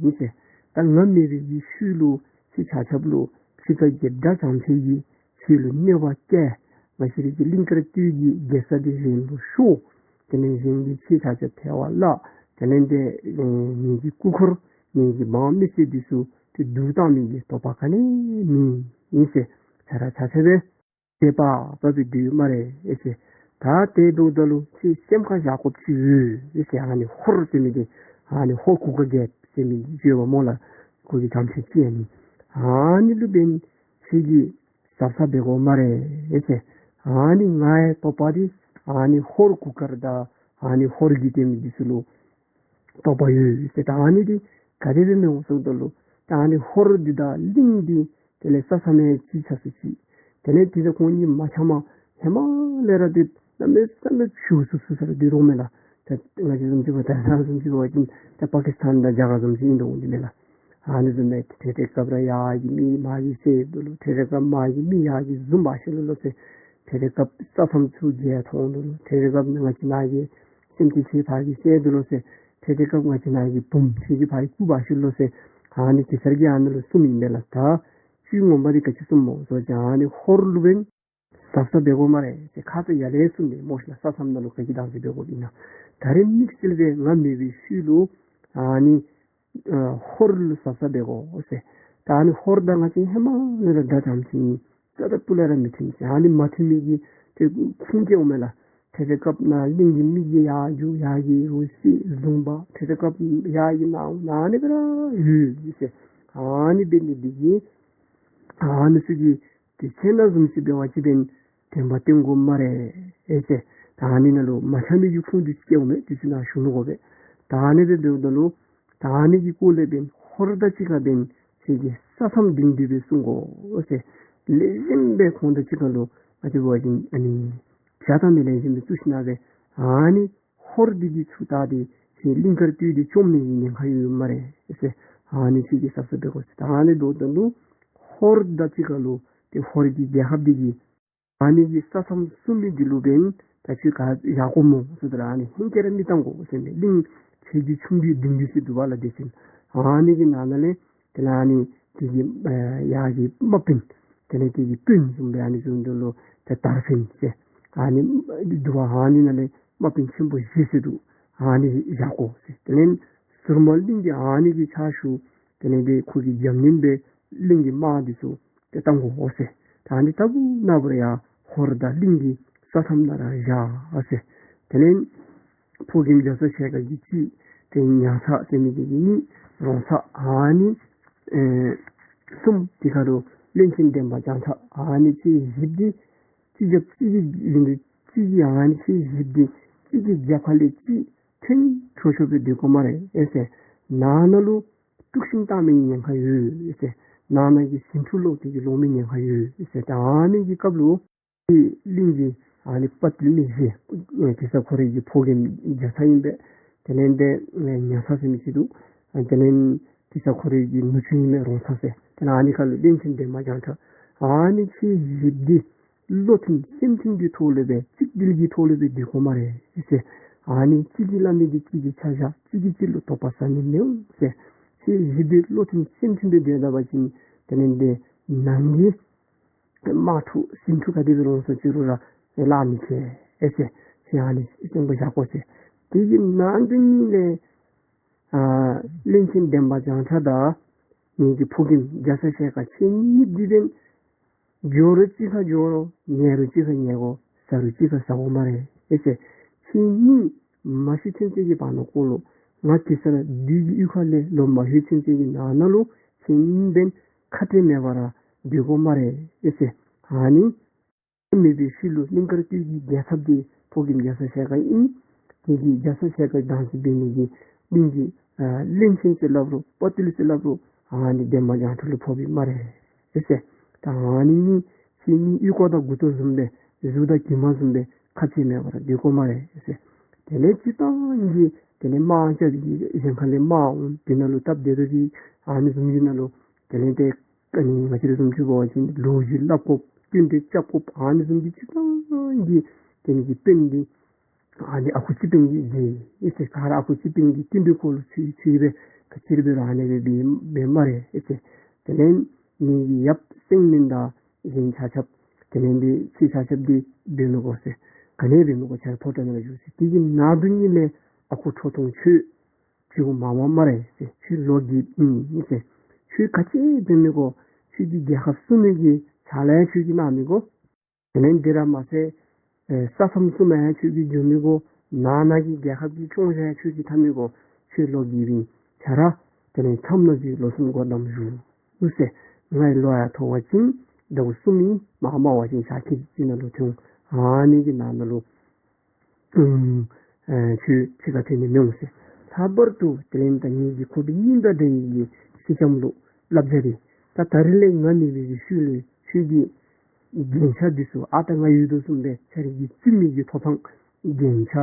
མེད་ཟེར། ད་ང་མེད་པའི་གི་ཤུལ་ལུ་ཁྱེད་ཆ་ཁྱབ་ལུ་ཕྱི་ཁ་གི་དགྲ་བྱམས་པའི་གི་ཤུལ་ལུ་གནོད་པ་བཀལ། ང་བཅས་རའི་གི་གླིང་དཀར་སྟོད་ཀྱི་རྒྱལ་ས་འདི་གཞན་ལུ་ཤོར། དེ་ལས་གཞན་གྱིས་ཁྱེད་ཆ་ཁྱབ་ཐལ་བར་བརླག། དེ་ལས་འདི་ཨེ་ངེ་གི་སྐུ་འཁོར་ངེ་གི་འབངས་མི་སེར་འདི་ཚུ་ཏེ་སྡུག་བཏང་མི་གི་དོགས་པ་ག་ནི་མེད་ཟེར། ཆ་ར་ཆ་ཁྱབ་སྦེ་དད་པ་བབས་པའི་དུས་སྨ་རེ་ཟེར། ད་དེ་འབདཝ་ད་ལུ་ཁྱེད་སེམས་ཁར་བཞག་དགོཔ་ཅིག་ཡོད་ཟེར། ཨ་ནི་ཧོར་ཟེར་མི་འདི་ཨ་ནི་ཧོར་གུར་དཀར་རྒྱལཔོ་ཟེར་མི་འདི་ཡོདཔ་སྨོ་ལགས། ཁོ་གི་བྱམས་པའི་སྤྱི་ཨ་ནི་ཨ་ནི་ལུ་འབདན་ཁྱེད་ཀྱིས་གཟབ་གཟབ་འབད་དགོ་སྨ་རེ་ཟེར། ཨ་ནི་ང་ཡང་དོགས་པ་འདི་ཨ་ནི་ཧོར་གུར་དཀར་དང་ཨ་ནི་ཧོར་གྱི་དེ་མི་འདི་ཚུ་ལུ་དོགས་པ་ཡོད་ཟེར། ད་ཨ་ནི་འདི་ག་དེ་སྦེ་མི་འོང་ཟེརཝ་ད་ལུ་ད་ཨ་ནི་ཧོར་འདི་དང་གླིང་འདི་དེ་ལས་ས་མཚམས་ཡང་གཅིག་ཆགས་སུ་ཅིག། དེ་ལས་དེ་ཚུ་ཁོང་གཉིས་མ་འཆམ་པར་ཧེ་མ་ལས་ར་འདི་གནམ་མེད་ས་མེད་ཞུ་སུ་སུ་ས་ར་འདི་རོགས་མེན་ན། ད་ང་བཅས་བཟུམ་ཅིག་འབད་ད་ང་བཟུམ་ཅིག་འབད་བ་ཅིན་ད་པ་ཀི་སི་ཐན་དང་རྒྱ་གར་བཟུམ་ཅིག་ཨིན་དོ་འོང་འདི་མེན་ན། ཨ་ནི་བཟུམ་སྦེ་ཏེ་ཏེ་སྐབས་ར་ཡར་གྱི་མི་མར་གྱི་བསད་དོ་ལོ། ཏེ་ཏེ་སྐབས་མར་གྱི་མི་ཡར་གྱི་བཟུང་འབག་ཤོར་ལོ་ལོ་ཟེར། ཏེ་ཏེ་སྐབས་ས་མཚམས་ཚུ་བརྒལ་ཐོན་དོ་ལོ། ཏེ་ཏེ་སྐབས་ང་བཅས་ནཱ་གི་སེམས་ཅན་ཚུ་ཕར་གྱི་བསད་དོ་ལོ་ཟེར། ཏེ་ཏེ་སྐབས་ང་བཅས་ནཱ་གི་བུམོ་ཚུ་གི་ཕར་གྱི་རྐུ་འབག་ཤོར་ལོ་ཟེར། ཨ་ནི་གེ་སར་གྱིས་ཨ་ནི་ལུ་གསུངམ་ཨིན་པས་ལགས། ད་ཚུལ་ངོ་མ་འདི་ག་ཅི་གསུངམ་སྨོ་ཟེར་བ་ཅིན་ཨ་ནི་ཧོར་ལུ་འབདན་གཟབ་གཟབ་འབད་དགོ་སྨ་རེ་ཟེར། ཁ་ཙ་ཡར་ལས་གསུངས་ཏེ་སྨོ་ཤིག་ལགས། ས་མཚམས་ནང་ལུ་ག་གིས་བདག་འཛིན་འབད་དགོཔ་ཨིན་ན། ད་རིས་དམིགས་བསལ་སྦེ་ང་མེད་པའི་ཤུལ་ལུ་ཨ་ནི་ཨ་ཧོར་ལུ་གཟབ་གཟབ་འབད་དགོ་ཟེར། ད་ཨ་ནི་ཧོར་དང་ང་བཅས་ཧེ་མ་ལས་ར་དགྲ་བྱམས་ཅིག་ཨིན། རྩ་དང་སྤུ་ལས་ར་མི་མཐུན་ཟེར། ཨ་ནི་མ་མཐུན་མི་གི་ཏེ་ཁུངས་སྐྱེལཝ་མས་ལགས། ཏེ་ཏེ་སྐབས་ནཱ་གླིང་གི་མི་གིས་ཡར་རྒྱུག་ཡར་གྱི་རོ་བསད་བཟུང་འབག། ཏེ་ཏེ་སྐབས་ཡར་གྱི་ནཱ་ནཱ་ཨ་ནི་སྦེ་ར་ཡོད་ཟེར། ཨ་ནི་འབད་ནི་འདི་གིས་ཨ་ནི་ཚུ་གིས་ཏེ་ཁྱེད་ནཱ་བཟུམ་ཅིག་འབད་བ་ཅིན་འབདན་བདེན་པ་བསྟན་དགོ་སྨ་རེ་ཟེར། ད་ཨ་ནི་ནང་ལུ་མ་འཆམ་མི་གི་ཁུངས་འདི་སྐྱེལཝ་མས། འདི་ཚུ་ནཱ་ཞུ་ནི་དགོ་པས། ད་ཨ་ནི་སྦེ་འབདཝ་ད་ལུ་ད་ཨ་ནི་གི་སྐོར་ལས་འབདན་ཧོར་དང་གཅིག་ཁར་འབདན་ཁྱེད་ཀྱིས་ས་མཚམས་སྒྲིང་སྒྲི་སྦེ་སྲུང་དགོ་ཟེར། ལེགས་ཤོམ་སྦེ་ཁོང་དང་གཅིག་ཁར་ལུ་ཨ་ཙི་འབད་བ་ཅིན་ཨ་ནི་བྱ་དང་མི་ལེགས་ཤོམ་སྦེ་བཙུགས་ཞིན་ན་སྦེ་ཨ་ནི་ཧོར་འདི་གིས་ཚུར་ད་འདི་ཁྱེད་གླིང་དཀར་སྟོད་འདི་བཅོམ་ནི་གི་ཉེན་ཁ་ཡོད་སྨ་རེ་ཟེར། ཨ་ནི་ཁྱེད་ཀྱིས་གཟབ་གཟབ་འབད་དགོ་ཟེར། ད་ཨ་ནི་འབདཝ་ད་ལུ་ཧོར་དང་གཅིག་ཁར་ལུ་ཏེ་ཧོར་གྱི་རྒྱལ་ཁབ་འདི་གིས་ཨ་ནི་གི་ས་མཚམས་སྲུང་མི་འདི་ལུ་འབདན་ད་ཁྱོད་ག་བཞག་དགོ་སྨོ་ཟེརཝ་ད་ལུ་ཨ་ནི་ཧེང་སྐལ་ར་མི་གཏང་དགོ་ཟེར་མས། གླིང་ཆེ་རྒྱུད་ཆུང་རྒྱུད་འབྲིང་རྒྱུད་ཟེར་འདུག་པ་ལགས། དེ་བཞིན་ཨ་ནི་གི་ནང་ན་ལས་དེ་ལས་ཨ་ནི་དེ་གི་ཨ་ཡར་གྱི་དམག་དཔོན་དེ་ལས་དེ་གི་དཔོན་བཟུམ་སྦེ་ཨ་ནི་བཟུམ་འདི་ལུ་ཏེ་དར་འཕེན་ཟེར་ཨ་ནི་འདུག་པ། ཨ་ནི་ནང་ལས་དམག་དཔོན་ཆེན་པོ་བཞི་ཟེར་འདུག། ཨ་ནི་བཞག་དགོ་ཟེར། དེ་ལས་ཟུར་མོ་གླིང་གི་ཨ་ནི་གི་ཕྱག་ཞུ་དེ་ལས་དེ་ཁོ་གི་རྒྱབ་གཉེར་སྦེ་གླིང་གི་དམག་འདི་ཚུ་ཏེ་གཏང་དགོ་ཟེར། ད་ཨ་ནི་ལྟ་བུ་ན་བུ་ར་ཡར་ཧོར་དང་གླིང་གི་ས་མཚམས་ནང་ར་བཞག་ཟེར། དེ་ལས་ ཕོ་རྒནམ་རྒྱ་ཚ་ཞལ་དཀར་གྱི་གཅིག། ཏེ་ཉ་ཚ་ཟེར་མི་གི་གཉིས། རོང་ཚ་ཨ་ནི་ཨེ་གསུམ། དེ་ཁར་ལུ་བློན་ཆེན་འདན་མ་བྱང་ཁྲ། ཨ་ནི་ཁྱེད་བཞི་འདི་གཅིག་རྒྱབ་གཅིག་གི་ཡོན་ཏན་གཅིག་གི་ཨ་ནི་ཁྱེད་བཞི་འདི་གཅིག་གི་རྒྱབ་ཁ་ལས་གཅིག་ཐོན་ཆོག་ཆོག་སྦེ་སྡོད་དགོ་སྨ་རེ་ཨེ་ཟེར། ནང་ན་ལུ་དཀྲུགས་ཤིང་བཏང་མི་ཉེན་ཁ་ཡོད་ཨེ་ཟེར། ནང་ན་གི་ཟིང་འཁྲུག་ལོག་སྟེ་གི་ལོག་མི་ཉེན་ཁ་ཡོད་ཨེ་ཟེར། ད་ཨ་ནི་གི་སྐབས་ལུ་གླིང་གི་ཨ་ནི་དཔའ་བརྟུལ་མི་བཞི། གེ་སར་ཁོ་རའི་གི་ཕོ་རྒནམ་རྒྱ་ཚ་ཨིན་པས། དེ་ལས་འདི་ཉ་ཚ་ཟེར་མི་ཅིག་འདུག། དེ་ལས་གེ་སར་ཁོ་རའི་གི་ནུ་གཅུང་ཨིན་མས་རོང་ཚ་ཟེར། དེ་ལས་ཨ་ནི་ཁར་ལུ་བློན་ཆེན་འདན་མ་བྱང་ཁྲ། ཨ་ནི་ཁྱེད་བཞི་འདི་བློ་མཐུན་སེམས་མཐུན་གྱི་ཐོག་ལས་སྦེ་གཅིག་སྒྲིལ་གྱི་ཐོག་ལས་སྦེ་སྡོད་དགོ་སྨ་རེ་ཟེར། ཨ་ནི་གཅིག་གིས་སླབ་མི་འདི་གཅིག་གིས་ཆ་བཞག། གཅིག་གིས་གཅིག་ལུ་དོགས་པ་ཟ་ནི་མི་འོང་ཟེར། ཁྱེད་བཞི་འདི་བློ་མཐུན་སེམས་མཐུན་སྦེ་སྡོད་ད་པ་ཅིན་དེ་ལས་འདི་ནང་གི་དམག་འཁྲུག་ཟིང་འཁྲུག་ག་དེ་སྦེ་ལོག་སོང་ཅི་རུང་ར་ཨེ་ལཱ་མི་ཁེལ་ཨེ་ཟེར། ཁྱེད་ཨ་ནི་སེམས་ཁར་བཞག་དགོ་ཟེར། དེ་གི་ནང་དོན་ཉིད་ལས་ཨ་བློན་ཆེན་འདན་མ་བྱང་ཁྲ་དང་ངེ་གི་ཕོ་རྒནམ་རྒྱ་ཚ་ཞལ་དཀར་ཁྱེད་གཉིས་འདི་འབདན་སྦྱོར་རུང་གཅིག་ཁར་སྦྱོར། ཉལ་རུང་གཅིག་ཁར་ཉལ་དགོ། བཟའ་རུང་གཅིག་ཁར་བཟའ་དགོ་སྨ་རེ་ཨེ་ཟེར། ཁྱེད་གཉིས་མ་ཤི་ཚུན་ཚོད་ཀྱི་བར་ན་ཁོ་ལུ་ང་གེ་སར་བདུད་ཀྱི་གཡུས་ཁ་ལས་ལོག་མ་ཤོར་ཚུན་ཚོད་ཀྱི་ནང་ན་ལུ་ཁྱེད་གཉིས་འབདན་ཁ་བྲལ་མེད་པར་སྡོད་དགོ་སྨ་རེ་ཨེ་ཟེར། ཨ་ནི་མེད་པའི་ཤུལ་ལུ་གླིང་དཀར་སྟོད་ཀྱི་རྒྱལ་ཚབ་འདི་ཕོ་རྒནམ་རྒྱ་ཚ་ཞལ་དཀར་ཨིན། དེ་གིས་རྒྱ་ཚ་ཞལ་དཀར་བདག་འཛིན་འབད་ནི་གི་གླིང་གི་ཨ་བློན་ཆེན་ཟེར་སླབ་རུང་དཔའ་བརྟུལ་ཟེར་སླབ་རུང་ཨ་ནི་འདན་མ་བྱང་ཁྲ་ལུ་ཕོགཔ་ཨིན་སྨ་རེ་ཨེ་ཟེར། ད་ཨ་ནི་གཉིས་ཁྱེད་གཉིས་ཨོལ་ལྐོག་དང་མགུ་ཏོ་བཟུམ་སྦེ་གཟུགས་དང་གྱིབ་མ་བཟུམ་སྦེ་ཁ་བྲལ་མེད་པར་སྡོད་དགོ་སྨ་རེ་ཨེ་ཟེར། དེ་ལས་སྤྱིར་བཏང་གི་དེ་ལས་དམག་རྐྱབ་ཀྱི་གཞན་ཁ་ལས་དམག་འོང་དེ་ནང་ལུ་སྟབས་བདེ་ཏོག་ཏོ་ཨ་ནི་བཟུམ་གྱི་ནང་ལུ་དེ་ལས་ཏེ་ཨ་ནི་ང་བཅས་ར་བཟུམ་ཅིག་འབད་བ་ཅིན་ལོ་རྒྱུས་སླབ་དགོཔ་བསྟུན་གྲོས་རྐྱབ་དགོཔ་ཨ་ནི་བཟུམ་གྱི་སྤྱིར་བཏང་གི་དེ་ནི་གི་དཔོན་འདི་ཨ་ནི་ཨ་ཁུ་སྤྱི་དཔོན་གྱི་རྗེ་ཨེ་ཟེར། ག་ར་ཨ་ཁུ་སྤྱི་དཔོན་གྱི་བསྟུན་གྲོས་ཁོ་ལུ་ཚུད་ཚུད་སྦེ་ག་ཅི་ར་འབད་རུང་ཨ་ནི་སྦེ་འབད་འབད་སྨ་རེ་ཨེ་ཟེར། དེ་ལས་ངེ་གི་ཡབ་སེང་བློན་དང་གཞན་ཆ་ཁྱབ་དེ་ལས་འདི་ཁྱེད་ཆ་ཁྱབ་འདི་འབད་མི་དགོ་ཟེར། ག་ནི་འབད་མི་དགོ། ཁྱེད་ར་ཕོ་བྲང་ནང་ལུ་བཞུགས་ཟེར། དེ་གི་ནང་དོན་ཉིད་ལས་ཨ་ཁུ་ཁྲོ་ཐུང་ཁྱོད་ཁྱོད་མ་འོང་སྨ་རེ་ཟེར། ཁྱོད་ལོག་གིས་ཨིན་ཟེར། ཁྱོད་ག་ཅི་འབད་མི་དགོ། ཁྱོད་ཀྱི་རྒྱལ་ཁབ་སྲུང་ནི་གི་ཕྱག་ལཱ་ཡང་ཁྱོད་ཀྱིས་གནང་མི་དགོ། དེ་ལས་འདི་ར་མ་ཚད་ཨེ་ས་མཚམས་སྲུང་མི་ཡང་ཁྱོད་ཀྱིས་འགྱོ་མི་དགོ། ནང་ན་གི་རྒྱལ་ཁབ་ཀྱི་སྐྱོང་བཞག་ཡང་ཁྱོད་ཀྱིས་འཐབ་མི་དགོ། ཁྱོད་ལོག་གིས་ཨིན། ཁྱོད་ར་དེ་ལས་མཚམས་ནང་གི་ལོ་གསུམ་སྒོ་བསྡམ་བཞུགས་ཟེར། ང་གིས་ལོ་ཡང་མཐོ་བ་ཅིན་ཟླཝ་གསུམ་ཨིན། མ་དམའ་བ་ཅིན་ཞག་ཁལ་གཅིག་ནང་ལུ་ཐོན། ཨ་ནི་གི་ནང་ན་ལུ་ཨུམ་ཨེ་ཁྱོད་ཕྱི་ཁར་ཐོན་ནི་མི་འོང་ཟེར། ལྷག་པར་དུ་དེ་ལས་ད་ངེ་གི་ཁོག་པའི་སྙིང་དང་འདྲ་བའི་གི་སེང་ལྕམ་ལུ་བསླབ་བྱ་འདི་ད་ད་རིས་ལས་ང་མེད་པའི་གི་ཤུལ་ལས་ཁྱོད་ཀྱི་རྒྱན་ཆ་འདི་ཚུ་ཨ་རྟག་ང་ཡོད་དོ་བཟུམ་སྦེ་ཁྱོད་རའི་གི་བཙུན་མོའི་གི་ཐོབ་ཐང་རྒྱན་ཆ་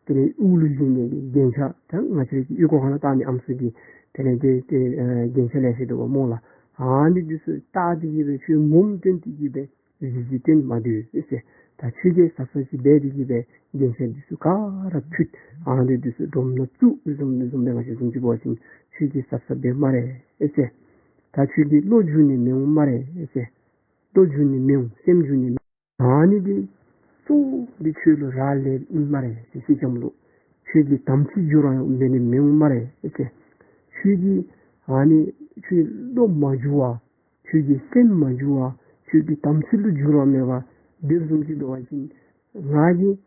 དེ་ལས་དབུ་ལུ་བཞེས་ནི་གི་རྒྱན་ཆ་ད་ང་བཅས་རའི་གི་ཨོལ་ལྐོག་ཁང་ནང་བཏགས་ནི་ཨམ་སྲུ་གི་དེ་ལས་དེ་དེ་ཨེ་རྒྱན་ཆ་ལེ་ཤ་འདུག་པ་སྨོ་ལགས། ཨ་ནི་འདི་ཚུ་བཏགས་ཏེ་གི་སྦེ་ཁྱོད་ངོམ་སྟོན་ཏེ་གི་སྦེ་གཟི་བརྗིད་སྟོན་མ་སྡོད་ཟེར། ད་ཁྱོད་ཀྱིས་གཟབ་གཟབ་ཅིག་འབད་དེ་གི་སྦེ་རྒྱན་ཆ་འདི་ཚུ་ག་ར་ཕུད། ཨ་ནི་འདི་ཚུ་སྒྲོམ་ནང་བཙུགས་བཟུམ་བཟུམ་སྦེ་ང་བཅས་བཟུམ་ཅིག་འབད་བ་ཅིན་ཁྱོད་ཀྱིས་གཟབ་གཟབ་འབད་སྨ་རེ་ཨེ་ཟེར། ད་ཁྱོད་ཀྱིས་བློ་འགྱུར་ནི་མི་འོང་སྨ་རེ་ཨེ་ཟེར། བློ་འགྱུར་ནི་མི་འོང་། སེམས་འགྱུར་ནི་མི་འོང་། ཨ་ནི་འདི་གཙོ་བོ་འདི་ཁྱོད་ལུ་རག་ལསཔ་ཨིན་སྨ་རེ་ཟེར། སེང་ལྕམ་ལུ་ཁྱོད་ཀྱི་དམ་ཚིག་འགྱུར་བ་འབད་ནི་མི་འོང་སྨ་རེ་ཨེ་ཟེར། ཁྱོད་ཀྱི་ཨ་ནི་ཁྱོད་བློ་མ་འགྱུར་བར་ཁྱོད་ཀྱི་སེམས་མ་འགྱུར་བར་ཁྱོད་ཀྱི་དམ་ཚིག་ལུ་འགྱུར་བ་མེད་པར་སྡོདཔ་བཟུམ་ཅིག་འབད་བ་ཅིན་ང་གིས་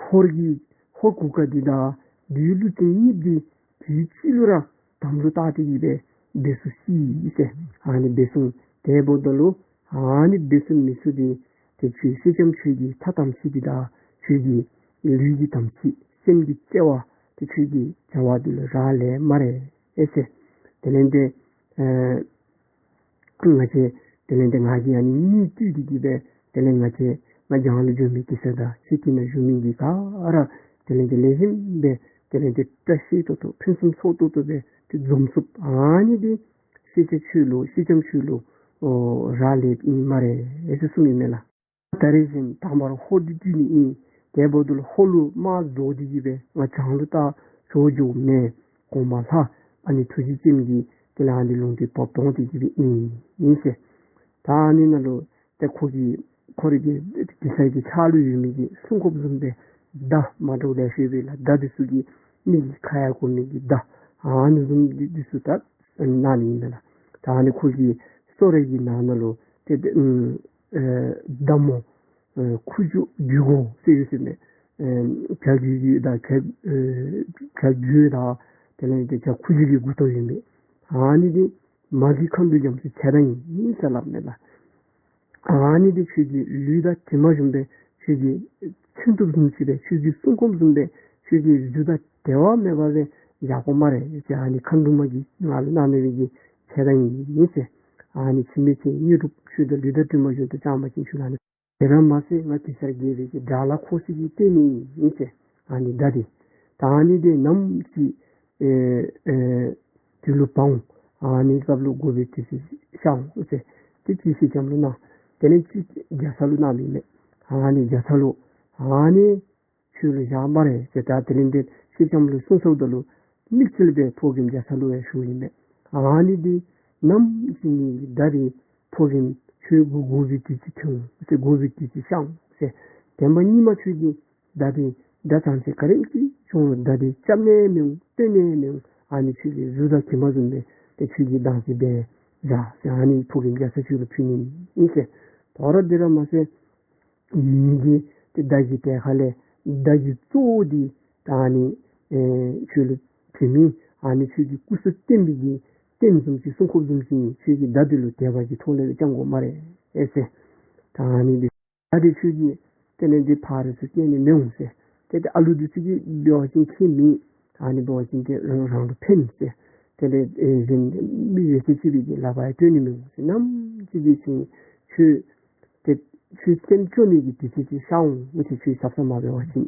ཧོར་གྱི་ཧོར་གུར་དཀར་འདི་དང་བདུད་ཀླུ་བཙན་གཉིས་འདི་དུས་གཅིག་ལུ་ར་དམ་ལུ་བཏགས་ཏེ་གི་སྦེ་འབད་ཚུགས་ཅི་ཟེར། ཨ་ནི་འབད་ཚུགས། དེ་འབདཝ་ད་ལུ་ཨ་ནི་འབད་ཚུགས་མི་ཚུགས་འདི་ཏེ་ཁྱོད་སེང་ལྕམ་ཁྱོད་ཀྱི་ཐ་དམ་ཚིག་འདི་དང་ཁྱོད་ཀྱི་ལུས་ཀྱི་དམ་ཚིག་སེམས་ཀྱི་བརྩེ་བ་ཏེ་ཁྱོད་ཀྱི་བྱ་བ་འདི་ལུ་རག་ལས་སྨ་རེ་ཨེ་ཟེར། དེ་ལས་ཏེ་ཨེ་ང་བཅས་དེ་ལས་ཏེ་ང་གིས་ཨ་ནི་གཉིད་བཏུལ་ཏེ་གི་སྦེ་དེ་ལས་ང་བཅས་ང་རྒྱང་ལུ་འགྱོ་མི་གེ་སར་དང་ཁྱེད་དེ་ནང་བཞུགས་མི་གི་ག་ར་དེ་ལས་ཏེ་ལེགས་ཤོམ་སྦེ་དེ་ལས་ཏེ་བཀྲ་ཤིས་ཏོག་ཏོ་ཕུན་སུམ་ཚོགས་ཏོག་ཏོ་སྦེ་ཏེ་འཛོམས་ཚུགསཔ་ཨ་ནི་འདི་སེང་ལྕམ་ཁྱོད་ལུ་སེང་ལྕམ་ཁྱོད་ལུ་ཨོ་རག་ལསཔ་ཨིན་སྨ་རེ་ཨེ་ཟེར་གསུངམ་ཨིན་མས་ལགས། ད་རེས་བཞིན་དང་པ་ར་ཧོར་འདི་བཏུལ་ནི་ཨིན། དེ་འབདཝ་ད་ལུ་ཧོར་ལུ་དམག་རྫོགས་ཏེ་གི་སྦེ་ང་རྒྱང་ལུ་ད་ཞུ་རྒྱུ་མེད། གོང་མ་ལྷ་ཨ་ནི་ཐུགས་རྗེ་ཅན་གྱིས་དེ་ལས་ཨ་ནི་ལུང་བསྟན་བབས་གཏང་སྟེ་གི་སྦེ་ཨིན་ཨིན་ཟེར། ད་ཨ་ནི་ནང་ལུ་ཏེ་ཁོ་གིས་ཁོ་རའི་གི་གེ་སར་གྱི་ཕྱག་ལུ་ཡོད་མི་གི་སྲུང་སྐྱོབ་བཟུམ་སྦེ་མདའ་མ་འདྲཝ་ལེ་ཤ་ཡོད་པས་ལགས། མདའ་འདི་ཚུ་གིས་མི་གི་ཁ་ཡར་བསྐོར་མི་གི་མདའ་ཨ་ནི་བཟུམ་འདི་འདི་ཚུ་ད་གནང་ནི་ཨིན་མས་ལགས། ད་ཨ་ནི་ཁོ་གི་གསོལ་རས་ཀྱི་ནང་ན་ལུ་ཏེ་ཏེ་ཨུམ་ཨེ་མདའ་མོ་ཨེ་ཁུ་བྱུག་རྒྱུག་གུ་ཟེར་ཡོད་ཟེར་མས། ཨེ་བྱ་རྒོད་ཀྱི་དང་བྱ་ཨེ་བྱ་རྒོད་དང་དེ་ལས་དེ་བྱ་ཁུ་བྱུག་གི་མགུ་ཏོ་ཨིན་པས། ཨ་ནི་འདི་མ་གི་མཁའ་འགྲོ་རྒྱ་མཚོ་ཚེ་བདག་ཨིན་ཟེར་སླབ་མས་ལགས། ཨ་ནི་འདི་ཁྱོད་ཀྱི་ལུས་དང་གྲིབ་མ་བཟུམ་སྦེ་ཁྱོད་ཀྱི་མཚོན་ཐུབ་བཟུམ་ཅིག་སྦེ་ཁྱོད་ཀྱི་སྲུང་འཁོརཔ་བཟུམ་སྦེ་ཁྱོད་ཀྱི་གཟུགས་དང་འབྲལ་བ་མེད་པ་སྦེ་བཞག་དགོ་སྨ་རེ་ཟེར། ཨ་ནི་མཁའ་འགྲོ་མ་གིས་ང་ལུ་གནང་ནི་སྦེ་གི་ཚེ་བདག་ཨིན་ཟེར། ཨ་ནི་འཆི་མེད་ཚེ་དངོས་གྲུབ་ཁྱོད་དང་ལུས་དང་གྲིབ་མ་བཟུམ་སྦེ་བཅངམ་ཅིན་ཁྱོད་ལུ་ཨ་ནི། དེ་ར་མ་ཚད་ང་གེ་སར་རྒྱལ་པོའི་གི་དགྲ་ལྷ་འཁོར་སྲིད་ཀྱི་རྟེན་ཨིན་ཟེར། ཨ་ནི་མདའ་འདི་ད་ཨ་ནི་འདི་ནམ་ཅིག་ཨེ་ཨེ་དུས་ལུ་འབག་འོང་། ཨ་ནི་སྐབས་ལུ་དགོ་པའི་དུས་ཚོད་ཤར་འོང་ཟེར། ཏེ་ཅིག་སེང་ལྕམ་ལུ་གནང་། དེ་ལས་ཅིག་རྒྱ་ཚ་ལུ་གནང་མི་མས། ཨ་ནི་རྒྱ་ཚ་ལུ་ཨ་ནི་ཁྱོད་ལུ་བཞག་སྨ་རེ་ཟེར། ད་དེ་ལས་འདི་སེང་ལྕམ་ལུ་གསུངས་སོངམ་ད་ལུ་དམིགས་བསལ་སྦེ་ཕོ་རྒནམ་རྒྱ་ཚ་ལུ་ཡང་ཞུ་ཡི་མས། ཨ་ནི་འདི་ནམ་ཅིག་ངེ་གི་མདའ་འདི་ཕོ་རྒནམ་ཁྱོད་དགོ་དགོ་པའི་དུས་ཚོད་ཐོན་འོང་ཟེར། དགོ་པའི་དུས་ཚོད་ཤར་འོང་ཟེར། བདེན་པ་ཉིད་མ་ཁྱོད་ཀྱི་མདའ་འདི་མདའ་ཙང་ཙེ་ག་དེམ་ཅིག་བྱུང་རུང་མདའ་འདི་རྐྱབ་ནི་མི་འོང་། བཏོན་ནི་མི་འོང་། ཨ་ནི་ཁྱོད་ཀྱི་གཟུགས་དང་གྲིབ་མ་བཟུམ་སྦེ་ཏེ་ཁྱོད་ཀྱིས་བདག་འཛིན་འབད་བཞག་ཟེར། ཨ་ནི་ཕོ་རྒནམ་རྒྱ་ཚ་ཁྱོད་ལུ་ཕུལ་ནི་ཨིན་ཟེར། ད་རུང་དེ་ར་མ་ཚད་མི་གི་ཏེ་མདའ་གི་གྲལ་ཁ་ལས་མདའ་གི་གཙོ་བོ་འདི་ད་ཨ་ནི་ཨེ་ཁྱོད་ལུ་བྱིན་མི། ཨ་ནི་ཁྱོད་ཀྱི་སྐུ་གཟུགས་བརྟན་པའི་གི་རྟེན་བཟུམ་ཅིག་སྲུང་འཁོརཔ་བཟུམ་ཅིག་ཨིན། ཁྱོད་ཀྱི་མདའ་འདི་ལུ་དད་པ་གི་ཐོག་ལས་སྦེ་བཅང་དགོ་སྨ་རེ་ཨེ་ཟེར། ད་ཨ་ནི་འདི་མདའ་འདི་ཁྱོད་ཀྱིས་དེ་ལས་འདི་ཕར་ར་ཚུར་སྐྱེལ་ནི་མི་འོང་ཟེར། ཏེ་ཏེ་ཨ་ལུ་འདི་ཚུ་གིས་འབད་བ་ཅིན་ཁྱད་མེད། ཨ་ནི་འབད་བ་ཅིན་ཏེ་རང་རང་ལུ་ཕན་ཟེར། དེ་ལས་ཨེ་གཞན་མི་ཡོད་ཚད་ཅིག་གི་ལག་པར་ཡང་སྤྲོད་ནི་མི་འོང་ཟེར། ནམ་ཅིག་གི་ཚེ་ཁྱོད་ཏེ་ཁྱོད་སེམས་སྐྱོ་ནི་གི་དུས་ཚོད་ཅིག་ཤར་འོང་ཟེར། ཁྱོད་གཟབ་གཟབ་མ་འབད་བ་ཅིན་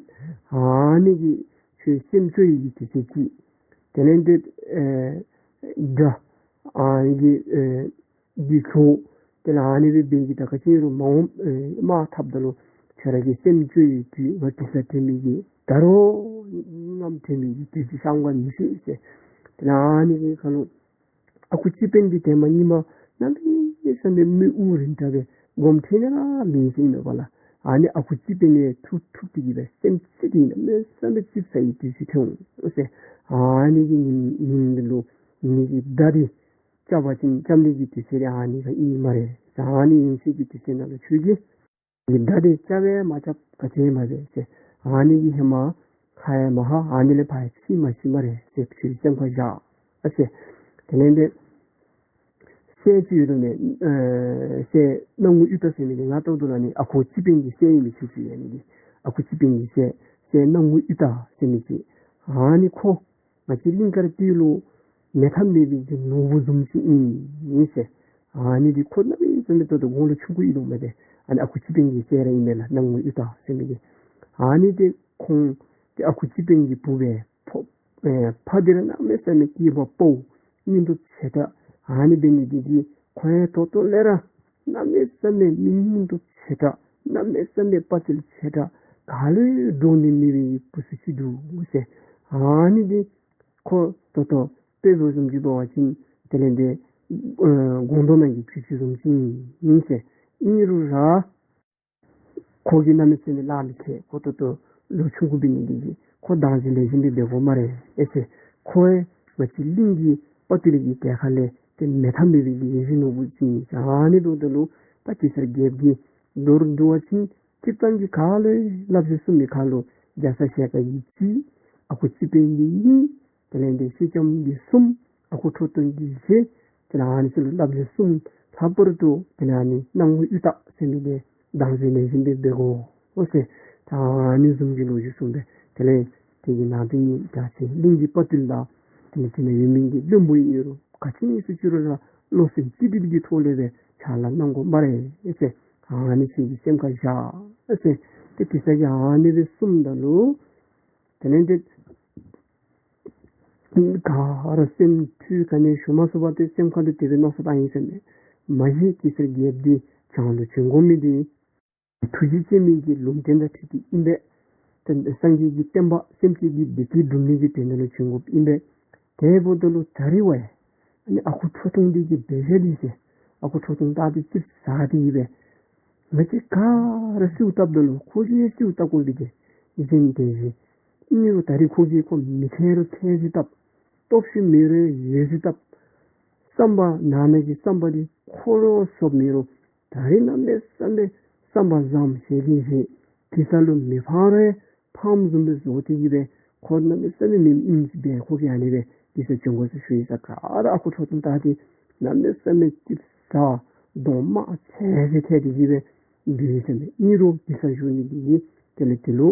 ཨ་ནི་གི་ཁྱོད་སེམས་སྐྱོ་ནི་གི་དུས་ཚོད་ཅིག། དེ་ལས་འདི་ཨེ་དགྲ་ཨ་ནི་གི་ཨེ་འདི་ཁྱོད་དེ་ལས་ཨ་ནི་སྦེ་འབད་གི་ད་ག་ཅི་རུང་མ་འོངས་ཨེ་དམག་འཐབ་ད་ལུ་ཁྱོད་ར་གི་སེམས་སྐྱོ་བའི་དུས་ང་གེ་སར་དྲན་མི་གི་ད་རུང་ནམ་དྲན་མི་གི་དུས་ཅིག་ཤར་འོང་ག་མི་ཤེས་ཟེར། དེ་ལས་ཨ་ནི་གི་ཁ་ལུ་ཨ་ཁུ་སྤྱི་དཔོན་གྱི་དེ་མ་ཉི་མ་གནམ་མེད་ས་མེད་མིག་དབུགས་རིང་དྲགས་སྦེ་སྒོམ་ཐེངས་ནང་ར་མེད་ཟེར་མས་པ་ལགས། ཨ་ནི་ཨ་ཁུ་སྤྱི་དཔོན་ཡང་ཐུགས་ཐུགས་ཏེ་གི་སྦེ་སེམས་ཅིག་ཏེ་གནམ་མེད་ས་མེད་ཙིགཔ་ཟ་བའི་དུས་ཅིག་ཐོན་འོང་ཟེར། ཨ་ནི་གི་ཉིནམ་ཉིནམ་འདི་ལུ་ངེ་གི་མདའ་འདི་རྐྱབ་པ་ཅིན་རྐྱབ་ནི་གི་དུས་ཚོད་འདི་ཨ་ནི་ཁར་ཨིན་སྨ་རེ་ཟེར། ཨ་ནི་ཨིན་ཚེ་གི་དུས་ཚོད་ནང་ལུ་ཁྱོད་ཀྱིས་ངེ་གི་མདའ་འདི་རྐྱབ་ཡང་མ་རྐྱབ་ག་ཅི་ཡང་མ་འབད་ཟེར། ཨ་ནི་གི་ཧེ་མ་ཧ་ཡང་མ་ཧ། ཨ་ནི་ལས་ཕར་ཡང་འཆི་མ་འཆི་སྨ་རེ་ཟེར། ཁྱོད་སེམས་ཁར་བཞག་ཨ་ཟེར། དེ་ལས་འདི་སྲས་ཅིག་ཡོད་དོ་མས། ཨེ་སྲས་སྣང་ངུ་གཡུ་སྟག་ཟེར་མི་འདི་ང་ལྟ་བུ་ལ་ནི་ཨ་ཁུ་སྤྱི་དཔོན་གྱི་སྲས་ཨིན་མི་ཅིག་ཅིག་ཨ་ནི་འདི་ཨ་ཁུ་སྤྱི་དཔོན་གྱི་སྲས་སྲས་སྣང་ངུ་གཡུ་སྟག་ཟེར་མི་ཅིག། ཨ་ནི་ཁོ་ང་བཅས་གླིང་དཀར་སྟོད་ལུ་མེད་ཐབས་མེད་པའི་གི་ནོར་བུ་བཟུམ་ཅིག་ཨིན་ཟེར། ཨ་ནི་འདི་ཁོ་གནམ་མེད་ས་མེད་ཏོག་ཏོ་དགུང་ལོ་ཆུང་ཀུ་ཨིན་ནོ་མས་ཏེ། ཨ་ནི་ཨ་ཁུ་སྤྱི་དཔོན་གྱི་སྲས་ར་ཨིན་མས་ལགས། སྣང་ངུ་གཡུ་སྟག་ཟེར་མི་འདི། ཨ་ནི་འདི་ཁོང་འདི་ཨ་ཁུ་སྤྱི་དཔོན་གྱི་བུ་སྦེ་ཕོ་ཨེ་ཕ་འདི་ར་གནམ་མེད་ས་མེད་སྐྱེས་པ་ཕོ་སྙིང་སྟོབས་ཆེ་དྲགས། ཨ་ནི་འབད་ནི་འདི་གིས་ཁོ་ཡང་ད་ལྟོ་ལས་ར་གནམ་མེད་ས་མེད་མི་སྙིང་སྟོབས་ཆེ་དྲགས། གནམ་མེད་ས་མེད་དཔའ་རྟུལ་ཆེ་དྲགས། ག་ལུ་ཡང་འདྲོག་ནི་མེད་པའི་བུ་ཚུ་ཅིག་འདུག་ཟེར། ཨ་ནི་འདི་ཁོ་ད་ལྟོ་དཔེ་འབད་བཟུམ་ཅིག་འབད་བ་ཅིན་དེ་ལས་འདི་ཨེ་སྒོང་རྡོག་ནང་གི་བྱི་ཅུང་བཟུམ་ཅིག་ཨིན་ཟེར། ཨིན་རུང་ར་ཁོ་གིས་གནམ་མེད་ས་མེད་ལཱ་མི་འཐད། ཁོ་ད་ལྟོ་ལོ་ཆུང་ཀུ་འབད་ནི་འདི་གིས་ཁོ་བདག་འཛིན་ལེགས་ཤོམ་སྦེ་འབད་དགོ་སྨ་རེ་ཨེ་ཟེར། ཁོ་ཡང་ང་བཅས་གླིང་གི་དཔའ་རྟུལ་གྱི་གྲལ་ཁ་ལས་ཏེ་མེད་ཐབས་མེད་པའི་གི་ཡིད་བཞིན་ནོར་བུ་ཅིག་ཨིན་ཟེར། ཨ་ནི་འབདཝ་ད་ལུ་ད་གེ་སར་རྒྱལཔོ་གིས་མདོར་བསྡུ་བ་ཅིན་སྤྱིར་བཏང་གི་ཁ་ལུ་ཡང་བསླབ་བྱ་གསུམ་གྱི་ཁ་ལུ་རྒྱ་ཚ་ཞལ་དཀར་གྱིས་གཅིག། ཨ་ཁུ་སྤྱི་དཔོན་གྱིས་གཉིས། དེ་ལས་འདི་སེང་ལྕམ་གྱིས་གསུམ། ཨ་ཁུ་ཁྲོ་ཐུང་གིས་བཞི། དེ་ལས་ཨ་ནི་ཚུ་ལུ་བསླབ་བྱ་གསུམ། ལྷག་པར་དུ་དེ་ལས་ཨ་ནི་སྣང་ངུ་གཡུ་སྟག་ཟེར་མི་འདི་བདག་འཛིན་ལེགས་ཤོམ་སྦེ་འབད་དགོ་ཟེར། ད་ཨ་ནི་བཟུམ་གྱི་ལོ་རྒྱུས་གསུངས་པས། དེ་ལས་དེ་གི་ནང་དོན་ནི་རྒྱ་ཆེ་གླིང་གི་དཔའ་རྟུལ་དང་དེ་ལས་དེ་ནང་ཡོད་མི་གི་བློན་པོ་ཨིན་རུང་ག་ཅི་ཨིན་ཟེར་ཅི་རུང་ར་བློ་སེམས་གཅིག་སྒྲིལ་གྱི་ཐོག་ལས་སྦེ་ཕྱག་ལཱ་གནང་དགོ་སྨ་རེ་ཟེར། ཨ་ནི་ཁྱོད་ཀྱི་སེམས་ཁར་བཞག་ཟེར། ཏེ་གེ་སར་གྱིས་ཨ་ནི་སྦེ་གསུངམ་ད་ལུ་དེ་ལས་འདི་ག་ར་སེམས་འཁྲུལ་ག་ནི་ཞུ་མ་ཚུགས་པར་ཏེ་སེམས་ཁ་ལུ་དེ་སྦེ་མནོ་བསམ་བཏང་ཡི་ཟེར་མས། མ་གཞི་གེ་སར་རྒྱལཔོ་འདི་བྱང་ལུ་བྱོན་དགོ་མི་འདི་ཐུགས་རྗེ་ཆེན་མོའི་གི་ལུང་བསྟན་དང་འཁྲིལ་ཏེ་ཨིན་པས། ཏེ་སངས་རྒྱས་ཀྱི་བསྟན་པ་སེམས་ཅན་གྱི་བདེ་སྐྱིད་སྒྲུབ་ནི་གི་དོན་དག་ལུ་བྱོན་དགོཔ་ཨིན་པས། དེ་འབདཝ་ད་ལུ་ད་རིས་བ་ཡང་ཨ་ནི་ཨ་ཁུ་ཁྲོ་ཐུང་འདི་གི་འབད་བཞག་འདི་ཟེར་ཨ་ཁུ་ཁྲོ་ཐུང་ད་འདི་ཙིགཔ་ཟ་སྟེ་ཡོད་པས། ང་བཅས་ག་ར་གསོལཝ་བཏབ་ད་ལུ་ཁོ་གིས་གསོལཝ་བཏབ་དགོ་པས་ཏེ། གཞན་དེ་བཞིན་ཨིན་རུང་ད་རིས་ཁོ་གིས་ཁོ་མི་འཐད་རུང་འཐད་ཅིག་བཏབ། སྟོབས་ཤུགས་མེད་རུང་ཡོད་ཅིག་བཏབ། བསམ་པ་ནང་ན་གི་བསམ་པ་འདི་ཁོ་ར་སོབ་མེད་རུང་ད་རིས་གནམ་མེད་ས་མེད་བསམ་པ་བཟངམ་ཞལ་གྱིས་བཞེས། གེ་སར་ལུ་མི་ཕངས་རུང་ ཁམས་བཟུམ་སྦེ་བཟོ་སྟེ་གི་སྦེ་ཁོ་གནམ་མེད་ས་མེད་མི་ཨིནམ་ཅིག་སྦེ་ཁོ་གིས་ཨ་ནི་སྦེ་གེ་སར་བྱོན་དགོ་ཟེར་ཞུ་ཡི་ས། ག་ར་ཨ་ཁུ་ཁྲོ་ཐུང་ད་འདི་གནམ་མེད་ས་མེད་ཙིགཔ་ཟ་གདོང་དམར་ཚལ་ཟེར་ཐལ་ཏེ་གི་སྦེ་སྡོད་ཡི་ཟེར་མས། ཨིན་རུང་གེ་སར་བཞུགས་ནི་འདི་གིས་དེ་ལས་དེ་ལུ་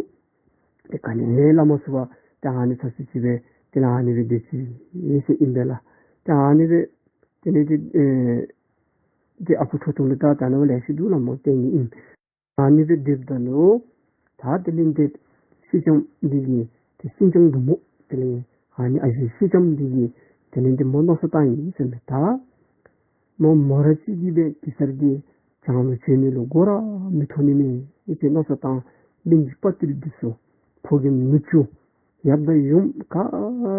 ཏེ་ག་ནི་ནི་སླབ་མ་ཚུགས་པར་ཏེ་ཨ་ནི་ཚར་སི་ཅིག་སྦེ་དེ་ལས་ཨ་ནི་སྦེ་སྡོད་ཅི་ཡི་ཟེར་ཨིན་པས་ལགས། ཏེ་ཨ་ནི་སྦེ་དེ་ལས་ཏེ་ཨེ་ཏེ་ཨ་ཁུ་ཁྲོ་ཐུང་ལུ་ད་ད་ནི་ལེ་ཤ་འདུག་ལགས་སྨོ། ཏེ་ཨིན། ཨ་ནི་སྦེ་སྡོདཔ་ད་ལུ་ད་དེ་ལས་ཏེ་སེང་ལྕམ་འདི་གིས་ཏེ་སེང་ལྕམ་འབྲུག་མོ་དེ་ལས་ཨ་ནི་ཨ་ཞེ་སེང་ལྕམ་འདི་གིས་དེ་ལས་ཏེ་མོ་མནོ་བསམ་བཏང་ཡི་ཟེར་མས། ད་མོ་མོ་ར་གཅིག་གིས་སྦེ་གེ་སར་འདི་བྱང་ལུ་བྱོན་ནི་ལུ་མགུ་ར་མི་ཐོགས་ནི་མས་ཟེར་མནོ་བསམ་བཏང་། གླིང་གི་དཔའ་བརྟུལ་འདི་ཚུ་ཕོ་རྒནམ་ནུ་གཅུང་ཡབ་དང་ཡུམ་ག་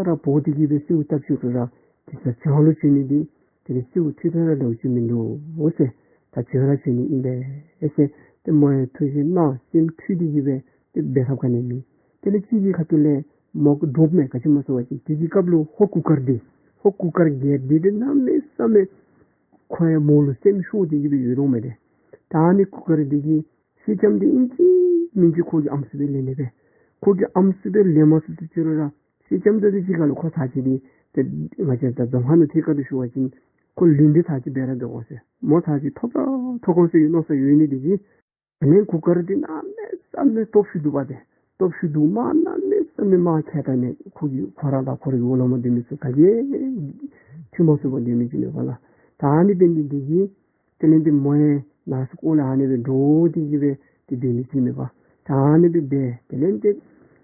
ར་འབོ་སྟེ་གི་སྦེ་གསོལཝ་བཏབ་ཅི་རུང་ར་གེ་སར་བྱང་ལུ་བྱོན་ནི་འདི་དེ་ལས་གསོལཝ་ཐུགས་ཐག་ར་ལེགས་ཤོམ་མིན་འདུག་ཟེར། ད་བྱོན་ར་བྱོན་ནི་ཨིན་པས་ཟེར། ཏེ་མོ་ཡང་ཐུགས་བཞེད་གནང་སེམས་འཁྲུལ་ཏེ་གི་སྦེ་ཏེ་འབད་ཐབས་ག་ནི་མེད། དེ་ལས་གཅིག་གི་ཁ་ཐུག་ལས་མོ་འདྲོག་མས། ག་ཅི་སྨོ་ཟེར་བ་ཅིན་དེ་གི་སྐབས་ལུ་ཧོར་གུར་དཀར་འདི་ཧོར་གུར་དཀར་རྒྱལཔོ་འདི་ཏེ་གནམ་མེད་ས་མེད་ཁོ་ཡང་མོ་ལུ་སེམས་ཤོར་ཏེ་གི་སྦེ་ཡོད་དོ་མས་ཏེ། ད་ཨ་ནི་གུར་དཀར་འདི་གིས་སེང་ལྕམ་འདི་ཨིན་ཅི་མིན་ཅི་ཁོ་གི་ཨམ་སྲུ་སྦེ་ལེན་ནི་སྦེ། ཁོ་གི་ཨམ་སྲུ་སྦེ་ལེན་མ་ཚུགས་ཚུགས་ཅི་རུང་ར་སེང་ལྕམ་འདི་ཏེ་གཅིག་ཁར་ལུ་ཁོ་ཚར་གཅིག་འདི་ཏེ་ང་བཅས་ད་རྫོང་ཁ་ནང་ཐད་ཀར་དུ་ཞུ་བ་ཅིན་ཁོ་ལུས་འདི་ཚར་གཅིག་འབད་ར་འབད་དགོ་ཟེར། མོ་ཚར་གཅིག་ཐོབ་ར་ཐོབ་དགོ་ཟེར་གྱི་མནོ་བསམ་ཡོད་ནི་འདི་གིས། དེ་ལས་གུར་དཀར་འདི་གནམ་མེད་ས་མེད་སྟོབས་ཤུགས་འདུག་པ་ཏེ། སྟོབས་ཤུགས་འདུག། དམག་གནམ་མེད་ས་མེད་དམག་ཁྱེར་ད་ནི་ཁོ་གིས་ཁོ་ར་དང་ཁོ་རའི་འོག་ལུ་མ་སྡོད་མི་ཚུ་ག་གིས་ཡང་འཐུས་མ་ཚུགས་པར་སྡོད་མི་ཅིག་མས་པ་ལགས། ད་ཨ་ནི་འབད་ནི་འདི་གིས་དེ་ལས་ཏེ་མོ་ཡང་ནང་སེམས་ཁོག་ལས་ཨ་ནི་སྦེ་འདྲོག་སྟེ་གི་སྦེ་ཏེ་སྡོད་ནི་ཅིག་མས་པ། ད་ཨ་ནི་སྦེ་འབད་དེ་ལས་ཏེ་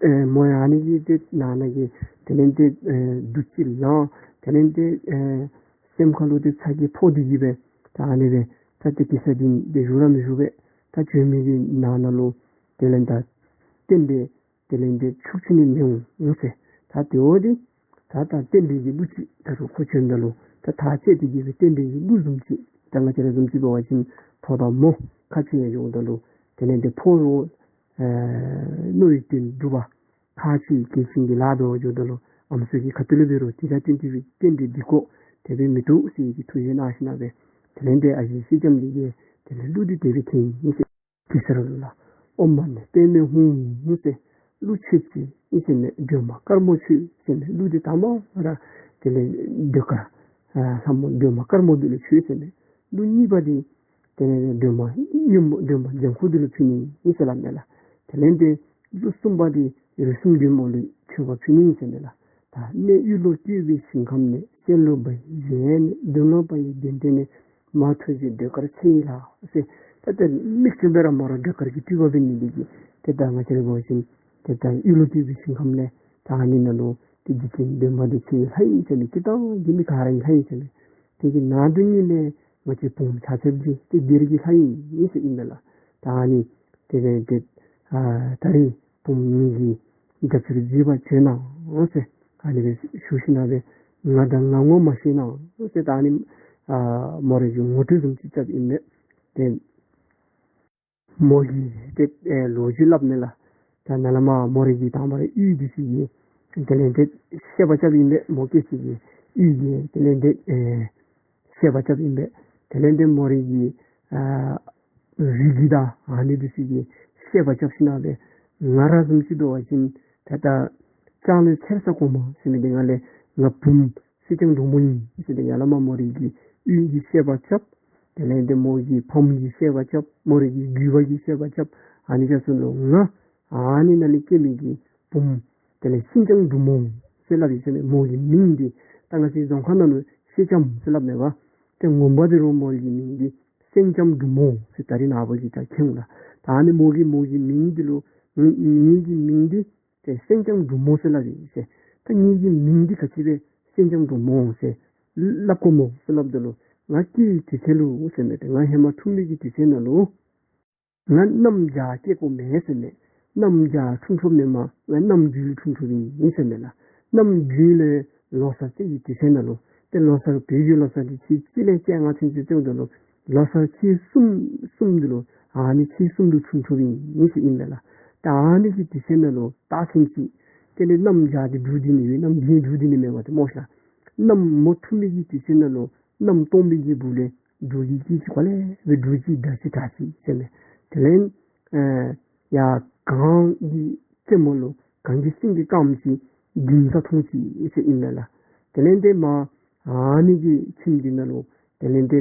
ཨེ་མོ་ཡང་ཨ་ནི་གི་ཏེ་ནང་ན་གི་དེ་ལས་ཏེ་ཨེ་བདུད་ཅིག་ལངས། དེ་ལས་ཏེ་ཨེ་སེམས་ཁ་ལུ་ཏེ་ཚ་གྱང་ཕོག་སྟེ་གི་སྦེ་ད་ཨ་ནི་སྦེ་ད་ཏེ་གེ་སར་འདི་ཏེ་བཞུགས་ར་མི་བཞུགས་པས། ད་བྱོན་མི་གི་ནང་ན་ལུ་དེ་ལས་ད་རྟེན་འབྲེལ་དེ་ལས་ཏེ་འཆུག་འཆུ་ནི་མི་འོང་ཟེར། ད་དེ་འོ་འདི་ད་ད་རྟེན་འབྲེལ་གྱི་གླུ་ཅིག་ད་རུང་ཁོ་བྱོནམ་ད་ལུ་ད་ཐག་བཅད་དེ་གི་སྦེ་རྟེན་འབྲེལ་གྱི་གླུ་བཟུམ་ཅིག་ད་ང་བཅས་ར་བཟུམ་ཅིག་འབད་བ་ཅིན་ཕོ་དང་མོ་ཁ་འཕྱལ་ཡར་འགྱོཝ་ད་ལུ་དེ་ལས་ཏེ་ཕོ་རུང་ཨེ་མནོ་བའི་དོན་འགྲུབ་པ། ཁ་འཕྱལ་གྱི་ཤིང་གི་ལཱ་འབད་འགྱོཝ་ད་ལུ་ཨམ་སྲུ་གི་ཁ་ཐུག་ལུ་འབད་རུང་དེ་དང་བསྟུན་ཏེ་སྦེ་རྟེན་འབྲེལ་འདི་གོ་དེ་སྦེ་མི་བཏུབ་ཟེར་གྱི་ཐུགས་བཞེད་གནང་ཞིནམ་སྦེ་དེ་ལས་ཏེ་ཨ་ཞེ་སེང་ལྕམ་འདི་གིས་དེ་ལས་གླུ་འདི་དེ་སྦེ་མཁྱེན་ཡི་ཟེར། གེ་སར་ལུ་ལགས། ཨོཾ་མ་ཎི་པདྨེ་ཧཱུྃ་ཟེར་གླུ་མཆོད་ཅི་ཨིན་ཟེར་མས། སྒྲོལ་མ་དཀར་མོ་མཆོད་ཟེར་མས། གླུ་འདི་དང་པ་ར་དེ་ལས་ཟློས་གར་ཨ་ལྷ་མོ་སྒྲོལ་མ་དཀར་མོ་འདི་ལུ་མཆོད་ཟེར་མས། གླུ་གཉིས་པ་འདི་དེ་ལས་སྒྲོལ་མ་སྔོན་མོ་སྒྲོལ་མ་ལྗང་ཁུ་འདི་ལུ་ཕུལ་ནི་ཨིན་ཟེར་སླབ་མས་ལགས། དེ་ལས་ཏེ་གླུ་གསུམ་པ་འདི་རིགས་གསུམ་མགོན་པོ་ལུ་མཆོད་པ་ཕུལ་ནི་ཨིན་ཟེར་མས་ལགས། ད་གནས་གཡུ་ལོ་བཀོད་པའི་ཞིང་ཁམས་ནས། གསེར་ལུ་བ་ཡི་གཞལ་ཡས་ནས། མདུན་ལུ་བ་ཡི་གདན་སྟེང་ནས། མ་ཐུགས་རྗེའི་ཟློས་གར་ཚེ་ཡི་ལྷ་ཟེར། ད་ཏེ་མིག་བཙུམ་སྦེ་ར་མོ་ར་ཟློས་གར་གྱི་སྤྲུལ་པ་འབད་ནི་འདི་གིས་ཏེ་ད་ང་བཅས་ར་འབད་བ་ཅིན་ཏེ་ད་གཡུ་ལོ་བཀོད་པའི་ཞིང་ཁམས་ལས་ད་ཨ་ནི་ནང་ལུ་ཏེ་འཇིག་རྟེན་འདོད་མ་འདོད་ཚེ་ཡི་ལྷ་ཨིན་ཟེར་མས། སྤྱིར་བཏང་གི་མི་ག་ར་གི་ལྷ་ཨིན་ཟེར་མས། དེ་གི་ནང་དུ་ནི་ལས་ང་བཅས་བུམོ་ཆ་ཁྱབ་ཀྱི་ཏེ་སྒེར་གྱི་ལྷ་ཨིན་ཟེར་ཨིན་མས་ལགས། ད་ཨ་ནི་དེ་ལས་ཏེ་ཨ་ད་རིས་བུམོ་ངེ་གི་རྒྱབ་སྐྱོར་བྱེད་པར་བྱོན་གནང་ཟེར་ཨ་ནི་སྦེ་ཞུ་ཞིནམ་སྦེ་ང་དང་ང་ངོ་མ་ཤེས་གནང་ཟེར་ད་ཨ་ནི་ཨ་མོ་ར་གི་ངོ་སྤྲོད་བཟུམ་ཅིག་རྐྱབ་ཨིན་མས། ཏེ་མོ་གིས་ཏེ་ཨེ་ལོ་རྒྱུས་སླབ་མས་ལགས། ད་ནཱ་ལས་མར་མོ་ར་གི་དང་པ་ར་གཡུས་འདི་ཚུ་གི་དེ་ལས་ཏེ་བཤད་པ་རྐྱབ་ཨིན་པས། མོ་སྐྱེས་ས་གི་གཡུས་ཀྱི་དེ་ལས་ཏེ་ཨེ་བཤད་པ་རྐྱབ་ཨིན་པས། དེ་ལས་ཏེ་མོ་ར་གི་ཨ་རིགས་ཀྱི་ད་ཨ་ནི་འདི་ཚུ་གི་བཤད་པ་རྐྱབ་ཞིནམ་སྦེ་ང་ར་བཟུམ་ཅིག་འབད་བ་ཅིན་ད་ད་ལྕང་ལོའི་ཚེར་ས་གོང་མ་ཟེར་མི་འདི་ང་ལས་ང་བུམོ་སེང་ལྕམ་འབྲུག་མོ་ཨིན་ཟེར་ཏེ་ཡར་ལས་མར་མོ་ར་གི་གཡུས་ཀྱི་བཤད་པ་རྐྱབ། དེ་ལས་ཏེ་མོ་གི་ཕམ་གྱི་བཤད་པ་རྐྱབ། མོ་ར་གི་རྒྱུད་པ་གི་བཤད་པ་རྐྱབ། ཨ་ནི་རྐྱབ་ཚུན་ལུ་ང་ཨ་ནི་ནང་ལས་སྐྱེས་མི་གི་བུམོ་དེ་ལས་སེང་ལྕམ་འབྲུག་མོ་ཟེར་སླབ་ཨིན་ཟེར་མས། མོ་གི་མིང་འདི་ད་ང་བཅས་རྫོང་ཁ་ནང་ལུ་སེང་ལྕམ་ཟེར་སླབ་མས་པ། ཏེ་ངོ་མ་འདི་རུང་མོ་གི་མིང་འདི་སེང་ལྕམ་འབྲུག་མོ་ཟེར་ད་རིས་ནངས་པ་གི་ད་མཁྱེན་འོང་ལགས། ད་ཨ་ནི་མོ་གི་མོ་གི་མིང་འདི་ལུ་ངེ་ངེ་གི་མིང་འདི་ཏེ་སེང་ལྕམ་འབྲུག་མོ་ཟེར་སླབ་ཨིན་ཟེར། ད་ངེ་གི་མིང་འདི་ག་ཅི་སྦེ་སེང་ལྕམ་འབྲུག་མོ་ཟེར་སླབ་དགོཔ་སྨོ་ཟེར་སླབ་ད་ལུ་ང་སྐྱེས་དུས་ཚོད་ལུ་ཟེར་མས། ཏེ་ང་ཧེ་མ་འཁྲུངས་མི་གི་དུས་ཚོད་ནང་ལུ་ང་གནམ་བྱཱར་སྐྱེས་དགོ་མས་ཟེར་མས། གནམ་བྱཱར་འཁྲུངས་འཁྲུངསམ་མེན་པར་ང་གནམ་དགུན་ལུ་འཁྲུངས་འཁྲུངསམ་ཨིན་ཟེར་མས་ལགས། གནམ་དགུན་ལུ་ལོ་གསར་ཚེས་ཀྱི་དུས་ཚོད་ནང་ལུ་ཏེ་ལོ་གསར་བོད་ཀྱི་ལོ་གསར་འདི་ཚེས་གཅིག་ལས་བཅོ་ལྔ་ཚུན་ཚོད་བརྩིཝ་ད་ལུ་ལོ་གསར་ཚེས་གསུམ་གསུམ་འདི་ལུ་ཨ་ནི་ཚེས་གསུམ་ལུ་འཁྲུངས་འཁྲུངསམ་ཨིན་ཟེར་ཨིན་མས་ལགས། ད་ཨ་ནི་གི་དུས་ཚོད་ནང་ལུ་ད་ཚུན་ཚོད་དེ་ལས་གནམ་བྱཱར་འདི་འབྲུག་ལྡིང་ནི་ཡོད། གནམ་དགུན་འབྲུག་ལྡིང་ནི་མེད་པ་ཏེ་སྨོ་ཤ། གནམ་མོ་འཁྲུངས་མི་གི་དུས་ཚོད་ནང་ལུ་གནམ་སྟོང་པའི་གི་སྦུག་ལས་འབྲུག་གི་སྐད་ཅིག་གོ་ལེ་སྦེ་འབྲུག་གི་སྒྲ་ཅིག་གྲགས་ཅི་ཟེར་མས། དེ་ལས་ཨེ་ཡར་གངས་ཀྱི་ རྩེ་མོ་ལུ་གངས་ཀྱི་སེང་གེ་དཀརམོ་ཅིག་འཛུམ་ས་མཐོང་ཅི་ཟེར་ཨིན་མས་ལགས། དེ་ལས་ཏེ་མར་ཨ་ནི་གི་ཁྱིམ་འདི་ནང་ལུ་དེ་ལས་ཏེ་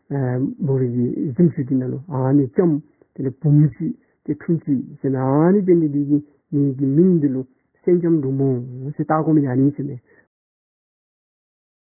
ཨ་མོ་རའི་གི་གཟིམ་ཅུང་འདི་ནང་ལུ་ཨ་ནི་ལྕམ་དེ་ལས་བུམོ་ཅིག་ཏེ་འཁྲུངས་ཅི་ཟེར་ཨིན་མས། ཨ་ནི་འབད་ནི་འདི་གིས་ངེ་གི་མིང་འདི་ལུ་སེང་ལྕམ་འབྲུག་མོ་ཟེར་བཏགས་དགོ་མི་ཨ་ནི་ཨིན་ཟེར་ཨིན་མས།